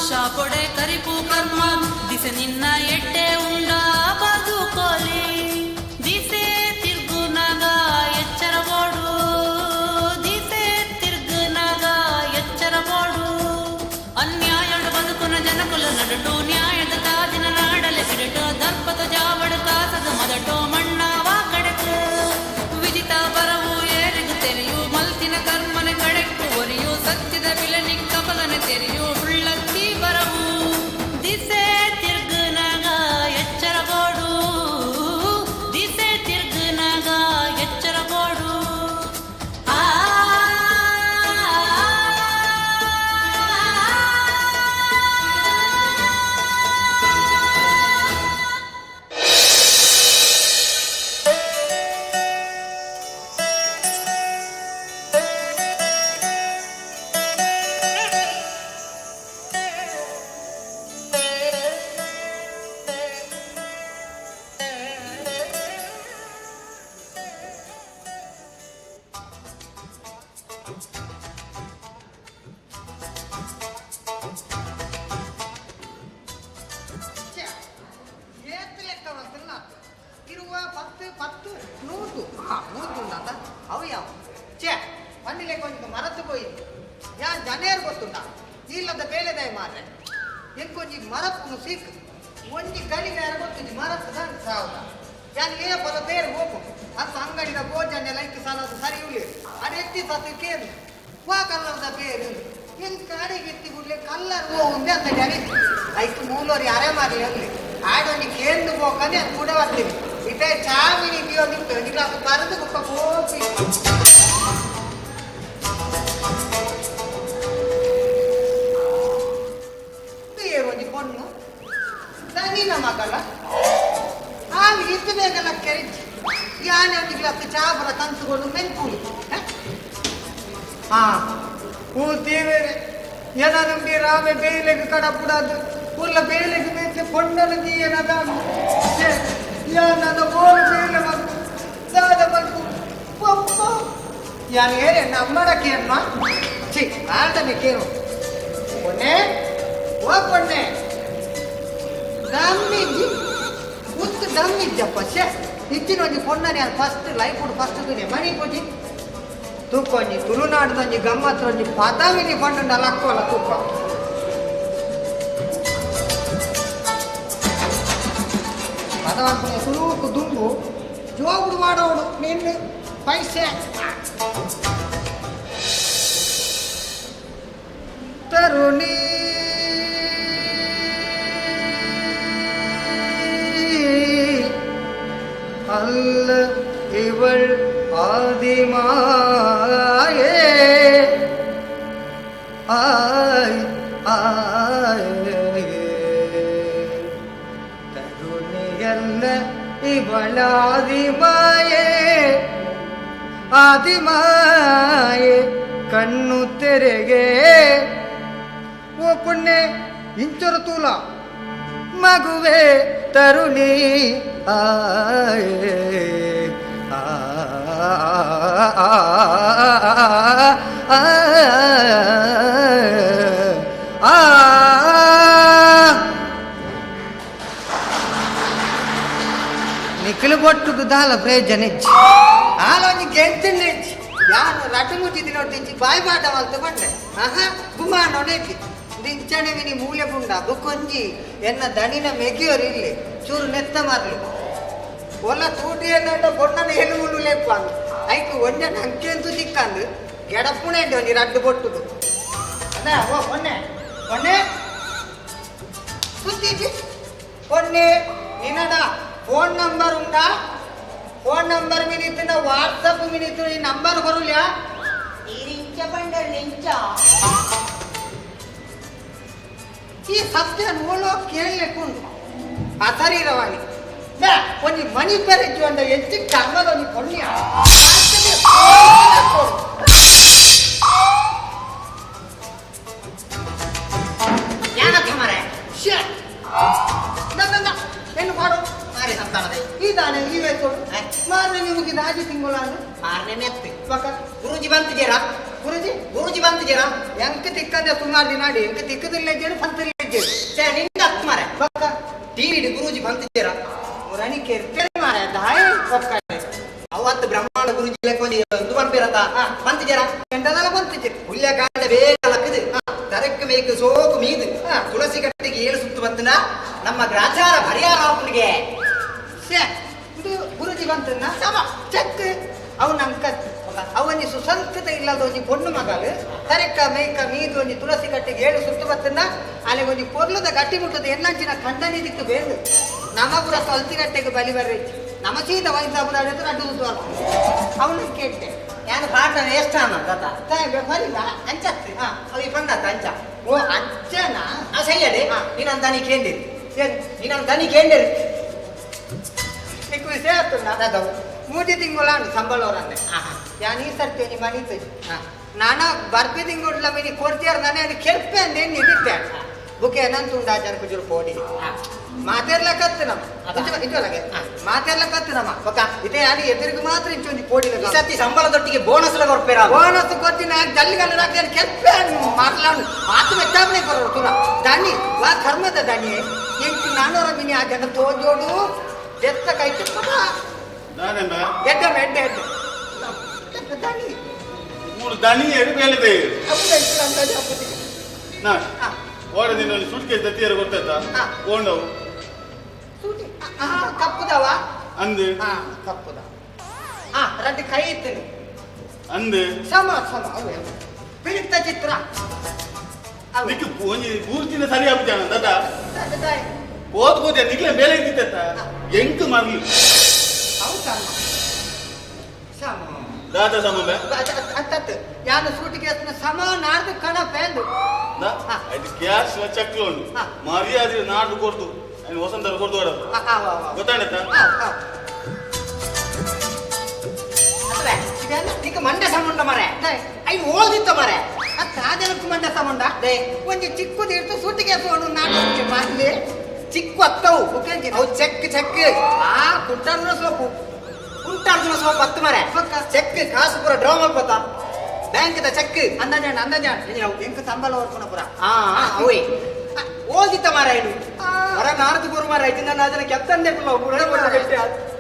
ಶಾಪೊಡೆ ಕರಿಪು ಕರ್ಮ, ದಿಸೆ ನಿನ್ನ ಎಡ್ಡೆ ಉಂಡ ಬದುಕೋಲಿ. ದಿಸೆ ತಿರ್ಗುನಾಗ ಎಚ್ಚರಬೋಡು, ದಿಸೆ ತಿರ್ಗುನಾಗ ಎಚ್ಚರಬೋಡು. ಅನ್ಯಾಯಡು ಬದುಕುನ ಜನಕುಲ ನಡಟು, ನ್ಯಾಯದ ತಾಜಿನ ನಾಡಲೆ ಬಿಡಟು, ದರ್ಪದ ಜಾವಡ ಕಾಸದ ಮೊದಟು ಮಣ್ಣವ ಕಡೆಕು. ವಿದಿತ ಬರವು ಏರಿಗು ತೆರೆಯು, ಮಲ್ತಿನ ಕರ್ಮನ ಕಡೆಕ್ಕು ಒರಿಯು, ಸತ್ಯದ ಬಿಲನಿ ಕಪಲನ ತೆರೆಯು, ಸುಳ್ಳತ್ತಿ ಬರವು. ದಿಸೆ ತಿರ್ಗುನಾಗ ಎಚ್ಚರಬೋಡು, ದಿಸೆ ತಿರ್ಗುನಾಗ ಎಚ್ಚರಬೋಡು. ಆ ಏತ್ ಲೆಕ್ಕ ಮಾಡ್ತಿಲ್ಲ ಇರುವ 10 10 100 100 ಉಂಡಾತ ಅವು ಯಾವ ಛೇ ಪನ್ನಿ ಲೆಕ್ಕ ಒಂಜಿ ಮರತ್ತು ಪೋಯಿತ್ತು ಯಾನ್ ಜನೇರ್ ಗೊತ್ತುಂಡ ಇಲ್ಲದ ಬೇಲೆದಾಯ ಮಾರ್ರೆ ಎಂಕೊಂಜಿ ಮರಪ್ಪುನು ಸೀಕ್ ಒಂಜಿ ಗಲಿಗೆ ಯಾರು ಗೊತ್ತುಂಜಿ ಮರತ್ತು ದಾನ್ ಸಾವುದ ಯಾನ್ ಏ ಪದ ಬೇರೆ ಹೋಗು ಅಂತ ಅಂಗಡಿದ ಭೋಜನ ಲೈಕ್ ಸಾಲದ ಸರಿ ಉಳಿ ಅಡೆತ್ತಿ ಸತ್ತು ಕೇರು ವಾ ಕಲ್ಲರ್ದ ಬೇರು ಎಂಕ ಅಡೆಗೆ ಎತ್ತಿ ಕೂಡಲೇ ಕಲ್ಲರ್ ಹೋಗುಂದೆ ಅಂತ ಜನ ಐತು ಮೂಲೋರು ಯಾರೇ ಮಾರ್ಲಿ ಅಲ್ಲಿ ಆಡೊಂಜಿ ಕೇಂದು ಪೋಕಂದೆ ಅದು ಕೂಡ ಬರ್ತೀನಿ ಇತ್ತೆ ಚಾವಿನಿ ದಿಯೊಂದು ಒಂಜಿ ಗ್ಲಾಸ್ ಬರೆದು ಬುಕ್ಕ ಪೋಪಿ. ಒಂಜಿ ಪೊಣ್ಣು ದನಿನ ಮಗಳ ಆವಿ ಇತ್ತು ಬೇಗಲ ಕೆರಿಚಿ ಯಾನೆ ಒಂಜಿ ಗ್ಲಾಸ್ ಚಾ ಬರ ತಂತುಕೊಂಡು ಮೆನ್ಪುಲಿ ಹಾ ಹೂ ತೀವೇರೆ ಎನ ನಂಬಿ ರಾಮೆ ಬೇಲೆಗ್ ಕಡಪುಡಾದು ಊರ್ಲ ಬೇಲೆಗೆ ಬೇತೆ ಪೊಣ್ಣನ ದೀಯನದ ಯಾನದ ಬೋಲ್ ಬೇಲೆ ಮಲ್ಪು ದಾದ ಮಲ್ಪು ಪಪ್ಪ ಯಾನು ಏರೆ ನಮ್ಮಡ ಕೇನ್ಮ ಛೀ ಆಂಡನೆ ಕೇನು ಪೊಣ್ಣೆ ಓ ಪೊಣ್ಣೆ ದಮ್ಮಿಜ್ಜಿ ಉತ್ತು ದಮ್ಮಿಜ್ಜಪ್ಪ ಛೇ ಇಚ್ಚಿನ ಒಂಜಿ ಪೊಣ್ಣನೆ ಫಸ್ಟ್ ಲೈಫ್ ಫಸ್ಟ್ ದುನೆ ಮಣಿ ಪೂಜಿ ತೂಕೊಂಜಿ ತುಳುನಾಡ್ದೊಂಜಿ ಗಮ್ಮತ್ತೊಂಜಿ ಪದವಿನಿ ಪಂಡ ಲಕ್ಕೋಲ ತೂಕ ಪದವಂತನ ಸುರುಕು ದುಂಬು ಜೋಗುಡು ಮಾಡೋಡು ನಿನ್ನ ಪೈಸೆ ತರುಣಿ ಅಲ್ಲ ಇವಳ್ ಆದಿಮಾಯೇ ಆಯ್ ಆಯ್ ತರುಣಿಯಲ್ಲ ಇವಳಾದಿಮಾಯೇ ಆದಿಮಾಯೇ ಕಣ್ಣು ತೆರೆಗೆ ಓ ಪುಣ್ಯ ಇಂಚರ ತೂಲ ಮಗುವೆ ತರುಣಿ ಆಯೇ ಆ ಆ ನಿಖಲು ಬೊಟ್ಟುದು ದಾಲ ಪ್ರಯೋಜನ ಇಜ್ಜಿ ಆಲೊಂಜಿ ಗೆಂತಿನ ಇಜ್ಜಿ ಯಾನು ರಟು ಮುಚ್ಚಿದಿ ನೋಡ್ತಿಂಚಿ ಬಾಯಿ ಬಾಟ ಮಲ್ತು ಬಂಡೆ ಆಹಾ ಗುಮಾನೊಡೆತಿ ದಿಂಚಣೆ ವಿನಿ ಮೂಲೆ ಪುಂಡ ಬುಕ್ಕೊಂಜಿ ಎನ್ನ ದಣಿನ ಮೆಗಿಯೋರು ಇಲ್ಲಿ ಚೂರು ನೆತ್ತ ಮಾರ್ಲಿ ಒಲ್ಲ ತೂಟಿ ಏನಂಡ ಬೊಣ್ಣನ ಎಲುವುಲು ಲೇಪಾಂದು ಐಕ್ ಒಂಜನ ಅಂಕೆಂತು ತಿಕ್ಕಂದು ಗೆಡಪುಣೆ ಒಂಜಿ ರಡ್ಡು ಬೊಟ್ಟುದು ಅದ ಓ ಒನ್ನೆ ಒನ್ನೆ ಸುತ್ತೀಚಿ ಒನ್ನೆ ನಿನಡ ಫೋನ್ ನಂಬರ್ ಉಂಡಾ ಫೋನ್ ನಂಬರ್ ಮಿನಿತ್ತಿನ ವಾಟ್ಸಪ್ ಮಿನಿತ್ತು ಈ ನಂಬರ್ ಬರುಲ್ಯಾ ಇಂಚ ಬಂಡಲ್ ಇಂಚ ಈ ಸತ್ಯ ನೋಲೋ ಕೇಳಲಿಕ್ಕುಂಡು ಅಸರೀರವಾಣಿ ಬೇ ಒಂಜಿ ಮನಿ ಪೆರೆಜ್ಜು ಅಂಡ ಹೆಚ್ಚು ಕರ್ಮದ ಒಂಜಿ ಪುಣ್ಯ ಯಾನಥ ಮಾರೆ ಶ್ಯೆ ನನ್ನ ಏನು ಮಾಡು ಮಾರೆ ಸಂತಾನದ ಈ ದಾನೆ ಈ ವೇಸು ಮಾರನೆ ನಿಮಗೆ ರಾಜಿ ತಿಂಗಳ ಮಾರನೆ ಮೆತ್ತೆ ಬಕ ಗುರುಜಿ ಬಂತಿದ್ದೀರಾ ಗುರುಜಿ ಗುರುಜಿ ಬಂತಿದ್ದೀರಾ ಎಂಕ ತಿಕ್ಕಂದೆ ಸುಮಾರು ದಿನ ಎಂಕ ತಿಕ್ಕದಿಲ್ಲ ಇದ್ದೇನು ಪಂತಿಲ್ಲ ಇದ್ದೇನು ಛೇ ನಿಂದ ಹತ್ತು ಮಾರೆ ಬಕ ಟಿವಿಡ್ ಗುರೂಜಿ ಬಂತಿದ್ದೀರಾ ಮುರಣಿ ಕೆರ್ತೆರೆ ಮಾರೆ ದಾಯ ಒಕ್ಕಡೆ ಅವತ್ತು ಬ್ರಹ್ಮಾಂಡ ಗುರುಜಿ ಲೆಕ್ಕ ಒಂಜಿ ಒಂದು ಪನ್ಪೇರತ್ತ ಬಂತಿದ್ದೀರಾ ಎಂಟದಲ್ಲ ಬಂತಿದ್ದೀರಿ ಹುಲ್ಯ ಕಾಂಡ ಬೇಗ ಲಕ್ಕದು ತರಕ್ಕೆ ಮೇಕ್ ಸೋಕು ಮೀದು ತುಳಸಿ ಕಟ್ಟಿಗೆ ಏಳು ಸುತ್ತು ಬತ್ತನ ನಮ್ಮ ಗ್ರಾಚಾರ ಪರಿಹಾರ ಆಪುನಿಗೆ ಶ್ಯೆ ಇದು ಗುರುಜಿ ಬಂತನ್ನ ಸಮ ಚೆಕ್ ಅವನ ಅಂಕತ್ ಅವನಿ ಸುಸಂಸ್ಕೃತ ಇಲ್ಲದ ಒಂಜಿ ಪೊಣ್ಣು ಮಗಲು ತರೆಕ್ಕ ಮೇಕ ಮೀದು ಒಂಜಿ ತುಳಸಿ ಕಟ್ಟಿಗೆ ಏಳು ಸುತ್ತು ಬತ್ತನ್ನ ಅಲ್ಲಿ ಒಂಜಿ ಪೊರ್ಲುದ ಗಟ್ಟಿ ಮುಟ್ಟದ ಎನ್ನಂಚಿನ ಖಂಡನಿ ದಿಕ್ಕು ಬೇರು ನಮಪುರ ತುಳಸಿ ಕಟ್ಟೆಗೆ ಬಲಿ ಬರ್ರಿ ನಮ ಸೀದ ವೈದ್ಯ ಅಡ್ಡು ಅವನು ಕೇಳ್ತೆ ಯಾನು ಪಾಠನ ಎಷ್ಟಾನ ತಾತ ಬರಿಲ್ಲ ಅಂಚತ್ತು ಅವಿ ಬಂದಾತ ಅಂಚ ಓ ಅಂಚನ ಆ ಸರಿಯಡೆ ನೀನು ದನಿ ಕೇಂದಿರಿ ನೀನು ದನಿ ಕೇಂದಿರಿ ನಿಕ್ಕು ವಿಷಯ ಆತುಂಡ ಮೂಜಿ ತಿಂಗಳ ಸಂಬಳವರನ್ನೇ ಯಾನ್ ಈ ಸರ್ತಿ ಒಂಜಿ ಮನಿ ತೋಜಿ ನಾನ ಬರ್ಪಿ ತಿಂಗುಡ್ಲ ಮಿನಿ ಕೊಡ್ತಿಯಾರ ನಾನೇ ಅದು ಕೆಲ್ಪೆ ಅಂದೆ ನಿದಿತ್ತೆ ಬುಕೆ ಏನಂತ ಆಚಾರ ಕುಜುರು ಕೋಡಿ ಮಾತೆರ್ಲ ಕತ್ತು ನಮ್ಮ ಇದ್ದೊಳಗೆ ಮಾತೆರ್ಲ ಕತ್ತು ನಮ್ಮ ಬೊಕ ಇದೇ ಯಾರು ಎದುರಿಗೆ ಮಾತ್ರ ಇಂಚೊಂಜಿ ಪೋಡಿ ಈ ಸರ್ತಿ ಸಂಬಳದೊಟ್ಟಿಗೆ ಬೋನಸ್ ಎಲ್ಲ ಕೊಡ್ಪೇರ ಬೋನಸ್ ಕೊಡ್ತೀನಿ ಜಲ್ಲಿಗಲ್ಲ ಹಾಕ್ತಾರೆ ಕೆಲ್ಪೆ ಮಾತಲಾಡು ಮಾತು ಮೆಚ್ಚಾಪಣೆ ಬರೋರು ತುಲ ದಣಿ ವಾ ಕರ್ಮದ ದಣಿ ಎಂಟು ನಾನೂರ ಮಿನಿ ಆ ಜನ ತೋಜೋಡು ದೆತ್ತ ಕೈ ತುಪ್ಪ ಎಡ್ಡ ಎಡ್ಡ ಎಡ್ಡ ದಣಿ ಮೂರು ದಣಿ ಎಡು ಬೇಲೆ ಅಪ್ಪು ಇತ್ತು ಅಂತ ಅಪ್ಪು ನಾ ಓಡ ದಿನ ಸೂಟ್ ಕೇಸ್ ದತ್ತಿಯರು ಗೊತ್ತಾಯ್ತಾ ಓಂಡವು ಸೂಟಿ ಕಪ್ಪುದವ ಅಂದು ಕಪ್ಪುದ ಆ ರಡ್ಡು ಕೈ ಇತ್ತು ಅಂದು ಸಮ ಸಮ ಅವು ಪಿಡಿತ ಚಿತ್ರ ನಿಕ್ಕು ಒಂಜಿ ಪೂರ್ತಿನ ಸರಿ ಆಪುಜಾನ ದಾದ ಓದ್ ಕೋದೆ ನಿಕ್ಲೆ ಬೇಲೆ ಇದ್ದಿತ್ತ ಎಂಟು ಮರ್ಲಿ ಅವು ಸಮ ಸಮ ದಾದ ಸಮ ಬೇ ಅತ್ತತ್ತು ಯಾನು ಸೂಟ್ ಕೇಸ್ನ ಸಮ ನಾಡ್ದು ಕಣ ಪೇಂದು ಅದು ಕ್ಯಾಶ್ ಚಕ್ಲು ಉಂಟು ಮರ್ಯಾದೆ ನಾಡ್ದು ಕೊಡ್ತು ವಸಂತ ಕೊಡ್ತು ಗೊತ್ತಾಯ್ತಾ ನಿಕ್ಕ ಮಂಡೆ ಸಂಬಂಧ ಮಾರೆ ಐದು ಓದಿತ್ತ ಮಾರೆ ಅತ್ತ ಮಂಡ ಸಮಂಡ ಒಂಜಿ ಚಿಕ್ಕು ತೀರ್ತು ಸೂಟಿಗೆ ಸೋಡು ನಾಟಕ ಮಾಡ್ಲಿ ಚಿಕ್ಕು ಅತ್ತವು ಅವು ಚೆಕ್ ಚೆಕ್ ಆ ಕುಂಟಾರ್ಜುನ ಸೋಪು ಕುಂಟಾರ್ಜುನ ಸೋಪು ಹತ್ತು ಮರೆ ಚೆಕ್ ಕಾಸು ಪೂರ ಡ್ರಾ ಮಲ್ಪತ್ತ ಬ್ಯಾಂಕ್ the check ಅಂದಾಜಾಣ ಅಂದಾಜಾಣ ಎಂಕ್ ಸಂಬಳ ಓರ್ಪುಣ ಪೂರ ಆ ಅವೇ ಓದಿತ್ತ ಮಾರ ಇನ್ನು ಹೊರ ನಾರದು ಗುರು ಮಾರ ಐತಿ ನನ್ನ ಅದನ್ನ ಕೆತ್ತಂದೆ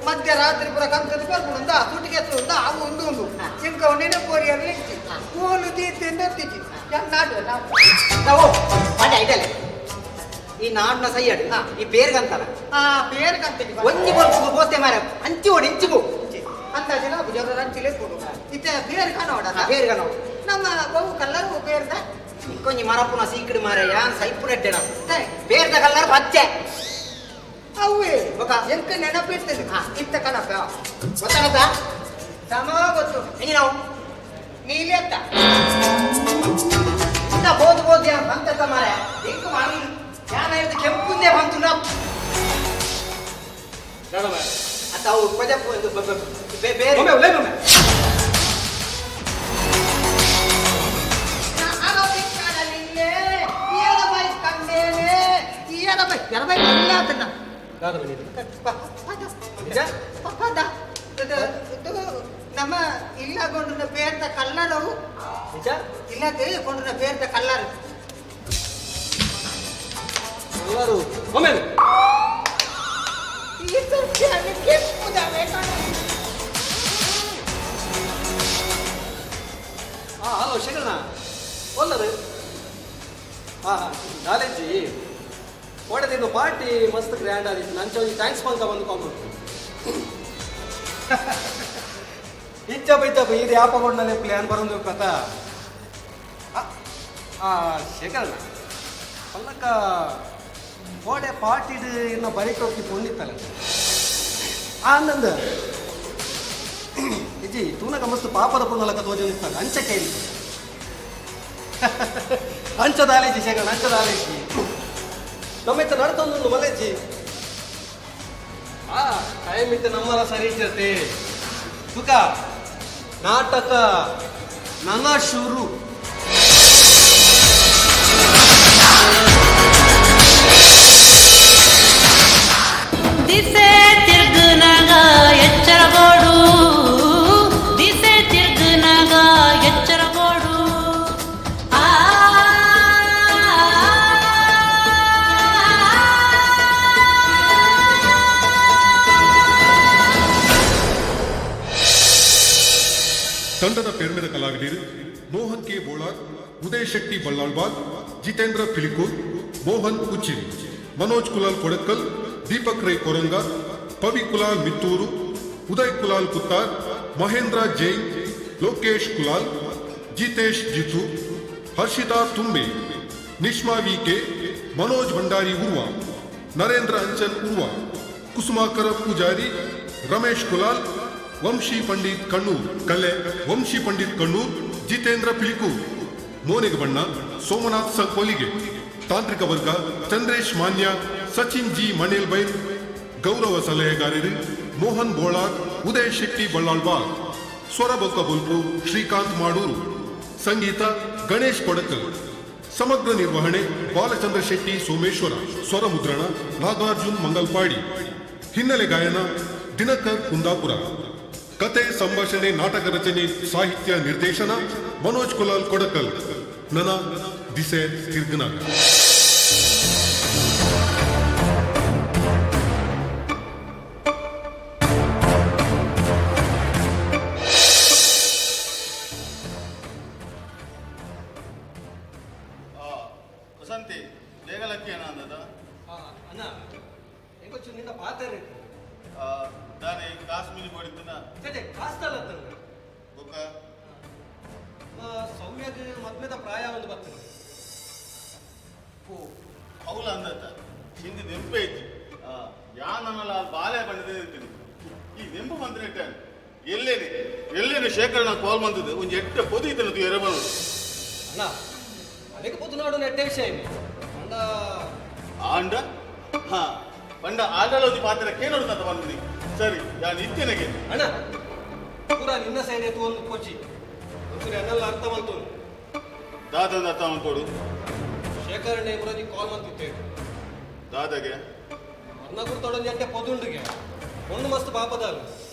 ಮಧ್ಯರಾತ್ರಿ ಪೂರ ಕಂಕದ ಕೊರ್ಪುಣಂದ ಸೂಟಿಗೆ ಉಂದ ಅವು ಉಂದು ಉಂದು ಎಂಕ ನೆನಪೋರಿಯರ್ಲಿ ಕೋಲು ತೀರ್ತಿಂದ ತಿಚ್ಚಿ ನಾಡು ನಾವು ಪಾಂಡೆ ಐಟಲೆ ಈ ನಾಡಿನ ಸೈಯಡ್ ಈ ಪೇರ್ಗಂತಲ್ಲ ಆ ಪೇರ್ಗಂತ ಒಂಜಿ ಬೊಲ್ಪು ಬೋತೆ ಮಾರ ಅಂಚಿ ಓಡಿ ಇಂಚಿಗು ಅಂದಾಜಿನ ಭುಜದ ಅಂಚಿಲೆ ಕೊಡು ಇತ್ತೆ ಪೇರ್ ಕಾಣೋಡ ಪೇರ್ ಕಾಣೋಡು ನಮ್ಮ ಬಹು ಕಲ್ಲರ್ ಪೇರ್ದ కొంచెం ಮರಪುನ ಸೀಕಡು ಮಾರಯ್ಯ ಸೈಪು ನೆಟ್ಟೆನ ಪೇರ್ದ ಕಲ್ಲರ್ ಪಚ್ಚೆ ಅವೇ ಎಂಕ ನೆನಪಿರ್ತದೆ ಇತ್ತ ಕಣಪ್ಪ ಗೊತ್ತಾಗತ್ತ ಸಮ ಗೊತ್ತು ಹೆಂಗೆ ನಾವು ನೀಲಿ ಅತ್ತ ಇಂತ ಬೋದು ಬೋದು ಯಾನ್ ಬಂತತ್ತ ಮಾರ ಎಂಕ ಮಾರ ಯಾನ ಇರ್ದು ಕೆಂಪುಂದೇ ಬಂತು ನಾ ಅತ್ತ ಅವು ಪಜಪ್ಪು ಬೇರೆ ನಮ್ಮ ಇಲ್ಲ ಕೊಂಡ್ರ ಪೇರ್ದ ಕಲ್ಲರವು ಇಲ್ಲಕ್ಕೆ ಕೊಂಡ್ರ ಪೇರ್ದ ಕಲ್ಲರು ಕಲ್ಲರು ಒಮ್ಮೆಲೆ ಈ ಸರ್ತಿ ಕೆಂಪುದಾವೆ ಹಾಂ ಹಲೋ ಶಂಕರಣ್ಣ ಒಲ್ಲರು ಹಾಂ ಹಾಂ ಕಾಲೇಜಿ ಕೋಟೆದಿಂದ ಪಾರ್ಟಿ ಮಸ್ತ್ ಗ್ರ್ಯಾಂಡ್ ಆದಿತ್ತು ನಂಚ ಒಂಜಿ thanks ಪಂಕ ಬಂದು ಕಾಲ್ ಇಚ್ಚಪ್ಪ ಇಚ್ಚಪ್ಪ ಇದು ಯಾಪ ಕೊಡ್ನಲ್ಲೇ ಪ್ಲ್ಯಾನ್ ಬರೋದು ಕಥ ಆ ಶೇಖರಣ್ಣ ಪಲ್ಲಕ್ಕ ಕೋಡೆ ಪಾರ್ಟಿದು ಇನ್ನು ಬರೀಕ್ ಹೋಗಿ ಪುಣ್ಣಿತ್ತಲ್ಲ ಆನಂದ ಇಜ್ಜಿ ತೂನಕ ಮಸ್ತ್ ಪಾಪದ ಪುಣ್ಣಲಕ್ಕ ತೋಜನಿಸ್ತಾನೆ ಅಂಚ ಕೈಲಿ ಅಂಚದ ಆಲೇಜಿ ಶೇಖರಣ್ಣ ಅಂಚದ ಆಲೇಜಿ ನಮ್ಮಿತ್ತ ನಡ್ತೊಂದು ಮಲೇಜಿ ಆ ಟೈಮ್ ಇತ್ತು ನಮ್ಮಲ್ಲ ಸರಿ ಇಟ್ಟಿರ್ತಿ ಸುಖ ನಾಟಕ ನನ್ನ ಶುರು ದಿಸೆ ತಿರ್ಗುನಾಗ ಎಚ್ಚರಗೋಡು ದಿಸೆ ತಿರ್ಗುನಾಗ ಎಚ್ಚರಗೋಡು ಆ ತಂಡದ ಪೆರ್ಮೆದ ಕಲಾವಿದರು ಮೋಹನ್ ಕೆ ಬೋಳಾರ್, ಉದಯ್ ಶೆಟ್ಟಿ ಬಲ್ಲಾಳ್ಬಾಗ್, ಜಿತೇಂದ್ರ ಪಿಲಿಕೂರ್, ಮೋಹನ್ ಉಚ್ಚಿರಿ, ಮನೋಜ್ ಕುಲಾಲ್ ಕೊಡಕ್ಕಲ್, ದೀಪಕ್ ರೈ ಕೊರಂಗ, ಪವಿ ಕುಲಾಲ್ ಮಿತ್ತೂರು, ಉದಯ್ ಕುಲಾಲ್ ಕುತ್ತಾರ್, ಮಹೇಂದ್ರ ಜೈನ್, ಲೋಕೇಶ್ ಕುಲಾಲ್, ಜಿತೇಶ್ ಜಿತು, ಹರ್ಷಿತಾ ತುಂಬೆ, ನಿಷ್ಮಾ ವಿಕೆ, ಮನೋಜ್ ಭಂಡಾರಿ ಉರ್ವ, ನರೇಂದ್ರ ಅಂಚನ್ ಉರ್ವ, ಕುಸುಮಾಕರ ಪೂಜಾರಿ, ರಮೇಶ್ ಕುಲಾಲ್, ವಂಶಿ ಪಂಡಿತ್ ಕಣ್ಣೂರ್ ಕಲೆ, ವಂಶಿ ಪಂಡಿತ್ ಕಣ್ಣೂರ್, ಜಿತೇಂದ್ರ ಪಿಲಿಕೂರ್, ಮೋನೆಗ ಬಣ್ಣ, ಸೋಮನಾಥ್ ಸಂಕೋಲಿಗೆ, ತಾಂತ್ರಿಕ ವರ್ಗ ಚಂದ್ರೇಶ್ ಮಾನ್ಯ, ಸಚಿನ್ ಜಿ ಮಣೇಲ್ಬೈಲ್, ಗೌರವ ಸಲಹೆಗಾರರು ಮೋಹನ್ ಬೋಳಾರ್, ಉದಯ್ ಶೆಟ್ಟಿ ಬಳ್ಳಾಳ್ಬಾಗ್, ಸ್ವರ ಬೊಕ್ಕ ಬೊಲ್ಪು ಶ್ರೀಕಾಂತ್ ಮಾಡೂರು, ಸಂಗೀತ ಗಣೇಶ್ ಕೊಡಕಲ್, ಸಮಗ್ರ ನಿರ್ವಹಣೆ ಬಾಲಚಂದ್ರ ಶೆಟ್ಟಿ ಸೋಮೇಶ್ವರ, ಸ್ವರ ಮುದ್ರಣ ನಾಗಾರ್ಜುನ್ ಮಂಗಲ್ಪಾಡಿ, ಹಿನ್ನೆಲೆ ಗಾಯನ ದಿನಕರ್ ಕುಂದಾಪುರ, ಕತೆ ಸಂಭಾಷಣೆ ನಾಟಕ ರಚನೆ ಸಾಹಿತ್ಯ ನಿರ್ದೇಶನ ಮನೋಜ್ ಕುಲಾಲ್ ಕೊಡಕಲ್, ನನ ದಿಸೆ ತಿರ್ಗನಾಗ. ವಸಂತಿ ಬೇಗ ಲಕ್ಕಿ ಏನ ಅಂದದ ಅಣ್ಣ ಹೆಂಗೊಚ್ಚು ನಿನ್ನ ಪಾತ್ರ ದಾನೆ ಕಾಶ್ಮೀರಿ ಕೊಡಿದ್ದನ ಚೇ ಕಾಸ್ತಲ್ಲ ಬೊಕ್ಕ ಸೌಮ್ಯಗ್ ಮದ್ಮೆದ ಪ್ರಾಯ ಒಂದು ಬರ್ತದೆ. ಹೌಲ ಅಂದತ್ತ ಹಿಂದೆ ನೆಂಪೆ ಐತಿ ಯಾನನ್ನಲ್ಲ ಬಾಲೆ ಬಂದಿದೆ ಇರ್ತೀನಿ ಈ ನೆಂಪು ಬಂದ್ರೆ ಎಲ್ಲೇನೆ ಎಲ್ಲೇನೆ ಶೇಖರಣ ಕಾಲ್ ಬಂದದ್ದು ಒಂದು ಎಟ್ಟ ಪೊದಿ ಇತ್ತನ ತು ಎರಬನು. ಅಣ್ಣ ಅದಕ್ಕೆ ಪೊದು ನಾಡು ನೆಟ್ಟೆ ವಿಷಯ ಇದೆ ಅಂಡ ಆಂಡ ಹಾ ಪಂಡ ಆಂಡಲ ಒಂದು ಪಾತ್ರ ಕೇಳೋಡು ಬಂದಿದೆ ಸರಿ ನಾನು ಇತ್ತೇನೆಗೆ. ಅಣ್ಣ ಪೂರ ನಿನ್ನ ಸೈಡ್ ಎತ್ತು ಒಂದು ಪೊಚ್ಚಿ ಒಂಚೂರು ಅನ್ನೆಲ್ಲ ಅರ್ಥ ಬಂತು. ದಾದ ಅರ್ಥ ಕೊಡು. ಶೇಖರಣೆ ಇಬ್ಬರು ಕಾಲ್ ಮಂತಿತ್ತೇಳು. ದಾದಾಗೆ ಅರ್ನಗುರು ತೊಡೊಂದು ಜಂಟೆ ಪೊದುಂಡುಗೆ ಒಂದು ಮಸ್ತ್ ಪಾಪದಾಲು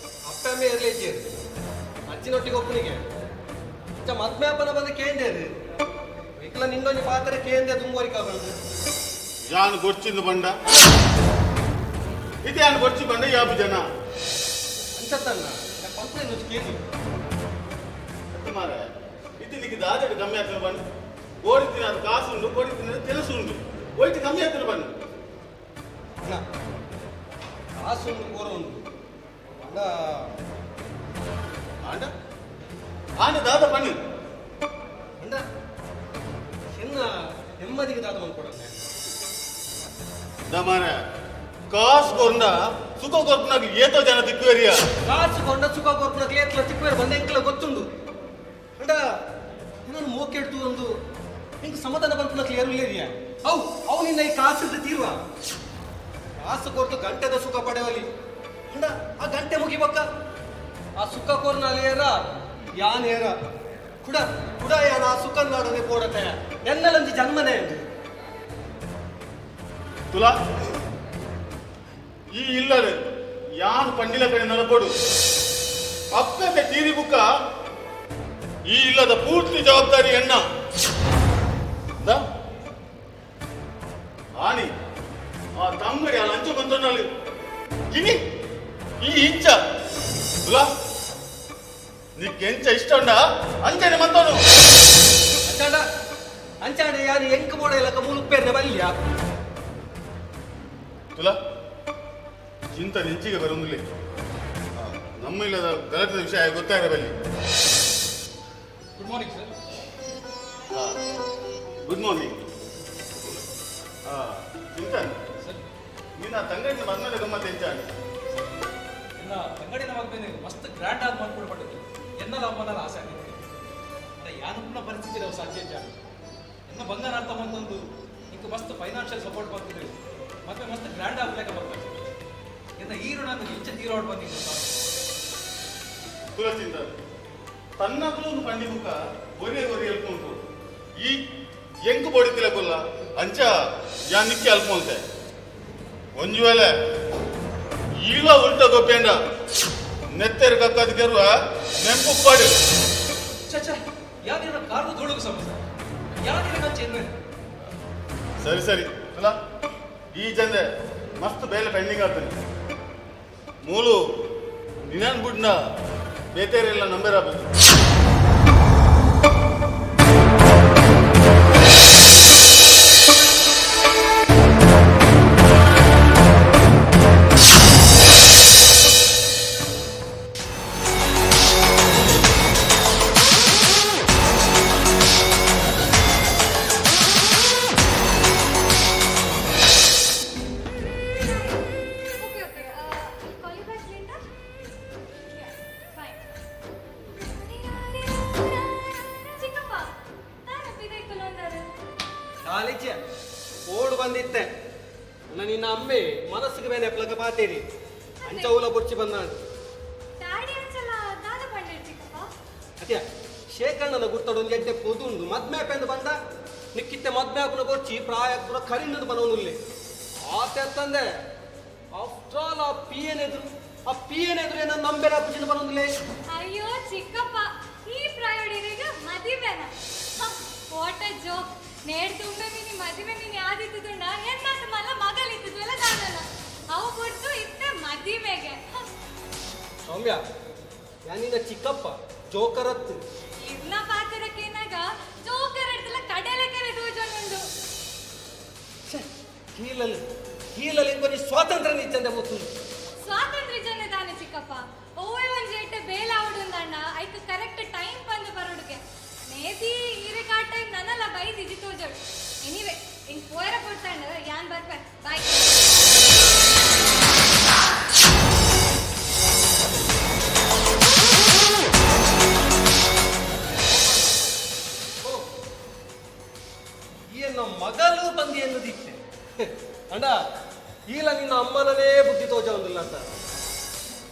ಅಪ್ಪಮ್ಮೆ ಇರಲಿ ಇಜ್ಜೇರು ಅಜ್ಜಿನೊಟ್ಟಿಗೆ ಒಪ್ಪನಿಗೆ ಅಚ್ಚ ಮದ್ಮ್ಯಾಪನ ಬಂದು ಕೇಂದೇರು ಇಕ್ಲ ನಿಂದೊಂಜಿ ಪಾತ್ರೆ ಕೇಂದೆ ತುಂಬುವರಿಕಾಗದು. ಯಾನು ಗೊಚ್ಚಿಂದು ಬಂಡ ಇದು ಯಾನು ಗೊಚ್ಚಿ ಬಂಡ ಯಾಬು ಜನ ಅಂಚತ್ತಣ್ಣ ಪಂಪ್ರೆ ನುಚ್ಚು ಕೇಳಿ ಮಾರ ಇತ್ತಿನಿಗೆ ದಾದಡು ಕಮ್ಮಿ ಆಗ್ತದೆ ಬಣ್ಣ ಕೋಡಿತ್ತಿನ ಅದು ಕಾಸು ಉಂಟು, ಕೋಡಿತ್ತಿನ ಕೆಲಸ ಉಂಟು, ಹೋಯ್ತು ಕಮ್ಮಿ ಆಗ್ತದೆ ಬಣ್ಣ. ಅಣ್ಣ ಕಾಸು ಉಂಟು, ಕೋರ ಉಂಟು ಅಣ್ಣ. ಆಂಡ ಆಂಡ ದಾದ ಬನ್ನಿ ಅಣ್ಣ ಎನ್ನ ನೆಮ್ಮದಿಗೆ ದಾದ ಬಂದ್ಕೊಡಣ್ಣ. ದಮಾರ ಕಾಸು ಕೊಂಡ ಸುಖ ಕೊರ್ಪುನಾಗ ಏತೋ ಜನ ತಿಕ್ಕುವೇರಿಯ. ಕಾಸು ಕೊಂಡ ಸುಖ ಕೊರ್ಪುನಾಗ ಏತ್ಲ ತಿಕ್ಕುವೇರು ಬಂದ ಎಂಕಲ ಗೊತ್ತುಂಡು ಅಂಡ. ನಾನು ಮೋಕೆಡ್ತು ಒಂದು ಹಿಂಗೆ ಸಮಾಧಾನ ಬಂತು ಏರುಲೇರಿಯ. ಅವು ಅವು ನಿನ್ನ ಈ ಕಾಸಿದ್ದು ತೀರುವ ಕಾಸು ಕೊರ್ತು ಗಂಟೆದ ಸುಖ ಪಡೆಯಲಿ ಅಂಡ. ಆ ಗಂಟೆ ಮುಗಿಬಕ್ಕ ಆ ಸುಖ ಕೋರ್ನಾಲೇರ ಯಾನೇರ ಕುಡ ಕುಡ ಯಾನ ಆ ಸುಖ ನಾಡನೆ ಪೋಡತೆ ಎನ್ನಲಂಜಿ ಜನ್ಮನೇ ಎಂದು. ತುಲಾ ಈ ಇಲ್ಲದೆ ಯಾನು ಪಂಡಿಲ ಕಡೆ ನಡಪಡು ಅಪ್ಪೆ ತೀರಿ ಬುಕ್ಕ ಈ ಇಲ್ಲದ ಪೂರ್ತಿ ಜವಾಬ್ದಾರಿ ಎಣ್ಣ ಆನಿ ಆ ತಂಗಡಿ ಆ ಲಂಚ ಬಂದೊಂಡಲ್ಲಿ ಗಿನಿ ಈ ಇಂಚ ತುಲಾ ನಿಕ್ಕೆಂಚ ಇಷ್ಟ ಉಂಡ ಅಂಚನೆ ಮಂತನು. ಅಂಚಾಂಡ ಅಂಚಾಂಡ ಯಾರು ಎಂಕ್ ಬೋಡ ಇಲ್ಲಕ ಮುಲುಪ್ಪೇರ್ನೆ ಬಲ್ಯ. ತುಲಾ ಚಿಂತ ನಿಂಚಿಗೆ ಬರೋದಿಲ್ಲ ನಮ್ಮ ಇಲ್ಲದ ಗಲತದ ವಿಷಯ ಗೊತ್ತಾಗ ಬಲ್ಲಿ. Good morning sir. Good morning Chintan. ನಿನ್ನ ತಂಗಡಿನ ಮದ್ಮೇಲೆ ಗಮ್ಮತ್ ಎಂಚಾಂಡ್? ಎನ್ನ ತಂಗಡಿನ ಮದ್ಮೇಲೆ ಮಸ್ತ್ ಗ್ರ್ಯಾಂಡ್ ಆಗಿ ಮಾಡ್ಕೊಂಡು ಪಟ್ಟಿದ್ದು ಎನ್ನಲ ಅಮ್ಮನಲ್ಲ ಆಸೆ ಆಗಿತ್ತು. ಅಲ್ಲ ಯಾನಪ್ಪನ ಪರಿಸ್ಥಿತಿ ನಾವು ಸಾಧ್ಯ ಜಾಗ ಎನ್ನ ಬಂಗಾರ ಅರ್ಥ ಮಂತೊಂದು ಇಂಕ ಮಸ್ತ್ ಫೈನಾನ್ಷಿಯಲ್ ಸಪೋರ್ಟ್ ಬರ್ತಿದೆ ಮತ್ತೆ ಮಸ್ತ್ ಗ್ರ್ಯಾಂಡ್ ಆಗ್ಲಿಕ್ಕೆ ಬರ್ತಾರೆ. ಎನ್ನ ಈರು ನಾನು ಇಂಚ ತೀರೋಡ್ ಬಂದಿದ್ದು. ತುಲ ಚಿಂತನ್ ತನ್ನಗಳು ಪಂಡಿ ಮುಖ ಒರಿಯ ಒರಿ ಎಲ್ಪ್ ಉಂಟು ಈ ಎಂಕು ಬಡಿತಿಲ್ಲ ಕೊಲ್ಲ ಅಂಚ ಯಾ ನಿಕ್ಕಿ ಅಲ್ಪ ಅಂತೆ. ಒಂಜು ವೇಳೆ ಈಲ ಉಲ್ಟ ಗೊಪ್ಪೇಂಡ ನೆತ್ತೆರ್ ಕಕ್ಕದಕ್ಕೆರುವ ನೆಂಪು ಪಾಡು. ಛ ಯಾವ್ದಿನ ಕಾರು ಧೂಳುಗು ಸಮಸ್ಯೆ ಯಾವ್ದಿನ ಕಂಚೆ. ಸರಿ ಸರಿ ಅಲ್ಲ ಈ ಜಂದೆ ಮಸ್ತ್ ಬೇಲೆ ಪೆಂಡಿಂಗ್ ಆಗ್ತದೆ ಮೂಲು ನಿನನ್ ಬುಡ್ನ ಬೇತೇರೆಲ್ಲ ನಂಬರ್. ಕಾಲೇಜ ಓಡು ಬಂದಿತ್ತೆ ನಿನ್ನ ಅಮ್ಮೆ ಮನಸ್ಸಿಗೆ ಬೇನೆ ಪ್ಲಗ ಪಾತೇರಿ ಅಂಚ ಉಲ ಬುರ್ಚಿ ಬಂದ. ಅತ್ಯ ಶೇಖಣ್ಣನ ಗುರ್ತಡು ಒಂದು ಎಡ್ಡೆ ಪೊದುಂಡು ಮದ್ಮ್ಯಾಪೆಂದು ಬಂದ ನಿಕ್ಕಿತ್ತೆ ಮದ್ಮ್ಯಾಪನ ಬೊರ್ಚಿ ಪ್ರಾಯ ಪೂರ ಕರಿನದು ಬನವನುಲ್ಲೆ ಆತ ಅಂತಂದೆ. ಆಫ್ಟರ್ ಆಲ್ ಆ ಪಿ ಎನ್ ಎದುರು ಆ ಪಿ ಎನ್ ಎದುರು ಏನೋ ನಂಬೆರ ಪುಜಿನ ಬನವನುಲ್ಲೆ. ಅಯ್ಯೋ ಚಿಕ್ಕಪ್ಪ ಈ ಪ್ರಾಯೋಡಿಗ ಮದಿವೆನ what a joke. ನೇಡ್ ತುಂಬೆ ಮಿನಿ ಮದಿವೆ ಮಿನಿ ಆದಿತ್ತುಂಡ ಎನ್ನಾಟ ಮಲ್ಲ ಮಗಲಿತ್ತಿದ್ವಲ್ಲ ದಾನಲ್ಲ ಅವು ಬಿಡ್ತು ಇತ್ತೆ ಮದಿವೆಗೆ. ಸೌಮ್ಯ ಯಾನಿಂದ ಚಿಕ್ಕಪ್ಪ ಜೋಕರತ್ತು ಇರ್ನ ಪಾತ್ರಕ್ಕೇನಾಗ ಜೋಕರ್ ಹಿಡ್ದಲ್ಲ ಕಡಲೆ ದೂಜನುಂಡು. ಕೀಲಲ್ಲಿ ಕೀಲಲ್ಲಿ ಬರೀ ಸ್ವಾತಂತ್ರ್ಯ ನಿಚ್ಚಂದೆ ಗೊತ್ತುಂಡು. ಸ್ವಾತಂತ್ರ್ಯ ಜನ ದಾನೆ ಚಿಕ್ಕಪ್ಪ ಓವೇ ಒಂಜಿ ಎಟ್ಟೆ ಬೇಲ ಆವಡುಂದಣ್ಣ ಐಕ್ ಕರೆಕ್ಟ್ ಟೈಮ್ ಬಂದು ಬರೋಡುಗೆ ಮೇಬಿ ಈರೆಗ್ ಆ ಟೈಮ್ ನನ್ನಲ್ಲ ಬೈದಿಜಿ ತೋಜಡು. ಎನಿವೆ ಹಿಂಗ್ ಪೋಯರ ಕೊಡ್ತಾಂಡ ಯಾನ್ ಬರ್ಪೆ ಬಾಯ್. ಈ ನಮ್ಮ ಮಗಲು ಬಂದಿ ಎನ್ನುದಿತ್ತೆ ಅಂಡ ಈಲ ನಿನ್ನ ಅಮ್ಮನನೇ ಬುದ್ಧಿ ತೋಜ ಒಂದಿಲ್ಲ ಅಂತ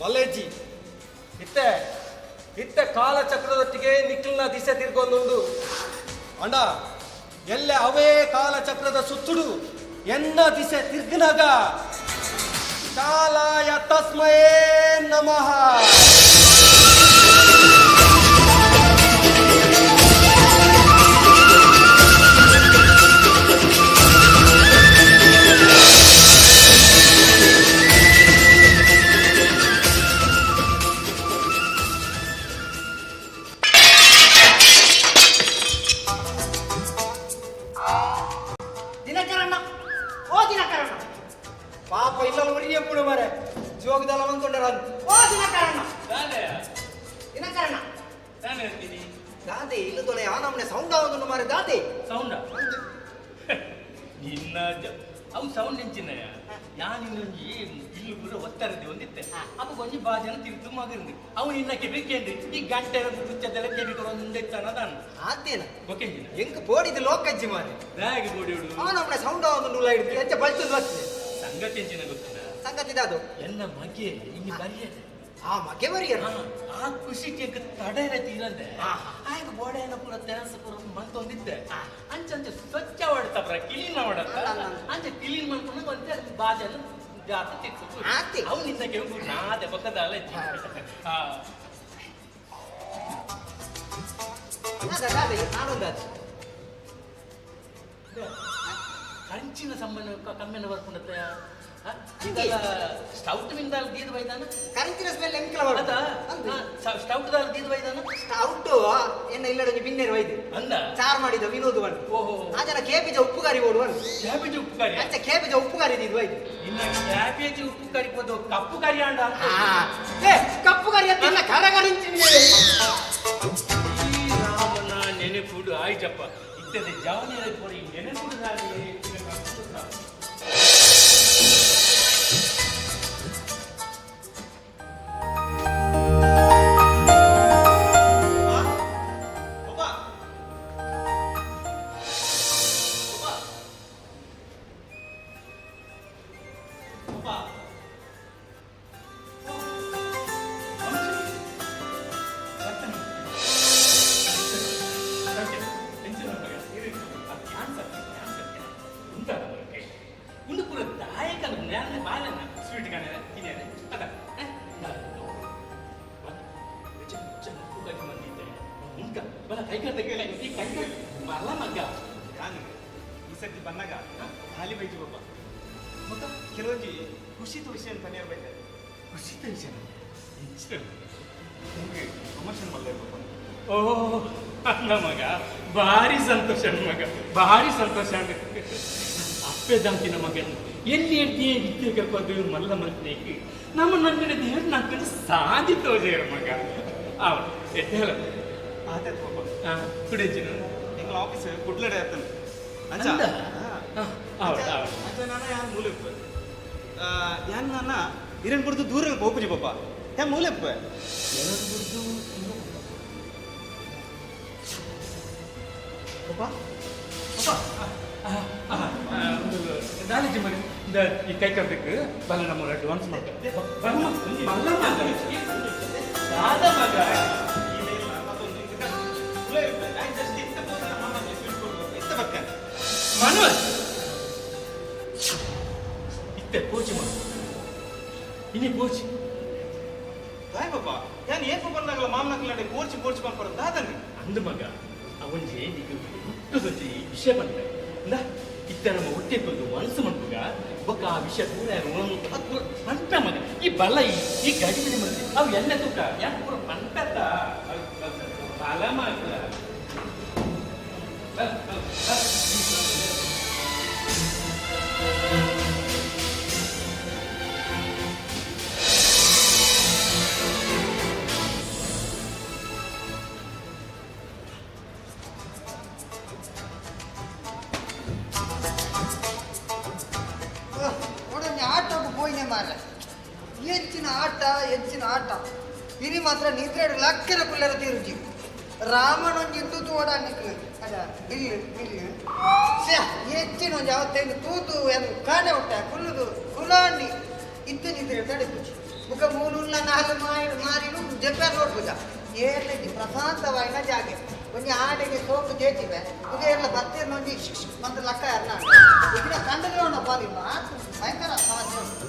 ಬಲ್ಲೇಜಿ ಇತ್ತೆ ಇತ್ತೆ ಕಾಲಚಕ್ರದೊಟ್ಟಿಗೆ ನಿಖಿಲ್ನ ದಿಸೆ ತಿರ್ಗೊಂದುಂಡು. ಅಂಡ ಎಲ್ಲೆ ಅವೇ ಕಾಲಚಕ್ರದ ಸುತ್ತುಡು ಎನ್ನ ದಿಸೆ ತಿರ್ಗಿನಾಗ ಕಾಲಾಯ ತಸ್ಮಯೇ ನಮಃ. ದಿನಕರಣ್ಣ, ಓ ದಿನಕರಣ್ಣ. ಪಾಪ ಇಲ್ಲ ಉರಿಯಪ್ಪುಡು ಮರೆ ಜೋಗದಲ್ಲ ಬಂದ್ಕೊಂಡರ. ಓ ದಿನಕರಣ್ಣ, ದಿನಕರಣ್ಣ. ದಾದೆ ಇಲ್ಲ ತೊಲೆ ಆ ನಮ್ಮನೆ ಸೌಂಡ್ ಆವೊಂದುಂಡು ಮಾರೆ ದಾದೆ. ಸೌಂಡ ನಿನ್ನ ಅವು ಸೌಂಡ್ ಎಂಚಿನಯ ಯಾನ್ ಇನ್ನೊಂಜಿ ಇಲ್ಲು ಪೂರ ಒತ್ತರದಿ ಒಂದಿತ್ತೆ ಅಪ್ಪ ಒಂಜಿ ಬಾಜನ ತಿರುತು ಮಗಂದು ಅವು ನಿನ್ನ ಕೆಬಿ ಕೇಂದ್ರಿ ಈ ಗಂಟೆ ಪುಚ್ಚದೆಲ್ಲ ಕೆಬಿ ಕೊಡೊಂದೆತ್ತನ ದಾನು. ಆತೇನ ಬೊಕೆಂಜಿನ ಎಂಕ್ ಪೋಡಿದ ಲೋಕಜ್ಜಿ ಮಾರೆ. ದಾಗೆ ಬೋಡಿಯುಡು ಆ ನಮ್ಮನೆ ಸೌಂಡ್ ಆವೊಂದುಂಡು ಉಲ್ಲ ಹಿಡ್ದು ಎಂಚ ಬಲ್ಚುದು ಬರ್ತದೆ. ಸಂಗತಿ ಎಂಚಿನ ಗೊತ್ತಿಲ್ಲ. ಸಂಗತಿ ದಾದು. ಎನ್ನ ಮಗೆ ಇನ್ನು ಬರಿಯದೆ. ಆ ಮಗೆ ಬರಿಯರ. ಆ ಖುಷಿ ಕೇಕ್ ತಡೆರ ತೀರಂದೆ ಆಯ್ತು ಬೋಡೆನ ಪೂರ ತೆರಸ ಪೂರ ಮಂತೊಂದಿದ್ದೆ ಅಂಚ ಅಂಚ ಸ್ವಚ್ಛ ಮಾಡತ್ತಪ್ರ ಕ್ಲೀನ್ ಮಾಡತ್ತ ಅಂಚ ಕ್ಲೀನ್ ಮಾಡ್ಕೊಂಡು ಒಂತೆ ಬಾಜನ ಜಾಸ್ತಿ ತಿರ್ಸು ಅವು ನಿನ್ನ ಕೆಂಪು ನಾದೆ ಪಕ್ಕದ ಅಲ್ಲ. ದಾದೆ ನಾನೊಂದು ಕಂಚಿನ ಸಂಬಂಧ ಕಮ್ಮಿನ ಬರ್ಕೊಂಡತ್ತೆ ಸ್ಟೌಟ್ ಮಿಂದಾಲ್ ದೀದ್ ಬೈದಾನ. ಕರೆಂಚಿನ ಸ್ಮೆಲ್ ಎಂಕಲ ಸ್ಟೌಟ್ ದಾಲ್ ದೀದ್ ಬೈದಾನ. ಸ್ಟೌಟ್ ಎನ್ನ ಇಲ್ಲಡೊಂಜಿ ಬಿನ್ನೇರು ವೈದು ಅಂದ ಚಾರ್ ಮಾಡಿದ ವಿನೋದ್ ಬಣ್ಣ. ಓಹೋ ಆ ಜನ ಕೇಪಿಜ ಉಪ್ಪುಗಾರಿ ಓಡುವನು. ಕ್ಯಾಬೇಜ್ ಉಪ್ಪುಕಾರಿ. ಅಂಚ ಕೇಪಿಜ ಉಪ್ಪುಗಾರಿ ದೀದ್ ವೈದು. ಇನ್ನ ಕ್ಯಾಬೇಜ್ ಉಪ್ಪು ಕರಿ ಪೋದು ಕಪ್ಪು ಕರಿ ಅಂಡ. ಏ ಕಪ್ಪು ಕರಿ ಅಂತ ಇಲ್ಲ ಕರಗರಿಂಚಿನ. ಈ ರಾಮನ ನೆನೆಪುಡು ಆಯ್ತಪ್ಪ ಇತ್ತದೆ ಜವನಿರ ಪೊರಿ ನೆನೆಪುಡು ನಾನೇ. ಈ ಸರ್ತಿ ಬಂದಾಗ ಖಾಲಿ ಬೈಜು ಬಾಬಾ ಮತ್ತ ಕೆಲವೊಂಜಿ ಖುಷಿತ ವಿಷಯ ತನಿಯರ್ ಬೈತೆ. ಖುಷಿತ ವಿಷಯ ನಿಮಗೆ ಪ್ರಮೋಷನ್ ಮಲ್ಲ ಬಾಬಾ. ಓ ಅನ್ನ ಮಗ ಭಾರಿ ಸಂತೋಷ ಮಗ ಭಾರಿ ಸಂತೋಷ. ಅಪ್ಪೆ ದಂತಿನ ಮಗನ್ ಎಲ್ಲಿ ಎಡ್ತಿ ವಿದ್ಯೆ ಕಲ್ಪದು ಮಲ್ಲ ಮಲ್ತೇಕಿ ನಮ್ಮ ನಂಗಡೆ ದೇವ್ರ ನಂಗೆ ಸಾಧಿ ತೋಜೇರ ಮಗ ಅವ ಎತ್ತೇಳ. ಆತಾಯ್ತು ಬಾಬಾ. ಕುಡಿಜಿನ ಎಂಗಳ ಆಫೀಸ್ ಕುಡ್ಲಡೆ ಆತನು ಅಂಚ ಅಂದ? ಹೌದು, ಹೌದು. ಅಂಚ ನಾನು ಯಾನ್ ಮೂಲೆಪ್ಪ ಯಾನ್ ನನ್ನ ಇರನ್ ಬುಡ್ದು ದೂರ ಪೋಪುಜಿ ಬಾಬಾ ಯಾನ್ ಮೂಲೆಪ್ಪ. ಬಾಬಾ ದಾಲೇಜಿ ಮಗ ಈ ಕೈ ಕರ್ದಕ್ಕೆ ಬಲ್ಲ ನಮ್ಮ ಅಡ್ವಾನ್ಸ್ ಮಾಡ್ತಾರೆ ಮಗ. ಮನೋಜ್ ಇತ್ತೆ ಪೋಚಿ ಮಗ ಇನಿ ಪೋಚಿ. ಬಾಯ್ ಬಾಬಾ ಯಾನ್ ಏಪ ಬಂದಾಗಲ ಮಾಮನಕ್ಲಾಡೆ ಪೋರ್ಚಿ ಪೋರ್ಚಿ ಪನ್ಪರ ದಾದನಿ. ಅಂದ ಮಗ ಅವೊಂಜಿ ನೀನು ಹುಟ್ಟುದೊಂಜಿ ವಿಷಯ ಬಂದ ಇಂದ ಇತ್ತ ನಮ್ಮ ಹೊಟ್ಟೆ ಬಂದು ಮನಸ್ಸು ಮನ್ಪುಗ ಬೊಕ್ಕ ಆ ವಿಷಯ ಪೂರ ಪಂಪ ಮಗ ಈ ಬಲ ಈ ಗಡಿಬಿಡಿ ಮಂದಿ ಅವು ಎಲ್ಲ ತೂಕ ಯಾಕೆ ಪೂರ ಪಂಪತ್ತ ಬಲ ಮಗ. ಒಡನೆ ಆಟೋಗೆ ಪೋಯಿನೆ ಮಾರ್ರೆ. ಹೆಚ್ಚಿನ ಆಟ ಹೆಚ್ಚಿನ ಆಟ ಇನಿ ಮಾತ್ರ ನಿದ್ರೆ ಲಕ್ಕನ ಕುಲ್ಲರ ತೀರುಜಿ ರಾಮನೊಂಜಿ ತೂತು ಓಡಾಡ್ಲಿಕ್ಕೆ ಅಲ್ಲ ಬಿಲ್ಲು ಬಿಲ್ಲು ಶ್ಯಾ ಹೆಚ್ಚಿನ ಒಂಜಿ ಅವತ್ತೈದು ತೂತು ಏನು ಕಾಣೆ ಉಂಟ ಕುಲ್ಲುದು ಕುಲಾಂಡಿ ಇತ್ತು ನಿದ್ರೆ ತಡೆಪುಜಿ ಮುಖ ಮೂಲುಲ್ಲ ನಾಲು ಮಾರಿ ಮಾರಿನು ಜಪ್ಪ ನೋಡ್ಪುಜ ಏರ್ಲೈತಿ ಪ್ರಶಾಂತವಾಯಿನ ಜಾಗೆ. ಒಂಜಿ ಆಡೆಗೆ ಸೋಕು ಜೇತಿವೆ ಉದಯರ್ಲ ಬತ್ತೀರ್ನ ಒಂಜಿ ಮಂತ್ರ ಲಕ್ಕ ಯಾರನ್ನ ಇದಿನ ಕಂಡಲೋಣ ಬಾಲಿ ಮಾತು ಭಯಂಕರ ಸಮಸ್ಯೆ ಉಂಟು.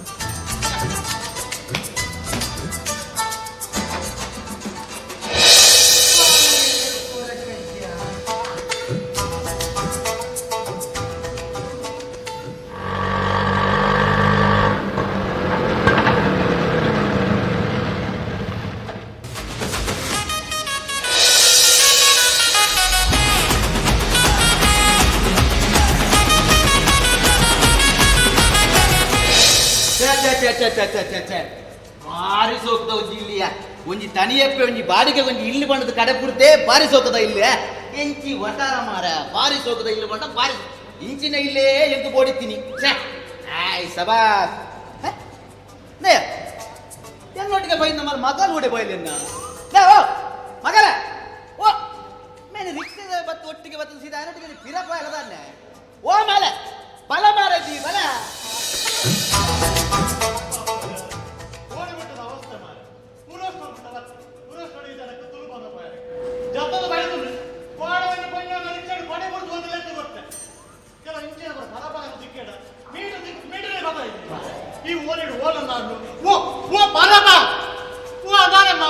ಬಾರಿ ಸೋಕದ ಒಂಜಿ ಇಲ್ಲಿಯ ಒಂಜಿ ತನಿಯಪ್ಪೆ ಒಂಜಿ ಬಾಡಿಗೆ ಒಂಜಿ ಇಲ್ಲಿ ಬಂಡದ ಕಡೆ ಪುರ್ತೆ ಬಾರಿ ಸೋಕದ ಇಲ್ಲ ಎಂಚಿ ವಟಾರ ಮಾರ ಬಾರಿ ಸೋಕದ ಇಲ್ಲಿ ಬಂಡ ಬಾರಿ ಇಂಚಿನ ಇಲ್ಲೇ ಎಂತು ಬೋಡಿತೀನಿ ಛೇ ಆಯ್ ಸಬಾಸ್ ನೇ ಎನ್ನೊಟ್ಟಿಗೆ ಬೈದ ನಮ್ಮ ಮಗಲ್ ಓಡೆ ಬೈಲಿನ್ನ ಓ ಮಗಲ ಓ ಮೇನೆ ರಿಕ್ಷಾದ ಬತ್ತು ಒಟ್ಟಿಗೆ ಬತ್ತು ಸೀದಾ ಅನ್ನೊಟ್ಟಿಗೆ ಪಿರಪ್ಪ ಅಲ್ಲದಾನೆ ಓ ಮೇಲೆ ಬಲ ಮಾರದಿ ಬಲ. ಈ ಓಲಿಡು ಓಲ ನಾನು ಓ ಓ ಬರಮ್ಮ ಓ ಅದಾನಮ್ಮ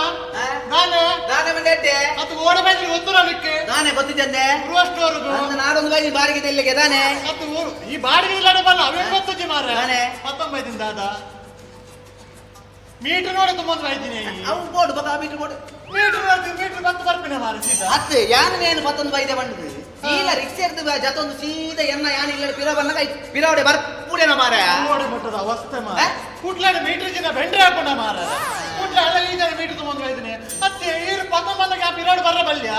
ನಾನೇ ನಾನೇ ಬಂದೆ ಅದು ಓಡ ಬಂದ್ರೆ ಗೊತ್ತು ನಮಗೆ ನಾನೇ ಗೊತ್ತಿದ್ದೆ ಉರ್ವಷ್ಟೋರ್ಗು ನಾಡೊಂದು ಬಾಯಿ ಬಾಡಿಗೆ ಇಲ್ಲಿಗೆ ತಾನೆ ಅದು ಊರು ಈ ಬಾಡಿಗೆ ಇಲ್ಲ ಬಲ್ಲ ಅವೇನು ಗೊತ್ತುಜಿ ಮಾರ್ರೆ ನಾನೇ. 19 ದಾದ ಮೀಟರ್ ನೋಡಿ ತುಂಬ ಇದ್ದೀನಿ ಅವು ಬೋರ್ಡ್ ಬತ್ತ ಮೀಟರ್ ಬೋರ್ಡ್ ಮೀಟರ್ ನೋಡಿ ಮೀಟರ್ ಬಂತು ಬರ್ಪಿನ ಮಾರ್ರೆ ಸೀದಾ ಅತ್ತೆ ಯಾನೇನು ಪತ್ತೊಂದು ಬೈದೆ ಬಂದದ್ದು ಸೀದಾ ರಿಕ್ಷಾ ಇರ್ತದೆ ಜತೊಂದು ಸೀದಾ ಎನ್ನ ಯಾನ್ ಇಲ್ಲ ಪಿರ ಬನ್ನಗ ಪಿರವಡೆ ಬರ್ ಪೂಡೆನ ಮಾರ ಓಡಿ ಮಟ್ಟದ ಅವಸ್ಥೆ ಮಾರ ಕುಟ್ಲಾಡ ಮೀಟರ್ ಜಿನ ಬೆಂಡ್ರೆ ಹಾಕೊಂಡ ಮಾರ ಕುಟ್ಲ ಅಲ್ಲ ಈ ಜನ ಮೀಟರ್ ತುಂಬ ಇದ್ದೀನಿ ಅತ್ತೆ ಈರು ಪತ್ತೊಂಬತ್ತಕ್ಕೆ ಆ ಪಿರಾಡ್ ಬರ್ರ ಬಲ್ಯ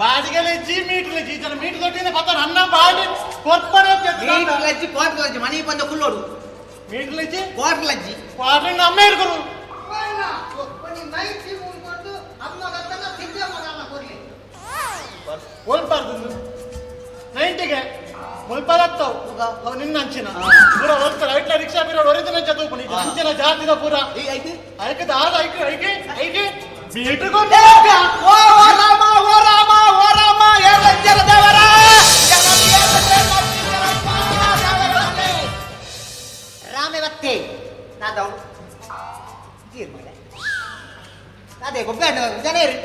ಬಾಡಿಗೆಲೆ ಜಿ ಮೀಟರ್ ಜಿ ಜನ ಮೀಟರ್ ದೊಡ್ಡಿನ ಪತ್ತ ನನ್ನ ಬಾಡಿ ಕೊರ್ಪಣೆ ಮೀಟರ್ ಲಜ್ಜಿ ಕ್ವಾರ್ಟರ್ ಲಜ್ಜಿ ಮನಿ ಬಂದ ಕುಲ್ಲೋಡು ಮೀಟರ್ ಲಜ್ಜಿ ಕ್ವಾರ್ಟರ್ ಲಜ್ಜಿ ಕ್ವಾರ್ಟರ್ ನಮ್ಮ ಇರ್ಕರು ಒಂಜಿ ನೈಟಿ ಮೂಡ್ಕೊಂಡು ಅಮ್ಮ ಗತ್ತನ ಸಿದ್ಧ ಮಗನ ಕೊರ್ಲಿ ಒಲ್ಪಾರ್ದು ನೈಂಟಿಗೆ ಒಲ್ಪಾರತ್ತವು ಅವು ನಿನ್ನ ಅಂಚಿನ ಪೂರ ಒಲ್ತಾರೆ ಐಟ್ಲ ರಿಕ್ಷಾ ಬಿರೋಡು ಒರಿದಿನ ಅಂಚ ತೂಪುನಿ ಅಂಚಿನ ಜಾತಿದ ಪೂರ ಐಕೆ ದಾದ ಐಕೆ ಐಕೆ ಐಕೆ ಮೀಟರ್ ಓ ರಾಮ ಓ ರಾಮ ಓ ರಾಮ ಏರ್ಲಜ್ಜರ ದೇವರ ರಾಮೆ ಬತ್ತೆ ನಾದವು ಜೀರ್ ಮಳೆ ಅದೇ ಗೊಬ್ಬರ ಜನೇರು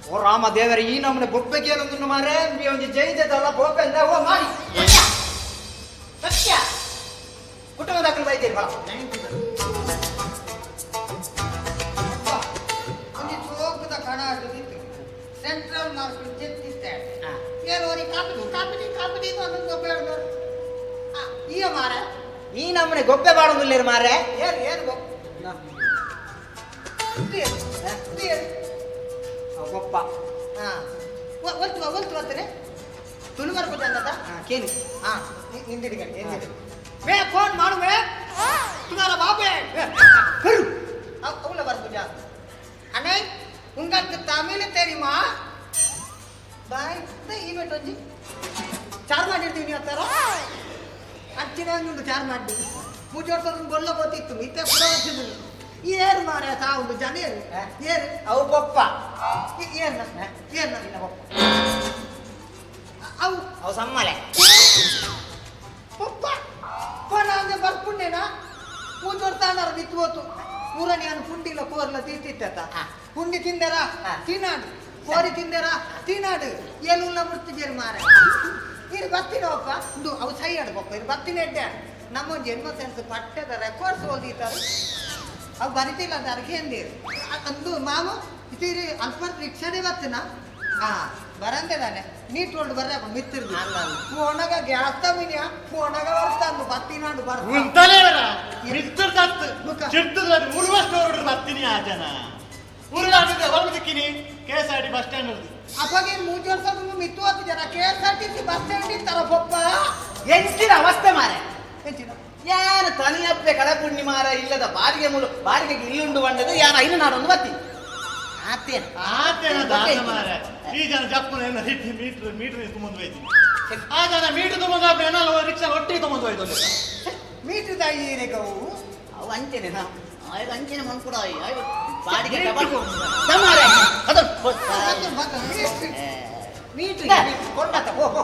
ಓ ರಾಮ ದೇವರ ಈ ನಮ್ಮನೆ ಬೊಬ್ಬೆಗೆ ಏನೊಂದು ಮಾರೆ ಒಂಜಿ ಜೈದಲ್ಲ ಬೊಬ್ಬೆ ಅಂದ ಓ ಮಾಡಿ ಸತ್ಯ ಕುಟುಂಬ ದಾಖಲು ಬೈದೇರಿ ಬಾ ಒಂಜಿ ಚೋಕದ ಕಣ ಇತ್ತು ಸೆಂಟ್ರಲ್ ಮಾರ್ಕೆಟ್ ಜೆತ್ತಿತ್ತೆ ಏನು ಒಂದು ಕಾಪಿ ಕಾಪಿ ಕಾಪಿ ಒಂದು ಗೊಬ್ಬೆ ಈ ಮಾರೆ ಈ ನಮ್ಮನೆ ಗೊಬ್ಬೆ ಬಾಡೋದಿಲ್ಲ ಮಾರೆ ಏನು ಏನು ಗೊಬ್ಬೆ ಗೊಪ್ಪ ಹಾಂ ಒಲ್ತು ಒಲ್ತು ಬರ್ತಾರೆ ತುಳು ಬರ್ಬೋದು ಅಂದದ ಕೇಳಿ ಹಾಂ ಹಿಂದಿಡಿ ಗಂಟೆ ಹಿಂದಿಡಿ ಮೇ ಫೋನ್ ಮಾಡು ಮೇ ತುಮಾರ ಬಾಪೆ ಕರು ಅವಳ ಬರ್ಬೋದು ಅಣ್ಣೆ உங்களுக்கு தமிழ் தெரியுமா ಬಾಯ್ ಈವೆಂಟ್ ಒಂಜಿ ಚಾರ್ ಮಾಡಿರ್ತೀವಿ ನೀವು ಹತ್ತಾರ ಅಚ್ಚಿನ ಉಂಟು ಚಾರ್ ಮಾಡಿ ಪೂಜೆ ವರ್ಷದ ಗೊಲ್ಲ ಗೊತ್ತಿತ್ತು ಮಿತ್ತೆ ಪುರ ವರ್ಷದ್ದು ಏರು ಮಾರ ತಾವು ಜನ ಏರು ಏರು ಅವು ಪಪ್ಪ ಏನ ಏನ ನಿನ್ನ ಪಪ್ಪ ಅವು ಅವು ಸಮ್ಮಲೆ ಪಪ್ಪ ಪಣ ಅಂದ್ರೆ ಬರ್ಪುಂಡೇನಾ ಪೂಜೆ ವರ್ಷ ಬಿತ್ತು ಹೋತು ಊರನಿ ನಾನು ಪುಂಡಿಲ ಕೋರ್ಲ ತೀರ್ತಿತ್ತ ಪುಂಡಿ ತಿಂದರಾ ತಿನ್ನಾಡು ಕೋರಿ ತಿಂದರಾ ತಿನ್ನಾಡು ಏನುಲ್ಲ ಮುರ್ತಿದ್ದೀರಿ ಮಾರ ಇರು ಬರ್ತೀನಪ್ಪ ಇದು ಅವು ಸೈ ಆಡ್ಬಪ್ಪ ಇರು ಬರ್ತೀನಿ ಅಡ್ಡೆ ನಮ್ಮ ಜನ್ಮ ಸೆನ್ಸ್ ಪಟ್ಟದ ರೆಕಾರ್ಡ್ಸ್ ಓದಿತಾರೆ ಅವು ಬರಿತಿಲ್ಲ ಅಂತ ಅರ್ಗೆ ಅಂದಿರು ಅಂದು ಮಾಮ ಇತೀರಿ ಅಲ್ಪ ರಿಕ್ಷಾನೇ ಬರ್ತೀನ ಹಾ ಬರಂದೆ ತಾನೆ ನೀಟ್ ಹೊಲ್ಡು ಬರ್ರ ಮಿತ್ತಿರ್ದು ಫೋನಾಗ ಗ್ಯಾಸ್ ತಮಿನ್ಯಾ ಫೋನಾಗ ಬರ್ತಾನು ಬರ್ತೀನಾಡು ಬರ್ತಾ ಉಂತಲೇ ಬರ ಮಿತ್ತಿರ್ದತ್ತು ಚಿರ್ತದ ಉರ್ವಷ್ಟು ಬರ್ತೀನಿ ಆ ಜನ ಊರುಗಾಡಿದ ಹೊರದಿಕ್ಕಿನಿ K S R T bus stand ಅವಾಗ ಮೂರು ವರ್ಷ ಮಿತ್ತು ಹತ್ತು ಜನ K S R T C bus stand ಇರ್ತಾರ ಪಪ್ಪ ಎಂಚಿನ ಅವಸ್ಥೆ ಮಾರೆ ಎಂಚಿನ ಯಾರು ತನಿಯಪ್ಪೆ ಕಡಪುಣ್ಣಿಮಾರ ಮಾರ ಇಲ್ಲದ ಬಾರಿಗೆ ಮುಳು ಬಾರಿಗೆ ಇಲ್ಲುಂಡು ಬಂಡದು ಯಾರು ಐನು ನಾಡೊಂದು ಬತ್ತಿ ಆತೇನ ಆತೇನ ದಾಸ ಮಾರೆ ಈ ಜನ ಜಪ್ಪನ ಏನೋ ಹಿಟ್ಟು ಮೀಟ್ರ್ ಮೀಟ್ರ್ ತುಂಬಂದು ಹೋಯ್ತೀನಿ ಆ ಜನ ಮೀಟ್ರ್ ತುಂಬಂದು ಏನೋ ರಿಕ್ಷಾ ಒಟ್ಟಿಗೆ ತುಂಬಂದು ಹೋಯ್ತು ಮೀಟ್ರ್ ತಾಯಿ ಏನೇಕವು ಅವು ಅಂಚೆನೆ ನಾ ಆಯ್ತು ಅಂಚಿನ ಮನ್ಕುಡ ಆಯ್ತು ಬಾಡಿಗೆ ಡಬಲ್ ತಮಾರೆ ಅದು ಮೀಟ್ರ್ ಕೊಟ್ಟಾತ ಪೋ ಪೋ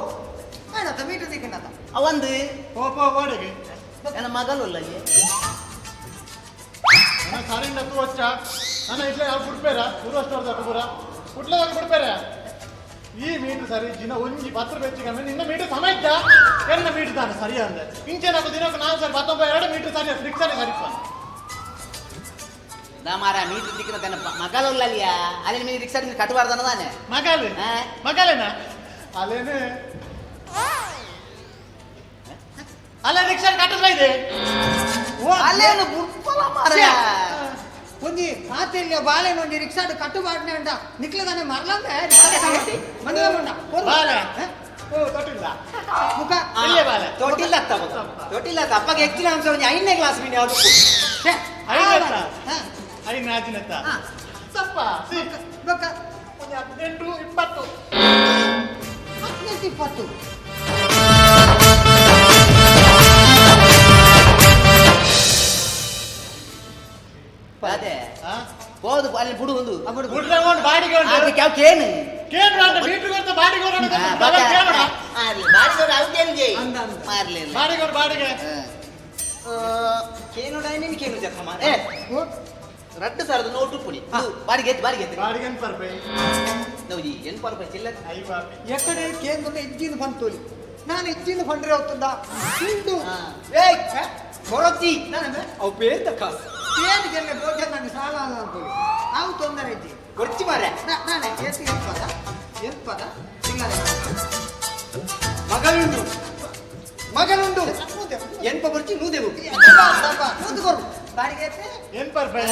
ಆಯ್ತಾತ ಮೀಟ್ರ್ ದಿಕ್ಕನಾತ ಅವಂದು ಪೋ ಪೋ ಬಾಡಿಗೆ ನನ್ನ ಮಗಲುಲ್ಲ ನನ್ನ ಸಾರಿಂದ ತೂ వచ్చ ನನ್ನ ಇಟ್ಲೆ ಯಾವ ಬುಡ್ಪೇರ ಪೂರ್ವ ಸ್ಟೋರ್ ಪೂರ ಕುಟ್ಲದಾಗ ಬುಡ್ಪೇರ ಈ ಮೀಟರ್ ಸರಿ ಜಿನ ಒಂಜಿ ಪತ್ರ ಬೆಚ್ಚಿಗೆ ನಿನ್ನ ಮೀಟರ್ ಸಮ ಇದ್ದ ಎನ್ನ ಮೀಟರ್ ತಾನೆ ಸರಿ ಅಂದೆ ಇಂಚೆನಾಗ ದಿನಕ್ಕೆ ನಾನು ಸರಿ 19 ಮೀಟರ್ ಸರಿ ರಿಕ್ಷಾನೇ ಸರಿಪ್ಪ ನಾ ಮಾರ ಮೀಟರ್ ದಿಕ್ಕಿನ ತನ್ನ ಮಗಲುಲ್ಲಲ್ಲಿಯ ಅಲ್ಲಿ ಮೀ ರಿಕ್ಷಾ ಕಟ್ಟಬಾರ್ದನ ತಾನೆ ಮಗಲು ಮಗಲೇನಾ ಅಲ್ಲೇನೆ ಅಲ್ಲ ರಿಕ್ಷಾ ಕಟ್ಟಿದ್ರೆ ಇದೆ ಅಲ್ಲೇನು ಬುಡ್ಪಲ ಮಾರ ಒಂಜಿ ಮಾತೆಲ್ಲ ಬಾಳೆನ ಒಂಜಿ ರಿಕ್ಷಾಡ್ ಕಟ್ಟುಬಾಡ್ನೆ ಅಂಡ ನಿಕ್ಲದಾನೆ ಮರ್ಲಂದೆ ಮಂಡಲ ಮುಂಡ ಬಾಳೆ ಓ ತೊಟ್ಟಿಲ್ಲ ಮುಖ ಇಲ್ಲೇ ಬಾಳೆ ತೊಟ್ಟಿಲ್ಲ ತೊಟ್ಟಿಲ್ಲ ಅಪ್ಪಗೆ ಹೆಚ್ಚಿನ ಅಂಶ ಒಂಜಿ 5ನೇ ಕ್ಲಾಸ್ ಮೀನು ಯಾವುದು ಐದತ್ತ ಐದನೇ ಆಜಿನತ್ತ ತಪ್ಪ ಬೊಕ್ಕ ಒಂದು 18 20 18 20 ಅದೇ ಹೋದು ಅಲ್ಲಿ ಬುಡು ಒಂದು ಬುಡ್ರೆ ಒಂದು ಬಾಡಿಗೆ ಉಂಟು. ಅದಕ್ಕೆ ಯಾವ ಕೇನು ಕೇನು ಅಂತ ಮೀಟರ್ ಕೊಡ್ತ ಬಾಡಿಗೆ ಅವ್ರು ಅಂತ ಡಬಲ್ ಕೇಳೋಣ. ಬಾಡಿಗೆ ಅವ್ರು ಕೇನು ಜೈ ಮಾರ್ಲಿ ಬಾಡಿಗೆ ಅವ್ರು ಬಾಡಿಗೆ ಕೇನು ಡೈನಿನ್ ಕೇನು ಜಕ್ಕ ಮಾರ ಏ ರಡ್ಡು ಸಾವಿರದ ನೋಟು ಪುಡಿ ಬಾಡಿಗೆ ಎತ್ತು ಬಾಡಿಗೆ ಎತ್ತು ಬಾಡಿಗೆ ಎಂತ ರೂಪಾಯಿ ನೋಡಿ ಎನ್ಪ ರೂಪಾಯಿ ಚಿಲ್ಲರೆ ಎಕ್ಕಡೆ ಕೇಂದ್ರ ಇಜ್ಜಿನ ಫಂಡ್ ತೋಲಿ ನಾನು ಇಜ್ಜಿನ ಫಂಡ್ರೆ ಹೋಗ್ತದ ಉಂಟು ಏಯ್ ಕೊರತಿ ಅವು ಪೇರ್ದ ಕಾಸು ಏನು ಗೆಲ್ಲೆ ಬೋಜ ನಾನು ಸಾಲ ಅಂತೋಲಿ ಅವು ತೊಂದರೆ ಇಜ್ಜಿ ಕೊರ್ಚಿ ಮಾರ್ರೆ ನಾನೇ ಎತ್ತು ಎಂಪದ ಎಂಪದ ಇಲ್ಲ ಮಗಲುಂಡು ಮಗಲುಂಡು ಎನ್ಪ ಬರ್ಚಿ ನೂದೆವು ನೂದು ಕೊರು ಬಾಡಿಗೆ ಎತ್ತೆ ಎನ್ಪ ರೂಪಾಯಿ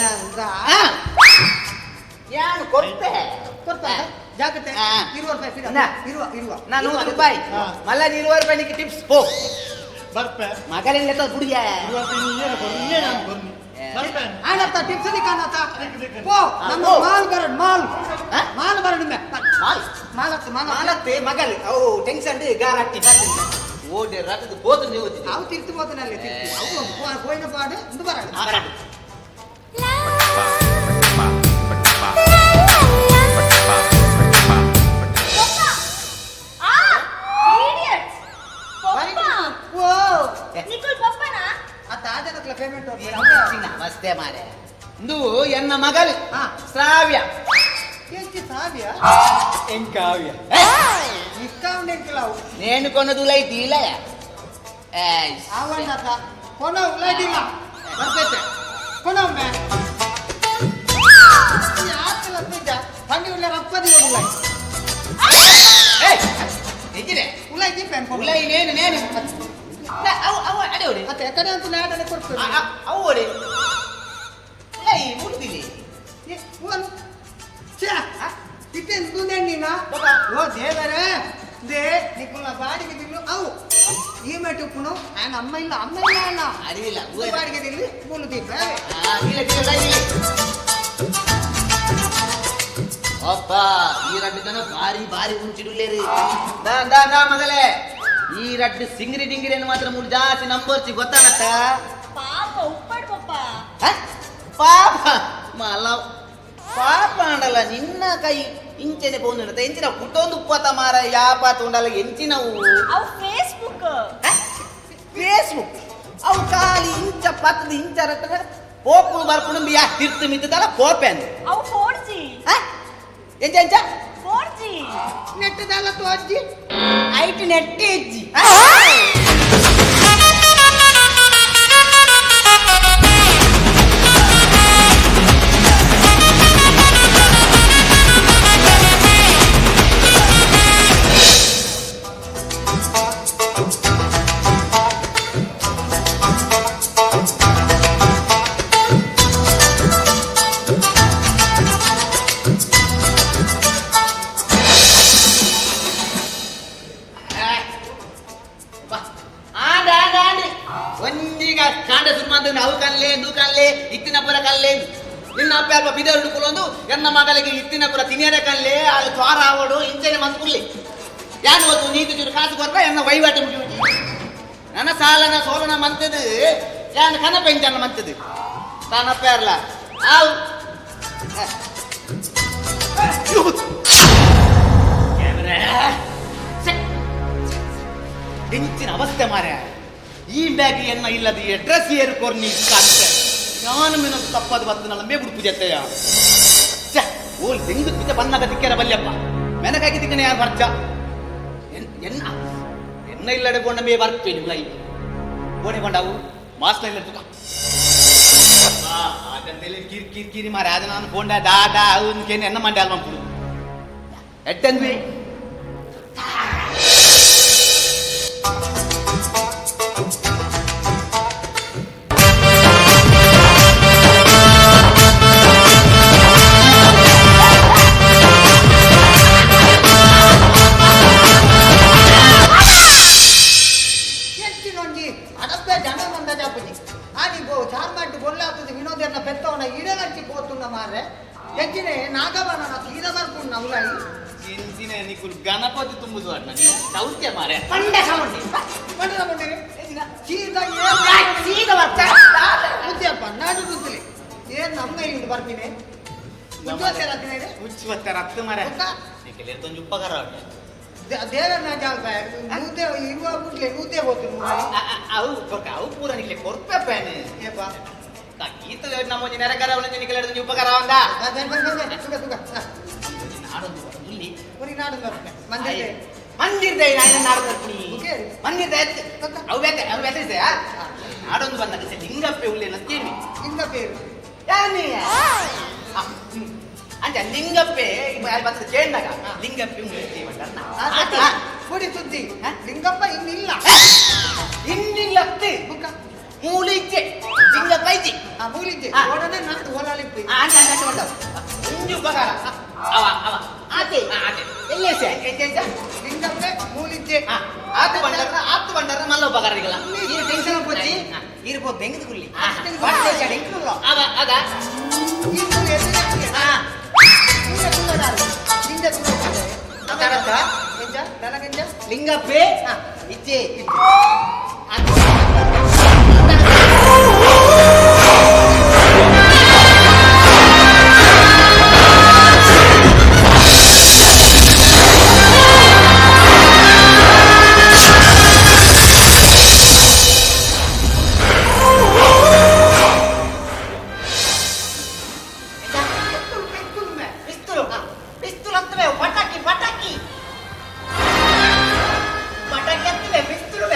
ಯಾನು ಕೊರ್ಪೆ ಕೊರ್ಪ ಜಾಗ್ರತೆ ಇರುವ ರೂಪಾಯಿ ಫಿರ. ಇರುವ ಇರುವ ನಾನು 100 ರೂಪಾಯಿ ಮಲ್ಲ 20 ರೂಪಾಯಿ ನಿಕ್ಕೆ ಟಿಪ್ಸ್ ಪೋ ಬರ್ಪೆ ಮಗಲಿಲ್ಲ ಗುಡಿಯ ಆನತ್ತ ಟಿಪ್ಸ್ ನಿಕಾನತ್ತ ಪೋ ನಮ್ಮ ಮಾಲ್ ಬರಡ್ ಮಾಲ್ ಮಾಲ್ ಬರಡ್ ಮೆ ಮಾಲ್ ಮಾಲತ್ತ ಮಾಲ ಮಾಲತ್ತೆ ಮಗಲ್ ಅವು ಟೆನ್ಷನ್ ಗಾರಟ್ಟಿ ಓಡೆ ರಟದ ಬೋತು ನೀವು ಅವು ತಿರ್ತು పోతನಲ್ಲಿ ತಿರ್ತು ಅವು పోయిన ಪಾಡು ಇಂದು ಬರಡ್ ಬರಡ್ ಆ ಇಡಿಯಟ್ಸ್ ಪಪ್ಪ ಓ ನಿಕುಲ್ ಪಪ್ಪನಾ ಅತ್ತ ಆಜನಕ್ಲ ಪೇಮೆಂಟ್ ನಮಸ್ತೆ ಮಾರೆ ಇಂದು ಎನ್ನ ಮಗಲ್ ಶ್ರಾವ್ಯ ಎಂಚಿ ಸಾವ್ಯ ಎಂಕಾವ್ಯ ಡಿಸ್ಕೌಂಟ್ ಎಂಕಲಾವು ನೇನು ಕೊನದು ಲೈತಿ ಇಲ್ಲ ಆವಣ್ಣತ ಕೊನ ಉಲಾಡಿಲ್ಲ ಬರ್ತೈತೆ ಕೊನ ಒಮ್ಮೆ ಯಾಕಲ ಬಿದ್ದ పండి ಉಳ್ಳ ರಪ್ಪದಿ ಉಲಾಯ್ ನಿಜಿರೆ ಉಲಾಯ್ ದೀಪ ಉಲಾಯ್ ನೇನು ನೇನು ಅವು ಅವು ಅಡೆ ಓಡಿ ಮತ್ತೆ ಎಕಡೆ ಅಂತ ನಾಡನೆ ಕೊಡ್ತೇವೆ ಅವು ಓಡಿ ಉಲಾಯ್ ಮುಳುದಿಲಿ ಒಂದು ಛೇ ಇಟ್ಟೆಂದು ನೀನ ಓ ದೇವರೇ they ನಿಕ್ಕುಲ್ಲ ಬಾಡಿಗೆ ದಿಲ್ಲು ಅವು ಈ ಮೇಟುಪ್ಪುನು ఆయన ಅಮ್ಮ ಇಲ್ಲ ಅಮ್ಮ ಇಲ್ಲ ಅಣ್ಣ ಅರಿವಿಲ್ಲ ಬಾಡಿಗೆ ದಿಲ್ಲು ಮೂಲು ದೀಪ ಅಪ್ಪ ಈ ರಡ್ಡು ಜನ ಭಾರಿ ಭಾರಿ ಉಂಚಿಡುಲೇರಿ ದಾ ದಾ ದಾ ಮಗಲೇ ಈ ರಡ್ಡು ಸಿಂಗ್ರಿ ಡಿಂಗ್ರಿಯನ್ನು ಮಾತ್ರ ಮೂರು ಜಾಸ್ತಿ ನಂಬೋರ್ಚಿ ಗೊತ್ತಾನತ್ತ ಪಾಪ ಉಪ್ಪಡ್ ಪಪ್ಪ ಪಾಪ ಮಲ ಪಾಪ ಅಂಡಲ್ಲ ನಿನ್ನ ಕೈ ಇಂಚೆನೆ ಪೋಂದು ಎಂಚಿನ ಕುಟೊಂದು ಉಪ್ಪತ ಮಾರ ಯಾಪಾತ ಉಂಡಲ್ಲ ಎಂಚಿನವು ಅವು ಫೇಸ್ಬುಕ್ ಫೇಸ್ಬುಕ್ ಅವು ಖಾಲಿ ಇಂಚ ಪತ್ತದ ಇಂಚ ರಟ್ಟದ ಪೋಪುನು ಬರ್ಪುನು ಯಾ ತಿರ್ತು ಮಿತ್ತದಲ್ಲ ಪೋಪೆ ಅಂದು ಅವು 4G ಎಂಚ ಎಂಚ 4G net ದಾಲ ತೋಜ್ಜಿ ಐಟ್ ನೆಟ್ ಎಜ್ಜಿ ಆಂಡ್ ಆಂಡ್ ಆಂಡ್ ಒಂದೀಗ ಕಾಂಡ ಸುರ್ಮಂದು ಅವು ಕಲ್ಲೆ ಇಂದು ಕಲ್ಲೆ ಇತ್ತಿನ ಪುರ ಕಲ್ಲೆ ನಿನ್ನ ಅಪ್ಪ ಅಲ್ಪ ಬಿದರುಡು ಕುಲೊಂದು ಎನ್ನ ಮಗಳಿಗೆ ಇತ್ತಿನ ಪುರ ತಿನಿಯರ ಕಲ್ಲೆ ಅದು ತ್ವಾರ ಆವಡು ಇಂಚನೆ ಮಂದು ಕುಲ್ಲಿ ಯಾನು ಓದು ನೀತು ಚೂರು ಕಾಸು ಕೊರ್ಪ ಎನ್ನ ವಹಿವಾಟು ಮುಗಿ ನನ್ನ ಸಾಲನ ಸೋಲನ ಮಂತದು ಯಾನು ಕನಪ ಇಂಚನ ಮಂತದು ತಾನಪ್ಪ ಯಾರಲ್ಲ ಆವ್ ಎಂಚಿನ ಅವಸ್ಥೆ ಮಾರ್ರೆ ಈ ಬ್ಯಾಗ್ ಎನ್ನ ಇಲ್ಲದ ಅಡ್ರೆಸ್ ಏರು ಕೊರ್ನಿ ಕಾಂತೆ ನಾನು ಮಿನೊಂದು ತಪ್ಪಾದ ಬತ್ತನಲ್ಲ ಮೇ ಬಿಡು ಪೂಜೆತ್ತಯ್ಯ ಛೆ ಓಲ್ ದೆಂಗು ಪೂಜೆ ಬನ್ನಾಗ ತಿಕ್ಕೆರ ಬಲ್ಯಪ್ಪ ಮೆನಕಾಗಿ ತಿಕ್ಕನೆ ಯಾರು ಬರ್ಚ ಎನ್ನ ಎನ್ನ ಇಲ್ಲಡೆ ಬೋಂಡ ಮೇ ಬರ್ಪೇನು ಲೈ ಬೋಣೆ ಕೊಂಡವು ಮಾಸ್ನ ಇಲ್ಲ ತುಕ ಅದಂತೆಲ್ಲ ಕಿರಿ ಕಿರಿ ಕಿರಿ ಮಾರೆ ಅದ ನಾನು ಬೋಂಡ ದಾ ದಾ ಅವನ್ಕೇನು ಎನ್ನ ಮಂಡೆ ಅಲ್ವ ಎಟ್ಟಂದ್ವಿ. ಎಂಚಿನೊಂಜಿ ಅಡಪ್ಪೆ ಜನ ಮಂದ ಜಾಪುಜಿ ಆನಿ ಬೋ ಚಾರ್ಮಾಟ್ ಬೊಲ್ಲಾತದ ವಿನೋದನ್ನ ಪೆತ್ತವನ ಇಡಲಂಚಿ ಪೋತುಂಡ ಮಾರ್ರೆ ಎಂಚಿನೆ ನಾಗಬನ ಸೀದ ಬರ್ಪುಂಡ ಉಲಾಯಿ. ಎಂಚಿನ ನಿಕುಲ್ ಗಣಪತಿ ತುಂಬುದು ಅಣ್ಣ ಸೌತ್ಯ ಮಾರೆ. ಪಂಡ ಸೌಂಡಿ ಪಂಡ ಸೌಂಡಿ ಸೀದ ಸೀದ ಬರ್ತಾ ಬುದ್ಧಿಯಪ್ಪ ನಾಡು ಬುದ್ಧಿಲಿ ಏನ್ ನಮ್ಮ ಇಲ್ಲಿ ಬರ್ತೀನಿ ಉಚ್ಚುವತ್ತರ ಹತ್ತು ಮಾರೆ ನಿಕಲ್ ಉಪಕಾರ ದೇವರನ್ನ ಜಾಲ್ಪ ನೂತೆ ಇರುವ ಬುಡ್ಲೆ ನೂತೆ ಹೋಗ್ತೀನಿ. ಅವು ಅವು ಪೂರ ನಿಕ್ಲೆ ಕೊರ್ಪೆ ಪ್ಯಾನೆ ಏಪ ಗೀತ ನಮ್ಮ ಒಂಜಿ ನೆರೆಕರ ಒಂಜಿ ನಿಕಲ್ ಒಂಜಿ ಉಪಕಾರ ಒಂದ ಸುಖ ಸುಖ ನಾಡೊಂದು ಇಲ್ಲಿ ಉರಿ ನಾಡು ಬರ್ಪೆ ಮಂದಿರ ಮಂದಿರದ ನಾಯಿನ ನಾಡು ಬರ್ತೀನಿ ಮಂದಿರದ ಅವು ಬೇತೆ ಅವು ಬೇತೆ ನಾಡೊಂದು ಬಂದಾಗ ಲಿಂಗಪ್ಪೆ ಉಳ್ಳೆ ನತ್ತೀನಿ ಲಿಂಗಪ್ಪೆ ಯಾನಿ ಅಂಚ ಲಿಂಗಪ್ಪೆ ಬರ್ತದೆ ಕೇಳಿದಾಗ ಲಿಂಗಪ್ಪೆ ಉಳ್ಳೆ ಪುಡಿ ಸುದ್ದಿ ಲಿಂಗಪ್ಪ ಇನ್ನಿಲ್ಲ ಇನ್ನಿಲ್ಲ ಮೂಲಿಜ್ಜೆ ಲಿಂಗಪ್ಪ ಇಜ್ಜಿ ಮೂಲಿಜ್ಜೆ ಒಡನೆ ನಾಡು ಹೊಲಾಲಿಪ್ಪಿ ಅಂಚ ಅಂಚ ಅಂಚ ಒಂಜಿ ಉಪಕಾರ ಅವ ಅವ ಆತೆ ಆತೆ ಎಲ್ಲೇಸೆ ಎಂಚ ಲಿಂಗಪ್ಪೆ ಮೂಲಿಜ್ಜೆ ಆತು ಬಂಡಾರ ಆತು ಬಂಡಾರ ಮಲ್ಲ ಉಪಕಾರ ಇಗಲ್ಲ ಈ ಟೆನ್ಷನ್ ಪೊಚ್ಚಿ ಇರ್ಬೋ ಬೆಂಗದ ಗುಲ್ಲಿ ಅವ ಅದ ಲಿಂಗಪ್ಪೆ ಇಜ್ಜೆ. ಪಿಸ್ತೂಲು ಪಿಸ್ತೂಲ್ ಅಂತವೆ ಪಟಾಕಿ ಪಟಾಕಿ ಪಟಾಕಿ ಅಂತವೆ ಪಿಸ್ತೂಲು.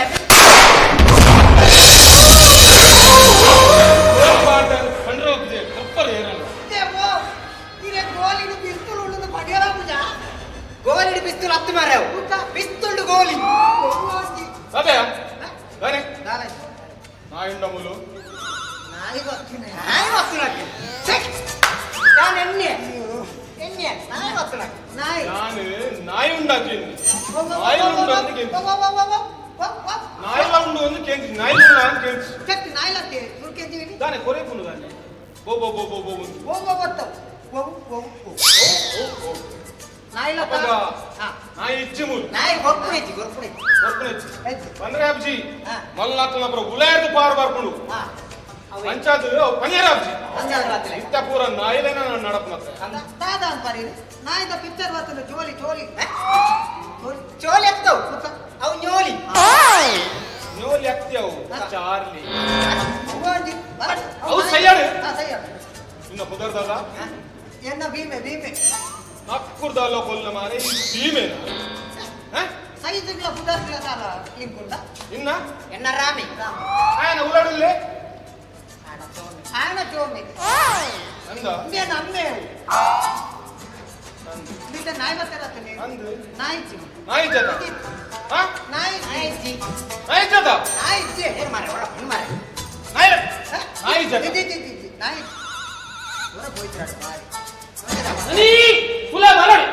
ಗೋಲಿಡು ಪಿಸ್ತೂಲ್ ಹತ್ತು ಮಾರಾವು ಪಿಸ್ತೂಲ್ಡು ಗೋಲಿ. ನಾಯುಂಡ ಮುಲು ನಾಯಿ ಗೊತ್ತಿನ ನಾಯಿ ಗೊತ್ತಿನ ನಾನು ಎಣ್ಣೆ ಎಣ್ಣೆ ನಾಯಿ ಗೊತ್ತಿನ ನಾಯಿ ನಾನು ನಾಯಿ ಉಂಡಾಕೇನಿ ನಾಯಿ ಉಂಡು ಅಂತ ಕೇಂದ್ರ ನಾಯಿ ಉಂಡು ಒಂದು ಕೇಂದ್ರ ನಾಯಿ ಉಂಡು ಅಂತ ಕೇಂದ್ರ చెట్టు నాయలత్తే నురికేంది. దాని కొరేపును దాన్ని బో బో బో బో బో ఓ ఓ వత్తవు ఓ ఓ ఓ నాయలత్త ನಾಯಿ ಇಚ್ಚಿ ಮೂಲು ನಾಯಿ ಗೊರ್ಪುಣೆಚ್ಚಿ ಗೊರ್ಪುಣೆಚ್ಚಿ ಗೊರ್ಪುಣೆಚ್ಚಿ ಬಂದ್ರೆ ಅಬ್ಜಿ ಮಲ್ನಾಥನ ಪುರ ಉಲಾಯರ್ದು ಪಾರು ಬರ್ಕೊಂಡು ಪಂಚಾಯತ್ ಪಂಜರ ಅಬ್ಜಿ ಇತ್ತ ಪೂರ ನಾಯಿಲೇನ ನಡಪನ ದಾದ ಅಂತಾರೆ ನಾಯಿದ ಪಿಕ್ಚರ್ ಬರ್ತದೆ ಚೋಲಿ ಚೋಲಿ ಚೋಲಿ ಆಗ್ತಾವು ಅವು ನ್ಯೋಲಿ ನ್ಯೋಲಿ ಆಗ್ತೀಯವು ಚಾರ್ಲಿ ಅವು ಸಯ್ಯಾಡು ಸಯ್ಯಾಡು ಇನ್ನ ಪುದರ್ದಾದ ಎನ್ನ ಭೀಮೆ ಭೀಮೆ ನಕ್ಕುರ್ದಾಲ ಕೊಲ್ಲ ಮಾರೆ ಈ ಭೀಮೇನ ಸೈಜುಗಳ ಪುದರ್ಗಳ ದಾಲ ಲಿಂಕುಂಡ ಇನ್ನ ಎನ್ನ ರಾಮಿ ಆಯನ ಉಲಾಡುಲ್ಲೆ ಆಯನ ಚೋಮೆ ಅಂದ ಇಂದೇನ ಅಮ್ಮೆ ನಿನ್ನ ನಾಯಿ ಬರ್ತಾರತ್ತನೆ ನಾಯಿ ಚಿ ನಾಯಿ ಜದ ಹಾ ನಾಯಿ ನಾಯಿ ಚಿ ನಾಯಿ ಜದ ನಾಯಿ ಚಿ ಏನು ಮಾರೆ ಒಳ ಏನು ಮಾರೆ ನಾಯಿ ನಾಯಿ ಜದ ಜಿ ಜಿ ಜಿ ನಾಯಿ ಒಳ ಹೋಯ್ತ್ರಾಡ ಬಾರಿ ನೀ ಕುಲ ಬರಡು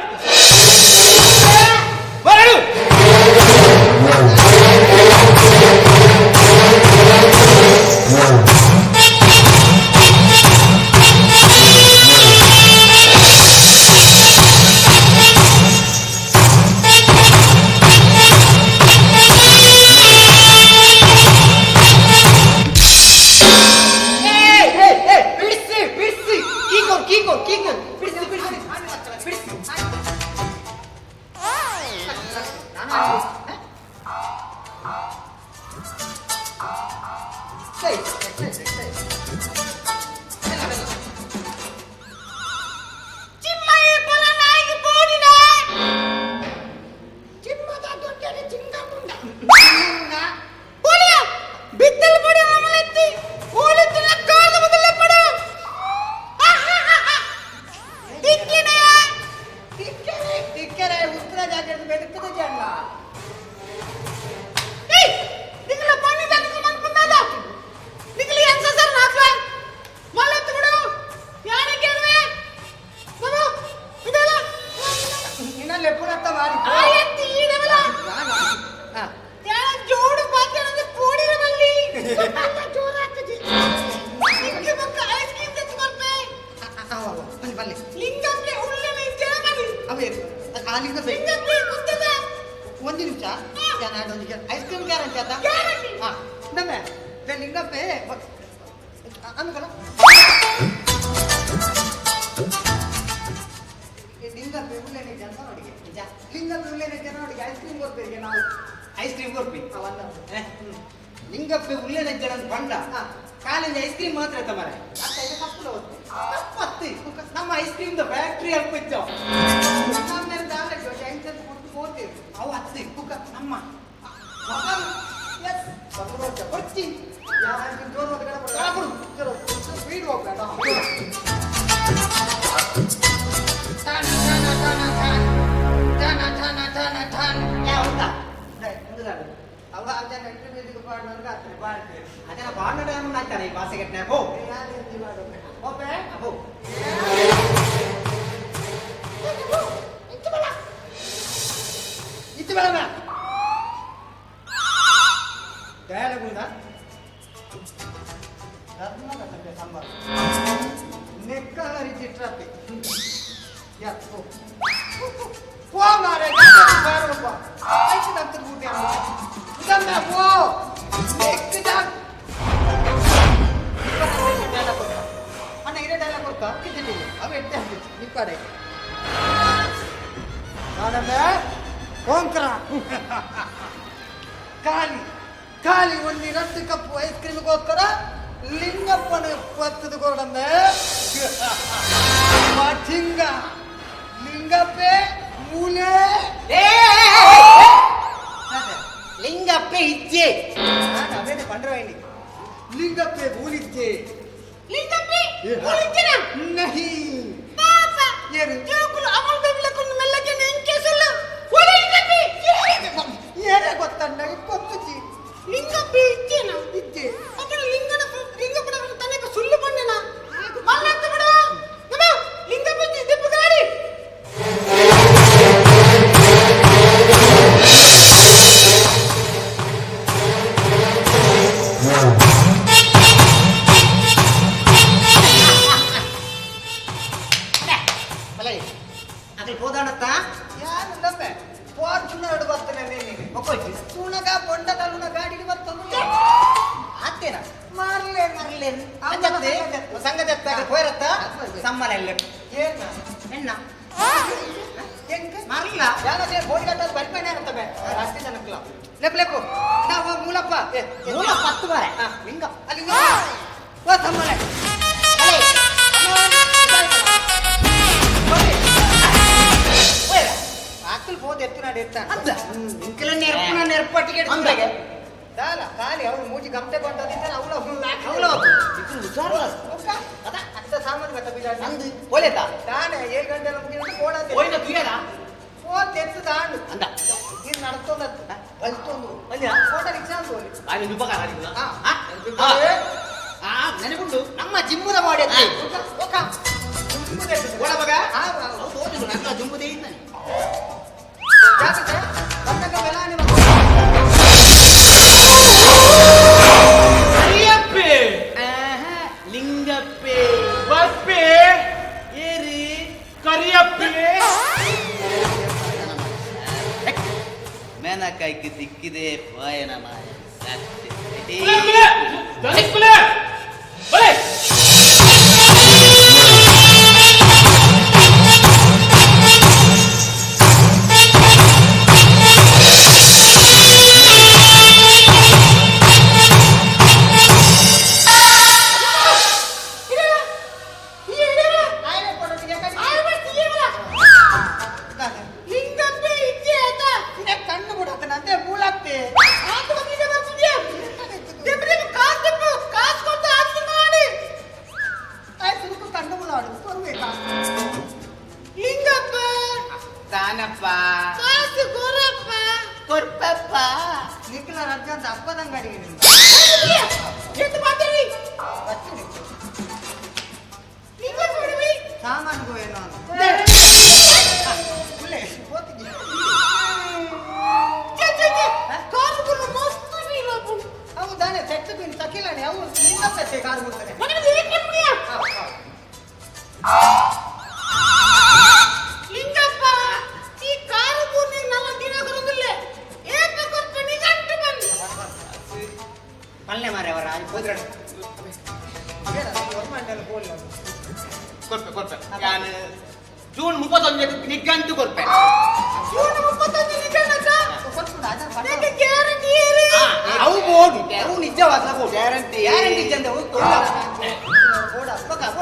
ಬರಡು. ಏ ಏ ಏ ಕೀಕೋ ಕೀಕೋ ಬಿಡಿಸಿ ಬಿಡಿಸಿ ಬಿಡಿಸಿ. ಒಂದು ನಿಮಿಷ, ಐಸ್ ಕ್ರೀಮ್ ಗ್ಯಾರಂಟಿ ಆತ. ಹಾಂ ನಮ್ಮ ಲಿಂಗಪ್ಪೆ ಅನ್ಕಲ್ಲ, ಲಿಂಗಪ್ಪೆ ಉಲ್ಲೇನೆ ಜನ ನೋಡಿಗೆ, ಲಿಂಗಪ್ಪೆ ಉಲ್ಲೇನೆ ಜನ ನೋಡಿಗೆ ಐಸ್ ಕ್ರೀಮ್ ಕೊಡ್ಬೇಕು ನಾವು. ಐಸ್ ಕ್ರೀಮ್ ಕೊಡ್ಪಿ ಲಿಂಗಪ್ಪೆ ಉಲ್ಲೇನೆ ಜನ ಬಂಡ ಕಾಲಿಂದ ಐಸ್ ಕ್ರೀಮ್ ಮಾತ್ರ ತಮಾರೆ ತಪ್ಪತ್ತಿ ನಮ್ಮ ಐಸ್ ಕ್ರೀಮ್ ಫ್ಯಾಕ್ಟ್ರಿ ಅಲ್ಪ ಇತ್ತು ಅವು ಹತ್ತಿ ನಮ್ಮ ಅದನ್ನ ಬಾಂಡ ಹಾಕ್ತಾನೆ ಈ ಬಾಸೆಗೆಟ್ನ ಹೋ ಹೋ. ಇತ್ತು ಬೇಡ ಡಯಲಾಗ್ ಉಂಟಾ? ಧರ್ಮದ ಸಂಬಾರ ನೆಕ್ಕಲ ರೀತಿ ಟ್ರಾಫಿಕ್ ಯಪ್ಪು ಪೋ ಮಾರೆ ಬಾರಪ್ಪ ಆಯ್ತು ಡಾಕ್ಟರ್ ಬೂಟಿ ಇದನ್ನ ಪೋ ನೆಕ್ ಡಾಕ್ ಅಣ್ಣ ಇರೇ ಡೈಲಾಗ್ ಕೊಡ್ತಾ ಕಿದ್ದಿಲ್ಲ ಅವು ಎಟ್ಟೆ ಹಾಕಿತ್ತು ನಿಪ್ಪಾಡೆ ನಾನಂದ್ರೆ ಓಂಕಾರ ಖಾಲಿ ಖಾಲಿ ಒಂದು 2 ಕಪ್ ಐಸ್ ಕ್ರೀಮ್ಗೋಸ್ಕರ ಲಿಂಗಪ್ಪನ ಪತ್ತದ ಕೊಡಂದೆ ಚಿಂಗ ಲಿಂಗಪ್ಪೆ ಮೂಲೆ ಲಿಂಗಪ್ಪೆ ಇಜ್ಜೆ ಅವೇನೆ ಪಂಡ್ರವಾಯಿನಿ ಲಿಂಗಪ್ಪೆ ಮೂಲಿಜ್ಜೆ ಲಿಂಗಪ್ಪೆ ಮೂಲಿಜ್ಜೆನಾ? ನಹಿ ಪಾಪ ಏನು ಜೋಕುಲು ಅಮಲ್ ಬೆಬ್ಲಕುಂದು ಮೆಲ್ಲಗೆ ನೆಂಕೆಸಲ್ಲ ಒಲೆ ಲಿಂಗಪ್ಪೆ ಏನೇ ಗೊತ್ತಣ್ಣ ಗೊತ್ತುಜಿ ಲಿಂಗಪ್ಪೆ ಇಜ್ಜೆನಾ? ಇಜ್ಜೆ. ಅಪ್ಪನ ಲಿಂಗನ ಲಿಂಗಪ್ಪನ ತನಕ ಸುಳ್ಳು ಪಣ್ಣನ ಮಲ್ಲತ್ತ ಬಿಡು ನಮ್ಮ ಲಿಂಗಪ್ಪೆ ದಿಪ್ಪು ಗಾಡಿ. ಅಕಲ್ ಹೋದಾಣತ್ತ ಯಾರು ನಮ್ಮೆ ಫಾರ್ಚುನರ್ ಬರ್ತಾನೆ ನೀನು ಸುಣಗ ಬೊಂಡ ತಲುನ ಗಾಡಿಗೆ ಬರ್ತಂದು ಆತೇನ ಮಾರ್ಲೆ ಮಾರ್ಲೆ ಅಂಜತ್ತೆ ಸಂಗದ ಹೋಯರತ್ತ ಸಮ್ಮಲೆಲ್ಲ ಏನ ಹೆಣ್ಣ ಹೆಂಗ ಮಾರ್ಲಿಲ್ಲ ಯಾರ ಬೋಡಿ ಕಟ್ಟೋದು ಬರ್ಪೇನೆ ಇರ್ತವೆ ಅಷ್ಟೇ ಜನಕ್ಲ ಲೆಪ್ ಲೆಪ್ಪು ನಾವು ಮೂಲಪ್ಪ ಮೂಲಪ್ಪ ಹತ್ತು ಬಾರೆ ಲಿಂಗ ಅಲ್ಲಿ ಓ ಸಮ್ಮಲೆ ಆಕಲ್ ಬೋದು ಎತ್ತು ನಾಡು ಎತ್ತ ಅಂದ ಇಂಕಲ ನೆರ್ಪುನ ನೆರ್ಪಟ್ಟಿಗೆ ಅಂದಾಗೆ ದಾಲ ಖಾಲಿ ಅವಳು ಮೂಜಿ ಗಮಟೆ ಕೊಂಡದಿದ್ದಾನೆ ಅವಳು ಅವಳು ಇಬ್ರು ಹುಷಾರು ಅದ ಅತ್ತ ಸಾಮಾನು ಗತ ಬಿಡ ಅಂದು ಒಲೆತ ದಾನೆ 7 ಗಂಟೆ ಮುಗಿದ ಫೋನ್ ಅಂತ ಹೋಯ್ನ ತುಯರ ಫೋನ್ ತೆತ್ತು ದಾಂಡು ಅಂದ ಇದು ನಡ್ತೊಂದತ್ತು ಬಲ್ತೊಂದು ಬಂದಿರ ಫೋಟೋ ರಿಕ್ಷಾ ಅಂತ ಹೋಗಿ ಬಾಯಿ ಉಪಕಾರ ಆಗಿಲ್ಲ ಹಾ ಆ ನೆನಪುಂಡು ನಮ್ಮ ಜಿಮ್ಮುದ ಮಾಡಿ ಓಡ ಮಗ ಹೌದು ನನ್ನ ಜುಮ್ಮುದೇ ಇದ್ದಾನೆ ಕರಿಯಪ್ಪೆ ಲಿಂಗಪ್ಪೆ ಬಪ್ಪೆ ಏರಿ ಕರಿಯಪ್ಪೆ ಮೇನಕಾಯ್ಗೆ ದಿಕ್ಕಿದೆ ಪಾಯನ ಮಾಯ ಬಲೆ ಲಿಂಗಪ್ಪ ತಾನಪ್ಪ ಕಾಸು ಕೊರಪ್ಪ ಕೊರ್ಪಪ್ಪ ನಿಖಿಲ ರಜ್ಜಂತ ಅಪ್ಪದಂಗಡಿಗೆ ಎಂತ ಮಾತಾಡಿ ಲಿಂಗಪ್ಪ ಬಿಡುವಿ ಸಾಮಾನು ಏನೋ ಹೌದಾನೆ ಸೆಟ್ಟು ಬಿನ್ ಸಕಿಲಾನೆ ಅವು ಲಿಂಗಪ್ಪ ಕಾರು ಕೊಡ್ತಾರೆ. ಲಿಂಗಪ್ಪ ಈ ಕಾರು ಪೂರ್ಣಿ ನನ್ನ ದಿನ ಬರುದಿಲ್ಲ ಏಕ ಕೊರ್ಪ ನಿಗಂಟು ಬಂದು ಪಲ್ಲೆ ಮಾರೆ ಅವರ ಹೋದ್ರೆ ಕೊರ್ಪೆ ಕೊರ್ಪೆ ನಾನು ಜೂನ್ 31 ನಿಗ್ಗಂಟು ಕೊರ್ಪೆ. ಜೂನ್ 31 ನಿಗಂಟ ಗ್ಯಾರಂಟಿ. ಅವು ಬೋರ್ಡು ಅವು ನಿಜವಾದ ಗ್ಯಾರಂಟಿ ಗ್ಯಾರಂಟಿ ಚಂದ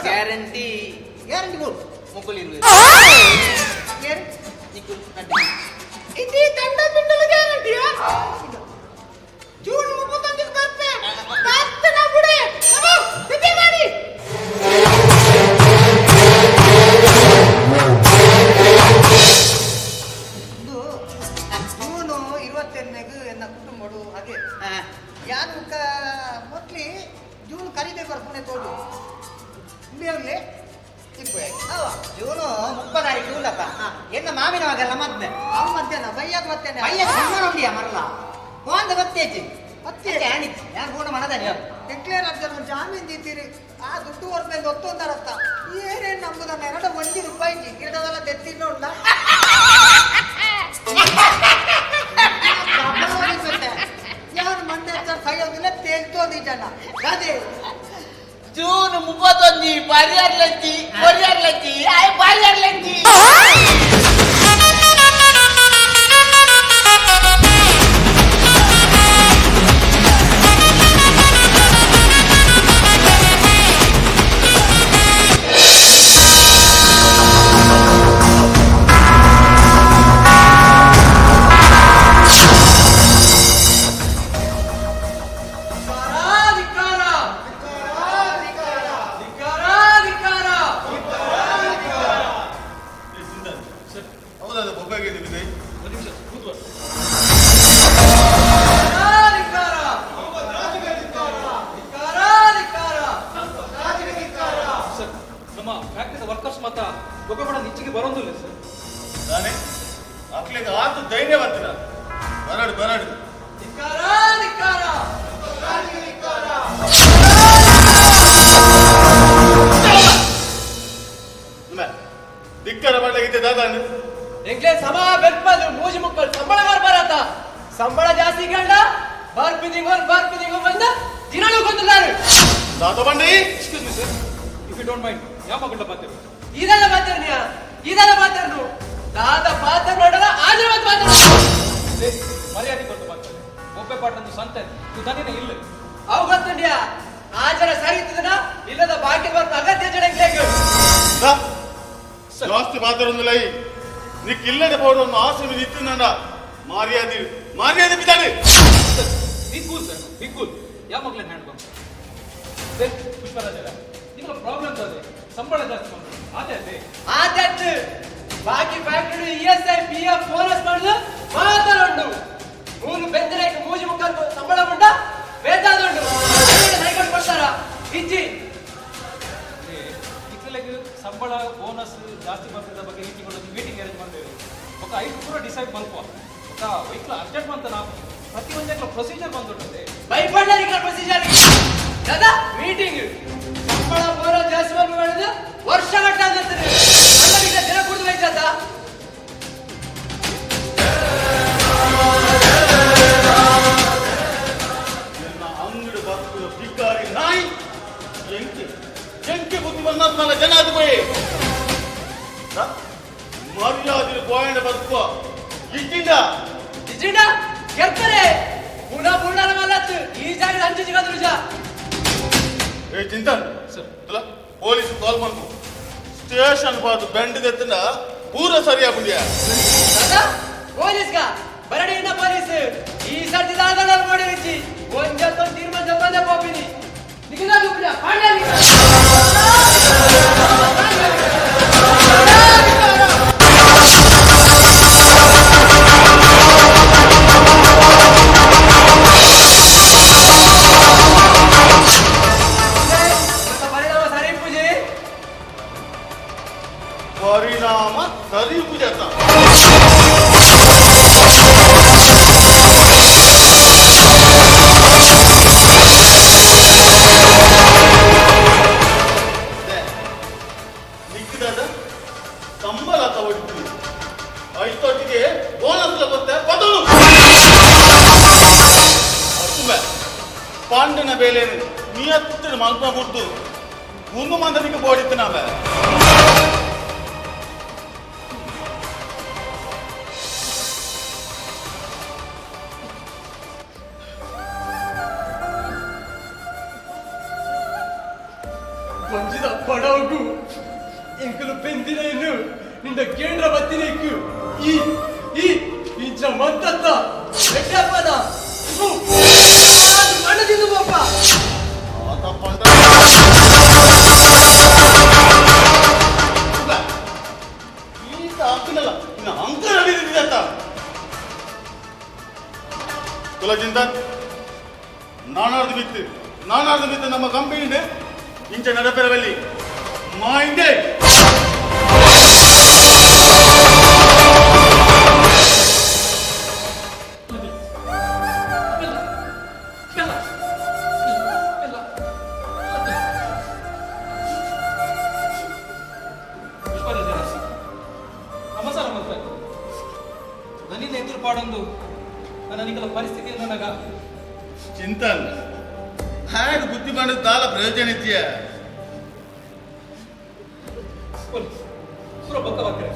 ಗ್ಯಾರಂಟಿ ಗ್ಯಾರಂಟಿ ಬೋರ್ಡು ಮುಕ್ಕುಲಿರು ಇದು ತಂಡ ಪಿಂಡಲ ಗ್ಯಾರಂಟಿಯಾ? ಜೂನ್ 31 ಬರ್ಪೆ ಬರ್ತನ ಬಿಡೆ ಬಿದ್ದೆ ಮಾಡಿ. ಇದು ಜೂನ್ 28 ಎನ್ನ ಕುಟುಂಬಡು ಅದೇ ಯಾರು ಮೊದ್ಲಿ ಜೂನ್ ಕರಿದೆ ಬರ್ಪುಣೆ ತೋಟು ಇಂಬಿಯವ್ಲಿ ಇಪ್ಪೆ ಜೂನು 30 ತಾರೀಕು ಉಲ್ಲಪ್ಪ ಎನ್ನ ಮಾಮಿನ ಮಗಲ್ಲ ಮದ್ದೆ ಅವು ಮಧ್ಯಾಹ್ನ ಬೈಯಾಗ ಬರ್ತೇನೆ ಬೈಯಾಗ ಉಂಡಿಯ ಮರಲ್ಲ ಫೋನ್ ಗೊತ್ತೇಜಿ ಮತ್ತೆ ಆಣಿತ್ತು ಯಾರು ಫೋನ್ ಮಾಡದಾನೆ ಡಿಕ್ಲೇರ್ ಆಗ್ತಾರೆ ಜಾಮೀನ್ ದೀತೀರಿ ಆ ದುಡ್ಡು ಹೊರಮೇಲೆ ಒತ್ತೊಂದರತ್ತ ಏನೇನು ನಂಬುದನ್ನ ಎರಡು 1 ರೂಪಾಯಿ ಗಿಡದಲ್ಲ ತೆತ್ತಿನ ಉಂಡ ಯಾರು ಮಂಡೆ ಸೈಯೋದಿಲ್ಲ ತೇಲ್ತೋದಿ ಜನ ಅದೇ ಜೂನ್ 31 ಪರಿಯರ್ಲಂಚಿ ಪರಿಯರ್ಲಂಚಿ ಆಯ್ ಪರಿಯರ್ಲಂಚಿ. ನಮ್ಮ ಫ್ಯಾಕ್ಟರಿದ ವರ್ಕರ್ಸ್ ಮಾತ್ರ ಗೊಬ್ಬರ ನಿಚ್ಚಿಗೆ ಬರೋದಿಲ್ಲ ಸರ್. ನಾನೇ ಅಕ್ಲಿಗೆ ಆತು ಧೈರ್ಯ ಬರ್ತೀರ ಬರಡು ಬರಡು. ಧಿಕ್ಕಾರ ಮಾಡ್ಲಿಕ್ಕೆ ದಾದಾ. ಎಂಗ್ಲೇ ಸಮ ಬೆಪ್ಪದು ಮೂಜಿ ಮುಕ್ಕಳು ಸಂಬಳ ಬರ್ಬಾರತ ಸಂಬಳ ಜಾಸ್ತಿ ಗಂಡ ಬರ್ಪಿದಿಂಗೋರ್ ಬರ್ಪಿದಿಂಗೋ ಬಂದ ದಿನಲೂ ಗೊತ್ತಿಲ್ಲಾರು ದಾದ ಬಂಡಿ. Excuse me sir, if you don't mind, ಯಾವ ಮಗಳ ಮಾತಾಡು ಇದೆಲ್ಲ ಮಾತಾಡ್ನಿಯ ಇದೆಲ್ಲ ಮಾತಾಡ್ನು ದಾದ ಪಾತ್ರ ನೋಡಲ್ಲ ಆದ್ರೆ ಮತ್ತೆ ಮಾತಾಡ ಮರ್ಯಾದೆ ಕೊಟ್ಟು ಮಾತಾಡಿ ಒಬ್ಬೆ ಪಾಠ ಸಂತೆ ಇದು ದನಿನೇ ಇಲ್ಲ. ಅವು ಗೊತ್ತುಂಡ್ಯಾ ಆಚರ ಸರಿ ಇತ್ತದನ ಇಲ್ಲದ ಬಾಕಿ ಬರ್ತ ಅಗತ್ಯ ಜನ ಜಾಸ್ತಿ ಮಾತಾಡೊಂದಿಲ್ಲ ನಿಕ್ ಇಲ್ಲದೆ ಬೋರ್ಡ್ ಆಶ್ರಮ ನಿಂತಿಂದ ಮರ್ಯಾದೆ ಮರ್ಯಾದೆ ಬಿದ್ದಾನೆ. Be cool sir, be cool. ಯಾವ ಮಗಳನ್ನ ಹ್ಯಾಂಡ್ ಬಂದು ಪುಷ್ಪರಾಜರ ನಿಮ್ಮ ಪ್ರಾಬ್ಲಮ್ ಅದೇ ಸಂಬಳ ಜಾಸ್ತಿ ಬಂತು ಅದೇ ಅದೇ ಆದತ್ತು ಬಾಕಿ factory ESI PF bonus ಮಾಡುದು ಮಾತಾಡುಂಡು ಮೂರು ಬೆಂದರೇಕ ಮೂಜಿ ಮುಕ್ಕಾಲು ಸಂಬಳ ಉಂಡ ಬೇಕಾದುಂಡು ಸೈಕಲ್ ಕೊಡ್ತಾರ ಇಜ್ಜಿ. ಇಕ್ಕಲೆಗ್ ಸಂಬಳ ಬೋನಸ್ ಜಾಸ್ತಿ ಬರ್ತದ ಬಗ್ಗೆ ಮೀಟಿಂಗ್ ಮೀಟಿಂಗ್ ಅರೇಂಜ್ ಮಾಡ್ತೇವೆ ఒక ಐದು ಪೂರ ಡಿಸೈಡ್ ಮಲ್ಪ ఒక ವೆಹಿಕಲ್ ಅರ್ಜೆಂಟ್ ಬಂತ ನಾವು ಪ್ರತಿ ಒಂದಕ್ಕೆ ಪ್ರೊಸೀಜರ್ ಬಂದುಂಟದೆ ಭಯಪಡ್ಲಾರ ಪ್ರೊಸೀಜರ್ ದಾದಾ ಮೀಟಿಂಗ್ ಸಂಬಳ ಬೋನಸ್ ಜಾಸ್ತಿ ಮಾಡುದು ವರ್ಷ ಗಟ್ಟ ದಿನ ಕುಡಿದು ಬೇಕಂತ. ಅಂಗಡಿ ಬರ್ತದ ಬಿಕ್ಕಾರಿ ನಾಯಿ ಎಂಕೆ ಎಂಕೆ ಬುದ್ಧಿ ಬಂದಾದ್ಮೇಲೆ ಜನ ಅದು పోయి ಮರ್ಯಾದೆ ಪಾಯಿಂಟ್ ಬದುಕುವ ಇಜ್ಜಿಂಡ ಇಜ್ಜಿಂಡ ಕೆರ್ಪರೆ ಪುನಃ ಪುನಃ ಮಲ್ಲತ್ತು ಈ ಜಾಗ ಅಂಚು ಸಿಗೋದು ನಿಜ. ಏ ಚಿಂತನ್ ಪೊಲೀಸ್ ಕಾಲ್ ಮಾಡ್ಕು ಸ್ಟೇಷನ್ ಬಾದು ಬೆಂಡ್ ದೆತ್ತನ ಪೂರ ಸರಿಯಾಗುಂಡಿಯ. ಪೊಲೀಸ್ ಗಾ ಬರಡಿಯಿಂದ ಪೊಲೀಸ್ ಈ ಸರ್ತಿ ದಾದಲ ಮಾಡಿ ಇಜ್ಜಿ ಒಂಜತ್ತೊಂದು ತೀರ್ಮಾನ ಜಪ್ಪಂದೆ ಪೋಪಿನಿ ನಿಗಿದ ಪಾಂಡ್ಯ. ಪರಿಣಾಮ ಸರಿ ಪೂಜಾತ. ನಿಕ್ಕಿದಾದ ಸಂಬಳ ತಗೊಳ್ತೀನಿ ಐತೊಟ್ಟಿಗೆ ಬೋನಸ್ ಗೊತ್ತೆ ಬದಲು ಪಾಂಡನ ಬೇಲೆ ನಿಯತ್ತಿನ ಮಲ್ಪ ಬಿಟ್ಟು ಒಂದು ಮಂದನಿಗೆ ಬೋಡಿತ್ತು ನಾವೆ. ಬಂಜಿದ ಬಡವಗು ಎಂಕಲು ಪೆಂದಿನ ನಿಂದ ಕೇಂದ್ರ ಬತ್ತಿನೇಕು ಈ ಈ ಇಂಚ ಮಂತತ್ತ ಎಡ್ಡಪ್ಪನ ಮಣ್ಣದಿಂದ ಪಾಪ. ಈತ ಹಾಕಿನಲ್ಲ ಇನ್ನು ಅಂಕ ನಡೆದಿದೆ ಅಂತ ಕುಲಜಿಂದ ನಾನಾರ್ದು ಬಿತ್ತು ನಾನಾರ್ದು ಬಿತ್ತು ನಮ್ಮ ಕಂಪನಿ ಇಂಚ ನಡಪೆರವಲ್ಲಿ ಮಾಯಿಂಡೆ. ನಮಸ್ಕಾರ ಮಲ್ಪೆ ನನ್ನಿಂದ ಎದುರು ಪಾಡೊಂದು ನನ್ನ ಪರಿಸ್ಥಿತಿ ನನಗ ಚಿಂತನ್ ಹ್ಯಾಗ್ ಬುದ್ಧಿ ಮಾಡಿದ ದಾಲ ಪ್ರಯೋಜನ ಇದೆಯಾ? ಪೂರ ಬೊಕ್ಕ ಬಾಕ್ರೆ.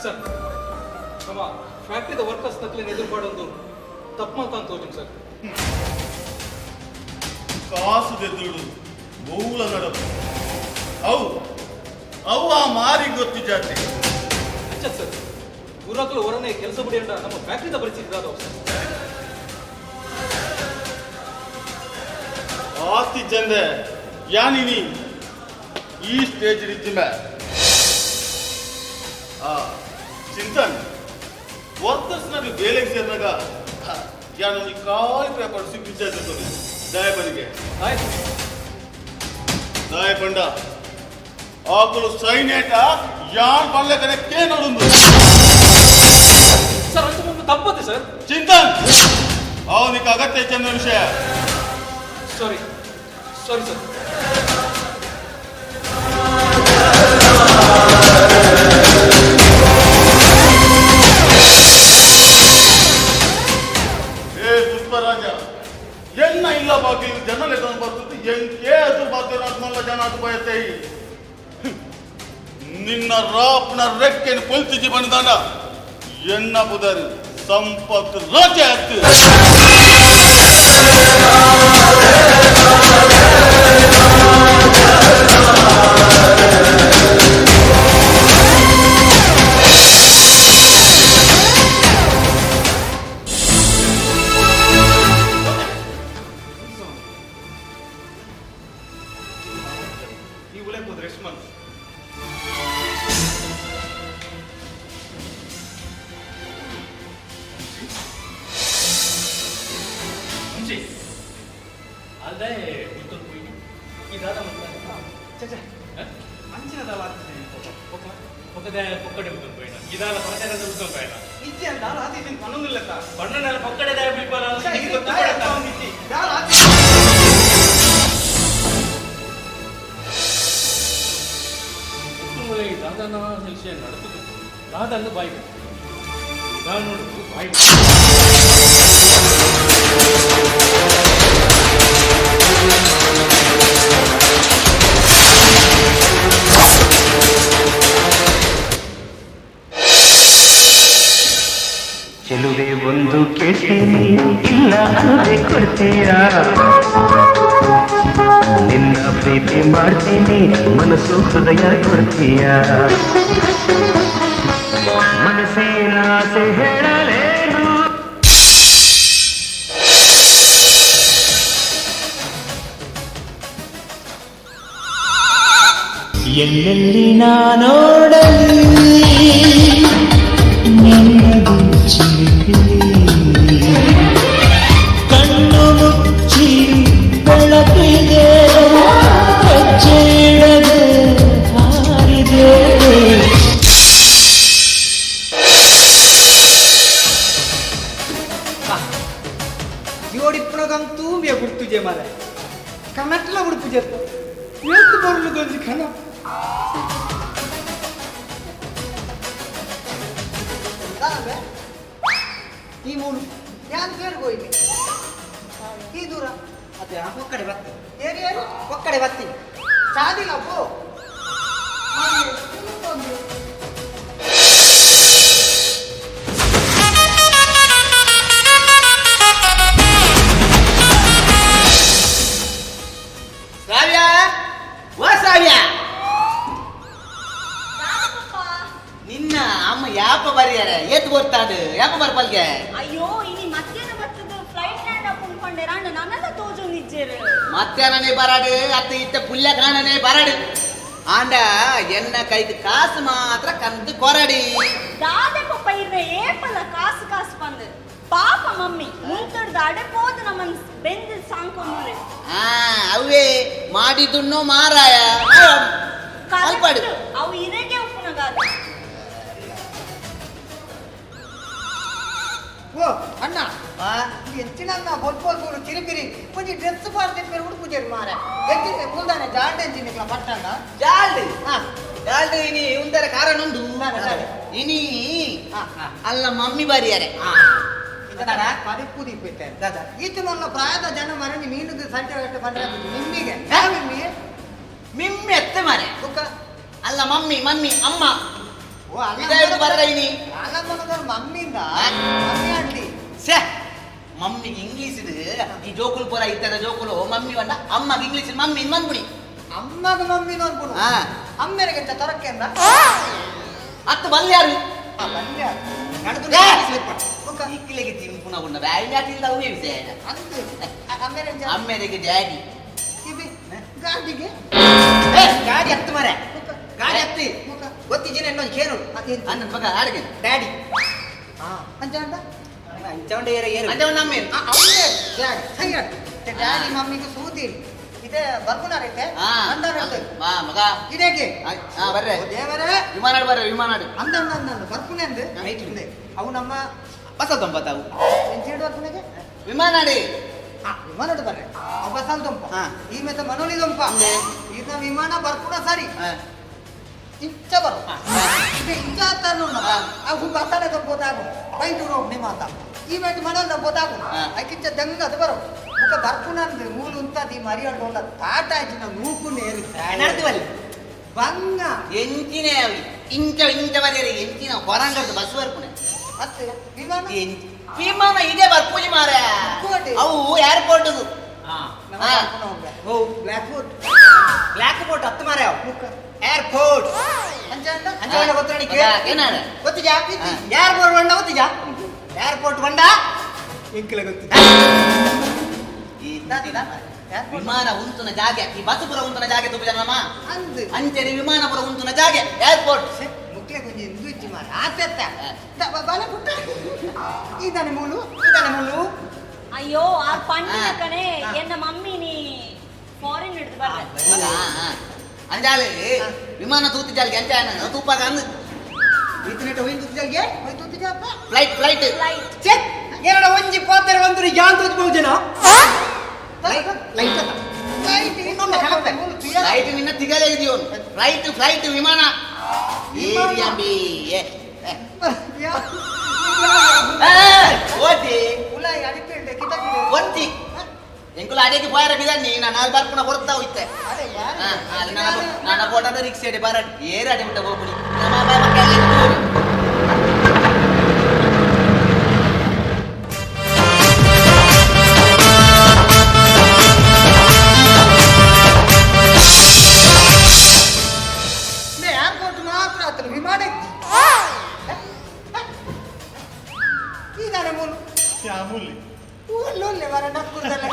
ಸರ್, ನಮ್ಮ ಫ್ಯಾಕ್ಟ್ರಿದ ವರ್ಕರ್ಸ್ ನಕ್ಲಿನ ಎದುರು ಪಾಡೊಂದು ತಪ್ಪು ಅಂತ ತೋಜಿನ ಸರ್. ಕಾಸು ದೆದ್ದುಡು ಬೌಲ ನಡಪು ಅವು ಅವು ಆ ಮಾರಿ ಗೊತ್ತು ಜಾತಿ. ಅಚ್ಚ ಸರ್, ಊರಾಕಲು ಹೊರನೆ ಕೆಲಸ ಬಿಡಿಯಂಡ ನಮ್ಮ ಫ್ಯಾಕ್ಟ್ರಿದ ಪರಿಸ್ಥಿತಿ ಇದಾದವು ಸರ್. ಆಸ್ತಿ ಚಂದೆ ಯಾನಿನಿ ಈ ಸ್ಟೇಜ್ ರಿಜ್ಜಿಮೆ ಆ ಚಿಂತನ್ ವರ್ಕರ್ಸ್ ನಡು ಬೇಲೆಗೆ ಸೇರಿನಾಗ ಯಾನು ಈ ಖಾಲಿ ಪೇಪರ್ ಸಿಗ್ನೇಚರ್ ದಯಪನಿಗೆ ಆಯ್ತು ದಯಪಂಡ ಆಕಲು ಸೈನೇಟ ಯಾನ್ ಪಡ್ಲೆ ಕೇ ನೋಡುಂದು. ಸರ್, ಅಂತ ತಪ್ಪತ್ತೆ ಸರ್. ಚಿಂತನ್ ಅವನಿಗೆ ಅಗತ್ಯ ಚಂದ ವಿಷಯ. ಸಾರಿ ಸಾರಿ ಸರ್. ಏ ಪುಷ್ಪರಾಜ, ಎನ್ನ ಇಲ್ಲ ಬಾಕಿ ಜನ ಬರ್ತದೆ ಎಂಕೆ ಅದು ಬಾಕಿ ಜನ ಅದು ಬಯತೆ. ನಿನ್ನ ರಾಪ್ನ ರೆಕ್ಕೆನ ಪೊಲ್ತಿಜಿ ಬಂದಾನ ಎನ್ನ ಬುದರಿ ಸಂಪತ್ ರಾಜ ಆಯ್ತು. ಈ ಉಲೆಕ್ ಹೋದ್ರೆ ಎಷ್ಟು ಮಂತ್ ಮುಂಚೆ ಅಲ್ದೇ ಗುರ್ತೊಂದು ಪೋಯಿನಿ ಈ ದಾದ ಛೆ ಛೆ ಅಂಚಿನ ದಾಲ ಆಗ್ತದೆ ಪೊಕ್ಕ ಪೊಕ್ಕದ ಪೊಕ್ಕಡೆ ಉತ್ತೊಂದು ಪೋಯಿನ ಇದಾಲ ಪೊಕ್ಕಡೆ ಉತ್ತೊಂದು ಪೋಯಿನ ಇಜ್ಜಿ ಅಂತ ದಾಲ ಆತಿದ್ದೀನಿ ಪನ್ನೊಂದಿಲ್ಲಕ್ಕ ಪಣ್ಣನೆಲ್ಲ ಪೊಕ್ಕಡೆ ದಾಯ ಬಿಲ್ಪಲ ದಾಲ ದಾದನ ವಿಷಯ ನಡತದು ದಾದನ್ನು ಬಾಯಿ ನೋಡು ಬಾಯಿ. ಚೆಲುವೆ ಒಂದು ಕೇಳ್ತೀನಿ, ಇಲ್ಲ ಅಂದ್ರೆ ಕೊಡ್ತೀಯ? ನಿನ್ನ ಪ್ರೀತಿ ಮಾಡ್ತೀನಿ, ಮನಸ್ಸು ಹೃದಯ ಕೊಡ್ತೀಯ? ಮನಸ್ಸಿನ ಆಸೆ ಹೇಳಲೇನು? ಎಲ್ಲೆಲ್ಲಿ ನಾನೋಡಲಿ ನಿನ್ನದು ಚಿಲಿಪಿಲಿ. ಜೋಡಿಪ್ಪಣಗಂತೂ ಮೇ ಗುರ್ತುಜೆ ಮಾರ ಕನಟ್ಲ ಉಡುಪುಜೆ ಏತು ಬರಲು ದೊಂಜಿ ಕನ ಈ ಮೂಲು ಯಾನ್ ಬೇರೆ ಹೋಯ್ಲಿ ಈ ದೂರ ಅದೇ ಒಕ್ಕಡೆ ಬರ್ತೀನಿ ಏರಿ ಏರು ಒಕ್ಕಡೆ ಬರ್ತೀನಿ ಚಾದಿಲ್ಲ ಪೋ ಶ್ರಾವ್ಯ ಓ ಶ್ರಾವ್ಯ ನಿನ್ನ ಅಮ್ಮ ಯಾಪ ಬರಿಯಾರ ಏತ್ ಗೊತ್ತಾಡು ಯಾಪ ಬರ್ಪಲ್ಗೆ ಅಯ್ಯೋ ಇನಿ ಮಧ್ಯಾಹ್ನ ಬರ್ತದ ಫ್ಲೈಟ್ ಲ್ಯಾಂಡ್ ಅಪ್ ಅಣ್ಣ ನನ್ನೆಲ್ಲ ತೋಜು ನಿಜ್ಜೇರು ಮಧ್ಯಾಹ್ನನೇ ಬರಾಡು ಅತ್ತ ಇತ್ತ ಪುಲ್ಯ ಕಾಣನೆ ಬರಾಡು ಆಂಡ ಎನ್ನ ಕೈಗೆ ಕಾಸು ಮಾತ್ರ ಕಂದು ಕೊರಡಿ ದಾದೆ ಪಪ್ಪ ಇರ್ನ ಏಪಲ್ಲ ಕಾಸು ಕಾಸು ಬಂದು ಪಾಪ ಮಮ್ಮಿ ಮುಂತಡ್ದ ಅಡೆ ಪೋದು ನಮ್ಮನ್ ಬೆಂದು ಸಾಂಕೊಂಡ್ರೆ ಆ ಅವೇ ಮಾಡಿದುಣ್ಣು ಮಾರಾಯ ಅಲ್ಪಾಡು ಅವು ಇರಗೆ ಉಪ್ಪುನಗಾದ ಓ ಅಣ್ಣ ಎಂಚಿನ ಬೊಲ್ಪೋಲ್ ಪೂರು ಚಿರಿಪಿರಿ ಒಂಜಿ ಡ್ರೆಸ್ ಪಾಡ್ದಿನ ಬೇರೆ ಉಡುಪುಜೇರು ಮಾರೆ ಎಂಚಿನ ಮುಲ್ದಾನೆ ಜಾಂಡ್ ಎಂಚಿನ ಪಟ್ಟಣ ಜಾಲ್ಡ್ ಜಾಲ್ಡ್ ಇನಿ ಉಂದರ ಕಾರಣ ಉಂಡು ಇನಿ ಅಲ್ಲ ಮಮ್ಮಿ ಬಾರಿಯಾರೆ ಪರಿಪು ದೀಪಿತ್ತೆ ದಾದಾ ಈತನೊಲ್ಲ ಪ್ರಾಯದ ಜನ ಮರಣಿ ಮೀನುಗೆ ಸಂಚೆ ಬಂದ್ರೆ ನಿಮ್ಮಿಗೆ ಮಿಮ್ಮಿ ಮಿಮ್ಮಿ ಎತ್ತ ಮಾರೆ ಅಲ್ಲ ಮಮ್ಮಿ ಮಮ್ಮಿ ಅಮ್ಮ ಓ ಇದಾಯ್ತು ಬರ್ರ ಇನಿ ಅಲ್ಲ ಮಮ್ಮಿಂದ ಮಮ್ಮಿ ಆಡ್ಲಿ ಸೆ ಮಮ್ಮಿಗೆ ಇಂಗ್ಲೀಷ್ ಇದು ಈ ಜೋಕುಲು ಪೂರ ಇತ್ತದ ಜೋಕುಲು ಮಮ್ಮಿ ಬಂಡ ಅಮ್ಮಗೆ ಇಂಗ್ಲೀಷ್ ಮಮ್ಮಿ ಬಂದ್ಬಿಡಿ ಅಮ್ಮಗ ಮಮ್ಮಿ ಅನ್ಬಿಡು ಅಮ್ಮೆರೆಗೆ ತರಕ್ಕೆ ಅಂದ ಅತ್ತ ಬಲ್ಯಾರು ಬಲ್ಯಾರು ಇಕ್ಕಿಲೆಗೆ ತಿಂಪುನ ಉಂಡ ಬ್ಯಾಯಿನಾಟಿಲ್ದ ಅವೇ ವಿಷಯ ಅಮ್ಮೆರೆಗೆ ಡ್ಯಾಡಿ ಗಾಡಿಗೆ ಗಾಡಿ ಹತ್ತು ಮರೆ ಗಾಡಿ ಹತ್ತಿ ಗೊತ್ತಿದ್ದೀನಿ ಇನ್ನೊಂದು ಕೇನು ಅನ್ನ ಮಗ ಆಡಿಗೆ ಡ್ಯಾಡಿ ಅಂಚ ಅಂಚೌಂಡ ಏರ ಏರು ಅಂಚೌಂಡ ಅಮ್ಮೇರು ಡ್ಯಾಡಿ ಡ್ಯಾಡಿ ಮಮ್ಮಿಗೆ ಸೂದಿ ಇದೆ ಬರ್ಪುನಾರೈತೆ ಅಂದಾರೈತೆ ಬಾ ಮಗ ಇದೇಗೆ ಹಾ ಬರ್ರೆ ದೇವರೇ ವಿಮಾನಾಡು ಬರ್ರೆ ವಿಮಾನಾಡು ಅಂದ ಅಂದ ಅಂದ ಬರ್ಪುನೆ ಅಂದು ಅವು ನಮ್ಮ ಬಸ ತೊಂಬತ್ತಾವು ಎಂಚೇಡು ಬರ್ಪುನೆಗೆ ವಿಮಾನಾಡಿ ವಿಮಾನಡು ಬರ್ರೆ ಅವು ಬಸ್ಸಲ್ಲಿ ದೊಂಪ ಈ ಮೆತ್ತ ಮನೋಲಿ ದೊಂಪ ಇದನ್ನ ವಿಮಾನ ಬರ್ಪುನ ಸರಿ ಇಂಚ ಬರು ಇದು ಇಂಚ ನೋಡ ಅವು ಬಸ್ಸಾನೆ ದೊಂಪೋತಾಗು ಬೈದು ರೋಗ್ ಮಾತ ಈ ಮೆಟ್ ಮನೋಲ್ ದೊಂಪೋತಾಗು ಅದಕ್ಕಿಂತ ದಂಗ ಅದು ಬರು ಮುಖ ಬರ್ಪುನ ಅಂದ್ರೆ ಮೂಲು ಅಂತ ಈ ಮರಿಯಾಡ್ಕೊಂಡ ತಾಟ ಆಯ್ತು ನಾವು ನೂಕು ನೇರು ನಡೆದುವಲ್ಲಿ ಬಂಗ ಎಂಚಿನ ಇಂಚ ಇಂಚ ಬರೆಯರಿ ಎಂಚಿನ ಹೊರಂಗದ ಬಸ್ ಬರ್ಪುನೆ ಮತ್ತೆ ವಿಮಾನ ವಿಮಾನ ಇದೆ ಬರ್ಪುಜಿ ಮಾರ ಅವು airport black board black board ಹತ್ತು ಮಾರ ಏರ್ಪೋರ್ಟ್ ಅಂಚ ಗೊತ್ತಣಿಕೆ ಗೊತ್ತಿಜಾ ಏರ್ಪೋರ್ಟ್ ಬಂಡ ಗೊತ್ತಿಜಾ ಏರ್ಪೋರ್ಟ್ ಬಂಡ ಎಂಕಲ ಗೊತ್ತಿದೆ ವಿಮಾನ ಉಂತುನ ಜಾಗೆ ಈ ಬಸ್ ಪುರ ಉಂತುನ ಜಾಗೆ ತುಪ್ಪು ಜನಮ್ಮ ಅಂಚನೆ ವಿಮಾನ ಪುರ ಉಂತುನ ಜಾಗೆ ಏರ್ಪೋರ್ಟ್ ಮುಕ್ಲೆ ಕೊಂಚ ಇಂದು ಇಚ್ಚಿ ಮಾರ ಆತೆತ್ತ ಬಲ ಪುಟ್ಟ ಇದಾನೆ ಮೂಲು ಇದಾನೆ ಮೂಲು ಅಯ್ಯೋ ಆ ಪಂಡಿನ ಕಣೆ ಎನ್ನ ಮಮ್ಮಿ ನೀ ಫಾರಿನ್ ಹಿಡಿದು ಬರ್ರೆ ಅಂಜಾಲೆ ವಿಮಾನ ತೂತಿ ಜಾಲ್ಗೆ ಅಂಚ ತೂಪಾಗ ಅಂದು ಈತನೆಟ ಹೋಯ್ತು ತೂತಿ ಜಾಲ್ಗೆ ಹೋಯ್ತು ತೂತಿ ಜಾಪ ಫ್ಲೈಟ್ ಫ್ಲೈಟ್ ಚೆಕ್ ಎರಡ ಒಂಜಿ ಪಾತ್ರೆ ಬಂದ್ರೆ ಯಾನ್ ತೂತಿ ಬಹುಜನ ಲೈಟ್ ಲೈಟ್ ಫ್ಲೈಟ್ ನಿನ್ನ ತಿಗಲೇ ಇದೆಯೋ ಫ್ಲೈಟ್ ಫ್ಲೈಟ್ ವಿಮಾನ ಏರಿಯಾಂಬಿ ಓದಿ ಒತ್ತಿ ಎಂಕುಲ ಅಡಿಗೆ ಪೋಯರ ಬಿದನ್ನಿ ನಾನು ಅಲ್ಲಿ ಬರ್ಪುಣ ಕೊಡ್ತಾ ಹೋಯ್ತೆ ನನ್ನ ಫೋಟೋದ ರಿಕ್ಷಾ ಅಡಿ ಬರ ಏರು ಅಡಿ ಬಿಟ್ಟ ಹೋಗ್ಬಿಡಿ ನಮ್ಮ ಏರ್ಪೋರ್ಟ್ ಮಾತ್ರ ಆತನ ವಿಮಾನ ಇದಾನೆ ಮೂಲು ಶ್ಯಾಮುಲಿ ಒಳ್ಳೆ ಮರ ನಕ್ಕುದಲ್ಲ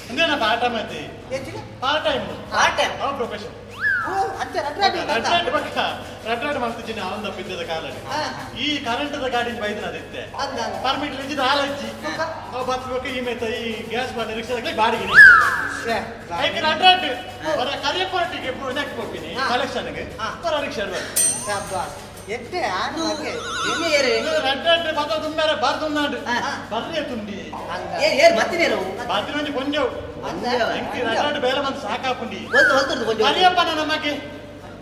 ಅಂದೇನ ಪಾರ್ಟ್ ಟೈಮ್ ಐತಿ ಎಂಚಿನ ಪಾರ್ಟ್ ಟೈಮ್ ಪಾರ್ಟ್ ಟೈಮ್ ಅವ ಪ್ರೊಫೆಷನ್ ಓ ಅಂಚ ರಡ್ರಾಡಿ ರಡ್ರಾಡಿ ಪಕ್ಕ ರಡ್ರಾಡಿ ಮಾಡ್ತಿದ್ದೀನಿ ಅವನ ಬಿದ್ದದ ಕಾಲಡಿ ಈ ಕರೆಂಟದ ಗಾಡಿ ಬೈದನ ಅದಿತ್ತೆ ಪರ್ಮಿಟ್ ಲಿಂಜಿದ ಹಾಲಜ್ಜಿ ಅವ ಬತ್ಬೇಕು ಈ ಮೇತ ಈ ಗ್ಯಾಸ್ ಬಾಡಿ ರಿಕ್ಷಾದಾಗಲೇ ಬಾಡಿಗೆ ಐಕೆ ರಡ್ರಾಡಿ ಹೊರ ಕರಿಯಪಾಟಿಗೆ ನೆಕ್ ಹೋಗ್ತೀನಿ ಕಲೆಕ್ಷನ್ಗೆ ಹೊರ ರಿಕ್ಷಾ ಶಾಬಾಸ್ ಎತ್ತೆ ಆನು ಹಾಗೆ ರಡ್ರಾಡಿ ಬದ ತುಂಬಾರೆ ಬಾರ್ದುನ್ನಾಡು ಬರ್ರೆ ತುಂಡಿ ಏರ್ ಬತ್ತಿನೇರು ಬಾತಿನೊಂಜಿ ಪೊಂಜವು ಎಂಕ್ ರಡ್ಡ್ ಬೇಲೆ ಬಂದು ಸಾಕಾಪುಂಡಿ ಹೊಲ್ತು ಹೊಲ್ತು ಪೊಂಜವು ಕರಿಯಪ್ಪನ ನಮಗೆ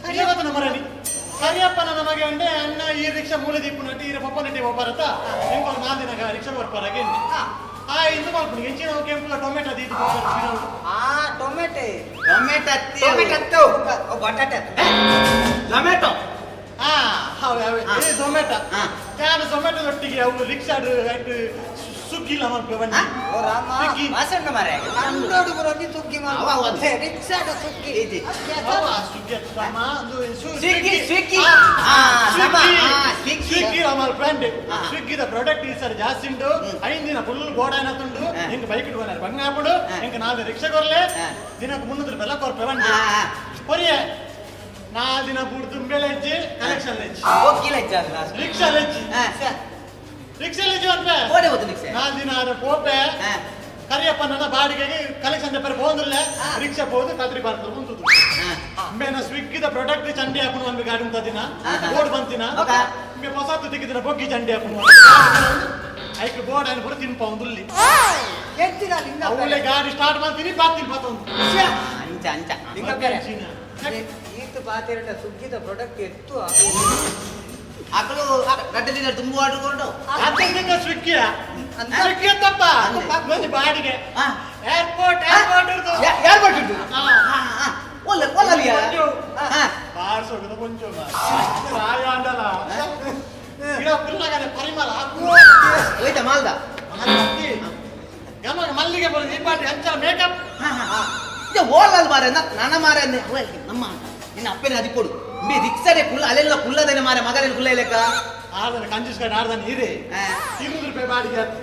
ಕರಿಯಪ್ಪ ನಮರನಿ ಕರಿಯಪ್ಪನ ನಮಗೆ ಅಂಡೆ ಅಣ್ಣ ಈ ರಿಕ್ಷಾ ಮೂಲೆ ದೀಪು ನಟ್ಟಿ ಈರ ಪಪ್ಪ ನಟ್ಟಿ ಒಬ್ಬರತ್ತ ಎಂಕ್ ಒಂದು ನಾಲ್ ದಿನ ರಿಕ್ಷಾ ಬರ್ಪಾರಾಗೆ ಆ ಇಂದು ಮಾಡ್ಕೊಂಡು ಹೆಂಚಿನ ಕೆಂಪು ಟೊಮೆಟೊ ದೀತಿ ಆ ಟೊಮೆಟೊ ಟೊಮೆಟೊ ಟೊಮೆಟೊ ಅತ್ತು ಬಟಾಟೆ ಟೊಮೆಟೊ ಹಾ ಹೌದು ಹೌದು ಈ ಝೊಮ್ಯಾಟೊ ನಾನು ಝೊಮ್ಯಾಟೊ ಒಟ್ಟಿಗೆ ಅವು ರಿಕ್ಷಾ ಸುಗ್ಗಿಲ್ಲ ಮಾಡ್ಕೊ ಬನ್ನಿ ಓ ರಾಮ ವಾಸಣ್ಣ ಮಾರ್ರೆ ಅಂದೋಡು ಬರೋದಿ ಸುಗ್ಗಿ ಮಾಡುವ ರಿಕ್ಷಾದ ಸುಗ್ಗಿ ಸುಗ್ಗಿ ಅಮ್ಮ, ಅದು ಸ್ವಿಗ್ಗಿ, ಸ್ವಿಗ್ಗಿ. ಆ, ಆ, ಸಮ, ಸ್ವಿಗ್ಗಿ. ಆ, ಸ್ವಿಗ್ಗಿ. ಸ್ವಿಗ್ಗಿ ನಮ್ಮ ಫ್ರೆಂಡ್ ಸ್ವಿಗ್ಗಿದ ಪ್ರಾಡಕ್ಟ್ ಈ ಸರ್ ಜಾಸ್ತಿ ಉಂಟು ಐದು ದಿನ ಫುಲ್ ಬೋರ್ಡ್ ಏನತ್ತುಂಡು ಹಿಂಗೆ ಬೈಕ್ ಇಟ್ಕೊಂಡಾರೆ ಬಂಗ ಹಾಕ್ಬಿಡು ಹಿಂಗೆ ನಾಲ್ಕು ರಿಕ್ಷಾ ಕೊರ್ಲೆ ದಿನಕ್ಕೆ 300 ರೂಪಾಯಿ ಕೊರ್ಪೆ ಬಂಡಿ ಕೊರಿಯೆ ನಾಲ್ ದಿನ ಬೂಡ್ ತುಂಬೆಲೆ ಹೆಜ್ಜೆ ಕಲೆಕ್ಷನ್ ಹೆಜ್ಜೆ ಹೋಗಿಲ್ಲ ಹೆಜ್ಜೆ ರಿಕ್ಷಾ ಹೆಜ್ಜೆ ರಿಕ್ಷಾ ಹೆಜ್ಜೆ ಅಂತ ಓಡೆ ಹೋತು ರಿಕ್ಷಾ ನಾಲ್ ದಿನ ಆದ್ರೆ ಪೋಪೆ ಕರಿಯಪ್ಪನ ಬಾಡಿಗೆಗೆ ಕಲೆಕ್ಷನ್ ಪೇಪರ್ ಹೋದಿಲ್ಲ ರಿಕ್ಷಾ ಹೋದು ಕದ್ರಿ ಬಾರ್ತದೆ ಮುಂದುದು ಮೇನ ಸ್ವಿಗ್ಗಿದ ಪ್ರಾಡಕ್ಟ್ ಚಂಡಿ ಹಾಕೊಂಡು ಒಂದು ಗಾಡಿ ಉಂಟ ದಿನ ಬೋರ್ಡ್ ಬಂತಿನ ಮೆ ಹೊಸತು ತೆಗೆದಿನ ಬೊಗ್ಗಿ ಚಂಡಿ ಹಾಕೊಂಡು ಐಕ್ ಬೋರ್ಡ್ ಅನ್ನು ಪೂರ ತಿನ್ಪ ಒಂದು ಅವಳೆ ಗಾಡಿ ಸ್ಟಾರ್ಟ್ ಮಾಡ್ತೀನಿ ಬಾತೀನಿ ಬಾತೊಂದು ಅಂಚ ಅಂಚ ಈತು ಬಾತಿರಟ ಸುಗ್ಗಿದ ಪ್ರಾಡಕ್ಟ್ ಎತ್ತು ಆಕಳು ರಡ್ಡ ದಿನ ತುಂಬ ಆರ್ಡರ್ ಕೊರಡು ಅದಕ್ಕೆ ಸ್ವಿಗ್ಗಿಯ ಸ್ವಿಗ್ಗಿ ಅಂತಪ್ಪ ಒಂದು ಬಾಡಿಗೆ ಏರ್ಪೋರ್ಟ್ ಏರ್ಪೋರ್ಟ್ ಏರ್ಪೋರ್ಟ್ ಉಂಟು ಒಲ್ಲ ಒಲ್ಲಲಿಯ ಬಾರ್ಸೋಗುದ ಕೊಂಚ ರಾಯ ಅಂಡಲ ಗಿಡ ಪುಲ್ಲಾಗದೆ ಪರಿಮಳ ಹೋಯ್ತಾ ಮಾಲ್ದ ಗಮನ ಮಲ್ಲಿಗೆ ಬರೋದು ಈ ಪಾಟಿ ಅಂಚ ಮೇಕಪ್ ಇದು ಓಲಲ್ ಮಾರೆ ನನ್ನ ಮಾರೆ ನಮ್ಮ ನಿನ್ನ ಅಪ್ಪನ ಅದು ಕೊಡು ಬಿ ರಿಕ್ಷಾರೆ ಕುಲ್ಲ ಅಲ್ಲೆಲ್ಲ ಕುಲ್ಲದೇನೆ ಮಾರೆ ಮಗನೇನು ಕುಲ್ಲ ಲೆಕ್ಕ ಆರ್ದನ ಕಂಜೂಸ್ ಕಡೆ ಆರ್ದನ ಹೀರೆ 200 ರೂಪಾಯಿ ಬಾಡಿಗೆ ಆಯ್ತು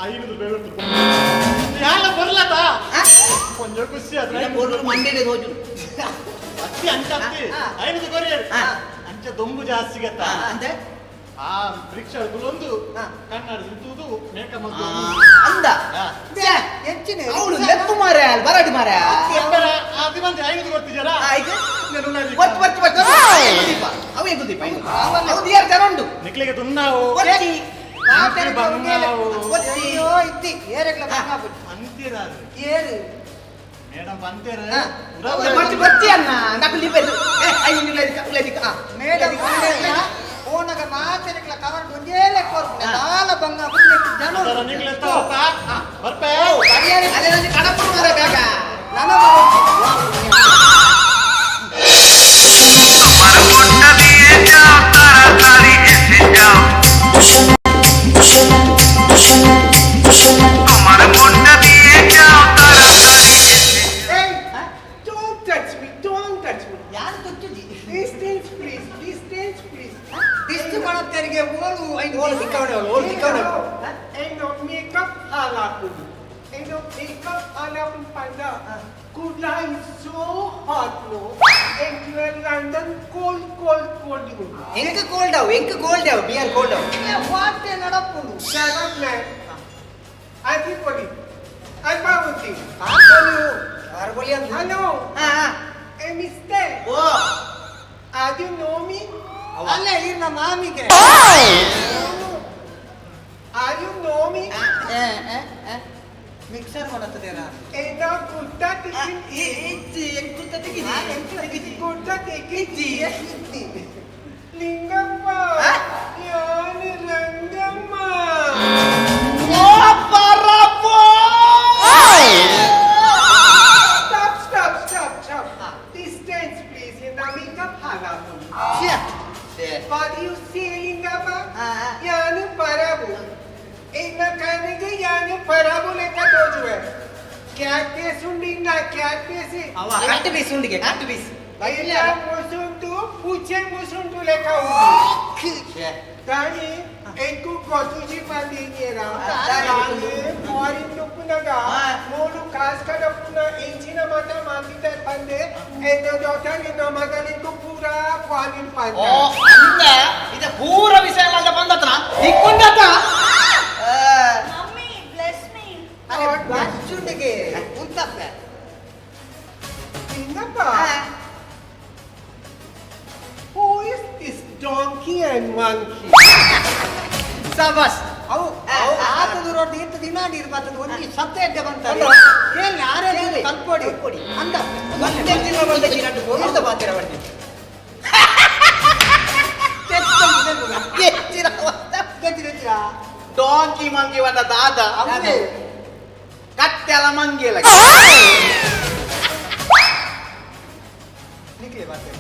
500 ರೂಪಾಯಿ ಕೊಡ್ತು ಯಾಲ ಬರ್ಲದ ಕೊಂಚ ಖುಷಿ ಆದ್ರೆ ಮಂಡೇನೆ ಹೋಜು ಅತ್ತಿ ಅಂಚ ಅತ್ತಿ 500 ಕೊರಿಯರ್ ಅಂಚ ದೊಂಬು ಜಾಸ್ತಿ ಗತ್ತ ಅಂತೆ ಆ ರಿಕ್ಷಾ ಒಂದು ಕನ್ನಡ ತೂದು ಮೇಕಪ್ ಅಂದ ಹೆಚ್ಚಿನ ಅವಳು ಲೆಪ್ಪು ಮಾರೆ ಅಲ್ಲಿ ಬರಾಡಿ ಮಾರೆ ಅದು ಬಂದು 500 ಕೊಡ್ತಿದ್ದೀರಾ ಆಯ್ತು ಒತ್ತು ಒತ್ತು ಒತ್ತು ದೀಪ ಅವು ಎಂತು ದೀಪ ಹೌದು ಯಾರು ಜನ ಉಂಟು ನಿಕ್ಲಿಗೆ ತುನ್ನಾವು ಅಯ್ಯೋ ಇತ್ತಿ ಏರೆಗ್ಲ ಬಂಗಾಬಿಟ್ಟು ಅಂತೀರ ಏರು ಮೇಡಮ್ ಅಂತೀರ ಬರ್ತಿ ಬರ್ತಿ ಅಣ್ಣ ನಕಲು ದೀಪ ಮೇಡಮ್ ಫೋನಾಗ ಮಾತೆರೆಗ್ಲ ಕವರ್ ಒಂದೇ ಲೆಕ್ಕ ಕೊರ್ಪುಂಡೆ ದಾಲ ಬಂಗಾಬಿಟ್ಟು ಜನ ಬರ್ಪೆ ಕಡಪು ಮಾರ ಬೇಗ ನನ Don't touch me, don't touch me. ಯಾರು ಗೊತ್ತಿದ್ದಿ Distance, please, distance, please. ದಿಸ್ತು ಕೊಡತ್ತರಿಗೆ ಓಳು ಓಳು ತಿಕ್ಕವಣೆ ಅವಳು, ಓಳು ತಿಕ್ಕವಣೆ ಅವಳು. And no makeup ಹಾಲಾಕುದು. And no makeup ಹಾಲಾಕುದು panda. Kudla is so hot no. And you are London cold, cold, cold. ಎಂಕ್ ಕೋಲ್ಡ್ ಅವು ಎಂಕ್ ಕೋಲ್ಡ್ ಅವು ಬಿಯರ್ ಕೋಲ್ಡ್ ಅವು what ನಡಪುಂಡು Shut up, man. Adipoli. Alpavati. ಅರ್ಗೊಲಿ ಅಂತ Hello. Hey, mister. O Are you know me? ಅಲ್ಲ ಈ ನಮ್ಮ ಮಾಮಿಗೆ Are you know me? Mixer ಕೊಡತ್ತದೇನ Ena kurta tikin ಇಜ್ಜಿ ಎಂಕ್ ಕುರ್ತಾ ತೆಗಿಜಿ kurta tikin ಇಜ್ಜಿ Lingappa. Yan Rangamma. Oh ಪರಪೋ Stop, stop, stop, stop. Distance, please. Ena makeup halapun. What do you say, Lingappa? Yan parabu. Ena kanige yan parabu lekka tojuve. Cat face undi na cat face. ಅವ ಕಟ್ಟು piece ಉಂಡಿಗೆ ಕಟ್ಟು piece ಇಲ್ಲ ಮುಸುಂಟು ಪೂಜೆ ಮುಸುಂಟು ಲೆಕ್ಕ ಉಂಟು కానీ ఎక్కువ కొసూచి పందిరా foreign లుప్పునగా మూడు కాస్కడప్పున ఇంచిన మత మాతిత పందే ఎన్నో డాక్టర్ ఎన్నో మదలింకు పూరా ఫారిన్ ಓ పందే ಅಂದ ಇದು ಪೂರ ವಿಷಯ ಅಲ್ಲ ಬಂದತ್ರ ಇಕ್ಕೊಂಡತ್ತ ಮಮ್ಮಿ ಬ್ಲೆಸ್ ಮೀ ಅರೆ ಬಚ್ಚುಂಡಿಗೆ ಉಂತಪ್ಪೆ Lingappa Who is this donkey and monkey? ಸಾಬಾಸ್ ಅವು ಅವು ಆತದ ರೋಡ್ ಇತ್ತು ದಿನ ಎನ್ನಾಡಿ ಬರ್ತದೆ ಒಂದು ಶಬ್ದ ಎಡ್ಡೆ ಬಂತಾರೆ ಕೇಳಿ ಆರೇ ಕಲ್ಪೊಡಿ ಅಂದ ಒಂದು ಬಾತಿರ ಬಂಡಿ ಡಾಂಕಿ ಮಂಗಿ ಬಂದ ದಾದ ಅವನೇ ಕತ್ತೆಲ ಮಂಗಿಲ್ಲ ನಿಕ್ಲೆ ಬಾತೆ.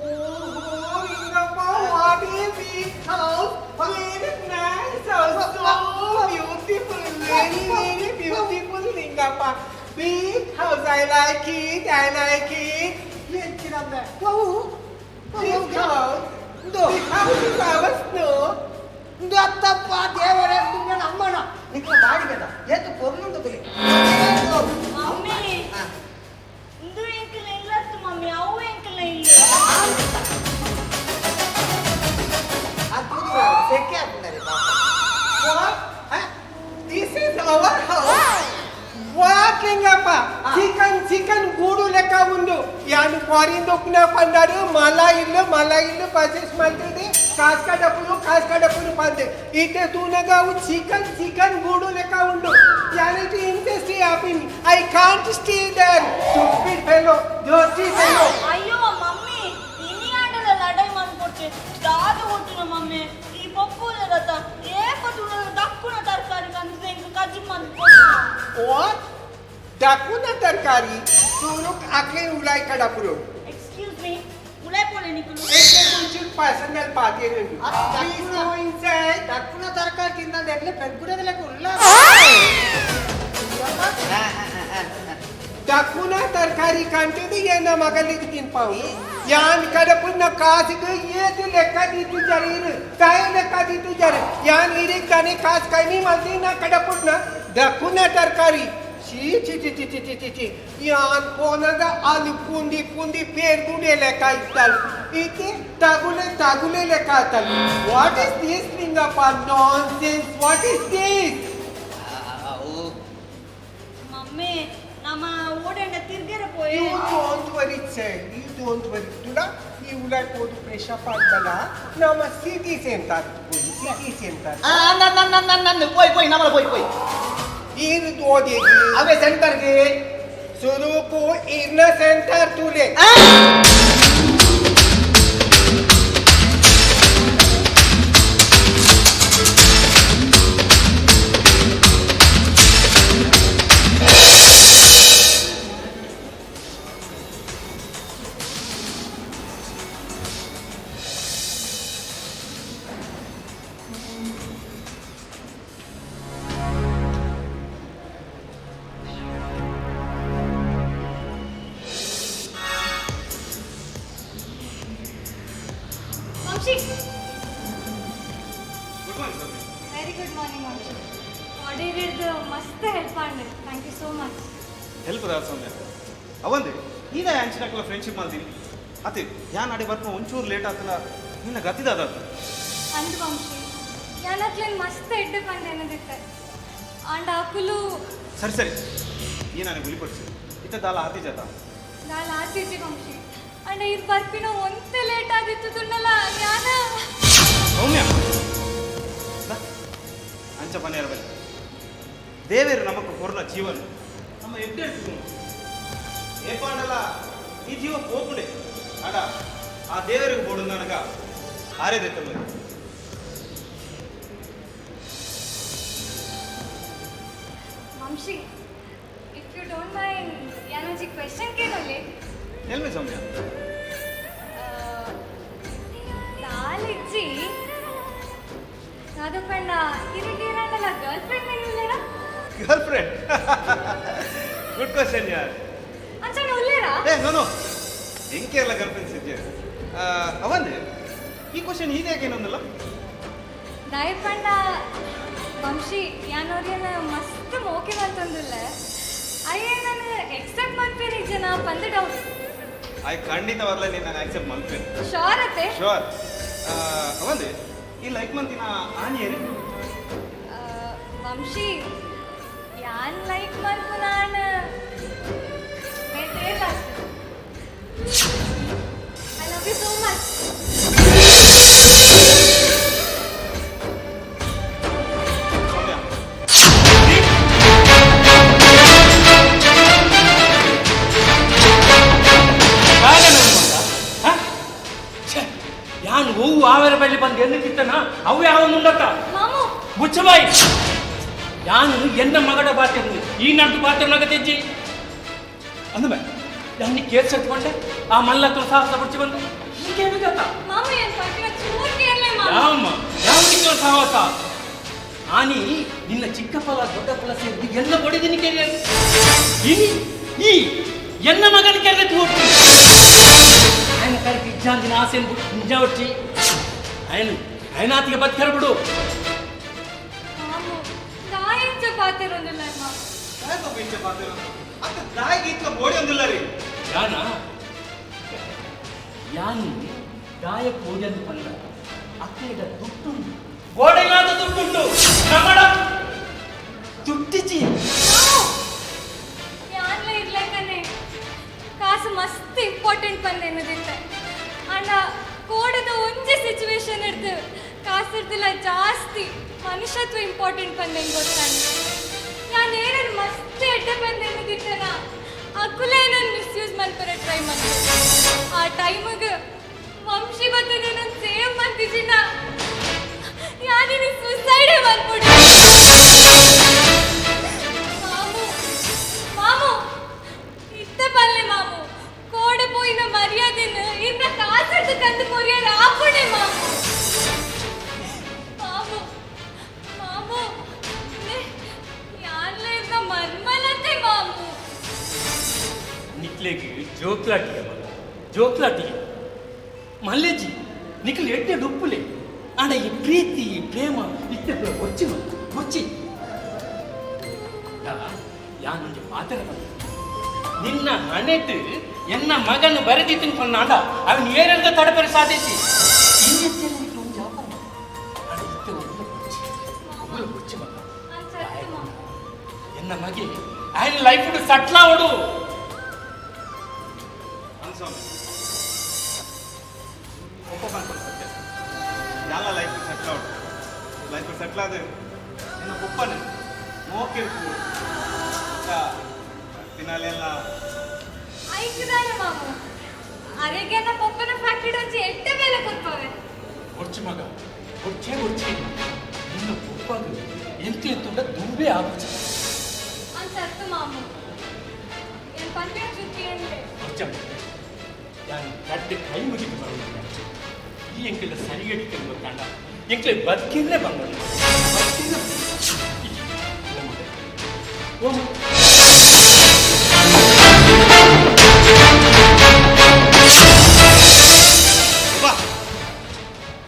Oh, Lingappa, what a big house! Very nice house, so beautiful, very, very beautiful, Lingappa. Big house, I like it, I like it. This house, this house is ours, no? ಇಂದು ಅತ್ತಪ್ಪ ದೇವರೇ ನಿಮ್ಮನ ಅಮ್ಮನ ನಿಕ್ಲ ಬಾಡಿಗೆದ ಏತು ಪೊರ್ಲುಂಡು ತುಲೆ. Mummy ಇಂದು ಎಂಕಲ ಇಲ್ಲತ್ತು mummy ಅವು ಎಂಕಲ ಇಲ್ಲ. ಅದು ಸೆಕೆ ಆಗ್ತದೆ. What? This is our house. What, Lingappa? Chicken, chicken ಗೂಡು ಲೆಕ್ಕ ಉಂಡು. ಯಾನು ಫಾರಿನ್ ದೊಕ್ಕನ ಪಂದಾರು ಮಲ ಇಲ್ಲು ಮಲ ಇಲ್ಲು ಪರ್ಚೇಸ್ ಮಾಡ್ತಿದ್ದೆ ಕಾಸ್ಕ ಡಬ್ಬುಲು ಕಾಸ್ಕ ಡಬ್ಬುಲು ಪಂದೆ ಇತ್ತೆ ತೂನಗ ಅವು ಚಿಕನ್ ಚಿಕನ್ ಗೂಡು ಲೆಕ್ಕ ಉಂಡು. ಯಾನಿಟಿ ಇಂಟ್ರೆಸ್ಟ್ ಆಪಿನ್ I can't stay there. Stupid fellow, ಜೋಸ್ಟಿ ಫೆಲೋ. ಅಯ್ಯೋ ಮಮ್ಮಿ ಇನಿ ಆಂಡಲ ಲಡೈ ಮನ್ಕೊಡ್ತೆ ದಾದ ಕೊಟ್ಟುನ ಮಮ್ಮಿ ಈ ಪಪ್ಪುಲ ರಥ ಏಪ ತುಣಲ ದಕ್ಕುನ ತರಕಾರಿ ಕಂದು ಎಂಕ್ ಕಜ್ಜಿ ಮನ್ಕೊಡ್ತು. What? ಡಾಕುನ ತರಕಾರಿ ಸುರುಕ್ ಅಕ್ಲೆ ಉಲಾಯ್ ಕಡಪುರು. ಎಕ್ಸ್ಕ್ಯೂಸ್ ಮೀ ಉಲೈ ಪೋಲೆ ನಿಕುಲು. ಎಕ್ಕೆ ಮುಂಚೆ ಪರ್ಸನಲ್ ಪಾತೇನು. Please go inside. ದಕ್ಕುನ ತರಕಾರಿ ತಿಂದಂದ ಎಡ್ಲೆ ಪೆರ್ಗುಡದ ಲೆಕ್ಕ ಉಲ್ಲ. ದಕ್ಕುನ ತರಕಾರಿ ಕಂಟಿದ್ದು ಏನ ಮಗಲಿಗೆ ತಿನ್ಪಾವು. ಯಾನ್ ಕಡಪುನ ಕಾಸಿಗೆ ಏತು ಲೆಕ್ಕ ದೀತು ಜರೀರು ತಾಯಿ ಲೆಕ್ಕ ದೀತು ಜರಿ ಯಾನ್ ಇರಿಗೆ ತಾನೇ ಕಾಸು ಕಮ್ಮಿ ಮಲ್ತಿ ನಾ ಕಡಪುನ ದಕ್ಕುನ ತರಕಾರಿ ಚೀ ಚಿ ಚಿ ಚಿ ಚಿ ಚಿ ಚಿ ಚಿ ಯಾನ್ ಪೋನದ ಅಲ್ಲಿ ಪುಂಡಿ ಪುಂಡಿ ಪೇರ್ಗುಡೆ ಲೆಕ್ಕ ಇತ್ತಲ್ ಇತಿ ತಗುಲೆ ತಗುಲೆ ಲೆಕ್ಕ ಆತಲ್. What is this Lingappa nonsense? What is this? Mummy ನಮ್ಮ ಓಡಂಡ ತಿರ್ಗೆರ ಪೋಯೆ. You don't worry, child. You don't worry. ತುಲಾ ಈ ಉಲಾಯ್ ಪೋದು ಫ್ರೆಶ್ ಅಪ್ ಆಯ್ತಲ್ಲ ನಮ್ಮ ಸಿಟಿ ಸೆಂಟರ್ ಪೋದು ಸಿಟಿ ಸೆಂಟರ್. ನನ್ನ ಪೋಯ್ ಪೋಯ್ ನಮ್ಮಲ ಪೋಯ್ ಪೋಯ್. ಇರ್ದು ಓದಿಗೆ ಅವೇ ಸೆಂಟರ್ಗೆ ಸುರುಕು ಇರ್ನ centre ತುಲೆ. Vamshi. Good morning sir. Very good morning Vamshi. Order ಹಿಡ್ದು ಮಸ್ತ್ ಹೆಲ್ಪ್ ಮಾಡಿ, thank you so much. Help ದಾದ ಸೌಮ್ಯ ಅವಂದೆ ನೀನ ಅಂಚಿನಕ್ಲ ಫ್ರೆಂಡ್ಶಿಪ್ ಮಾಡ್ತೀನಿ ಅತಿ ಯಾನ್ ಅಡೆ ಬರ್ಪ ಒಂಚೂರು ಲೇಟ್ ಆತಲ್ಲ ನಿನ್ನ ಗತಿದಾದ. ಅಂದ್ ವಂಶಿ ಯಾನಕ್ಲೇನು ಮಸ್ತ್ ಎಡ್ಡೆ ಪಂಡ ಏನದಿತ್ತೆ ಆಂಡ ಅಕುಲು. ಸರಿ ಸರಿ ಈ ನಾನು ಗುಲಿಪಡಿಸಿ ಇತ್ತ ದಾಲ ಆತಿ ಜಾತ ದಾಲ ಆತಿಜಿ ವಂಶಿ ಅಂಡ ಇರ್ ಬರ್ಪಿನ ಒಂತೆ ಲೇಟ್ ಆಗಿತ್ತು ತುಣ್ಣಲ್ಲ ಯಾನ. ಸೌಮ್ಯ ಅಂಚ ಪನ್ನೇರ ಬಲ್ಲಿ ದೇವೇರು ನಮಕ್ ಕೊರ್ನ ಜೀವನ ನಮ್ಮ ಎಡ್ಡೆ ಏಪಾಂಡಲ ಈ ಜೀವ ಪೋಪುಂಡೆ ಅಡ ಆ ದೇವರಿಗೆ ಬೋಡು ನನಗ ಆರೇದೈತ. Vamshi if you don't mind ಯಾನೊಂಜಿ question ಕೇಳೋಲಿ? Tell me Soumya. ದಾಲಿಜ್ಜಿ ಅದು ಪಂಡ ಇರಿಗೇರಂಡಲ ಗರ್ಲ್ ಫ್ರೆಂಡ್ ಉಲ್ಲೇರಾ? ಗರ್ಲ್ ಫ್ರೆಂಡ್ ಗುಡ್ ಕ್ವಶನ್ ಯಾರ್. ಅಂಚನೆ ಉಲ್ಲೇರಾ? ಏ ನೋ ನೋ ಎಂಕೆಲ್ಲ ಗರ್ಲ್ ಫ್ರೆಂಡ್ಸ್ ಇದ್ದೆ ಅವಂದೆ ಈ ಕ್ವಶನ್ ಹೀಗೆ ಏನೊಂದಲ್ಲ. ದಾಯಪಂಡ ವಂಶಿ ಯಾನೋರಿಯನ ಮಸ್ತ್ ಮೋಕೆ ಬಂತಂದಿಲ್ಲ ಅಯ್ಯೇ ನಾನು ಎಕ್ಸೆಪ್ಟ್ ಮಾಡ್ತೇನೆ ಜನ ಬಂದ ಡೌಟ್. ಆಯ್ ಖಂಡಿತವಾಗ್ಲೇ ನೀನು ನಾನು ಆಕ್ಸೆಪ್ಟ್ ಮಾಡ್ತೇನೆ. ಶೋರ್ ಅತ್ತೆ? ಶೋರ್. ಅವಂದೆ ಈ ಲೈಕ್ ಮಂತಿನ ಆನಿಯರಿ ವಂಶಿ ಯಾನ್ ಲೈಕ್ ಮಲ್ಪು ನಾನು I love you so much. Soumya. ಎನ್ನುತ್ತಿತ್ತನ ಅವು ಯಾವ ಮುಂಡತ್ತ ಮಾಮು ಬುಚ್ಚಬಾಯಿ ಯಾನು ಎನ್ನ ಮಗಡ ಬಾತಿರ್ನು ಈ ನಡ್ದು ಬಾತಿರ್ನಾಗ ತೆಜ್ಜಿ ಅಂದಮೆ ಯಾನಿ ಕೇಸ್ ಸತ್ಕೊಂಡೆ ಆ ಮಲ್ಲತ್ರ ಸಾಹಸ ಬುಚ್ಚಿ ಬಂದು ಹೀಗೇನು ಗೊತ್ತಾ ಮಾಮು ಏನ್ ಪಂಪಿನ ಚೂರ್ ಕೇರ್ಲೆ ಮಾಮು ಯಾವಮ್ಮ ಯಾವ ನಿಕ್ಕ ಸಾಹಸ ಆನಿ ನಿನ್ನ ಚಿಕ್ಕ ಫಲ ದೊಡ್ಡ ಫಲ ಸೇರಿ ಎಲ್ಲ ಬಡಿದಿನಿ ಕೇಳಿ ಇನಿ ಈ ಎನ್ನ ಮಗನ ಕೇಳಿ ತೋರ್ತೀನಿ ఆయన ಕరికి ಇಜ್ಜಾಂದಿನ ಆಸೆ ನಿಜ ಒಟ್ಟಿ ఆయన ఆయనాತಿಗೆ ಬದುಕರ ಬಿಡು ಮಾಮು ದಾಯಿಂಚ ಪಾತಿರೊಂದಿಲ್ಲ ಮಾಮು ಇಂಚ ಪಾತಿರ ಅತ್ತ ದಾಯಿಗೆ ಇತ್ಲ ಬೋಡಿ ಒಂದಿಲ್ಲ ರೀ ಯಾನ ಯಾನು ದಾಯ ಪೂಜೆಂದು ಬಂದ ಅಕ್ಕಡ ದುಡ್ಡುಂಟು ಗೋಡೆಗಾದ ದುಡ್ಡುಂಟು ನಮ್ಮಡ ದುಡ್ಡಿಜಿ ಯಾನ್ಲ ಇರ್ಲಕ್ಕನೆ ಕಾಸು ಮಸ್ತ್ ಇಂಪಾರ್ಟೆಂಟ್ ಬಂದೇನದಿತ್ತೆ ಅಣ್ಣ ಕೋಡದ ಒಂಜಿ ಸಿಚುವೇಶನ್ ಇರ್ತು ಕಾಸು ಇರ್ತಿಲ್ಲ ಜಾಸ್ತಿ ಮನುಷ್ಯತ್ವ ಇಂಪಾರ್ಟೆಂಟ್ ಬಂದೇನು ಗೊತ್ತಾನೆ ನಾನು ಏನೇನು ಮಸ್ತ್ ಎಡ್ಡೆ ಬಂದೇನದಿತ್ತನ ಅಕ್ಕುಲೇ ನಾನು ಮಿಸ್ಯೂಸ್ ಮಲ್ಪರೆ ಟ್ರೈ ಮಾಡ್ದೆ ಆ ಟೈಮಿಗೆ ವಂಶಿ ಬರ್ತದೆ ನಾನು ಸೇವ್ ಮಾಡ್ತಿದ್ದೀನ ಯಾನಿನಿ ಸುಸೈಡೇ ಮಾಡ್ಬಿಡಿ ಮಾಮು ಮಾಮು ಇತ್ತ ಪಲ್ಲೆ ಮಾಮು ಕೋಡೆ ಪೋಯಿನ ಮರ್ಯಾದೆನ ಇನ್ನ ಕಾಸೆಡ್ದು ಕಂದು ಕೊರಿಯರ್ ಆಪುಣೆ ಮಾಮು ಮಾಮು ಮಾಮು ಯಾನ್ಲ ಇನ್ನ ಮರ್ಮಲತೆ ಮಾಮು ನಿಕ್ಲೆಗ್ ಜೋಕ್ಲಾಟಿಗೆ ಮಗ ಜೋಕ್ಲಾಟಿಗೆ ಮಲ್ಲೇಜಿ ನಿಕ್ಲೆ ಎಡ್ಡೆ ಡುಪ್ಪುಲೆ ಆಂಡ ಈ ಪ್ರೀತಿ ಈ ಪ್ರೇಮ ಇತ್ತೆ ಪೂರ ಬೊಚ್ಚಿ ಮಗ ಬೊಚ್ಚಿ ಯಾನೊಂಜಿ ಪಾತ್ರ ಬಂದ ನಿನ್ನ ಹಣೆಟ್ ಎನ್ನ ಮಗನ ಬರೆದಿತ್ತಿನ ಪನ್ನಾಂಡ ಅವನು ಏರೆಂದ ತಡಪರಿ ಸಾಧಿಸಿ ಎನ್ನ ಮಗೆ ఆయన ಲೈಫ್ ಸಟ್ಲಾವಡು ಅನ್ಸ್ವಾಮಿ ಒಪ್ಪ ಪನ್ಪುನ ಸತ್ಯ ಯಾಲ life settle out life settle ಆದ ನಿನ್ನ ಪೊಪ್ಪನೆ ಮೋಕಿರ್ಪು ತಿನ್ನಾಲೆಲ್ಲ ಐಕ್ದಾನೆ ಮಾಮು ಅರೆಗೆನ ಪೊಪ್ಪನ ಫ್ಯಾಕ್ಟ್ರಿ ಒಂಜಿ ಎಡ್ಡೆ ಬೇಲೆ ಕೊರ್ಪವೆ ಒರ್ಚಿ ಮಗ ಒರ್ಚೆ ಒರ್ಚಿ ನಿನ್ನ ಪೊಪ್ಪಗ ಎಂತ ಎಂತುಂಡ ದುಂಬೆ ಆಪುಜಿ ಅನ್ಸತ್ತು ಮಾಮು ಏನ್ ಪಂಪಿನ ಚುಕ್ಕಿ ಏನ್ಲೆ ಒರ್ಚಮ್ಮ ಯಾನ್ ಕಡ್ಡೆ ಕೈ ಮುಗಿದು ಬರೋದು ಈ ಎಂಕೆಲ್ಲ ಸರಿಗಡಿಕೆ ಗೊತ್ತಾಂಡ ಎಂಕ್ಲೆ ಬದುಕಿದ್ರೆ ಬಂದ ಬದುಕಿದ್ರೆ ಓ ಮಗ.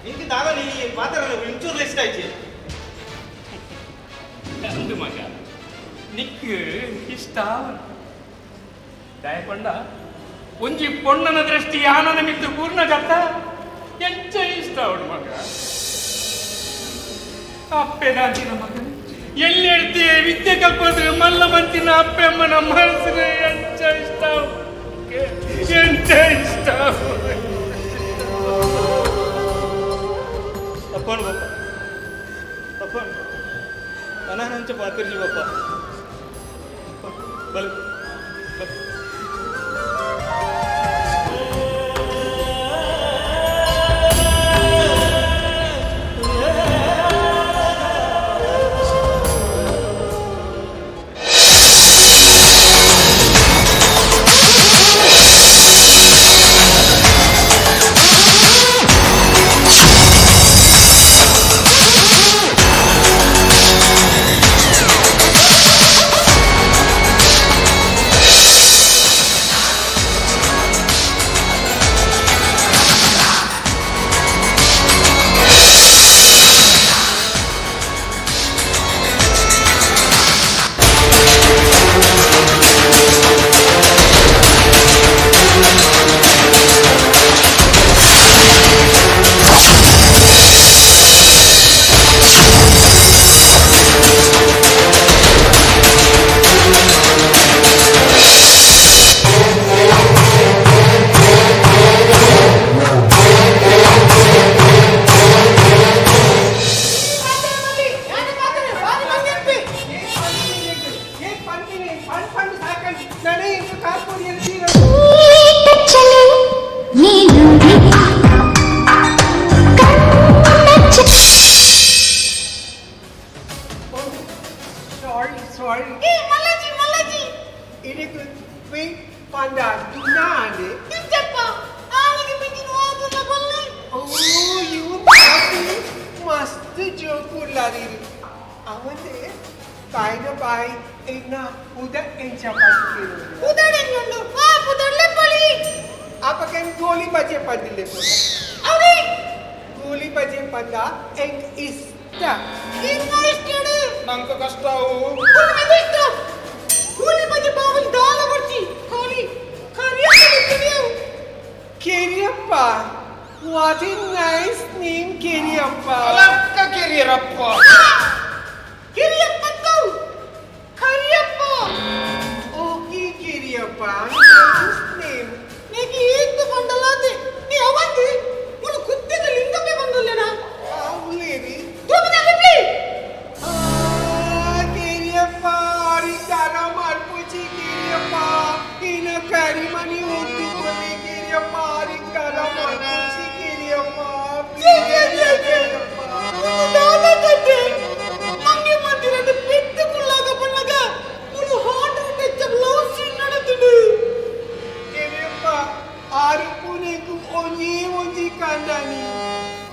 ಇಂಕ ದಾದ ನೀ ಮಾತಾಡ ಒಂಚೂರು ಲಿಸ್ಟ್ ಆಯ್ತು ಅಂದು ಮಗ ನಿಕ್ ಇಷ್ಟ ದಯಪಂಡ ಒಂಜಿ ಪೊಣ್ಣನ ದೃಷ್ಟಿ ಯಾನನ ಮಿತ್ತು ಪೂರ್ಣ ಗತ್ತ ಎಂಚ ಇಷ್ಟ ಅವಳು ಮಗ ಅಪ್ಪೆ ನಾಂತಿನ ಮಗ ಎಲ್ಲಿ ಹೇಳ್ತೀಯ ವಿದ್ಯೆ ಕಲ್ಪೋದು ಮಲ್ಲ ಮಂತಿನ ಅಪ್ಪೆ ಅಮ್ಮನ ಮನಸ್ಸಿನ ಎಂಚ ಇಷ್ಟ ಎಂಚ ಇಷ್ಟ ತಪ್ಪಣ ಬಪ್ಪ ತಪ್ಪಣ ಅನಾನಂಚ ಪಾತಿರ್ಜಿ ಬಪ್ಪ ಬಲ್ ಬಲ್ ನೀನು ಸಾರಿ. ಏ ಮಲ್ಲಜಿ ಮಲ್ಲಜಿ. ಇದಕ್ಕೆ ವೆಯ್ಟ್ ಪಂಡ ದುನಾಂಡೆ. ಇಂಚಪ್ಪ ಆನಿಗೆ ಮಿಂಚಿನ ಓದುಲ್ಲ ಬಲ್ಲೆ. ಓ you ಮಸ್ತ್ ಜೋಕ್ ಉಳ್ಳಾರಿ. ಅವನೇ ಬಾಯ್ದ ಬಾಯ್ ಇನ್ನ ಉದ ಎಂಚ ಪಂಡಿರು. ಪುದಡೆಂಗುಂಡು ಆ ಪುದಡ್ಲೆ ಪಳಿ. ಅಪಕನ್ ಗೋಲಿ ಬಜೆ ಪಂದಿಲ್ಲೆ. ಅವನೇ ಗೋಲಿ ಬಜೆ ಪಂದ ಎಂಕ್ ಇಷ್ಟ. ಇನ್ನ ಇಷ್ಟಡು. ನಂಕ ಕಷ್ಟ ಅವು. ಇಷ್ಟ ಗೋಲಿ ಬಜೆ ಬಾವಲಿ ದಾಲ ಬರ್ಚಿ ಖಾಲಿ Kariyappa. Keriyappa, what a nice name, Keriyappa. ಅಲಕ್ಕ ಕೆರಿಯರಪ್ಪ. ಕಿರಿಯಪ್ಪ thou Kariyappa. Okay, Keriyappa, nice name. ನೀಗೆ ಏತ್ತು ಬಂಡಲಾದೆ ನೀ ಅವಂತಿ ಮುನು ಕುತ್ತಿದ ಲಿಂಗಪ್ಪೆ ಬಂದುಲ್ಲೇನಾ? ಅವ್ಲೇರಿ. ದುಬನ ಬಿಪ್ಲಿ. Keriyappa, ಅರಿದಾನ ಮಾಡ್ಪುಚಿ ಕೆರಿಯಪ್ಪ. ಇನ್ನ ಕರಿಮಣಿ ಉದ್ದು ಕೊಲ್ಲಿ ಕೆರಿಯಪ್ಪ. ಅರಿದಾನ ಮಾಡ್ಪುಚಿ ಕೆರಿಯಪ್ಪ. ಜೆ ಜೆ ಜೆ ಜೆ ದಾದ ಕತೆ ಮಂಗೆ ಮಂದಿರದ ಪೆಟ್ಟು ಕುಲ್ಲಾಗ ಬಣ್ಣಗ ಮುನು ಹಾರ್ಟ್ ಟಚ್ ಲವ್ ಸೀನ್ ನಡತುಡು. ಕೆರಿಯಪ್ಪ, ಆರು ಪುನೆಕು ಒಂಜಿ ಒಂಜಿ ಕಂಡನಿ.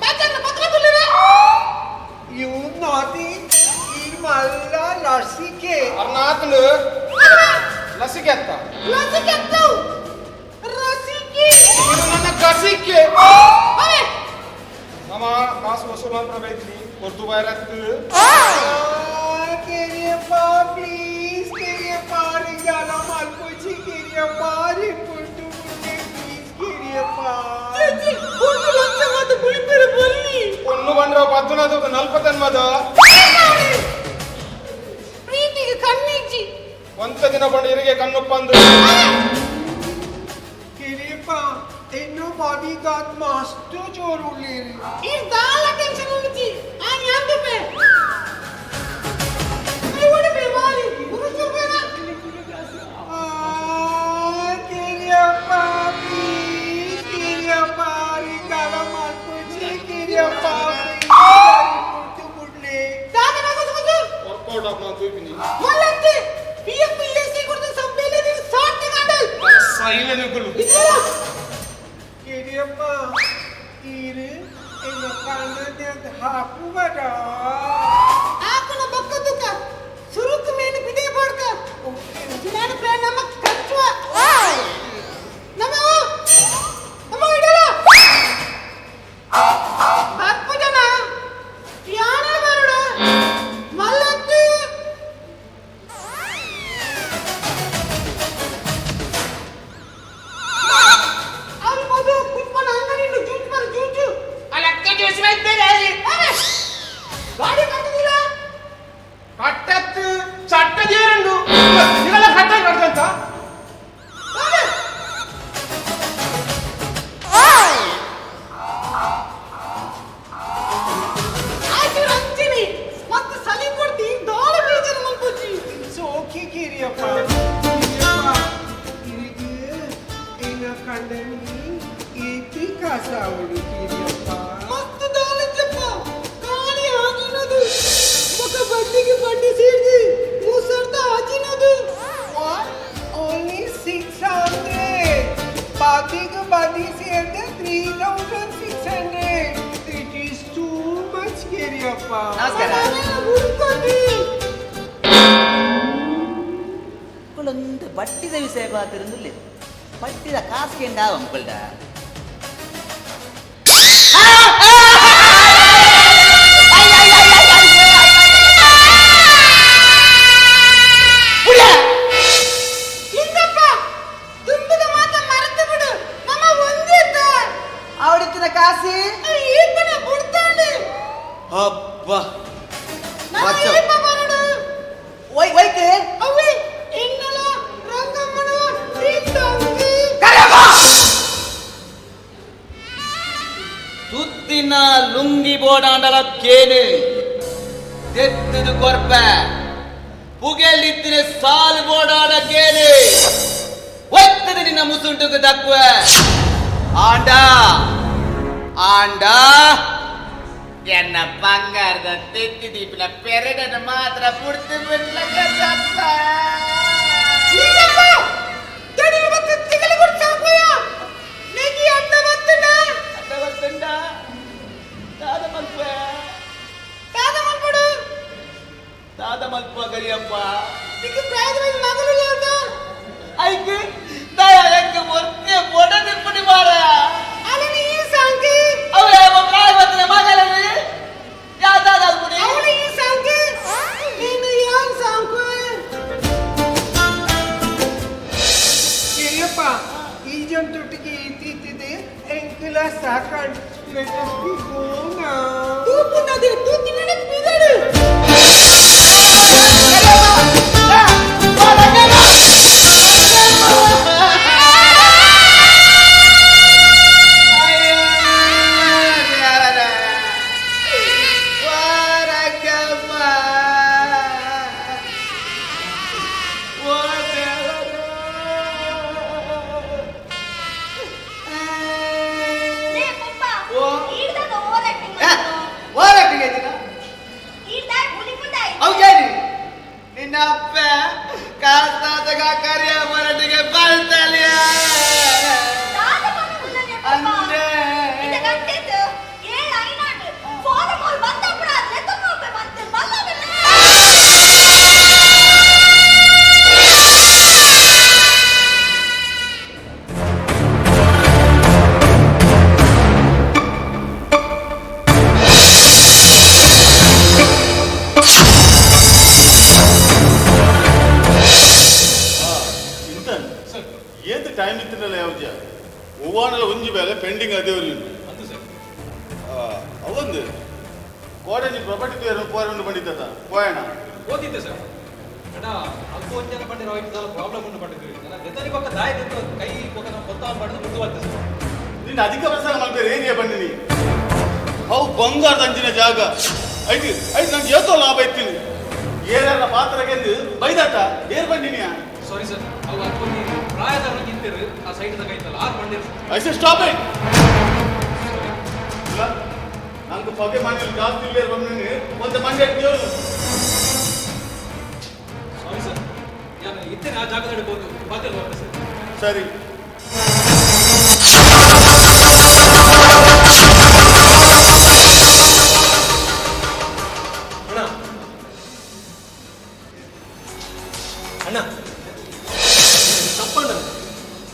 ಬಾಕನ್ನ ಪತ್ರ ತುಲ್ಲೇನಾ? You naughty, ಈ ಮಲ್ಲ ಲಸಿಕೆ. ಅರ್ನಾತಲು ಲಸಿಕೆ ಅತ್ತ. ಲಸಿಕೆ ಅತ್ತವು ರಸಿಕೆ. ಇದು ನನ್ನ ಕಸಿಕೆ. ಅವೇ. ನಮ್ಮ ಕಾಸು ವಸೂಲು ಅಂತ ಬೈತೀನಿ ಹೊರ್ತು ಬೈರತ್ತು. ಕೆರಿಯಪ್ಪ ಪ್ಲೀಸ್ ಕೆರಿಯಪ್ಪ, ಅರಿದಾನ ಮಾಡ್ಪುಚಿ ಕೆರಿಯಪ್ಪ. ಅರಿ ಪುಟ್ಟು ಪುಟ್ಟೆ ಪ್ಲೀಸ್ ಕೆರಿಯಪ್ಪ. ಒಂದು ಲಕ್ಷ ಮಾತು ಕುಳಿಪೆರೆ ಬಲ್ಲಿ. ಒಂದು ಬಂದ್ರ ಪದ್ಮನಾಥ ನಲ್ಪತ್ತನ್ಮದ. ಪ್ರೀತಿಗೆ ಕಣ್ಣಿಜ್ಜಿ. ಒಂತ ದಿನ ಬಂಡ ಇರಿಗೆ ಕಣ್ಣುಪ್ಪಂದು. ಕಿರಿಯಪ್ಪ, ಇನ್ನು ಬಾಡಿ ಗಾರ್ಡ್ ಮಸ್ತ್ ಜೋರು ಉಳ್ಳೇರಿ. ಈ ದಾಲ ಟೆನ್ಷನ್ ಉಂಚಿ ಆ ಯಾಂದುಪೆ ಐವಡಿ ಬಾಲಿ ಉರುಸುಬೇನ. ಕಿರಿಯಪ್ಪ ಪ್ಲೀಸ್ ಕಿರಿಯಪ್ಪ, ಅರಿದಾನ ಮಾಡ್ಪುಚಿ ಕಿರಿಯಪ್ಪ. ಪ್ಲೀಸ್ ಪುಟ್ಟು ಪುಡ್ಲೆ. ದಾದ ನಗು ಗುಜು. ವರ್ಕೌಟ್ ಆಪ್ ನಾನು ತೂಪಿನಿ. ಮಲ್ಲಂತೆ ಪಿಎಫ್ ಇಲ್ಲೇಸಿ ಕೊಡ್ತು ಸಂಬೇಲೆ ದಿನ ಸಾಟಿ ಗಂಡಲ್. ಸೈಲೆ ನಿಗುಲು. ಕಿರಿಯಪ್ಪ, ಇರು ಎನ್ನ ಕಣ್ಣದ ಹಾಕುವಡ. ಆಕನ ಬಕ್ಕದುಕ ಸುರುಕು ಮೇನು ಬಿದೆ ಬಾಡ್ಕ ನಾನು ಪ್ಲಾನ್ ನಮ್ಮ ಖರ್ಚುವ ನಮ್ಮ ನಮ್ಮ ಇಡಲ ಹಪ್ಪು ಜನ ಯಾನೇ ಬರಡ ಮಲ್ಲತ್ತು. ಅವ್ರು ಮೊದಲು ಕುಪ್ಪನ ಅಂಗಡಿ ಜೂಜು ಬರ ಜೂಜು. ಅಲಕ್ಕ ಜ್ಯೂಸ್ ಬೇರೆ. ಗಾಡಿ ಕಟ್ಟದಿಲ್ಲ. ಕಟ್ಟತ್ತು ಚಟ್ಟ ದೇರಂಡು ಇದೆಲ್ಲ ಕಟ್ಟ ಕಟ್ಟಂತ. ಆಯ್ತು ರಂಜಿನಿ ಮತ್ತೆ ಸಲಿ ಕೊಡ್ತಿ ದಾಳ ಬೀಜನ ಮಲ್ಪುಜಿ. It's okay Kiriyappa. Kiriyappa, ಇರಿಗೆ ಎನ್ನ ಕಂಡನಿ ಏತಿ ಕಾಸಾವಡು ಕಿರಿಯಪ್ಪ. ಮಸ್ತ್ ದಾಳಜ್ಜಪ್ಪ ಖಾಲಿ ಆಗಿನದು ಮುಖ ಬಡ್ಡಿಗೆ ಬಡ್ಡಿ ಸೇರಿದು ಮೂಸರ್ದ ಆಜಿನದು. What? Only 600. ಬಾದಿಗೆ ಬಾದಿ ಸೇರಿದ 3600. It is too much, Kiriyappa. ನಮಸ್ಕಾರ. ಹುಡ್ಕೋತಿ. ಒಂದು ಬಟ್ಟಿದ ವಿಷಯ ಬಾತಿರುಂದಿಲ್ಲ ಬಟ್ಟಿದ ಕಾಸು ಕೆಂಡಾವ ಅಂಕಲ್ಡ. ಲಿಂಗಪ್ಪ ದುಂಬದ ಮಾತ ಮರೆತು ಬಿಡು ನಮ್ಮ ಒಂದೇತ. ಅವಡಿತ್ತಿನ ಕಾಸಿ ಏಪನ ಬುಡ್ತಾಂಡು. ಅಬ್ಬ. ನಮ್ಮ ವಚ್ಚ. ಏಪ ಬರಡು. ವೈ ವೈಕೆ. ಅವೇ ಎನ್ನಲ ರಂಗಮ್ಮನ ಪ್ರೀತಂಗಿ. ಸುತ್ತಿನ ಲುಂಗಿ ಬೋಡಾಂಡಲ ಕೇನು ತೆತ್ತದು ಕೊರ್ಪ ಪುಗೆಲಿತ್ತಿನ ಸಾಲು ಬೋಡಾಡ ಕೇನು ಒತ್ತದು ನಿನ್ನ ಮುಸುಂಟುకు ದಕ್ಕುವ ಆಂಡ ಆಂಡ. ಎನ್ನ ಬಂಗಾರದ ತೆತ್ತಿ ದೀಪಿನ ಪೆರಡನ್ನು ಮಾತ್ರ ಪುಡ್ತು ಬಿಡ್ಲ ಕರಿಯಪ್ಪ. ಅಡ್ಡ ಬತ್ತುಂಡ? ದಾದ ಮಲ್ಪೆ. ದಾದ ಮಲ್ಪ ಕರಿಯಪ್ಪ. ಐಕ್ ದಯ ಎಂಕ್ ಒತ್ತೆ ಬೊಡದಿಪ್ಪುಡಿ ಮಾರ. ಅವೆ ಪ್ರಾಯ ಬತ್ತಿನ ಮಗಲಲ್ಲಿ ಯಾ ದಾದ ಅಲ್ಪುಡಿ. ಏಯಪ್ಪ ಈ ಜಂತೊಟ್ಟಿಗೆ ಇತ್ತಿತ್ತಿದೆ ಎಂಕಲ ಸಾಕಾಂಡ್. Let us be go now. ತೂಪುನದೆ ತೂತಿನಡೆ ಪಿದಡು. ಲೇ ಪಪ್ಪ, ಈಡ್ದಾದ ಓವರ್ ಆಕ್ಟಿಂಗ್ ಓವರ್ ಆಕ್ಟಿಂಗ್ ಐತಿನ? ಈಡ್ದಾಯ್ ಬುಲಿಪುಂಡಾಯ್. ಅವು ನಿನ್ನ ಅಪ್ಪ ಕಾಸ್ತಾತಗ ಕರಿಯ ಮರಟಿಗೆ ಬಲ್ತಲಿಯ. ದಾದ ಪನ್ನುಲ್ಲನೆ ಪಪ್ಪ. ಅಂದೆ. ಇದ ಗಂಟೆತ್ ಏಳ್ ಐನಾಟ್ ಫೋನ್ ಕಾಲ್ ಬಂದಪುಡ ಲೆತ್ತೊಂದು ಬಂತು ಬಲ್ಲವೆಲ್ಲ. ಇಂತನ್ ಏತ್ ಟೈಮ್ ಇತ್ತಿನಲ್ಲ ಯಾವ್ದ್ಯ ಹೂವಾನಲ ಒಂಜಿ ಬೇಲೆ ಪೆಂಡಿಂಗ್ ಅದೇ ಅಂದು ಸರ್. ಅವೊಂದು ಕೋಡಂಜಿ ಪ್ರಾಪರ್ಟಿ ತೇರು ಪೋರೊಂಡು ಬಂಡಿತ್ತ ಪೋಯಣ. ಓದಿದ್ದೆ ಸರ್. ಅಣ್ಣ, ಅಲ್ಪ ಒಂಜನ ಪಂಡಿರ ಹೋಯ್ತದಲ್ಲ, ಪ್ರಾಬ್ಲಮ್ ಉಂಟು ಪಂಡಿದ್ರಿ. ನನ್ನ ದೆತ್ತನಿ ಪಕ್ಕ ದಾಯ ದೆತ್ತ ಕೈ ಪಕ್ಕ ನಾವು ಗೊತ್ತಾ ಪಡೆದು ಮುದ್ದು ಬರ್ತದೆ ಸರ್. ನಿನ್ನ ಅಧಿಕ ಪ್ರಸಂಗ ಮಲ್ಪೇರು ಏರಿಯಾ ಬಂದಿನಿ. ಅವು ಬಂಗಾರದ ಅಂಚಿನ ಜಾಗ ಐತಿ ಐತಿ, ನಂಗೆ ಏತೋ ಲಾಭ ಇತ್ತೀನಿ. ಏನಾರ ಪಾತ್ರಗೆಂದು ಬೈದಾಟ ಏರ್ ಬಂದಿನಿಯಾ? ಸಾರಿ ಸರ್, ಅವು ಅಲ್ಪ ಒಂಜಿ ಪ್ರಾಯದ ನಿಂತಿರು ಆ ಸೈಡ್ ತಗ ಐತಲ್ಲ ಆರು ಪಂಡಿರು. I say stop it. ಇಲ್ಲ ನಂಗೆ ಪಗೆ ಮನೇಲಿ ಜಾಸ್ತಿ ಇಲ್ಲೇ ಬಂದಿನಿ ಒಂದು ಮಂಡ್ಯ ದೇವರು. ಸಾರಿ ಸರ್, ನಾನು ಇತ್ತೇನೆ ಆ ಜಾಗದ ಹಿಡ್ಬೋದು ಬಾತಿಲ್ ಹೋಗ್ತದೆ ಸರ್. ಸರಿ. ಅಣ್ಣ, ಅಣ್ಣ, ತಪ್ಪಣ್ಣ.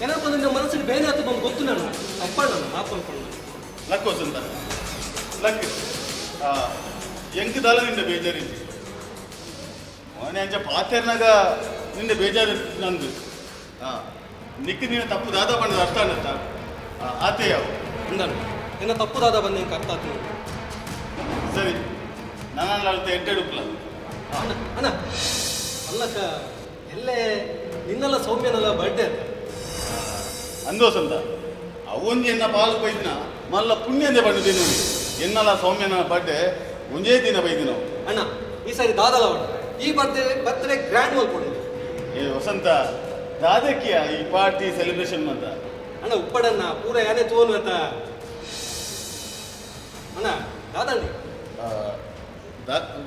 ಏನಪ್ಪ, ನಿನ್ನ ಮನಸ್ಸಿಗೆ ಬೇನೆ ಆತು ಬಂದು ಗೊತ್ತು. ನಾನು ತಪ್ಪಣ್ಣ, ಮಾತು ಅನ್ಕೊಂಡು. ಲಕ್ ವಸಂತ, ಲಕ್. ಎಂಕ್ ದಾಲ ನಿಂದ ಬೇಜಾರಿಜ್ಜಿ. ಮೋನೆ ಅಂಚ ಪಾತೆರ್ನಾಗ ನಿಂದ ಬೇಜಾರು ನಂದು. ನಿಕ್ ನೀನು ತಪ್ಪು ದಾದ ಬಂದದ ಅರ್ಥ ಅನ್ನತ್ತ ಆತೆ ಯಾವ ಅಂದನು ನಿನ್ನ ತಪ್ಪು ದಾದ ಬಂದ ನಿಂಗೆ ಅರ್ಥ ಆತು. ಸರಿ, ನನ್ನ ಅಳ್ತ ಎಡ್ಡೆಡುಪ್ಲ. ಅಣ್ಣ, ಅಣ್ಣ, ಅಲ್ಲಕ್ಕ ಎಲ್ಲೇ ನಿನ್ನೆಲ್ಲ ಸೌಮ್ಯನೆಲ್ಲ ಬರ್ಡೇ ಅಂತ. ಅಂದು ವಸಂತ, ಅವೊಂದು ಎನ್ನ ಪಾಲು ಬೈದಿನ ಮಲ್ಲ ಪುಣ್ಯಂದೆ ಬಂದಿದ್ದೀನಿ ನೋಡಿ. ಎನ್ನಲ ಸೌಮ್ಯನ ಬರ್ಡೇ ಒಂದೇ ದಿನ ಬೈದಿನ. ಅಣ್ಣ, ಈ ಸಾರಿ ದಾದಲ ಅವಳು ಈ ಬರ್ತ್ಡೇ ಬರ್ತ್ಡೇ ಗ್ರ್ಯಾಂಡ್ ಮಲ್ಕೊಂಡು. ಏ ವಸಂತ, ದಾದಕ್ಕಿಯ ಈ ಪಾರ್ಟಿ ಸೆಲೆಬ್ರೇಷನ್ ಅಂತ? ಅಣ್ಣ, ಉಪ್ಪಡಣ್ಣ ಪೂರ ಯಾನೇ ತೋನು ಅಂತ. ಅಣ್ಣ, ದಾದಂಡಿ.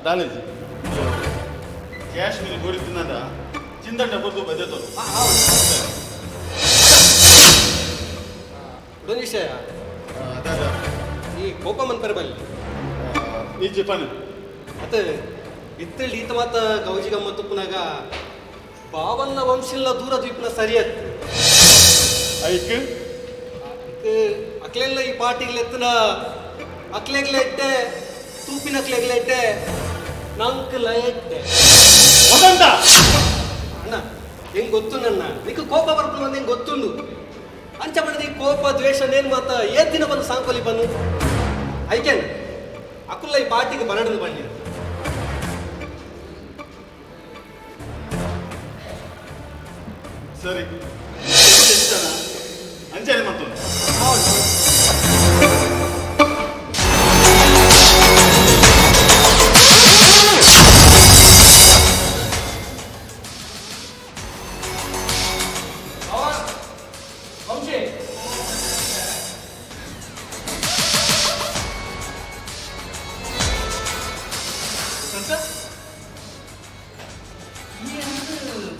ದಾಲೇಜಿ ಕ್ಯಾಶ್ ಮೇಲೆ ಗೋಡಿ ತಿನ್ನದ ಚಿಂತಂಡ ಬುರ್ದು ಬದೆತೋ. ಇದೊಂದು ವಿಷಯ. ದಾದಾ? ಈ ಕೋಪ ಮನ್ಪರೆ ಬಲ್ಲಿ. ಈ ಜಪಾನ್. ಮತ್ತೆ ಇತ್ತಳಿ ಈತ ಮಾತ ಗೌಜಿ ಗಮ್ಮತ್ತು ತುಪ್ಪನಾಗ ಬಾವನ್ನ ವಂಶಿಲ್ಲ ದೂರ ದ್ವೀಪನ ಸರಿಯತ್. ಐಕ್ ಅಕ್ಲೆಲ್ಲ ಈ ಪಾರ್ಟಿಗ್ಲೆತ್ತನ ಅಕ್ಲೆಗ್ಲೆ ಎಡ್ಡೆ, ತೂಪಿನ ಅಕ್ಲೆಗ್ಲೆ ಎಡ್ಡೆ, ನಂಕಲ ಎಡ್ಡೆ. ವಸಂತ! ಅಣ್ಣ, ಹೆಂಗ್ ಗೊತ್ತು ನನ್ನ ನಿಕ್ ಕೋಪ ಬರ್ಪುನ ಹೆಂಗ್ ಗೊತ್ತುಂಡು. ಅಂಚ ಬಣ್ಣದ ಈ ಕೋಪ ದ್ವೇಷ ನೇನ್ ಮಾತ ಏತ್ ದಿನ ಬಂದು ಸಾಂಕೋಲಿ ಬನ್ನು ಐಕೆನ್ ಅಕುಲ್ಲ ಈ ಪಾರ್ಟಿಗೆ ಬರಡದು ಬನ್ನಿ. ಸರಿ, ಅಂಚನೆ ಮತ್ತೊಂದು.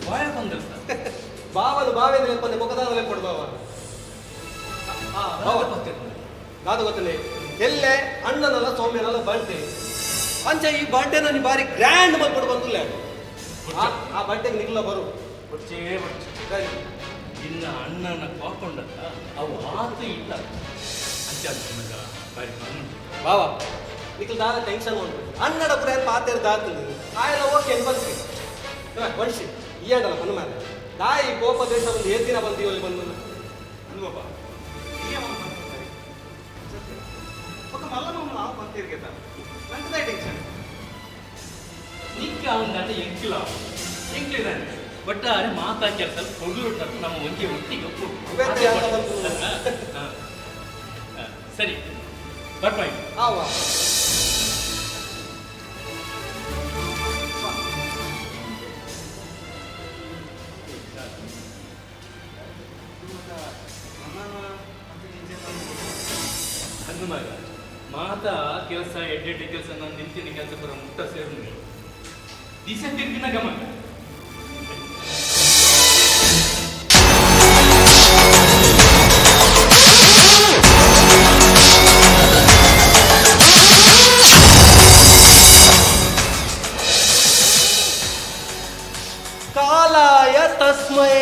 ಬಾಯ ಬಂದಲ್ಲ ಬಾವನು ಬಾವೇಂದ್ರೆ ಪಂದೆ ಮುಖದಾದ ಲೆಪ್ಪಡು ಬಾವ. ಬಾವ ದಾದ ಗೊತ್ತಲೇ ಎಲ್ಲೆ ಅಣ್ಣನಲ್ಲ ಸೌಮ್ಯನಲ್ಲ ಬಂಟೆ ಅಂಚ ಈ ಬರ್ಡೇನ ನೀ ಬಾರಿ ಗ್ರ್ಯಾಂಡ್ ಮಲ್ಪಡು ಬಂದಿಲ್ಲ. ಆ ಬರ್ಡೇಗೆ ನಿಗ್ಲ ಬರು ಬೊಚ್ಚೇ ಬೊಚ್ಚೆ ಇನ್ನ ಅಣ್ಣನ ಕಾಕೊಂಡಲ್ಲ ಅವು ಆತು ಇಲ್ಲ ಅಂಚ ಮಗ ಬಾರಿ ಬಂದು ಬಾವ ನಿಖಲ್ ದಾದ ಟೆನ್ಷನ್ ಉಂಟು ಅಣ್ಣಡ ಪುರ ಏನು ಪಾತೇರು ದಾತದು ಆಯನ ಓಕೆ ಏನು ಬಂತು ಮನುಷ್ಯ ಈ ಅಣ್ಣಲ್ಲ ಪನ್ನು ಮಾರೆ ದಾಯಿ ಕೋಪ ದೇಶ ಬಂದು ಏತ್ ದಿನ ಬಂದು ಇಲ್ಲಿ ಬಂದು ಅನ್ವಪ್ಪ ఒక ಮಲ್ಲ ಮಮ್ಮ ನಾವು ಬಂತಿರ್ಗೆ ನಂಟದ ಟೆನ್ಷನ್ ನಿಕ್ಕ ಅವನ ಎಂಕಿಲ ಎಂಕ್ಲಿದಾನೆ ಒಟ್ಟಾರೆ ಮಾತಾ ಕೆಲಸ ಕೊಡುರು ನಮ್ಮ ಒಂಜಿ ಒಟ್ಟಿಗೆ ಒಪ್ಪು. ಸರಿ ಬರ್ಪಾಯಿ ಆವ ಅಂದು ಮಗ ಮಾತಾ ಕೆಲಸ ಎಡ್ಡೆಡ್ಡೆ ಕೆಲಸ ನಾನು ನಿಂತಿನ ಕೆಲಸ ಬರೋ ಮುಟ್ಟ ಸೇರು ದಿಸೆ ತಿರ್ಗಿನ ಗಮನ ಕಾಲಾಯ ತಸ್ಮೈ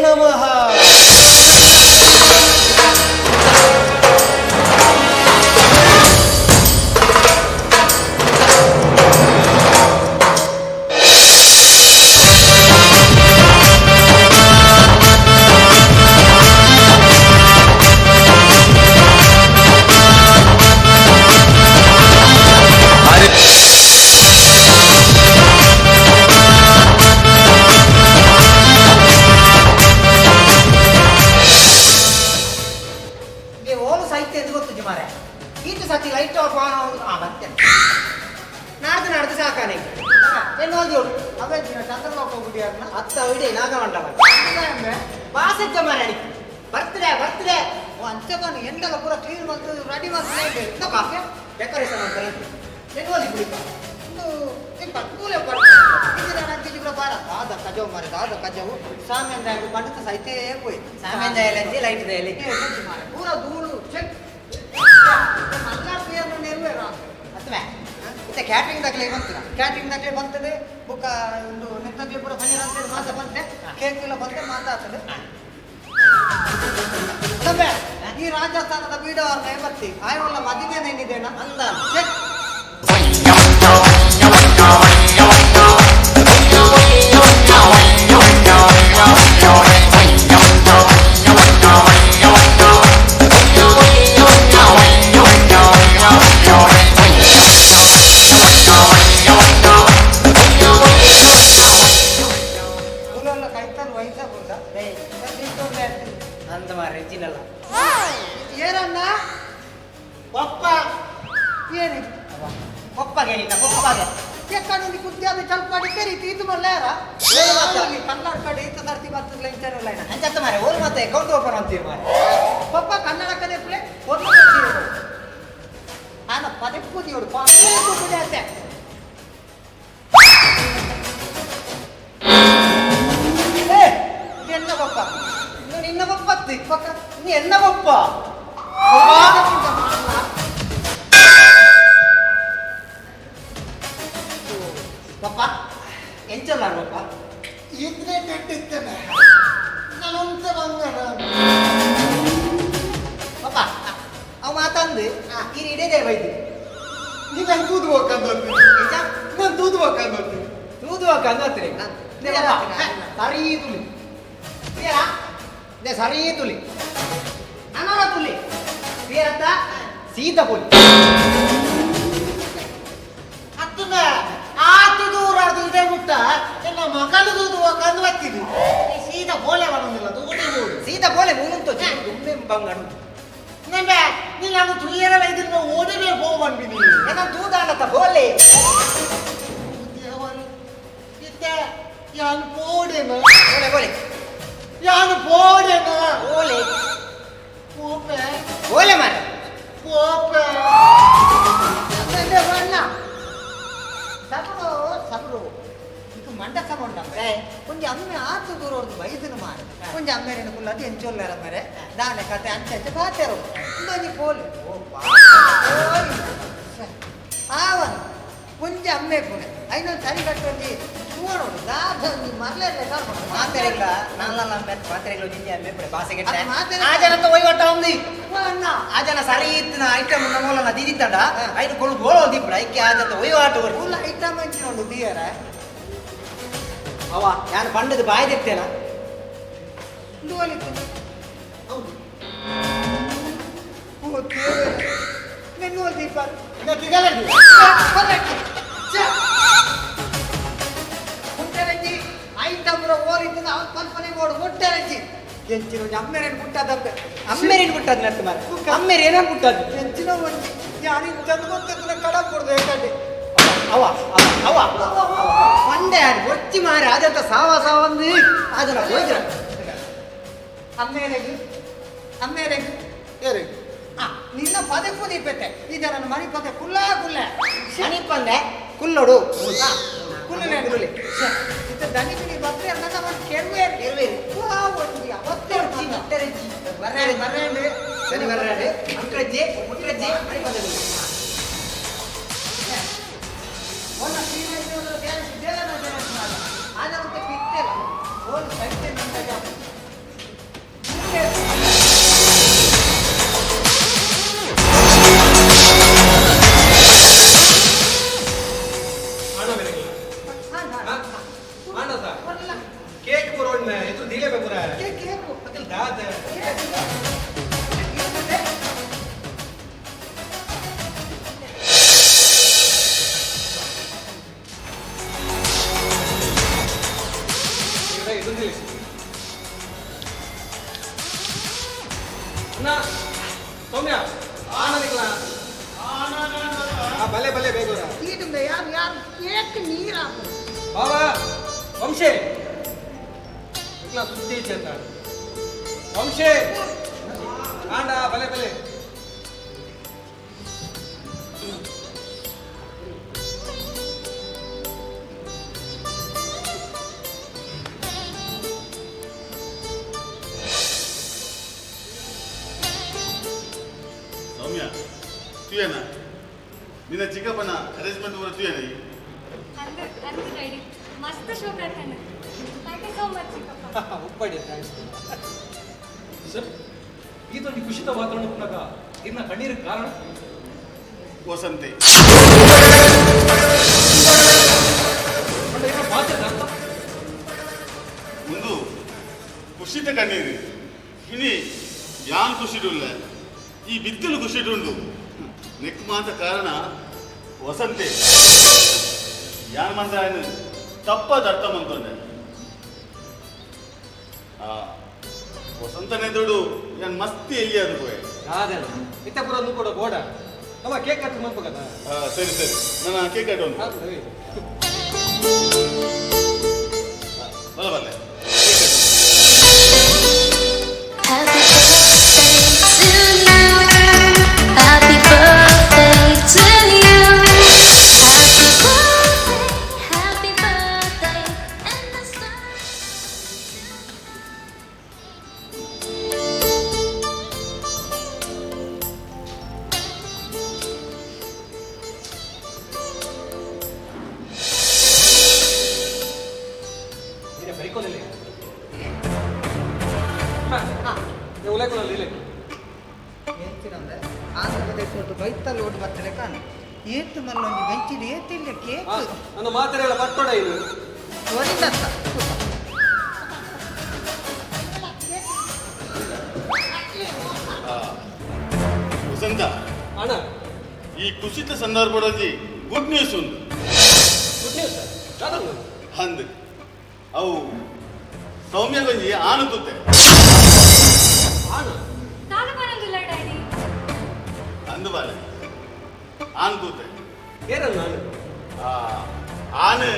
ನಮಃ. ಓಲು ಸಾಹಿತ್ಯ ಎಂದು ಗೊತ್ತುಂಟು ಮಾರೆ ಈತ ಸತಿ ಲೈಟ್ ಆಫ್ ಆನ್ ಆ ಬರ್ತೇನೆ ನಾಡ್ದು ನಾಡ್ದು ಸಾಕಾನೆ ಎನ್ನು ಓದಿ ಅವೇ ದಿನ ಚಂದ್ರಲೋಕ ಹೋಗ್ಬಿಟ್ಟಿಯಾರನ ಅತ್ತ ಇಡೀ ನಾಗಮಂಡಲ ವಾಸಜ್ಜ ಮಾರೆ ಅಡಿಕೆ ಬರ್ತಿದೆ ಬರ್ತಿದೆ ಅಂಚಗಾನು ಎಂಡಲ ಪೂರ ಕ್ಲೀನ್ ಬಂತು ರೆಡಿ ಬಂತು ಡೆಕೋರೇಷನ್ ಅಂತ ಎನ್ನು ಓದಿ ಕುಡಿಪ ಒಂದು ಕಟ್ಟೂಲೆ ಬಾರ ದಾದ ಕಜವು ಮಾರೆ ದಾದ ಕಜವು ಸಾಮ್ಯಂದ ಪಂಡಿತ ಸೈತೇ ಪೋಯ್ ಸಾಮ್ಯಂದ ಎಲಂಜಿ ಲೈಟ್ ದೆಲೆ ಮಾರೆ ಪೂರ ಧೂಳು ಚೆಕ್ ಮಲ್ಲ ಪೇರ್ನ ನೆರವೇರ ಅತ್ತಮೆ ಮತ್ತೆ ಕ್ಯಾಟ್ರಿಂಗ್ ದಾಖಲೆ ಬಂತು ಕ್ಯಾಟ್ರಿಂಗ್ ದಾಖಲೆ ಬಂತದೆ ಬುಕ್ಕ ಒಂದು ನೆತ್ತಗ್ಲೆ ಪೂರ ಪನ್ನೀರ್ ಅಂತ ಮಾತ ಬಂತೆ ಕೇಕ್ ಎಲ್ಲ ಬಂತೆ ಮಾತಾಡ್ತದೆ ತಮ್ಮೆ ಈ ರಾಜಸ್ಥಾನದ ಬೀಡವರ್ನ ಬರ್ತಿ ಆಯವಲ್ಲ ಮದಿಮೆ ಏನಿದೇನ ಅಂದ ಚೆಕ್ ಊರೆಲ್ಲ ಕೈತಲ್ ವಯಸ್ಸ ಪುರ್ದ ಅಂದ ಮಾರೆ ರೆಜಿನಲ್ಲ ಏನನ್ನ ಪಪ್ಪ ಏನು ಪಪ್ಪಗೆ ನಿನ್ನ ಪಪ್ಪಗೆ ಎಕ್ಕಡು ಕುದ್ಯಾದ ಚಲ್ಪಾಡಿ ಕರೀತಿ ಇದು ಮಲ್ಲೇರ ಕನ್ನಡ ಕಡೆ ಈತ ಸರ್ತಿ ಬರ್ತದ ಇಂಚನೆಲ್ಲ ಅಂಚತ್ತ ಮಾರೆ ಓಲ್ ಮತ್ತೆ ಅಕೌಂಟ್ ಓಪನ್ ಅಂತೀವಿ ಮಾರೆ ಪಪ್ಪ ಕನ್ನಡ ಕಡೆ ಪ್ಲೇ ಒಂದು ಆನ ಪದಕ್ಕೂ ದೇವರು ಪದೇ ಏ ಇದು ಎನ್ನ ಪಪ್ಪ ಇನ್ನು ನಿನ್ನ ಪಪ್ಪ ಪಕ್ಕ ನೀ ಎನ್ನ ಪಪ್ಪ ಪಪ್ಪ ಎಂಚಲ್ಲ ಪಪ್ಪ ಇದ್ರೆ ಕೆಟ್ಟಿದ್ದೇನೆ ನಾನೊಂತ ಬಂಗಾರ ಪಪ್ಪ ಅವ ಮಾತಂದು ಈ ಇಡೇ ಬೈದು ನೀ ನಾನು ತೂದು ಹೋಗಂದು ನಾನು ತೂದು ಹೋಗಂದು ತೂದು ಹೋಗಂದು ಹತ್ತಿರ ಸರಿ ತುಲಿ ಸರಿ ತುಲಿ ಅನೋರ ತುಲಿ ಬೇರತ್ತ ಸೀತ ಪುಲಿ ಅತ್ತನ ಆತು ದೂರ ಇದೇ ಮುಟ್ಟ ಎಲ್ಲ ಮಗಲು ತೂದು ಹೋಗಂದು ಬರ್ತಿದ್ವಿ ಸೀದಾ ಬೋಲೆ ಬರೋದಿಲ್ಲ ತೂಡಿ ಬೋಡು ಸೀತಾ ಬೋಲೆ ಮುಂತು ಒಮ್ಮೆ ಬಂಗಡು ನಂಬೆ ನೀನು ನಾನು ತುಯ್ಯರ ಇದ್ರೆ ಓಡವೇ ಹೋಗ್ಬಂದಿನಿ ನಾನು ತೂದಾಂಡತ್ತ ಬೋಲೆ ದೇವರು ಇತ್ತೆ ಯಾನು ಪೋಡೇನ ಬೋಲೆ ಬೋಲೆ ಯಾನು ಪೋಡೇನ ಬೋಲೆ ಪೋಪೆ ಬೋಲೆ ಮಾರ ಪೋಪೆ ಅಣ್ಣ ಸಬರು ಸಬರು ಈಗ ಮಂಡ ಸಗೊಂಡಂಬೆ ಒಂಜಿ ಅಮ್ಮೆ ಆತು ದೂರ ಒಂದು ಬೈದನು ಮಾರೆ ಒಂಜಿ ಅಮ್ಮೇರಿನ ಕುಲ್ಲದು ಎಂಚೊಲ್ಲೆರ ಮೇರೆ ದಾನೆ ಕತೆ ಅಂಚೆ ಅಂಚೆ ಪಾತೆರು ಒಂದೊಂಜಿ ಪೋಲು ಆವನ್ ಒಂಜಿ ಅಮ್ಮೆ ಪುಣೆ ಐನೊಂದು ಸರಿ ಕಟ್ಟೊಂಜಿ ತೂವಣೋಡು ದಾದ ಒಂಜಿ ಮರ್ಲೆ ಮಾತೆರೆಗ್ಲ ನಾನಲ್ಲ ಅಮ್ಮೆ ಮಾತೆರೆಗ್ಲ ಒಂಜಿ ಅಮ್ಮೆ ಪುಣೆ ಬಾಸೆ ಗೆಟ್ಟ ಆ ಜನತ ವಹಿವಾಟ ఉంది ಆ ಜನ ಸರಿ ಇತ್ತಿನ ಐಟಮ್ ನಮೋಲನ ದೀದಿತ್ತಂಡ ಐನು ಕೊಳು ಗೋಳ ದೀಪಡ ಐಕೆ ಆ ಜನ ವಹಿವಾಟ ಉಲ್ಲ ಐಟಮ್ ಅಂಚಿನ ದಿಯರ ಅವ ನಾನು ಬಂಡದ ಬಾಯಿ ದಿತ್ತೇನ ಹೌದು ಓ ದೇವರೇ ನಿನ್ನ ದೀಪ ಮುಟ್ಟರಂಜಿ ಐಟಮ್ ಓರಿದ್ದು ಅವನ ಕಲ್ಪನೆ ಓಡು ಮುಟ್ಟರಂಜಿ ಎಂಚಿನ ಅಮ್ಮೆರೇನು ಮುಟ್ಟಾದಂತೆ ಅಮ್ಮೆರೇನು ಮುಟ್ಟಾದ ನಟ್ಟು ಮಾರ ಅಮ್ಮೇರು ಏನೋ ಮುಟ್ಟಾದ ಎಂಚಿನ ಒಂಜಿ ಯಾರು ಚಂದ ಗೊತ್ತಿಲ್ಲ ಕಡ ಕೊಡ್ದು ಯಾಕಂದ್ರೆ ಅವ ಅವ ಒಂದೇ ಒಚ್ಚಿ ಮಾರಿ ಆದತ್ತ ಸಾವ ಸಾವಂದು ಅದನ್ನ ಹೋದ್ರ ಅಮ್ಮೇರೆಗು ಅಮ್ಮೇರೆಗು ಏರೆಗು ನಿನ್ನ ಪದೇ ಪುದೀಪೆತ್ತೆ ಈಗ ನನ್ನ ಮನೆ ಪದೇ ಕುಲ್ಲ ಕುಲ್ಲ ಮನಿಪಂದೆ ಕುಲ್ಲೋಡು ಕುಲ್ಲಲೆ ಕುಲ್ಲಲೆ ಇತ್ತ ದನಿ ಬಿಡಿ ಬತ್ತೆ ಅನ್ನದ ಅವನು ಕೆರುವೆ ಕೆರುವೆ ಒಂಜಿ ಅವತ್ತೇ ಮುಟ್ಟರೆಜ್ಜಿ ಬರ್ರಾಡೆ ಬರ್ರಾಡೆ ಸರಿ ಬರ್ರಾಡೆ ಮುಟ್ರಜ್ಜಿ ಮುಟ್ರಜ್ಜಿ ಮನಿಪಂದೆ ಒನ್ನ ಶ್ರೀರಂಗದ ಡ್ಯಾನ್ಸ್ ದೇವನ ಡ್ಯಾನ್ಸ್ ಮಾಡ ಆದ ಮತ್ತೆ ಪಿತ್ತೆಲ್ಲ ಓನ್ ಸೈತೆ ನಂದಾಗ ಕೇಕ್ ಬರೋಣ ಎದುರು ದೀಲೆ ಬೇಕುರ ಕೇಕ್ ಅದಿಲ್ ದಾದ ಇದೊಂದು ತಿಳಿಸಿ ಅಣ್ಣ ಸೌಮ್ಯ ಆನಂದಿಕ್ಲ ಬಲೆ ಬಲೆ ಬೇಗೂರ ಯಾರು ಯಾರು ಕೇಕ್ ನೀರಾ ಬಾಬಾ ವಂಶೇ ಸುದ್ದಿ ಚೇತ ವಂಶೇ ಆಂಡ ಬಲೆ ಬಲೆ ಸೌಮ್ಯ ತುಯೇನ ನಿನ್ನ ಚಿಕ್ಕಪ್ಪನ ಅರೇಂಜ್ಮೆಂಟ್ ಪೂರ ತುಯೇನ ಅಂದು ಅಂದು ಡ್ಯಾಡಿ ಮಸ್ತ್ ಶೋಕ್ ಆತನ thank you so much ಚಿಕ್ಕಪ್ಪ ಉಪ್ಪಡಿ thanks sir ಇದೊಂದು ಖುಷಿತ ವಾತಾವರಣ ಪುನಗ ಇನ್ನ ಕಣ್ಣೀರಿಗೆ ಕಾರಣ ವಸಂತಿ ಒಂದು ಖುಷಿತ ಕಣ್ಣೀರು ಇನಿ ಯಾನ್ ಖುಷಿಡುಲ್ಲ ಈ ಬಿತ್ತಲು ಖುಷಿಡುಂಡು ನೆಕ್ ಮಾತ ಕಾರಣ ವಸಂತೆ ಯಾನ್ ಮಂತ್ರ ತಪ್ಪಾದ ಅರ್ಥ ಮಂತೊಂಡೆ ಆ ವಸಂತನೆದುಡು ಯಾನ್ ಮಸ್ತಿ ಎಲ್ಲಿ ಅದು ಪೋಯೆ ಆದಲ್ಲ ಇತ್ತ ಪೂರ ಕೂಡ ಗೋಡ ನಮ್ಮ ಕೇಕ್ ಕಟ್ ಮನ್ಪಗದ ಸರಿ ಸರಿ ನಾನು ಕೇಕ್ ಕಟ್ ಬಲ್ಲ ಬಲ್ಲೆ Happy birthday to you. Happy birthday, happy birthday, and the stars. ನೀನೆ ಬೈಕೋಲಿಲ್ಲ ಉಲೇಕೊಳಲ್ಲ ಇಲ್ಲ ಎಂಚಿನಂದ್ರೆ ಆಂಧ್ರ ಪ್ರದೇಶದ ಬೈತಲ್ಲಿ ಓಡಿ ಬರ್ತದೆ ಕಾಣು ಏತು ಮಲ್ಲೊಂದು ಬೆಂಚಿಡು ಏತಿಲ್ಲ ಕೇಕ್ ನನ್ನ ಮಾತ್ರೆಲ್ಲ ಪಟ್ಟೋಡ ಇದು ಒರಿದತ್ತ ವಸಂತ ಅಣ್ಣ ಈ ಕುಸಿತ ಸಂದರ್ಭದಲ್ಲಿ ಗುಡ್ ನ್ಯೂಸ್ ಉಂಟು ಗುಡ್ ನ್ಯೂಸ್ ಸರ್ ಅಂದ್ ಅವು ಸೌಮ್ಯ ಗೊಂಜಿ ಆನು ತೂತೆ ದಾದ ಬರೋದಿಲ್ಲ ಡ್ಯಾಡಿ ಅಂದು ಬಾಲೆ ಆನು ತೂತೆ ಏನನ್ನ ನಾನು ಆನು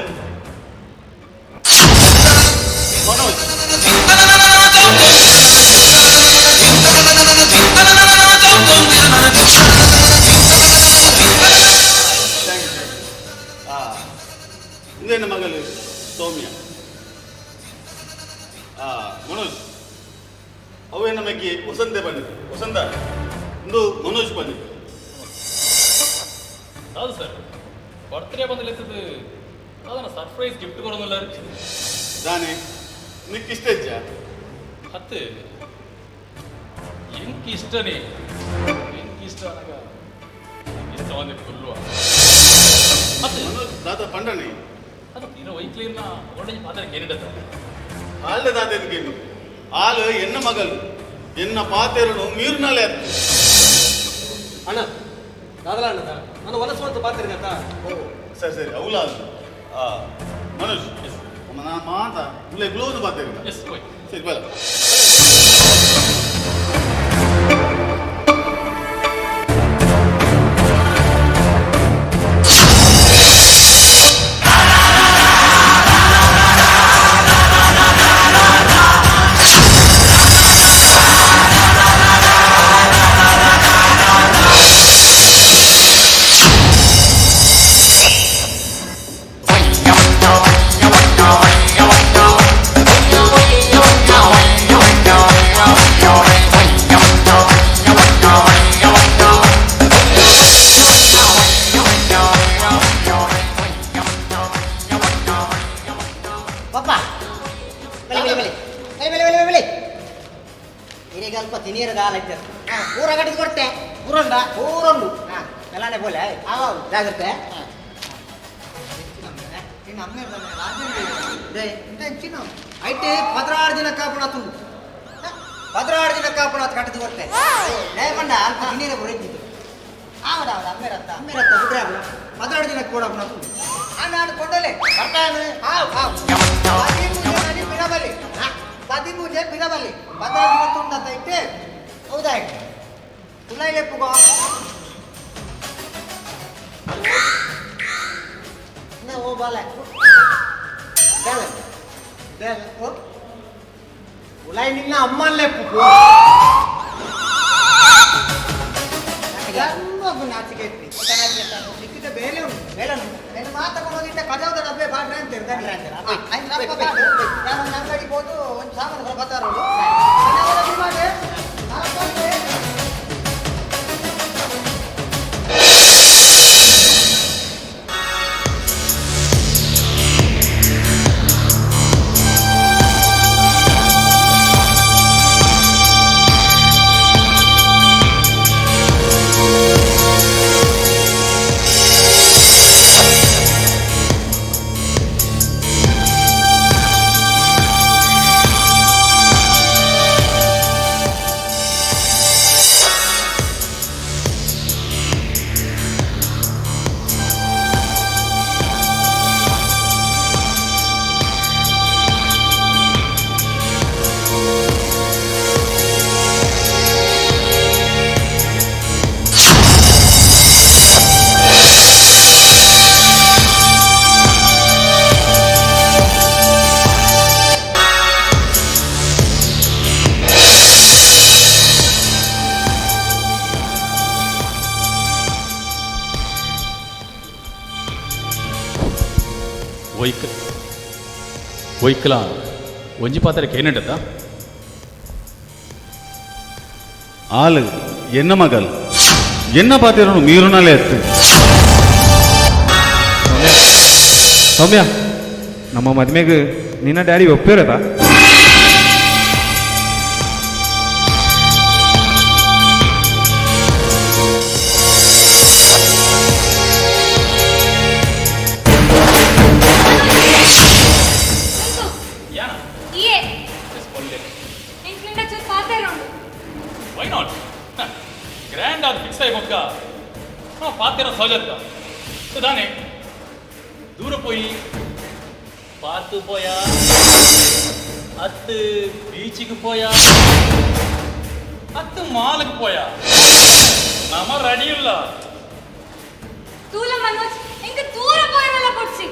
ಮನೋಜ್ ಇಂದೇನ ಮಗಳು ಸೌಮ್ಯ. ಮನೋಜ್ ಅವೇ ನಮಗೆ ವಸಂತೆ ಬಂದಿದ್ದು ವಸಂತ ಇಂದು ಮನೋಜ್ ಬಂದಿದ್ದು. ಹೌದು ಸರ್, ಬರ್ತ್ಡೇ ಬಂದಲೆತ್ತದು ಅದನ್ನ ಸರ್ಪ್ರೈಸ್ ಗಿಫ್ಟ್ ಕೊಡೋದಿಲ್ಲ. ದಾನೆ ನಿಕ್ ಇಷ್ಟ ಇಜ್ಜ? ಹತ್ತು ಎಂಕ್ ಇಷ್ಟನೇ, ಎಂಕ್ ಇಷ್ಟ ಅನಾಗ ಇಷ್ಟ ಒಂದೇ ಫುಲ್ಲು. ಮತ್ತೆ ದಾದ ಪಂಡನೆ ಅದು ಇನ್ನು ವೈಕ್ಲಿನ ಒಳ್ಳೆ ಪಾತ್ರ ಏನಿಡತ್ತ. ಆಲ್ದ ದಾದ ಎನ್ಕೇನು ಆಲು ಎನ್ನ ಮಗಲು ಎನ್ನ ಪಾತೆರನು ಮೀರ್ನಲೆ. ಅಣ್ಣ ದಾದಲ ಅಣ್ಣದ ನಾನು ಒಲಸುವಂತ ಪಾತ್ರ ಗತ್ತಾ. ಓ ಸರಿ ಸರಿ ಅವಲ ಮನೋಜ್ ನಾ ಮಾತಾ ಉಳ್ಳೆ ಗ್ಲೋಸ್ ಪಾತ್ರ. ಎಸ್ ಸರಿ ಬಲ. ಅಲ್ಪ ತಿನಿಯರ ದಾಲ ಪೂರ ಕಟ್ಟಿದ್ ಕೊಡ್ತೆ ಪೂರಂಡ ಪೂರೊಂಡು ಎಲ್ಲಾನೆ ಬೋಲೆ ಜಾಗ್ರತೆ. ಐಟೆ 16 ದಿನ ಕಾಪುಣ ತುಂಡು 16 ದಿನ ಕಾಪುಣ ಕಟ್ಟಿದ್ ಕೊಡ್ತೆ ಲೇಪಂಡ ಅಲ್ಪ ತಿನಿಯರ ಪೂರ ಇದ್ದಿದ್ದು ಆವಡ ಆವಡ ಅಮ್ಮೇರತ್ತ ಅಮ್ಮೇರತ್ತ ಬಿಡ್ರೆ 16 ದಿನ ಕೂಡ ತುಂಡು ನಾನು ಕೊಂಡೋಲೆ ಬರ್ತಾನೆ. ಆವ್ ಆವ್ 13 ಬಿಡಬಲ್ಲಿ 13 ಬಿಡಬಲ್ಲಿ 16 ದಿನ ತುಂಡಂತ ಇಟ್ಟೆ ಹೌದಾ ತುಲಾಯಿಲೆ ಪುಗೋ ಓ ಬಾಲೆ ಬೇಲೆ ಬೇಲೆ ಓ ಉಲಾಯಿ ನಿನ್ನ ಅಮ್ಮಲ್ಲೇ ಪುಗೋ ನಾಚಿಕೆ ಸಿಕ್ಕಿದ ಬೇಲೆ ಉಂಟು ಬೇಲೆ ಉಂಟು ಬೇಲೆ ಮಾತಾಡೋದಿಟ್ಟ ಕಜಾವದ ಡಬ್ಬೆ ಬಾಡ್ರೆ ಅಂತ ನಾನು ಅಂಗಡಿ ಹೋದು ಒಂದು ಸಾಮಾನು ಬರ್ತಾರೋ. ಒಯ್ಕಲ ಒಂಜಿ ಪಾತ್ರ ಕೇನಂಡತ್ತ. ಆಲು ಎನ್ನ ಮಗಲ್ ಎನ್ನ ಪಾತೆರನು ಮೀರುನಲೆ ಎತ್ತು. ಸೌಮ್ಯ ನಮ್ಮ ಮದ್ಮೆಗೆ ನಿನ್ನ ಡ್ಯಾಡಿ ಒಪ್ಪಿರದ? Why not? Grand ಆದ ಫಿಕ್ಸ್ ಆಗಿ ಬೊಕ್ಕ ಪಾತೆರ ಸಹಜತ್ತ ದಾನೆ ದೂರ ಪೋಯಿ ಪಾರ್ಕ್ ಪೋಯ ಅತ್ತು ಬೀಚಿಗೆ ಪೋಯ ಅತ್ತು ಮಾಲ್ಗೆ ಪೋಯ ನಮ ರೆಡಿ ಇಲ್ಲ. ತೂಲ ಮನೋಜ್ ಎಂಕ ದೂರ ಪೋಯನಲ್ಲ ಕೊಡ್ಸಿ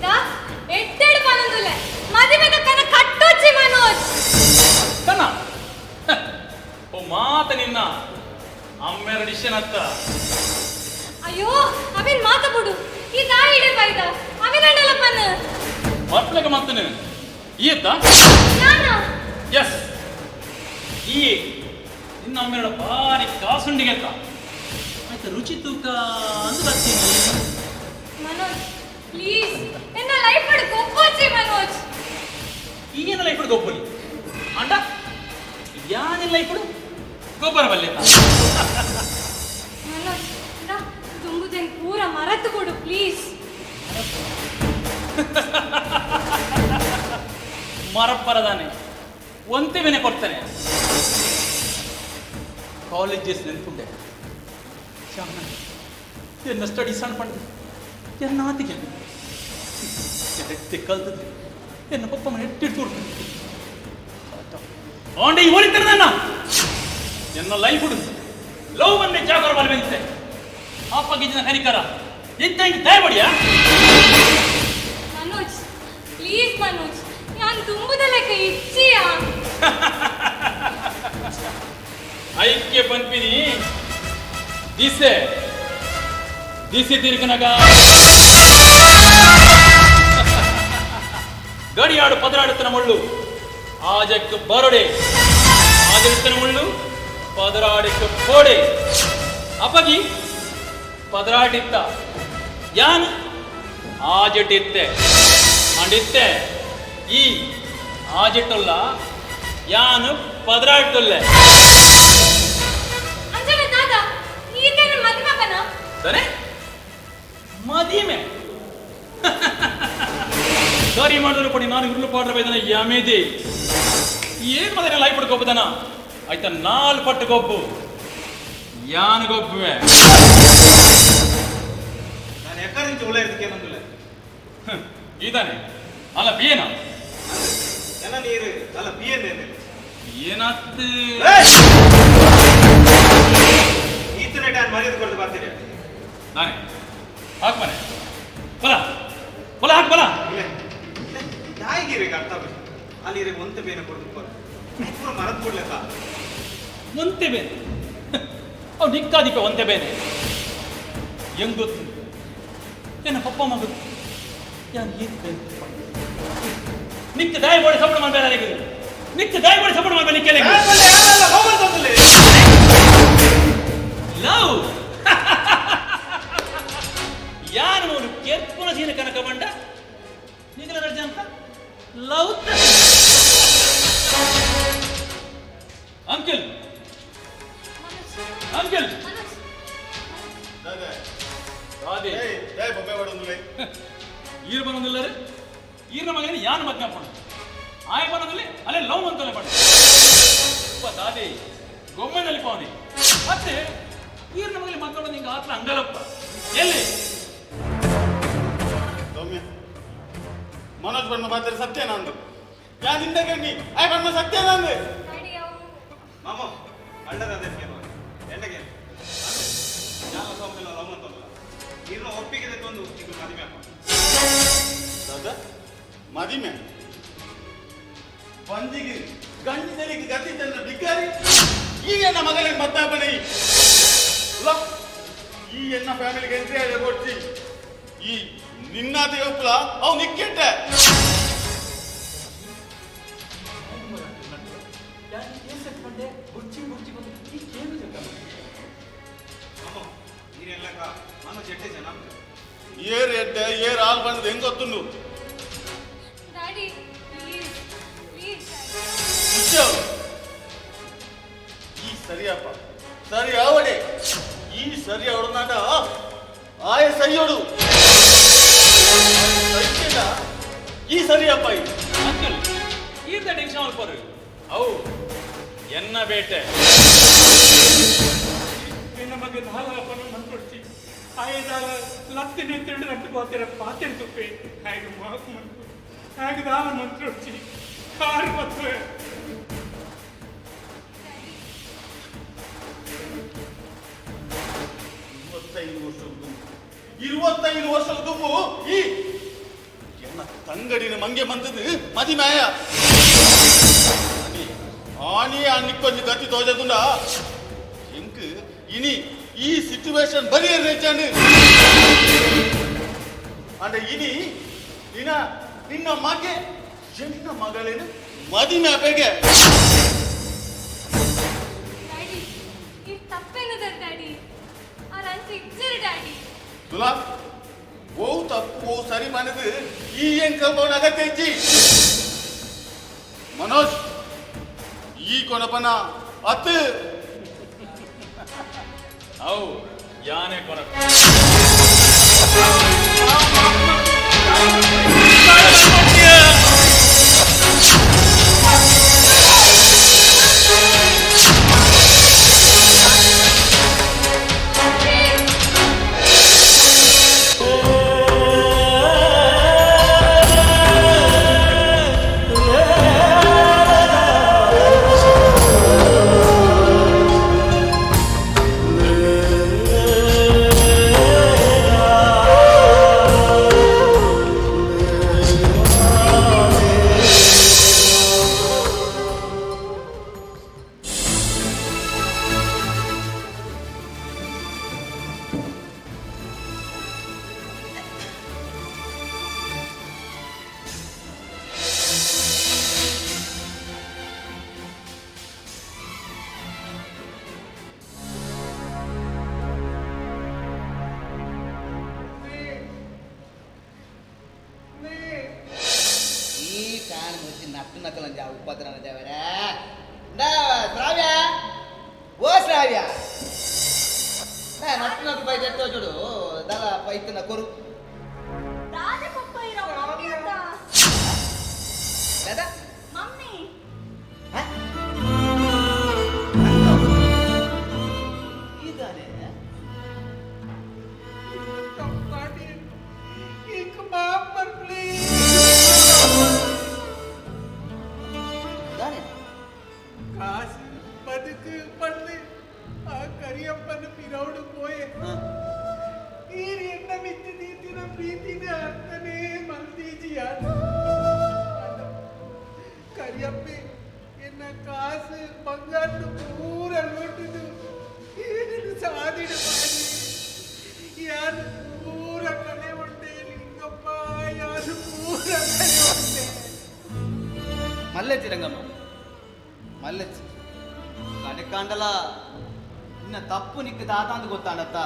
ದಾ ಎಟ್ಟೆಡು ಪನೊಂದುಲ್ಲೆ ಮದಿಮೆದ ಕನ ಕಟ್ಟೊಚ್ಚಿ ಮನೋಜ್ ಕನ ಓ ಮಾತ ನಿನ್ನ ಅಮ್ಮೆರ ಡಿಶನ್ ಅತ್ತ. ಅಯ್ಯೋ ಅವೇನ್ ಮಾತ ಬಿಡು ಈ ದಾಯಿ ಇಡೆ ಬೈದ ಅವೇನಂಡಲ ಪನ್ನ ಬರ್ಪ್ಲಕ ಮತ್ತನು ಈತ ಯಾನ ಎಸ್ ಈ ನಿನ್ನ ಅಮ್ಮೆರಡ ಭಾರಿ ಕಾಸುಂಡಿಗೆತ್ತ ಆಯ್ತು ರುಚಿ ತೂಕ ಅಂದು ಬರ್ತೀನಿ. ಮನೋಜ್ ಪ್ಲೀಸ್, ಎನ್ನ ಲೈಫ್ ಗೊಪ್ಪೋಚಿ ಮನೋಜ್. ಈಗಿನ ಲೈಫ್ ಗೊಬ್ಬಲಿ ಅಂಡ ಯಾನಿಲ್ಲ ಲೈಫ್ ಗೊಬ್ಬರ ಬಲ್ಲೆ. ಮನೋಜ್ ನಾ ದುಂಬುದೆನ್ ಪೂರ ಮರತು ಕೊಡು ಪ್ಲೀಸ್. ಮರಪ್ಪರದಾನೆ ಒಂತೆ ಬೆನೆ ಕೊಡ್ತಾನೆ. ಕಾಲೇಜಸ್ ನೆನ್ಪುಂಡೆ ಎನ್ನ ಸ್ಟಡೀಸ್ ಸಣ್ಣ ಪಂಡ ಎನ್ನ ಆತಿಗೆ ಎಟ್ಟೆ ಕಲ್ತದೆ ಎನ್ನ ಪಪ್ಪ ಮನೆ ಎಟ್ಟಿಡ್ತು ಆಂಡೆ ಈ ಓಡಿತಾರೆ ನನ್ನ ಎನ್ನ ಲೈಫ್ ಹುಡುಗ ಲವ್ ಬಂದೆ ಜಾಗರ ಬಲ ಬೆಂತೆ ಆಪ ಗಿಜಿನ ಹರಿಕರ ಇದ್ದಂಗೆ ದಯಬಡಿಯಾ. ಮನೋಜ್ ಪ್ಲೀಸ್ ಮನೋಜ್, ನಾನು ತುಂಬುದ ಲೆಕ್ಕ ಇಚ್ಚಿಯಾ. ಐಕ್ಯ ಪನ್ಪಿನಿ ದಿಸೆ ದಿಸೆ ತಿರುಗನಗ ಗಡಿಯಾಡು ಪದರಾಡುತ್ತನ ಮುಳ್ಳು ಆಜಕ್ಕೆ ಬರಡೆ ಆಜಡುತ್ತನ ಮುಳ್ಳು ಪದರಾಡಕ್ಕೆ ಪೋಡೆ ಅಪಗಿ ಪದರಾಟಿತ್ತ ಯಾನ್ ಆಜಟಿತ್ತೆ ಅಂಡಿತ್ತೆ ಈ ಆಜಟೊಲ್ಲ ಯಾನು ಪದರಾಟೊಲ್ಲೆ. ಅಂಜನ ದಾದಾ ಈತನ ಮದುಮಗನ ಸರಿ ಮದಿಮೆ ಸಾರಿ ಮಾಡಿದ್ರು ಪಡಿ ನಾನು ಇರ್ಲು ಪಾಡ್ರ ಬೈದನ ಯಾಮೇದಿ ಏನ್ ಮದನ ಲೈಫ್ ಗೊಬ್ಬದನ ಆಯ್ತಾ ನಾಲ್ ಪಟ್ಟು ಗೊಬ್ಬು ಯಾನು ಗೊಬ್ಬುವೆ. ನಾನು ಎಕ್ಕಡ నుంచి ಉಳ್ಳ ನಂದುಲೆ. ಇದಾನೆ ಅಲ್ಲ ಬಿಯೇನ ಎಲ್ಲ ನೀರು ಅಲ್ಲ ಬಿಯೇನೆ ಏನಾತ್ ಈತನ ಟ್ಯಾನ್ ಮರ್ಯಾದೆ ಕೊಡ್ದು ಬರ್ತೀರಿ. ನಾನೇ ಹಾಕ್ ಮನೆ ಬಲ ಬಲ ಹಾಕ್ ಬಲ. ತಾಯಿಗಿರಿ ಅರ್ಥ ಅಲ್ಲಿ ಒಂತೆ ಬೇನೆ ಕೊಡ್ದು ಪೂರ ಮರದ ಕೊಡ್ಲೆಕ್ಕ ಒಂತೆ ಬೇನೆ ಅವ್ ನಿಕ್ಕಾದಿಪ್ಪ ಒಂತೆ ಬೇನೆ ಹೆಂಗ್ ಗೊತ್ತು ಏನ ಪಪ್ಪ ಮಗ ಯಾನ್ ಏನ್ ಬೇನೆ ನಿಕ್ಕ ದಾಯ ಬೋಡಿ ಸಪೋರ್ಟ್ ಮಾಡಬೇಡ ನಿಕ್ಕ ದಾಯ ಬೋಡಿ ಸಪೋರ್ಟ್ ಮಾಡಬೇಡ ನಿಕ್ಕೆಲೆ ಲವ್ ಯಾನು ಮೂರು ಕೆರ್ಪುನ ಸೀನ ಕನಕ ಬಂಡ ನಿಗಲ ರಜ ಅಂತ ಲವ್ ಅಂಕಲ್ ಅಂಕಲ್ ಈರು ಬರೋದಿಲ್ಲ ರೀ ಈರಿನ ಮಗನಿಗೆ ಯಾನು ಮದ್ವೆ ಪಡ ಆಯ ಬರೋದಿಲ್ಲ ಅಲ್ಲೇ ಲವ್ ಅಂತಲೇ ಪಡ ಒಬ್ಬ ದಾದಿ ಗೊಮ್ಮೆನಲ್ಲಿ ಪಾವನಿ ಮತ್ತೆ ಈರಿನ ಮಗನಿಗೆ ಮಕ್ಕಳು ನಿಂಗೆ ಆತ್ರ ಅಂಗಲಪ್ಪ ಎಲ್ಲಿ ಸೌಮ್ಯ ಮನೋಜ್ ಬಣ್ಣ ಮಾತ್ರ ಸತ್ಯ ನಂದು ಯಾ ನಿಂದ ಗಣ್ಣಿ ಆಯ್ ಬಣ್ಣ ಸತ್ಯ ನಂದು. ಮಾಮ ಅಳ್ಳದ ಅದಕ್ಕೆ ಎಂಡಗೆ ಯಾನ ಸೌಮ್ಯ ಲವ್ ಅಂತಲ್ಲ ಇನ್ನು ಒಪ್ಪಿಗೆ ತಂದು ಈಗ ಮದುವೆ ಅಪ್ಪ. ದಾದಾ ಮದಿಮೆ ಬಂದಿಗೆ ಗಂಡಿನರಿಗೆ ಗತಿ ತನ್ನ ಬಿಕ್ಕಾರಿ ಈಗ ಎನ್ನ ಮಗನಿಗೆ ಮದ್ದಾಪಣೆ ಈ ಎನ್ನ ಫ್ಯಾಮಿಲಿಗೆ ಎಂಟ್ರಿ ಆಗಿ ಕೊಡ್ತಿ ಈ ನಿನ್ನಾತೆ ಒಪ್ಪಲ ಅವ್ ನಿಕ್ಕೆಟ್ಟೆ. ಏರ್ ಎಡ್ಡೆ ಏರ್ ಹಾಲ್ ಬಂದದ್ದು ಹೆಂಗ್ ಗೊತ್ತುಂಡು? Daddy please please. ಈ ಸರಿಯಪ್ಪ ಸರಿ ಆವಡೆ ಈ ಸರಿ ಅವಳು ನಾಟ ಆಯ ಸರಿಯೋಡು ಸರಿಯಲ್ಲ ಈ ಸರಿಯಪ್ಪ ಈ ಅಂಕಲ್ ಈರ್ದ ಟೆನ್ಷನ್ ಅಲ್ಪರು ಅವು ಎನ್ನ ಬೇಟೆ ನಿನ್ನ ಬಗ್ಗೆ ನಾಲ್ಕು ಮಂತ್ಕೊಡ್ತಿ ಆಯದಾಲ ಲತ್ತಿನ ತಿರುಡು ನಟ್ಟು ಪಾತಿರ ಪಾತಿರ ತುಪ್ಪೆ ಹಾಗೆ ಮಾಕು ಮಂತು ಹಾಗೆ ದಾಲ ಮಂತ್ಕೊಡ್ತಿ ಕಾರು ಪತ್ವೆ. 25 ವರ್ಷದ ದುಂಬು 25 ವರ್ಷದ ದುಂಬು ಈ ಎನ್ನ ತಂಗಡಿನ ಮಂಗೆ ಬಂದದ್ದು ಮದಿಮಾಯ ಆನಿ ನಿಕ್ಕೊಂಜಿ ಗತಿ ತೋಜದುಂಡ ಎಂಕ್ ಇನಿ ಈ ಸಿಚುವೇಶನ್ ಬರಿಯರ್ ಅಂಡ ಇನಿ ನಿನ್ನ ನಿನ್ನ ಮಗೆ ಎನ್ನ ಮಗಳೇನು ಮದಿಮೆ ಅಪೆಗೆ. ಡ್ಯಾಡಿ, ಈ ತಪ್ಪೇನದರ್ ಡ್ಯಾಡಿ? ಅವ್ರ ಅಂಚ ಇಜ್ಜರ್ ಡ್ಯಾಡಿ. ತುಲಾ, ಓ ತಪ್ಪು ಓ ಸರಿ ಮನದು ಈ ಏನ್ ಕಲ್ಪವನ ಅಗತ್ಯ ಇಜ್ಜಿ. ಮನೋಜ್, ಈ ಕೊನಪನ ಅತ್ತು. ಅವು ಯಾನೇ ಕೊನಪ. ಈ ಕಾಣ ಮುಚ್ಚಿ ನಟ್ಟು ನಕ್ಕಲಂಜ ಉಪದ್ರ ದೇವರ. ಶ್ರಾವ್ಯ, ಓ ಶ್ರಾವ್ಯ, ನಟ್ಟು ನಕ್ಕು ಬೈ ಜಟ್ಟೋ ಚೂಡು ದಲ ಪೈತನ ಕೊರು. ದಾದೆ ಪಪ್ಪ ಇರೋ ಮಮ್ಮಿ ಅಂತ. ದಾದಾ? ಮಮ್ಮಿ. ಇದಾನೆ. ಇಂಕ್ ಮಾಫ್ ಮರ್ ಪ್ಲೀಸ್. ದಾನೆ? ಕಾಸು ಬದುಕು ಪಡ್ದು ಆ ಕರಿಯಪ್ಪನ ಪಿರೌಡು ಪೋಯೆ. ಈರ್ ಎನ್ನ ಮಿತ್ತಿ ದೀತಿನ ಪ್ರೀತಿನ ಅರ್ಥನೇ ಮಲ್ದೀಜಿಯಾದ. ಕರಿಯಪ್ಪೆ ಎನ್ನ ಕಾಸು ಬಂಗಾರ ಪೂರ ಲೋಟದು ಈರಿನ ಸಾದಿಡು ಮಾಡಿ ಯಾರು ಪೂರ ಕಲೆ ಉಂಟೆ ಲಿಂಗಪ್ಪ, ಯಾರು ಪೂರ ಕಲೆ ಉಂಟೆ. ಮಲ್ಲೆಚ್ಚಿ ರಂಗಮ್ಮ, ಮಲ್ಲೆಚ್ಚಿ. ಕಣಕಾಂಡಲ ಇನ್ನ ತಪ್ಪು ನಿಕ್ಕ ತಾತ ಅಂತ ಗೊತ್ತಾಡತ್ತ.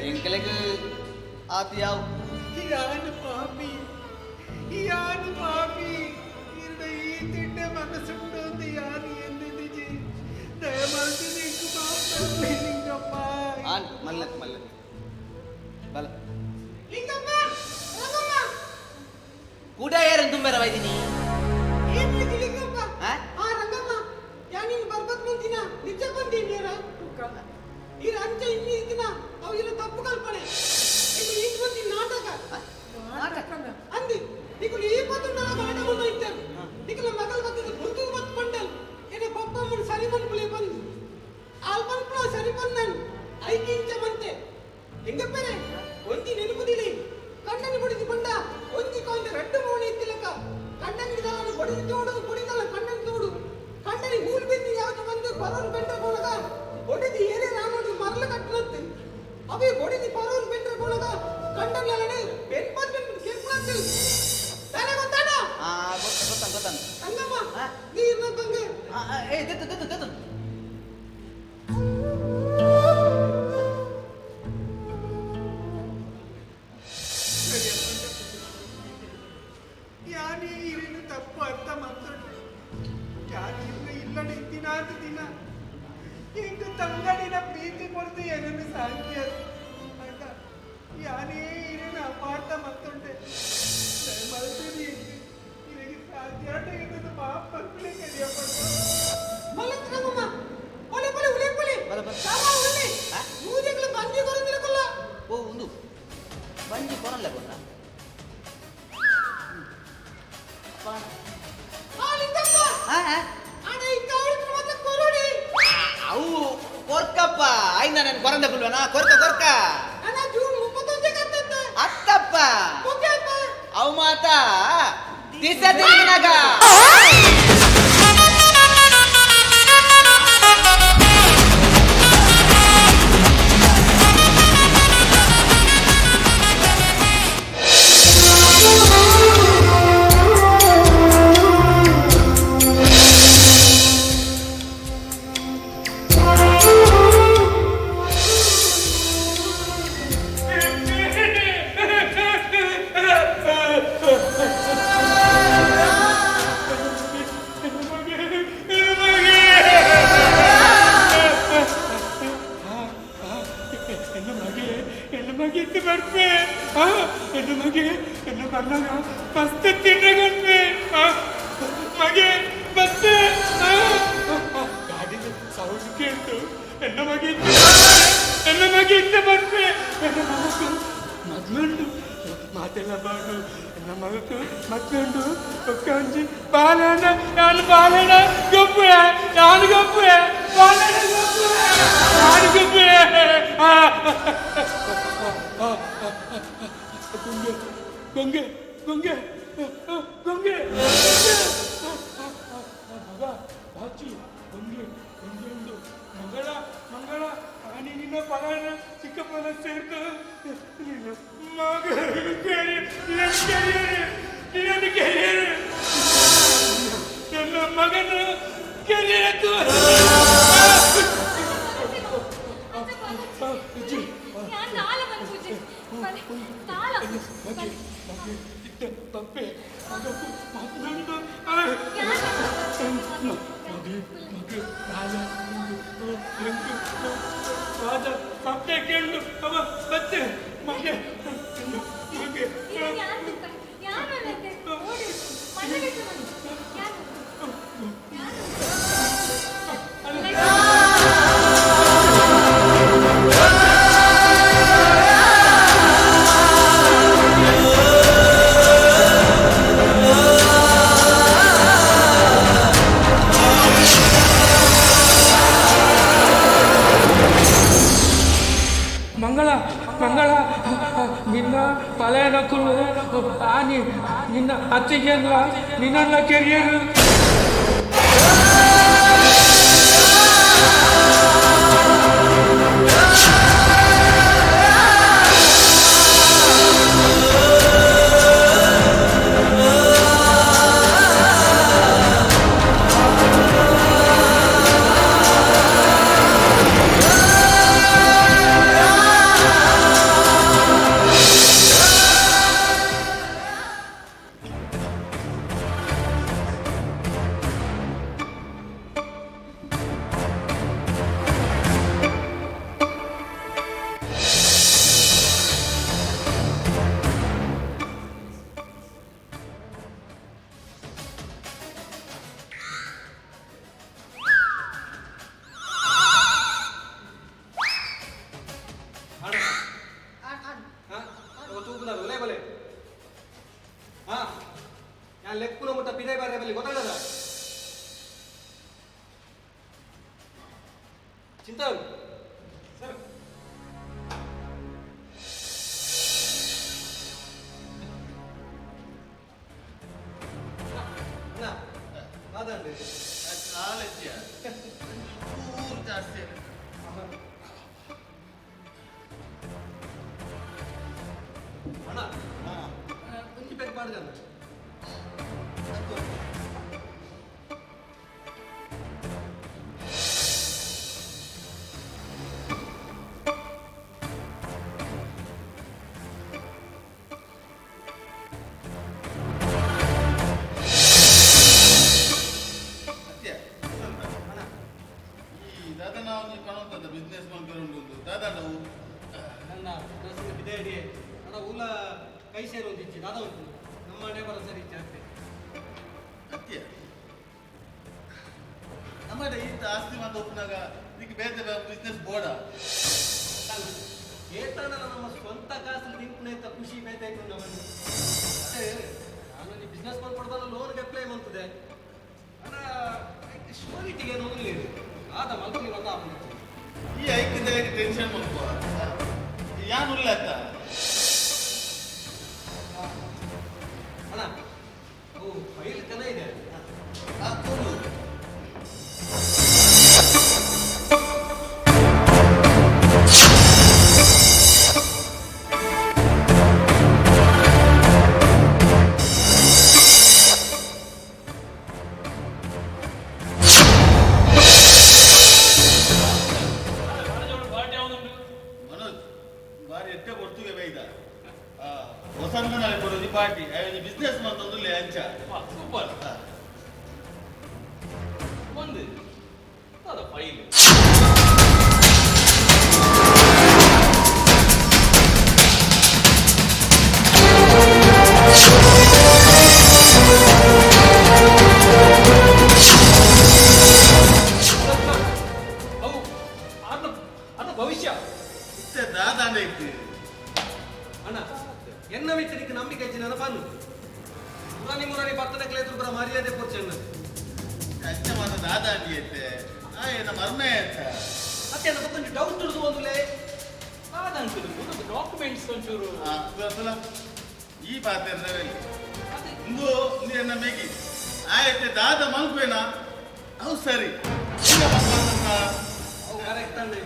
ಎಂಕಲೆಗ್ ಆತ ಯಾವ ಯಾನು ಪಾಪಿ, ಯಾನು ಪಾಪಿ. ಇರ್ದ ಈ ತಿಂಡೆ ಮನಸ್ಸುಂಟು ಅಂತ ಯಾನು ಎಂದಿದ್ದೀಜಿ. ದಯಮಾಡಿ ನಿಂಕು ಮಾಫ್ ಮಾಡ್ಲಿ ಲಿಂಗಪ್ಪ. ಆನ್ ಮಲ್ಲೆತ್ ಮಲ್ಲೆತ್ ಬಲ. ಲಿಂಗಪ್ಪ, ರಂಗಮ್ಮ. ಕೂಡ ಏರನ್ ತುಂಬೆರ ವೈದಿನಿ. ಏನ್ ಪ್ರೀತಿ ಲಿಂಗಪ್ಪ? ಆ ರಂಗಮ್ಮ, ಯಾನಿನ್ ಬರ್ಬತ್ ಮುಂದಿನ ನಿಜ ಬಂದೀನಿಯರ ಈರ ಅಂಚ ಇನ್ನಿ ಇದ್ದಿನ ಅವು ಇರ ತಪ್ಪು ಕಲ್ಪನೆ. ಇನ್ನು ಈ ಬಂದಿ ನಾಟಕ ನಾಟಕ ಅಂದಿ ನಿಕುಲು ಈ ಪತ್ತುಂಡಲ ನಾಟಕ ಬಂದ ಇತ್ತೇವೆ. ನಿಕುಲ ಮಗಲ್ ಬತ್ತಿದ ಬುಲ್ತು ಬತ್ ಪಂಡಲ್ ಎನೆ ಪಪ್ಪ ಅಮ್ಮನ ಸರಿ ಮನ್ಪುಲೆ ಬಂದು ಆಲ್ ಪನ್ಪುಲ ಸರಿ ಬಂದನ್ ಐಕಿಂಚ ಮಂತೆ ಹೆಂಗಪ್ಪರೆ ಒಂಜಿ ನೆನಪುದಿಲಿ. ಕಣ್ಣನಿ ಬಡಿದು ಬಂಡ ಒಂಜಿ ಕಾಯ್ದ ರಡ್ಡು ಮೋಣಿ ಇತ್ತಿಲಕ ಕಣ್ಣನಿಗೆ ದಲನ ಬಡಿದು ತೋಡು, ಬಡಿದಲ ಕಣ್ಣನ್ ತೋಡು. ಕಣ್ಣನಿ ಹೂಲ್ ಬಿದ್ದು ಯಾವ್ದು ಬಂದು ಬರೋನ್ ಬೆಂಡ ಬೋಳಗ ಬಡಿದು ಏನೇ ರಾಮೋಡು ಮರಳು ಕಟ್ಟಲತ್ತು. ಅವೇ ಬಡಿದು ಬರೋನ್ ಬೆಂಡ್ರೆ ಬೋಳಗ ಕಣ್ಣನಲನೆ ಬೆನ್ಪದ್ ಬೆನ್ ಕೆರ್ಪುಣತ್ತು ತಾನೇ ಗೊತ್ತಾನ. ಆ ಗೊತ್ತ ಗೊತ್ತ ಗೊತ್ತಾನ. ಹಂಗಮ್ಮ ನೀರ್ನ ಬಂಗೆ. ಏ ದತ್ತು ದತ್ತು ದತ್ತು. ಯಾನೇ ಇರೇನು ತಪ್ಪು ಅರ್ಥ ಮಾಡ್ತೊಂಡೆ. ಯಾರು ಇಲ್ಲ ಇಲ್ಲಡೆ ದಿನಾಂತ ದಿನ ಎಂಟು ತಂಗಡಿನ ಪ್ರೀತಿ ಕೊಡ್ತು ಏನನ್ನು ಸಾಕಿಯರು ಆಯ್ತಾ. ಯಾನೇ ಇರೇನು ಅಪಾರ್ಥ ಮಾಡ್ತೊಂಡೆ. ದಯಮಾಡಿ ಇರಿಗೆ ಸಾಧ್ಯ ಏನನ್ನು ಮಾಫ್ ಮಕ್ಕಳೇ ಕರಿಯಪ್ಪ. ಮಲ್ಲತ್ ರಂಗಮ್ಮ, ಒಲೆ ಪೊಲೆ ಉಲೆ ಪೊಲೆ ಸಾಲ ಉಲೆ ಮೂಜೆಗಳ ಬಂಜಿ ಕೊರಂದಿಲಕಲ್ಲ. ಓ ಒಂದು ಬಂಜಿ ಕೊರಲ್ಲ ಕೊರ. ಆ ಲಿಂಗಪ್ಪ, ಆಡ ಇಂಕ ಅವಳಿಗೆ ಮಾತ್ರ ಕೊರೋಡಿ. ಅವು ಕೊರ್ಕಪ್ಪ ಆಯ್ನ ನಾನು ಕೊರಂದ ಕುಲ್ವನಾ ಕೊರ್ಕ ಕೊರ್ಕ. ಅಣ್ಣ ಜೂನ್ 31 ಕತ್ತತ್ತ. ಅತ್ತಪ್ಪ. ಓಕೆಪ್ಪ. ಅವು ಮಾತ ದಿಸ ತಿರುಗಿನಾಗ. Thank you. ಬಾಡು ನನ್ನ ಮಗಕ್ಕೆ ಮತ್ತೊಂದು ಒಕ್ಕಂಜಿ ಬಾಲಣ್ಣ ನಾನು ಬಾಲಣ್ಣ ಗೊಬ್ಬೆ ನಾನು ಗೊಬ್ಬೆ ಬಾಲಣ್ಣ ಗೊಬ್ಬೆ ನಾನು ಗೊಬ್ಬೆ ಗೊಂಗೆ ಗೊಂಗೆ ಗೊಂಗೆ ಗೊಂಗೆ ಮಗ ಬಾಚಿ ಗೊಂಗೆ ಗೊಂಗೆ ಒಂದು ಮಂಗಳ ಮಂಗಳ ಆನಿ ನಿನ್ನ ಪಲಾನ ಚಿಕ್ಕಪ್ಪನ ಸೇರ್ತು ನಿನ್ನ ಮಗ ನಿನ್ನ ಕೆರಿಯರ್ ನನ್ನ ಮಗನ ಕೆರಿಯರ್ ಯಾನ್ ದಾಲ ಮನ್ಪುಜಿ ಬಲೆ ದಾಲ ಬಲೆ ತಪ್ಪೆ ಮತ್ತೊಂದು ರಾಜ ತಪ್ಪೆ ಕೇಳು ಅವ ಮತ್ತೆ ಮಗೆ ಮಗೆ ಯಾನ್ ತುಪ್ಪ ಯಾನ್ ಅಲ್ಲತ್ತೆ ಓಡಿ ಮಣ್ಣಗೆ ಯಾನ್ ಮಂಗಳ ಮಂಗಳ ನಿನ್ನ ಪಲಯನಕ್ಕೂ ಆನಿ ನಿನ್ನ ಅತ್ತಿಗೆಲ್ಲ ನಿನ್ನ ಕೆರಿಯರು. ತೂಪುನಾರು ಒಲೆ ಬಲೆ ಹಾ ಯಾನ್ ಲೆಕ್ಕುನ ಮುಟ್ಟ ಪಿದೈ ಬಾರೆ ಬಲ್ಲಿ ಗೊತ್ತಾಗದ ಚಿಂತನ್ ಸರ್ ಅಣ್ಣ ಆದಂడి. ಕಾಲೇಜಿಯ ಚೂರು ಜಾಸ್ತಿ. ಅಣ್ಣ ಒಂಜಿ ಪೆಗ್ ಪಾಡ್ದಣ್ಣ. ಸತ್ಯ ಈ ದಾದನ ಒಂದು ಕಾಣುವಂಥದ್ದು ಬಿಸ್ನೆಸ್ ಮಾಡ್ಕೊಂಡು ದಾದಾ ನಾವು ನನ್ನ ಡ್ರೆಸ್ ಬಿದೆ ಅಡಿ ಅಣ್ಣ ಊಲ ಕೈ ಸೇರು ಒಂದು ಇಚ್ಚಿ ದಾದ ಉಂಟು ನಮ್ಮ ಮನೆ ಬರೋ ಸರಿ ಇಚ್ಛೆ ಆಗ್ತದೆ. ಸತ್ಯ ನಮ್ಮ ಈತ ಆಸ್ತಿ ಮಾತು ಒಪ್ಪನಾಗ ಇದಕ್ಕೆ ಬೇರೆ ಬಿಸ್ನೆಸ್ ಬೋರ್ಡ. ಏತಣ್ಣ ನಮ್ಮ ಸ್ವಂತ ಕಾಸಲ್ಲಿ ತಿಂಪುನೆ ಅಂತ ಖುಷಿ ಬೇಕಾಯ್ತು ನಮ್ಮನ್ನು. ಅದೇ ನಾನು ಬಿಸ್ನೆಸ್ ಮಾಡ್ಕೊಡ್ದಲ್ಲ ಲೋನ್ಗೆ ಅಪ್ಲೈ ಮಾಡ್ತದೆ ಅಣ್ಣ. ಶ್ಯೂರಿಟಿಗೆ ಏನು ಹೋಗ್ಲಿ ಆದ ಮಲ್ಪಲಿ ಬಂದ. ಈ ಐಕ್ಯದ ಟೆನ್ಷನ್ ಮಲ್ಪುವ ಯಾನು ಇಲ್ಲ ಆತ. ಅಣ್ಣ ಅವು ಫೈಲ್ ಕನ ಇದೆ. ಮನೋಜ್ ಬಾರಿ ಎಟ್ಟೆ ಕೊಡ್ತುಗೆ ಬೈದ ವಸಂತ ನಾಳೆ ಕೊಡೋದು ಪಾರ್ಟಿ ಬಿಸ್ನೆಸ್ ಮಾಡ್ತಂದು ಅಂಚ. ಸೂಪರ್ ಒಂದು ಅದ ಫೈಲ್. ಅವು ಅನ್ನ ಅನ್ನ ಭವಿಷ್ಯ. ಇತ್ತೆ ದಾದಾಂಡ ಇತ್ತು. ಅಣ್ಣ ಎನ್ನ ಮಿತ್ರನಿಗೆ ನಂಬಿಕೆ. ಅಂಚ ಮಾತ ದಾದ ಅಂಡಿ ಐತೆ ಆ ಏನ ಮರ್ಮೆ ಆಯ್ತ. ಅತ್ತೆ ಅದಕ್ಕೆ ಒಂಜಿ ಡೌಟ್ ಉರ್ದು ಒಂದುಲೆ ದಾದ ಅಂಕಲ್ ಒಂದು ಡಾಕ್ಯುಮೆಂಟ್ಸ್ ಒಂಚೂರು. ತುಲ ಈ ಪಾತೆ ಇಂದು ಎನ್ನ ಮೇಗಿ ಆಯ್ತೆ ದಾದ ಮಲ್ಪೇನ ಅವು ಸರಿ. ಅವು ಕರೆಕ್ಟ್ ಅಂದ್ರೆ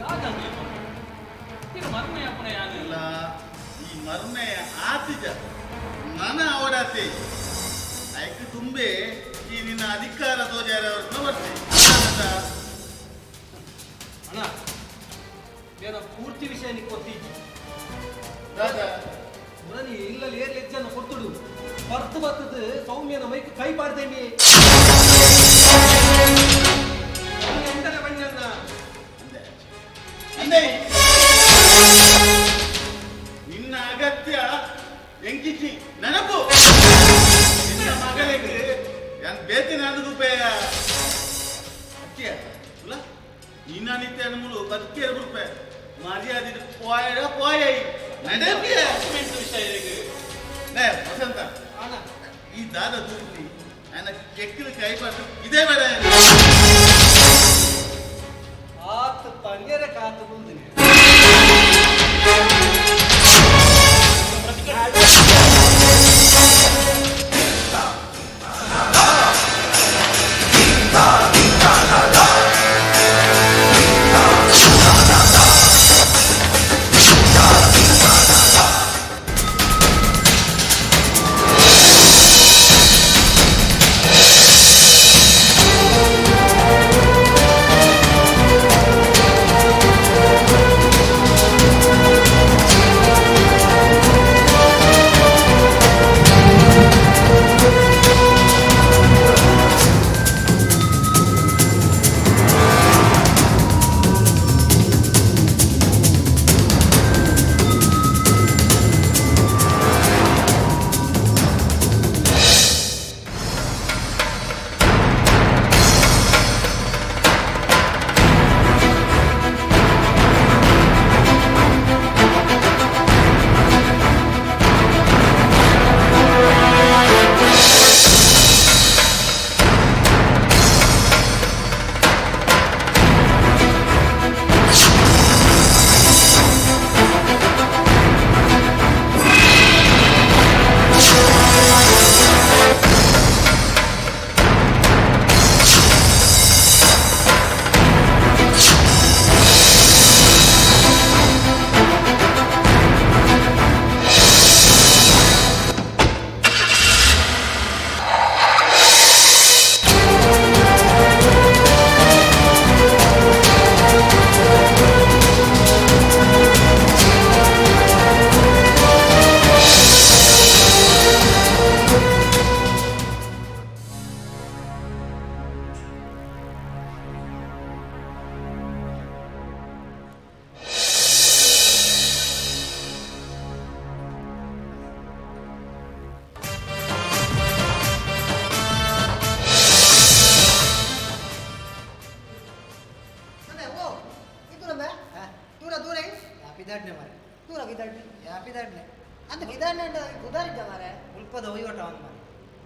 ದಾದ ಅಂಕಲ್ ಇದು ಮರ್ಮೆ ಅಪ್ಪನ ಯಾನಿಲ್ಲ. ಈ ಮರ್ಮೆ ಆತಿಜ ನನ ಅವಡಾತಿ ಐಕ್ ತುಂಬೆ ಈ ನಿನ್ನ ಅಧಿಕಾರ ತೋಜಾರ ಬರ್ತಿ. ಅಣ್ಣ ಬೇರೆ ಪೂರ್ತಿ ವಿಷಯ ನಿಕ್ ಗೊತ್ತಿಜ್ಜಿ. ದಾದಾ ಮುರನಿ ಇಲ್ಲಲ್ಲಿ ಏರ್ ಲೆಜ್ಜನ ಕೊಡ್ತುಡು ಬರ್ತು ಬರ್ತದ ಸೌಮ್ಯನ ಮೈಕ್ ಕೈ ಪಾಡ್ದೇಮಿ ಎಂತನ ಬಣ್ಣನ್ನ. ಅಂದೆ ನಿನ್ನ ಅಗತ್ಯ ಎಂಕಿಚಿ ನೆನಪು ನಿನ್ನ ಮಗಳಿಗೆ ಯಾನ್ ಬೇತೆ ನಾನು ರೂಪಾಯ ಅತ್ತಿಯ ಅಲ್ಲ ನಿನ್ನ ನಿತ್ಯ ಅನುಮುಲು ಬದುಕೇ ರೂಪಾಯಿ ಮರ್ಯಾದೆ ಪೋಯಡ ಪೋಯ ನಡೆಪಿಯ ವಿಷಯ ನೇ ವಸಂತ ಈ ದಾದ ತೂಪಿ ನನ್ನ ಕೆಕ್ಕಿನ ಕೈ ಪಾಡು ಇದೇ ಬೇಡ. ಆತ್ ಪನ್ಯರ ಕಾತು ಮುಂದಿನ.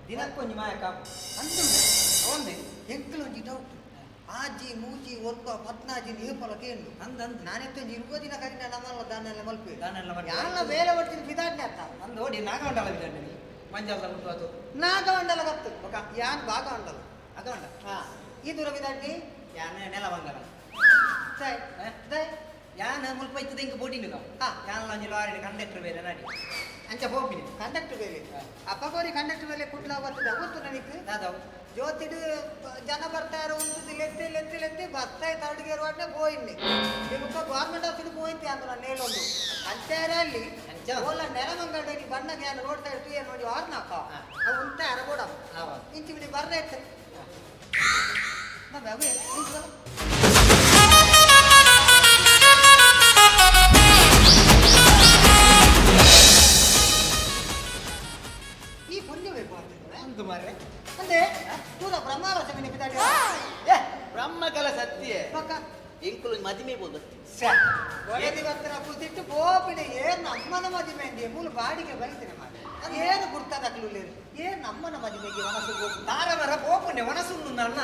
ದಿನಕ್ಕೊಂಜಿ ಮಾಯ ಕಾಪು ಅಂದುಂಡೆ ಒಂದೆ ಎಂಕಲೊಂಜಿ ಡೌಟ್ ಆಜಿ ಮೂಜಿ ಒರ್ಪ ಪದ್ನಾಜಿ ನೀರ್ಪಲ ಕೇಂಡು ಅಂದ ಅಂದ್ ನಾನೆತ್ತೊಂಜಿ ಇರುವ ದಿನ ಕರಿನ ನಮ್ಮಲ್ಲ ದಾನೆಲ್ಲ ಮಲ್ಪೆ ದಾನೆಲ್ಲ ಮಲ್ಪೆ. ಯಾಲ್ಲ ಬೇಲೆ ಬರ್ತೀನಿ ಬಿದಾಡ್ನೆ ಅತ್ತ ಅಂದ್ ಓಡಿ ನಾಗವಂಡಲ ಬಿದಾಡ್ನೆ ಮಂಜಾಲ್ದ ಉಂಟು ಅದು ನಾಗವಂಡಲ ಗತ್ತು ಬೊಕ ಯಾನ್ ಭಾಗವಂಡಲ ಅಗವಂಡ ಹಾ ಈ ದೂರ ಬಿದಾಡ್ನಿ ಯಾನ್ ನೆಲ ಬಂಗಲ ಸೈ ದೈ ಯಾನ್ ಮುಲ್ಪ ಇತ್ತದ ಇಂಕ ಬೋಟಿನ ಹಾ. ಯಾನ್ ಒಂಜಿ ಲಾರಿ ಕಂಡಕ್ಟರ್ ಬೇರೆ ನಾಡಿ ಅಂಚ ಪೋಪಿನಿ ಕಂಡಕ್ಟರ್ ಬೇಲೆ ಅಪ್ಪಗೋರಿ ಕಂಡಕ್ಟರ್ ಬೇಲೆ ಕುಡ್ಲ ಬರ್ತದೆ ಗೊತ್ತು ನನಗೆ ದಾದವು ಜ್ಯೋತಿಡು ಜನ ಬರ್ತಾರೆ ಒಂದು ಲೆತ್ತೆ ಲೆತ್ತೆ ಲೆತ್ತೆ ಬರ್ತಾಯಿ ತರ್ಡ್ ವಾಟ್ನೆ ಪೋಯಿನ್ನಿ ಬುಕ್ಕ ಗೌರ್ಮೆಂಟ್ ಆಫೀಸ್ ಪೋಯಿಂತಿ ಅಂದ್ರೆ ನೇಲೊಂದು ಅಂಚಾರ ಅಲ್ಲಿ ಓಲ ನೆಲಮಂಗಡ ಬಣ್ಣ ಗ್ಯಾನ್ ರೋಡ್ ಸೈಡ್ ಟು ನೋಡಿ ಆರ್ನಾಕ ಅವು ಉಂಟ ಅರಬೋಡ ಇಂಚಿ ಬಿಡಿ ಬರ್ರೆ ಇತ್ತು ನಮ್ಮ ಅವು ಇಂಚಿ ಬರ. ಈ ಪುಣ್ಯ ಬೇಕು ಅಂತಂದ್ರೆ ಅಂದು ಮಾರ್ರೆ ಅಂದ್ರೆ ತೂರ ಬ್ರಹ್ಮಾಲೋಚನೆ ಬಿದ್ದಾಡಿ ಏ ಬ್ರಹ್ಮಕಲ ಸತ್ಯ ಪಕ್ಕ ಇಂಕುಲು ಮದಿಮೆ ಬೋದು ಒಳದಿ ಬರ್ತಾರ ಕೂತಿಟ್ಟು ಬೋಪಿನ ಏನ್ ನಮ್ಮನ ಮದಿಮೆ ಅಂದಿ ಮೂಲ ಬಾಡಿಗೆ ಬೈತಿನ ಮಾಡ ಏನು ಗುರ್ತಾದ ಏನ್ ನಮ್ಮನ ಮದಿಮೆಗೆ ಮನಸ್ಸು ತಾರ ಮರ ಪೋಪುನೆ. ಮನೆ ಒಣಸುಂಡು ಅಣ್ಣ.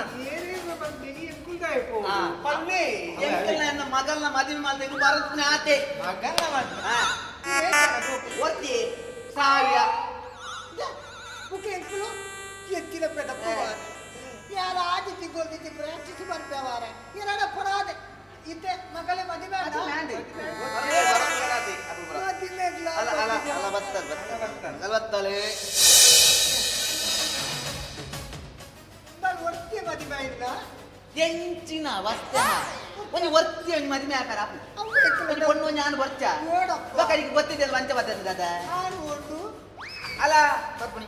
ಎಂಕುಲ್ದಾಯ ಪನ್ನೆ. ಎಂಕಲ್ನ ಮಗಲ್ನ ಮದುವೆ ಮಾಡ್ದೆ ಬರತ್ನ ಆತೆ. ಮಗಲ್ನ ಮದುವೆ ಒತ್ತಿ ಸಾವಿರ. ಬುಕ್ ಎಂಕುಲು ಎತ್ತಿನ ಪೆದಪ್ಪ ಯಾರ ಆದಿ ತಿಂಗೊಳ್ದಿದ್ದಿ ಪ್ರಾಕ್ಟೀಸ್ ಮಾಡ್ತೇವಾರ ಎರಡ ಪರಾದೆ ಇತ್ತೆ ಮಗಳೆ ಮದುವೆ. ಅಲ್ಲ ಅಲ್ಲ ಅಲ್ಲ, ಬತ್ತಾರೆ ಬತ್ತಾರೆ ಬತ್ತಾಳೆ. ಒರ್ತಿ ಮದುವೆ ಇಲ್ಲ. ಎಂಚಿನ ವಸ್ತು ಒಂಜಿ ಒರ್ತಿ ಒಂಜಿ ಮದುವೆ ಆಕಾರ ಒಂಜಿ ಪೊಣ್ಣು ಒಂಜಿ ಆನ್ ಬರ್ಚ ಬೊಕ್ಕ ಗೊತ್ತಿದೆ ಅಂಚ ಬರ್ತದೆ ದಾದ. ಅಲ್ಲ ಬರ್ಪುಣಿ.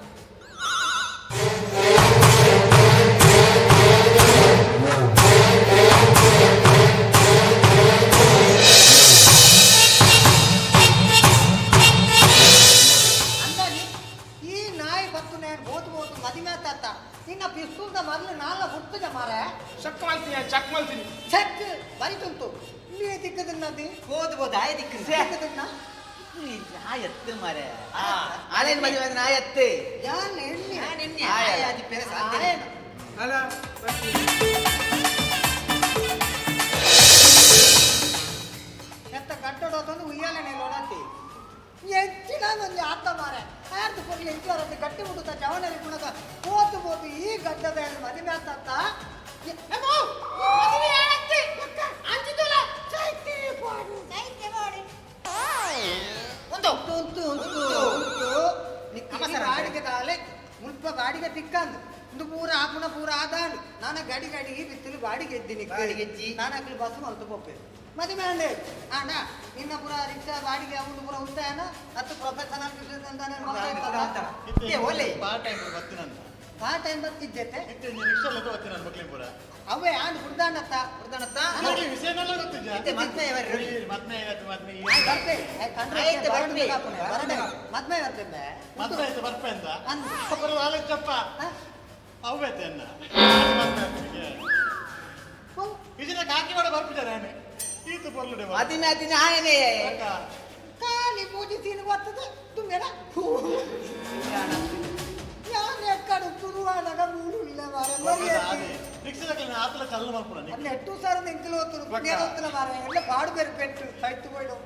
ಅಂದಾಗಿ ಈ ನಾಯಿ ಬತ್ತು ನಾನು ಬೋತು ಬೋತು ಮದುವೆ ಆತ ನಿನ್ನ ಪಿಸ್ತೂಲ್ದ ಮೊದಲು ನಾಲ್ನ ಹುಟ್ಟದ ಮಾರ. ಚೆಕ್ ಮಾಡ್ತೀನಿ, ಚೆಕ್ ಮಾಡ್ತೀನಿ. ಚೆಕ್ ಬರಿತುಂಟು ನೀ ದಿಕ್ಕದನ್ನದಿ. ಬೋದು ಬೋದು ಆಯ ದಿಕ್ಕ ದಿಕ್ಕದನ್ನ. ಎತ್ತು ಮಾರೆ, ಆಲೇನು ಮದುವೆ ಆದ್ರೆ ನಾ ಎತ್ತೆ. ಯಾನ್ ಎಣ್ಣೆ ಎಣ್ಣೆ ಆಯ ಆದಿ ಪೇರೆ ಸಾಧ್ಯ. ಅಲ್ಲ ಎತ್ತ ಕಟ್ಟಡೋತಂದು ಉಯ್ಯಾಲೆ ನೋಡತ್ತಿ ಹೆಚ್ಚಿನ ಒಂಜಿ ಆತ ಮಾರೆ ಆರ್ದು ಕೊಡ್ಲಿ ಎಂಕ್ಲರದ್ದು ಗಟ್ಟಿ ಮುಡುತ್ತ ಜವನರಿ ಗುಣದ ಪೋತು ಪೋತು ಈ ಗಡ್ಡದ ಮದುವೆ ಆತ. ಒಂದು ಉಂಟು ಉಂಟು ಉಂಟು ಬಾಡಿಗೆ ದಾಲೆ ಮುಲ್ಪ ಬಾಡಿಗೆ ತಿಕ್ಕಂದು ಒಂದು ಪೂರ ಆಪುಣ ಪೂರ ಆದಾಂಡು ನಾನು ಗಡಿ ಗಡಿ ಬಿತ್ತಲು ಬಾಡಿಗೆ ಎದ್ದಿನಿ. ಬಾಡಿಗೆ ಎಜ್ಜಿ. ನಾನು ಅಕ್ಲು ಬಸ್ಸು ಮಲ್ತು ಪೋಪೆ ಮದುವೆ ಅಂಡೆ ಅಣ್ಣ ನಿನ್ನ ಪೂರ ರಿಕ್ಷಾ ಬಾಡಿಗೆ ಅವನು ಪೂರ ಉಂಟಾಯನ ಹತ್ತು ಪ್ರೊಫೆಷನಲ್. ಒಳ್ಳೆ ಪಾರ್ಟ್ ಟೈಮ್ ಬರ್ತೀನಂತ. ಪಾರ್ಟ್ ಟೈಮ್ ಬರ್ತಿದ್ದೆತ್ತೆ. ರಿಕ್ಷಾ ಬರ್ತೀನಿ ನನ್ನ ಮಕ್ಳಿಗೆ ಪೂರ. ಅವೇ ಆಂಡ್ ಹುಡ್ದಾನತ್ತ. ಹುಡ್ದಾನತ್ತ. ವಿಷಯನೆಲ್ಲ ಗೊತ್ತಿದ್ಯಾ? ಮದ್ಮೆ ಮದ್ಮೆ ಆಯ್ತು ಮದ್ಮೆ. ಬರ್ಪೆ. ಆಯ್ತು, ಬರ್ಪೆ. ಮದ್ಮೆ ಬರ್ತೇನೆ. ಮದ್ಮೆ ಆಯ್ತು ಬರ್ಪೆ ಅಂತ ಆಲೋಚಪ್ಪ ಅವ್ವೇತೆ ಅನ್ನ ಇದನ್ನ ಕಾಕಿ ಮಾಡ ಬರ್ಪಿದ್ದಾರೆ ಈತು ಪೊರ್ಲುಡೆ. ಮದಿಮೆ ಆತಿನ ಆಯನೇ. ಖಾಲಿ ಪೂಜೆ ತಿನ್ನು ಬರ್ತದೆ ತುಂಬೇಡ ಯಾರು ಎಕ್ಕಡು ತುರುವಾದಾಗ ಮೂಡು ಇಲ್ಲ ಮಾರೆ. ರಿಕ್ಷಾದಕ್ಕೆ ಆತಲ ಚಲ್ಲು ಮಾಡ್ಕೊಡ. ನೆಟ್ಟು ಸಾರ ಎಂಕಲು ಹೋಗ್ತರು ಹೋಗ್ತಲ್ಲ ಮಾರೆ, ಎಲ್ಲ ಪಾಡು ಬೇರೆ ಪೆಟ್ಟು ಸೈತು పోయిಡು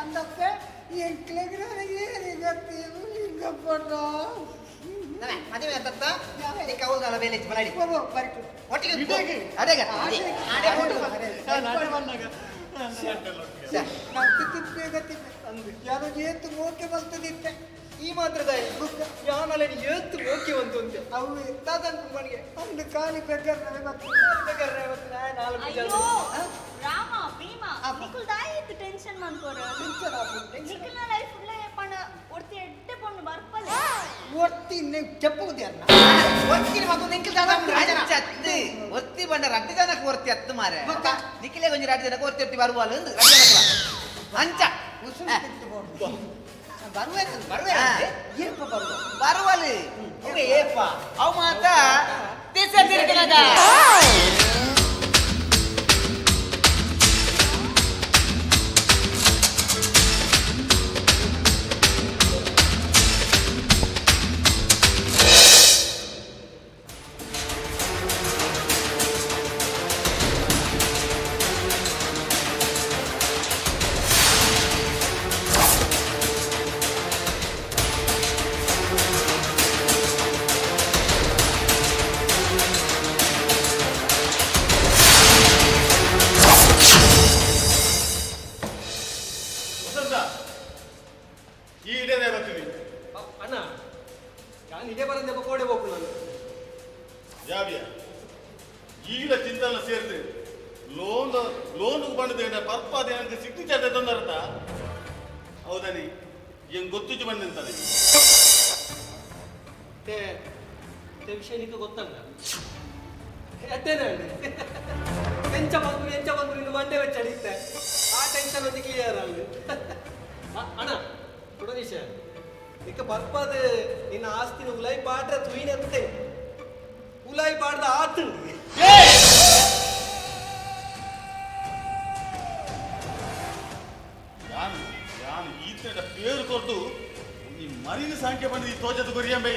అందప్పే ಎಂಕ್ಲೆಗ್ ಏನು ಲಿಂಗಪ್ಪಣ್ಣ. ಮದುವೆ ಆತತ್ತ ನಿಕ್ಕ ಹೌದಲ್ಲ ಬೇಲೆ ಬರಲಿ ಬರಿತು. ಒಟ್ಟಿಗೆ ಅದೇ ಅದೇ ಯಾರೋ ಏತು ಮೋಕೆ ಬರ್ತದಿತ್ತೆ. ಈ ಮಾತ್ರದ ಯಾನಲ್ಲ ಏತು ಮೋಕೆ ಬಂತು ಅಂತೆ ಅವು ತಾತನ್ ಕುಂಬನಿಗೆ ಒಂದು ಖಾಲಿ ಬೆಗ್ಗರ್ ನಾಲ್ಕು ಅಯ್ಯೋ ರಾಮ ಭೀಮ ನಿಕುಲ್ ದಾಯಿತ್ತು ಟೆನ್ಷನ್ ಮನ್ಕೋರ. ನಿಕುಲ್ನ ಲೈಫ್ ಉಳ್ಳೆ ಪಣ ಒರ್ತಿ ಎಡ್ಡೆ ಪೊಣ್ಣು ಬರ್ಪಲೆ. ಒತ್ತಿ ಚೆಪ್ಪುವುದೇ ಅನ್ನ. ಒತ್ತಿನ ಮತ್ತೊಂದು ಎಂಕಿಲ್ ದಾದ ಅತ್ತು ಒತ್ತಿ ಬಂಡ ರಡ್ಡು ಜನಕ್ಕೆ ಒರ್ತಿ ಅತ್ತು ಮಾರೆ. ನಿಖಿಲೇ ಕೊಂಚ ರಡ್ಡು ಜನಕ್ಕೆ ಒರ್ತಿ ಒತ್ತಿ ಬರುವಲ್ಲ ಅಂದು ರಡ್ಡು ಜನಕ್ಕೆ ಅಂಚ ಬರುವೆ ಬರುವೆ ಏಪ ಬರುವ ಬರುವಲು ಅವೆ ಏಪ ಅವು ಮಾತ ದೇಶ ತಿರುಗಿನದ. ವಸಂತ ಈ ಇಡೇ ಬರ್ತೀನಿ. ಅಣ್ಣ ನಾನು ಇದೇ ಬರಂದೆ ಕೋಡೆ ಹೋಗು ನಾನು. ಯಾವ್ಯ ಈಗಿನ ಚಿಂತನ ಸೇರಿದೆ ಲೋನ್ ಲೋನ್ ಬಂದಿದೆ ಪರ್ಪಾದ ನನಗೆ ಸಿಗ್ನೇಚರ್ ತಂದರ್ಥ ಹೌದಾನಿ ಹೆಂಗ್ ಗೊತ್ತಿದ್ದು ಬಂದಂತಾನೆ. ते ते ವಿಷಯ ನಿಂಗೆ ಗೊತ್ತಲ್ಲ ಅಡ್ಡೇನೆ ಎಂಚ ಬಂದ್ರು ಎಂಚ ಬಂದ್ರು ಇನ್ನು ಮಂಡೆ ವೆಚ್ಚ ಅಡಿತ್ತೆ ಆ ಟೆನ್ಷನ್ ಒಂದು ಕ್ಲಿಯರ್ ಅಲ್ಲಿ. ಅಣ್ಣ ಕೊಡ ವಿಷಯ ನಿಕ್ಕ ಬರ್ಪದ ನಿನ್ನ ಆಸ್ತಿನ ಉಲಾಯಿ ಪಾಡ್ರ ತುಯಿನತ್ತೆ ಉಲಾಯಿ ಪಾಡ್ದ ಆತು. ಯಾನು ಯಾನು ಈತನ ಪೇರು ಕೊರ್ದು ಈ ಮರಿನ ಸಂಖ್ಯೆ ಬಂದು ಈ ತೋಜದ ಗುರಿಯಂಬೈ.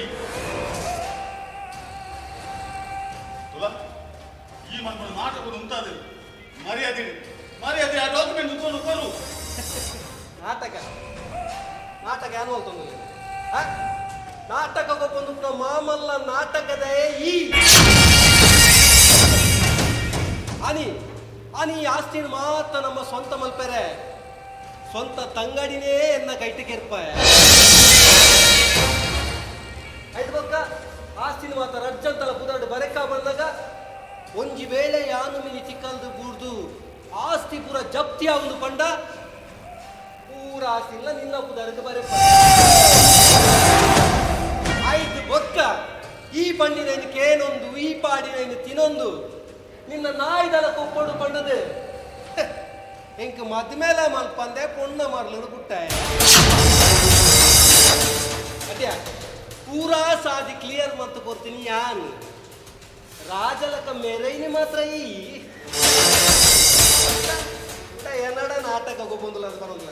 ತುಲ ಈ ಮನ್ಪುನ ನಾಟಕ ಉಂತಾದ ಮರ್ಯಾದೆ ಮರ್ಯಾದೆ ಆ ಡಾಕ್ಯುಮೆಂಟ್ ಉತ್ಕೊಂಡು ಕೊರು. ನಾಟಕ ನಾಟಕ ಏನು ಅಂತಂದ್ರೆ ನಾಟಕ ಬಂದು ಮಾಮಲ್ಲ ನಾಟಕದ ಈ ಅನಿ ಅನಿ ಆಸ್ತಿನ ಮಾತ್ರ ನಮ್ಮ ಸ್ವಂತ ಮಲ್ಪೆರೆ ಸ್ವಂತ ತಂಗಡಿನೇ ಎನ್ನ ಕೈಟಿಗೆ ಇರ್ಪ ಆಯ್ತು ಬಕ್ಕ ಆಸ್ತಿನ ಮಾತ್ರ ಅರ್ಜಂತಲ ಪುದರ್ಡು ಬರೆಕ ಬಂದಾಗ ಒಂಜಿ ವೇಳೆ ಯಾನು ಮಿನಿ ಚಿಕ್ಕಲ್ದು ಬೂರ್ದು ಆಸ್ತಿ ಪೂರ ಜಪ್ತಿ ಆಗುದು ಪಂಡ ಪೂರ ಆಸ್ತಿ ಇಲ್ಲ ನಿನ್ನ ಪುದರ್ಗೆ ಬರೆಪ ಆಯ್ತು ಬೊಕ್ಕ ಈ ಪಂಡಿನ ಕೇನೊಂದು ಈ ಪಾಡಿನ ತಿನೊಂದು ನಿನ್ನ ನಾಯಿದಲ ಕೊಪ್ಪಡು ಪಂಡದು ಎಂಕ್ ಮದ್ಮೇಲೆ ಮಲ್ಪಂದೆ ಪೊಣ್ಣ ಮರ್ಲನು ಪುಟ್ಟ ಅದ್ಯಾ ಪೂರಾ ಸಾದಿ ಕ್ಲಿಯರ್ ಮಂತ್ ಕೊಡ್ತೀನಿ ಯಾನ್ ರಾಜಲಕ ಮೆರೈನಿ ಮಾತ್ರ ಈ ಏನಡ ನಾಟಕ ಗೊಬ್ಬೊಂದುಲ್ಲ ಅದು ಬರೋದಿಲ್ಲ.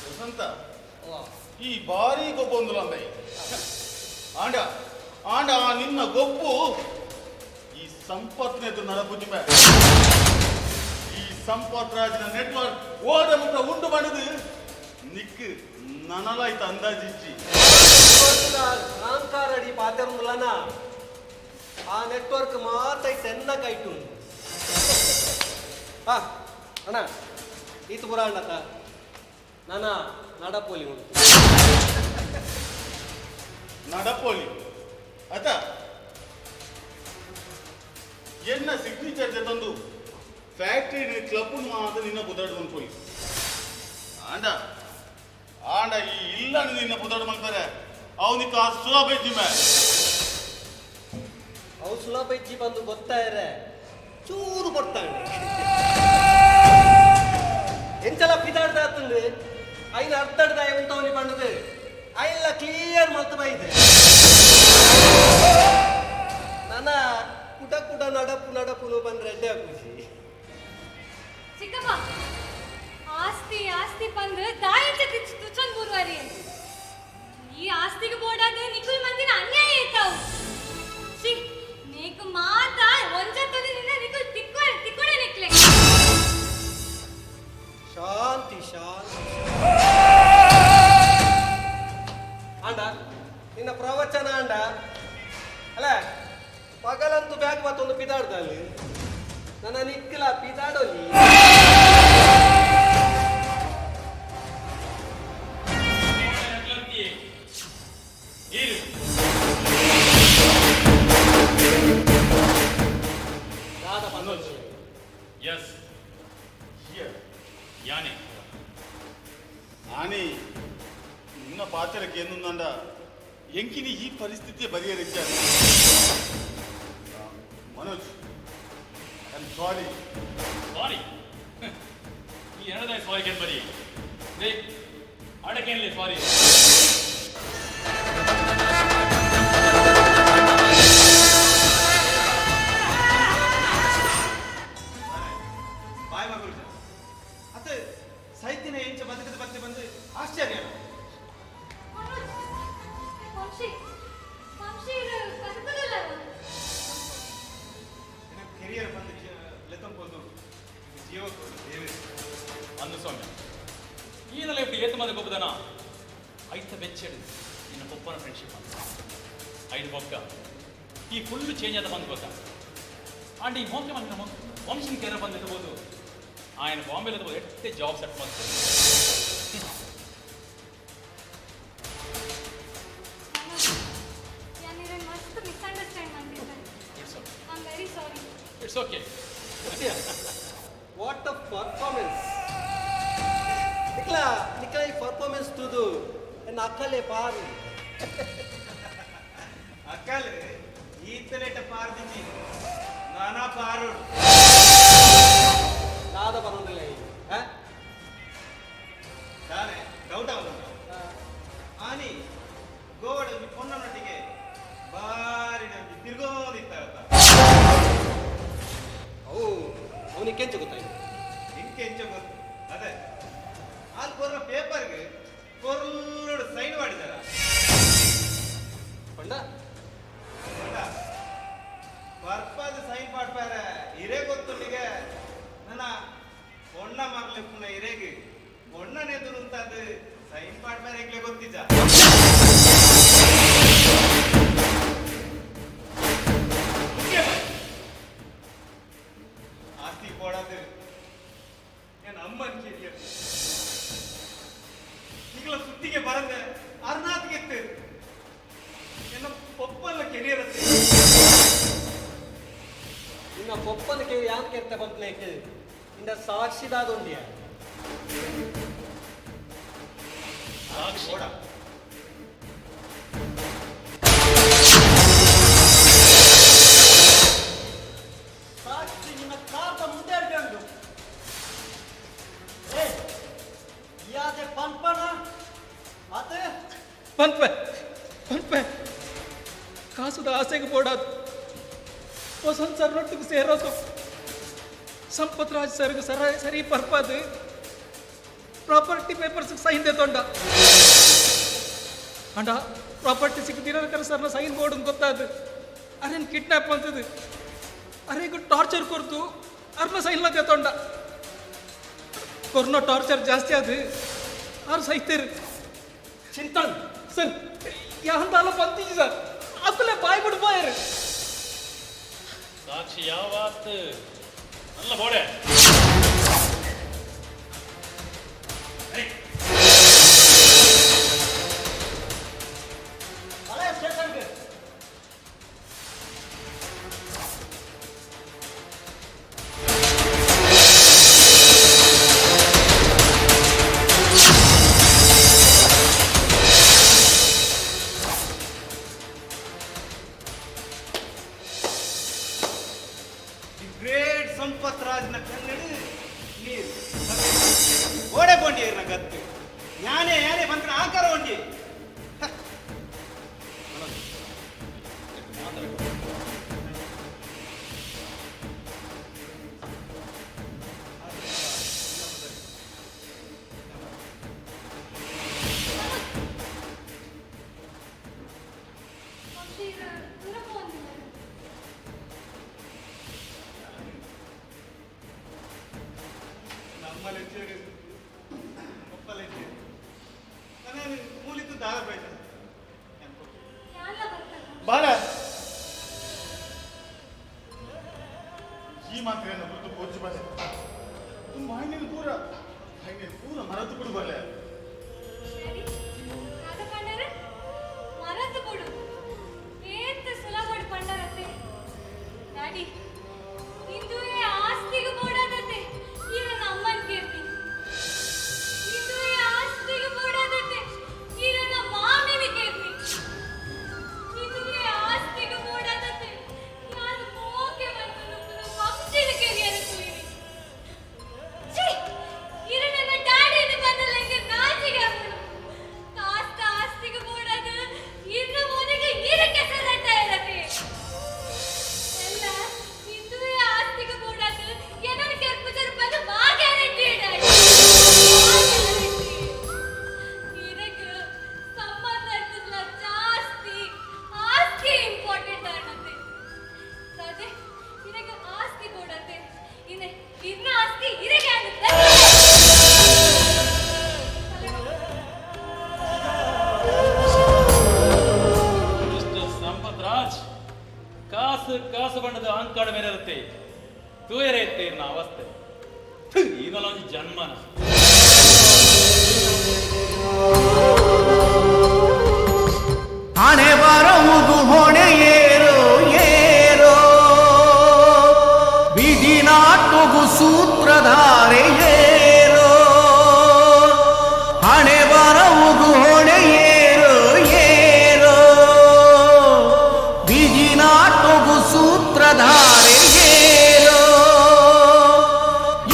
ವಸಂತ ಈ ಬಾರಿ ಗೊಬ್ಬೊಂದುಲ್ಲ ಅಂದ ಆಂಡ ಆಂಡ ನಿನ್ನ ಗೊಪ್ಪು ಈ ಸಂಪತ್ನೆದ್ದು ನಡಪುಜಿ ಈ ಸಂಪತ್ ರಾಜನ ನೆಟ್ವರ್ಕ್ ಓದ ಮುಟ್ಟ ಉಂಡು ಮಾಡಿದು ನಿಕ್ ನನಲಾಯ್ತು ಅಂದಾಜಿಚ್ಚಿ. ಅಹಂಕಾರಡಿ ಪಾತೆರುಂದುಲನ ಆ ನೆಟ್ವರ್ಕ್ ಮಾತ ಸೆನ್ನ ಕೈಟು ಹಾ ಅಣ್ಣ ಈತ ಪುರ ಅಣ್ಣತ ನಾನ ನಡಪೋಲಿ ಉಂಟು. ನಡಪೋಲಿ ಆತ ಎನ್ನ ಸಿಗ್ನೇಚರ್ ತಂದು ಫ್ಯಾಕ್ಟ್ರಿ ಕ್ಲಬ್ ಮಾತ್ರ ನಿನ್ನ ಬುದಾಡು ಮನ್ಪೋಲಿ ಆಂಡ ಆಂಡ ಈ ಇಲ್ಲ ನಿನ್ನ ಬುದಾಡು ಮನ್ಪಾರೆ ಅವನಿಗೆ ಆ ಸುಲಭ ಇಜ್ಜಿ ಅವು ಸುಲಭ ಇಜ್ಜಿ ಬಂದು ಗೊತ್ತಾಯ್ರೆ ಚೂರು ಕೊಡ್ತಾನೆ ಎಂಚಲ ಪಿದಾಡ್ದ ಆತಂದು ಐನ ಅರ್ಧಡ್ದ ಉಂಟವನಿ ಬಂಡದು ಐಲ್ಲ ಕ್ಲಿಯರ್ ಮಲ್ತು ಬೈದೆ ನನ್ನ ಕುಟ ಕುಟ ನಡಪು ನಡಪುನು ಬಂದ್ರೆ ಎಡ್ಡೆ ಖುಷಿ. ಚಿಕ್ಕಪ್ಪ ಆಸ್ತಿ ಆಸ್ತಿ ಬಂದು ದಾಯಿಂಚ ತುಚ್ಚೊಂದು ಬೂರ್ವಾರಿ ಈ ಆಸ್ತಿಗೆ ಬೋಡಾದ ನಿಖುಲ್ ಮಂದಿನ ಅನ್ಯಾಯ ಐತಾವು. ಛೀ ನೀಕು ಮಾತಾ ಒಂಜತ್ತದಿ ನಿನ್ನ ನಿಖುಲ್ ತಿಕ್ಕೋ ತಿಕ್ಕೊಡೆ ನಿಕ್ಲೆ. ಶಾಂತಿ ಶಾಂತಿ ಅಂಡ ನಿನ್ನ ಪ್ರವಚನ ಅಂಡ ಅಲ್ಲ ಪಗಲಂತೂ ಬ್ಯಾಗ್ ಮತ್ತೊಂದು ಪಿದಾಡ್ದ ಅಲ್ಲಿ ನನ್ನ ನಿಕ್ಕಲ ಪಿದಾಡೋಲಿ. ಎಸ್ ಯಾನೆ ಆನಿ ನಿನ್ನ ಪಾತ್ರಕ್ಕೆ ಏನಂದ ಎಂಕಿನಿ ಈ ಪರಿಸ್ಥಿತಿಯ ಬಗೆಹರಿಸ್ತಾರೆ. Manoj I am sorry. Sorry ಈ ಎರಡನೇ ಸಾರಿ ಕೇಳಿ ಬರಿ ರೇ ಅಡಕೇನಲಿ ಸಾರಿ. ಬಾಯ್ ಮಗಳು ಅತ್ತ ಸೈತಿನ ಎಂಚ ಬದುಕದ ಬತ್ತೆ ಬಂದು ಆಶ್ಚರ್ಯ. ವಂಶಿ ವಂಶಿ ಬದುಕುದಿಲ್ಲ. ಕೆರಿಯರ್ ಬಂದು ಲೆತ್ತಂಪೊಂದು ಜೀವ ದೇವೆ ಅಂದು ಸ್ವಾಮಿ ಈನ ಲೈಫ್ ಏತು ಮಂದಿ ಗೊಬ್ಬದನ ಐತ ಬೆಚ್ಚಡು ನಿನ್ನ ಪೊಪ್ಪನ ಫ್ರೆಂಡ್ಶಿಪ್ ಅಂತ ಐದು ಬೊಕ್ಕ ಈ ಫುಲ್ ಚೇಂಜ್ ಆದ ಬಂದು ಗೊತ್ತಾ ಅಂಡ್ ಈ ಮೋಕೆ ಬಂದ ವಂಶನ ಕೆರೆ ಬಂದಿರ್ಬೋದು ఆయన ಬಾಂಬೆలో ಎಟ್ಟೆ ಜಾಬ್ ಸೆಟ್ ಮಾಡ್ತಾರೆ. ಮಸ್ತ್ ಮಿಸ್ಅಂಡರ್ಸ್ಟ್ಯಾಂಡ್ ಮಾಡ್ತಿದ್ದೆ. It's okay. I am very sorry. It's okay. What a performance Nikla Nikla ಈ ಪರ್ಫಾರ್ಮೆನ್ಸ್ ತುದು ಎನ್ನ ಅಕ್ಕಲೆ ಪಾರು. ಅಕ್ಕಲೆ ಈತನೇಟ ಪಾರ್ದಿಜಿ ನಾನಾ ಪಾರೋಡು. ದಾದ ಬರೋದಿಲ್ಲ ಈಗ ತಾನೆ ಡೌಟ್ ಆಗೋದು ಆನಿ ಗೋವಾಡ ಒಂಜಿ ಪೊನ್ನನೊಟ್ಟಿಗೆ ಬಾರಿ ಒಂಜಿ ತಿರ್ಗೋದಿತ್ತ. ಅವು ಅವನಿಗೆ ಕೆಂಚ ಗೊತ್ತಾಯ್ತು. ಇಂಕೆ ಎಂಚ ಗೊತ್ತು ಅದೇ ಅಲ್ಲಿ ಕೊರ್ನ ಪೇಪರ್ಗೆ ಕೊರ್ಲೋಡು ಸೈನ್ ಮಾಡಿದಾರ. ಪಂಡ ಅಂಡ ಬರ್ಪಾದ ಸೈನ್ ಪಾಡ್ಪಾರೆ ಇರೇ ಗೊತ್ತುಂಡಿಗೆ ನನ್ನ ಒಣ್ಣ ಮರ್ಲಿಪ್ಪುನ ಇರೇಗ್ ಒಣ್ಣನೆದುರು ಅಂತದು ಸೈನ್ ಪಾಡ್ಪಾರೆ ಎಂಗ್ಲೆ ಗೊತ್ತಿಜ. ಆಸ್ತಿ ಕೊಡದು ನನ್ನ ಅಮ್ಮನ ಕೇಳಿಯ ಈಗಲ ಸುತ್ತಿಗೆ ಬರಂದೆ ಅರ್ನಾತ್ಗೆತ್ತು ಎನ್ನ ಪೊಪ್ಪಲ್ಲ ಕೆರಿಯರತ್ತೆ. ನಿನ್ನ ಪೊಪ್ಪನ ಕೇಳಿ ಯಾನ್ ಕೆರ್ತೆ ಬಂಪ್ಲೇಕ್ ಇಂದ ಸಾಕ್ಷಿದಾದುಂಡಿಯ. ಸಾಕ್ಷಿ. ಸಾಕ್ಷಿ ನಿನ್ನ ಕಾರ್ದ ಮುಂದೆ ಉಂಟು. ಏ ಯಾದೆ ಪನ್ಪನ ಅದೇ. ಪನ್ಪೆ ಪನ್ಪೆ, ಕಾಸುದ ಆಸೆಗೆ ಬೋಡಾದು ವಸಂತ್ ಸರ್ ರೊಟ್ಟಿಗೆ ಸೇರೋದು, ಸಂಪತ್ ರಾಜ್ ಸರ್ಗೆ ಸರ ಸರಿ ಪರ್ಪಾದು ಪ್ರಾಪರ್ಟಿ ಪೇಪರ್ಸ್ ಸೈನ್ ತೊಂಡ ಅಂಡ ಪ್ರಾಪರ್ಟಿ ಸಿಕ್ಕ ದಿನಕರ ಸರ್ನ ಸೈನ್ ಬೋರ್ಡ್ ಗೊತ್ತಾದು ಅರೇನು ಕಿಡ್ನಾಪ್ ಅಂತದು ಅರೇಗು ಟಾರ್ಚರ್ ಕೊರ್ತು ಅರ್ನ ಸೈನ್ ತೊಂಡ ಕೊರ್ನೋ ಟಾರ್ಚರ್ ಜಾಸ್ತಿ ಅದು ಆರು ಸೈತೇರು. ಚಿಂತನ್. ಸರ್, ಯಾಂದಾಲ ಬಂದಿಜಿ ಸರ್, ಅಸಲೇ ಬಾಯ್ ಬಿಡು ಬಾಯರು. ಸಾಕ್ಷಿ ಯಾವತ್ತು ಅಲ್ಲ ಬೋಡೆ. ಹಳೆ ಸ್ಟೇಷನ್ಗೆ. The great Sampath ರಾಜ್ನ ಕನ್ನಡ ನೀರು ಓಡೆ ಕೊಂಡಿ ಗತ್ತು ಯಾನೇ ಯಾನೇ ಬಂದ್ರೆ ಆಕಾರ ಒಂಡಿ. ನಮ್ಮ ಲೆಚ್ಚರು ಒಪ್ಪ ಲೆಚ್ಚರು ನಾನು ಮೂಲಿತ್ತು ದಾರ ಬೇಡ. ಬಾಲ, ಈ ಮಾತ್ರ ಗುರುತು ಪೋಚು ಬಾಲೆ. ತುಂಬ ಹಣ್ಣಿನ ಪೂರ ಹಣ್ಣಿನ ಪೂರ ಮರತು ಬಿಡು ಬಾಲೆ. ದಾದ ಪಂಡರ ಮರತು ಬಿಡು, ಏತ್ ಸುಲಭಡ್ ಪಂಡರತ್ತೆ. ಡ್ಯಾಡಿ, ಇಂದುವೆ ಆಸ್ತಿಗೆ ಬೋಡಾದತ್ತೆ ಈರನ್ನ ಅಮ್ಮನ್ ಕೀರ್ತಿ, ಇಂದುವೆ ಆಸ್ತಿಗೆ ಬೋಡಾದತ್ತೆ ಈರನ್ನ ಮಾಮಿನ ಕೀರ್ತಿ, ಇಂದುವೆ ಆಸ್ತಿಗೆ ಬೋಡಾದತ್ತೆ ಯಾರು ಮೋಕೆ ಬಂದು ವಂಶಿನ ಕೆರಿಯರ ತುಯಿರಿ. ಛೀ, ಈರನ್ನ ಡ್ಯಾಡಿನ ಬಂದಲ್ಲ ನಾಚಿಗೆ ಅವಳು. ಕಾಸ್ತ ಆಸ್ತಿಗೆ ಬೋಡಾದ ಇರ್ನ ಮೋನೆಗೆ ಈರ ಕೆಸರಟ್ಟ ಇರತ್ತೆ ಎಲ್ಲ. ಇಂದುವೆ ಆಸ್ತಿಗೆ ಬೋಡಾದ ಏನನ್ನ ಕೆರ್ಪುಜರ್ ಬಂದು ಮಾ ಗ್ಯಾರಂಟಿ. ಇರಗ ಸಂಬಂಧ ಇರ್ತದಲ್ಲ, ಜಾಸ್ತಿ ಆಸ್ತಿ ಇಂಪಾರ್ಟೆಂಟ್ ಅನ್ನತ್ತೆ. ಅದೇ ಇರಗ ಆಸ್ತಿ ಬೋಡತ್ತೆ, ಇನ್ನ ಇನ್ನ ಆಸ್ತಿ ಇರಗೆ ಅನ್ನತ್ತೆ. ಮಿಸ್ಟರ್ ಸಂಪತ್ ರಾಜ್, ಕಾಸು ಕಾಸು ಬಣ್ಣದ ಅಂಕಾಡ ಮೇಲೆ ಇರುತ್ತೆ ತೂಯರೇ ಇತ್ತೆ ಇರ್ನ ಅವಸ್ಥೆ. ಈನೊಂದು ಜನ್ಮನ. ಹಣೆ ಬರವುದು ಹೊಣೆ ಏರೋ ಏರೋ, ವಿಧಿ ನಾಟುಗು ಸೂತ್ರಧಾರೆ ಏರೋ. ಹಣೆ ಬರವುದು ಹೊಣೆ ಏರೋ ಏರೋ, ವಿಧಿ ನಾಟುಗು ಸೂತ್ರಧಾರೆ ಏರೋ.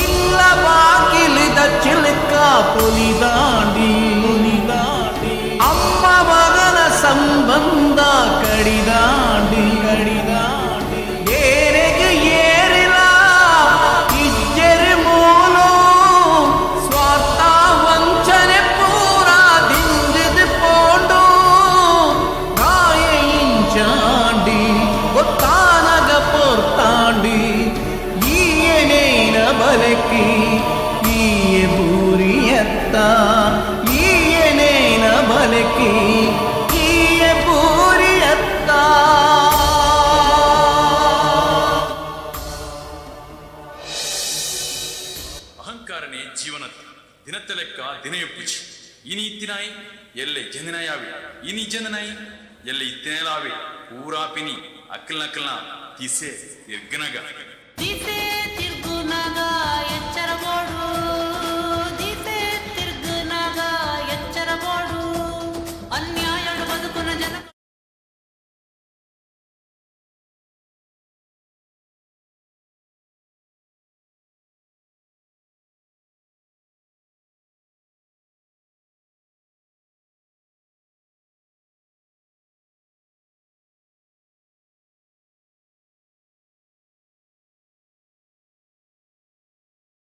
ಇಲ್ಲ ಬಾಗಿಲಿದ ಚಿಲಕ ಪೊಲಿದಾಂಡಿ, ಅಮ್ಮ ಮಗನ ಸಂಬಂಧ ಕಡಿದಾಂಡಿ ಕಡಿದಾಂಡಿ. ಏರೆಗೆ ಏರಿಲ ಇಜ್ಜೆರೆ ಮೂಲು, ಸ್ವಾರ್ಥ ವಂಚನೆ ಪೂರ ದಿಂಜಿದ ಪೋಂಡು ಗಾಯ. ಬಲಕಿ ಈಯೆ ಬೂರಿಯತ್ತ ಈಯನೇನ ಬಲಕಿ ಈಯೆ ಬೂರಿಯತ್ತ. ಅಹಂಕಾರನೇ ಜೀವನ ದಿನತ್ತ ಲೆಕ್ಕ ದಿನಯೊಪ್ಪುಜಿ. ಇನಿ ಇತ್ತಿನಾಯಿ ಎಲ್ಲೆ ಜಂದಿನಾಯಾವೆ, ಇನಿ ಜಂದನಾಯಿ ಎಲ್ಲೆ ಇತ್ತಿನೇಲಾವೆ. ಪೂರಾ ಪಿನಿ ಅಕ್ಕಲ್ನಕ್ಕಲ್ನ ತಿಸೆ ತಿರ್ಗನಗ. ದಿಸೆ.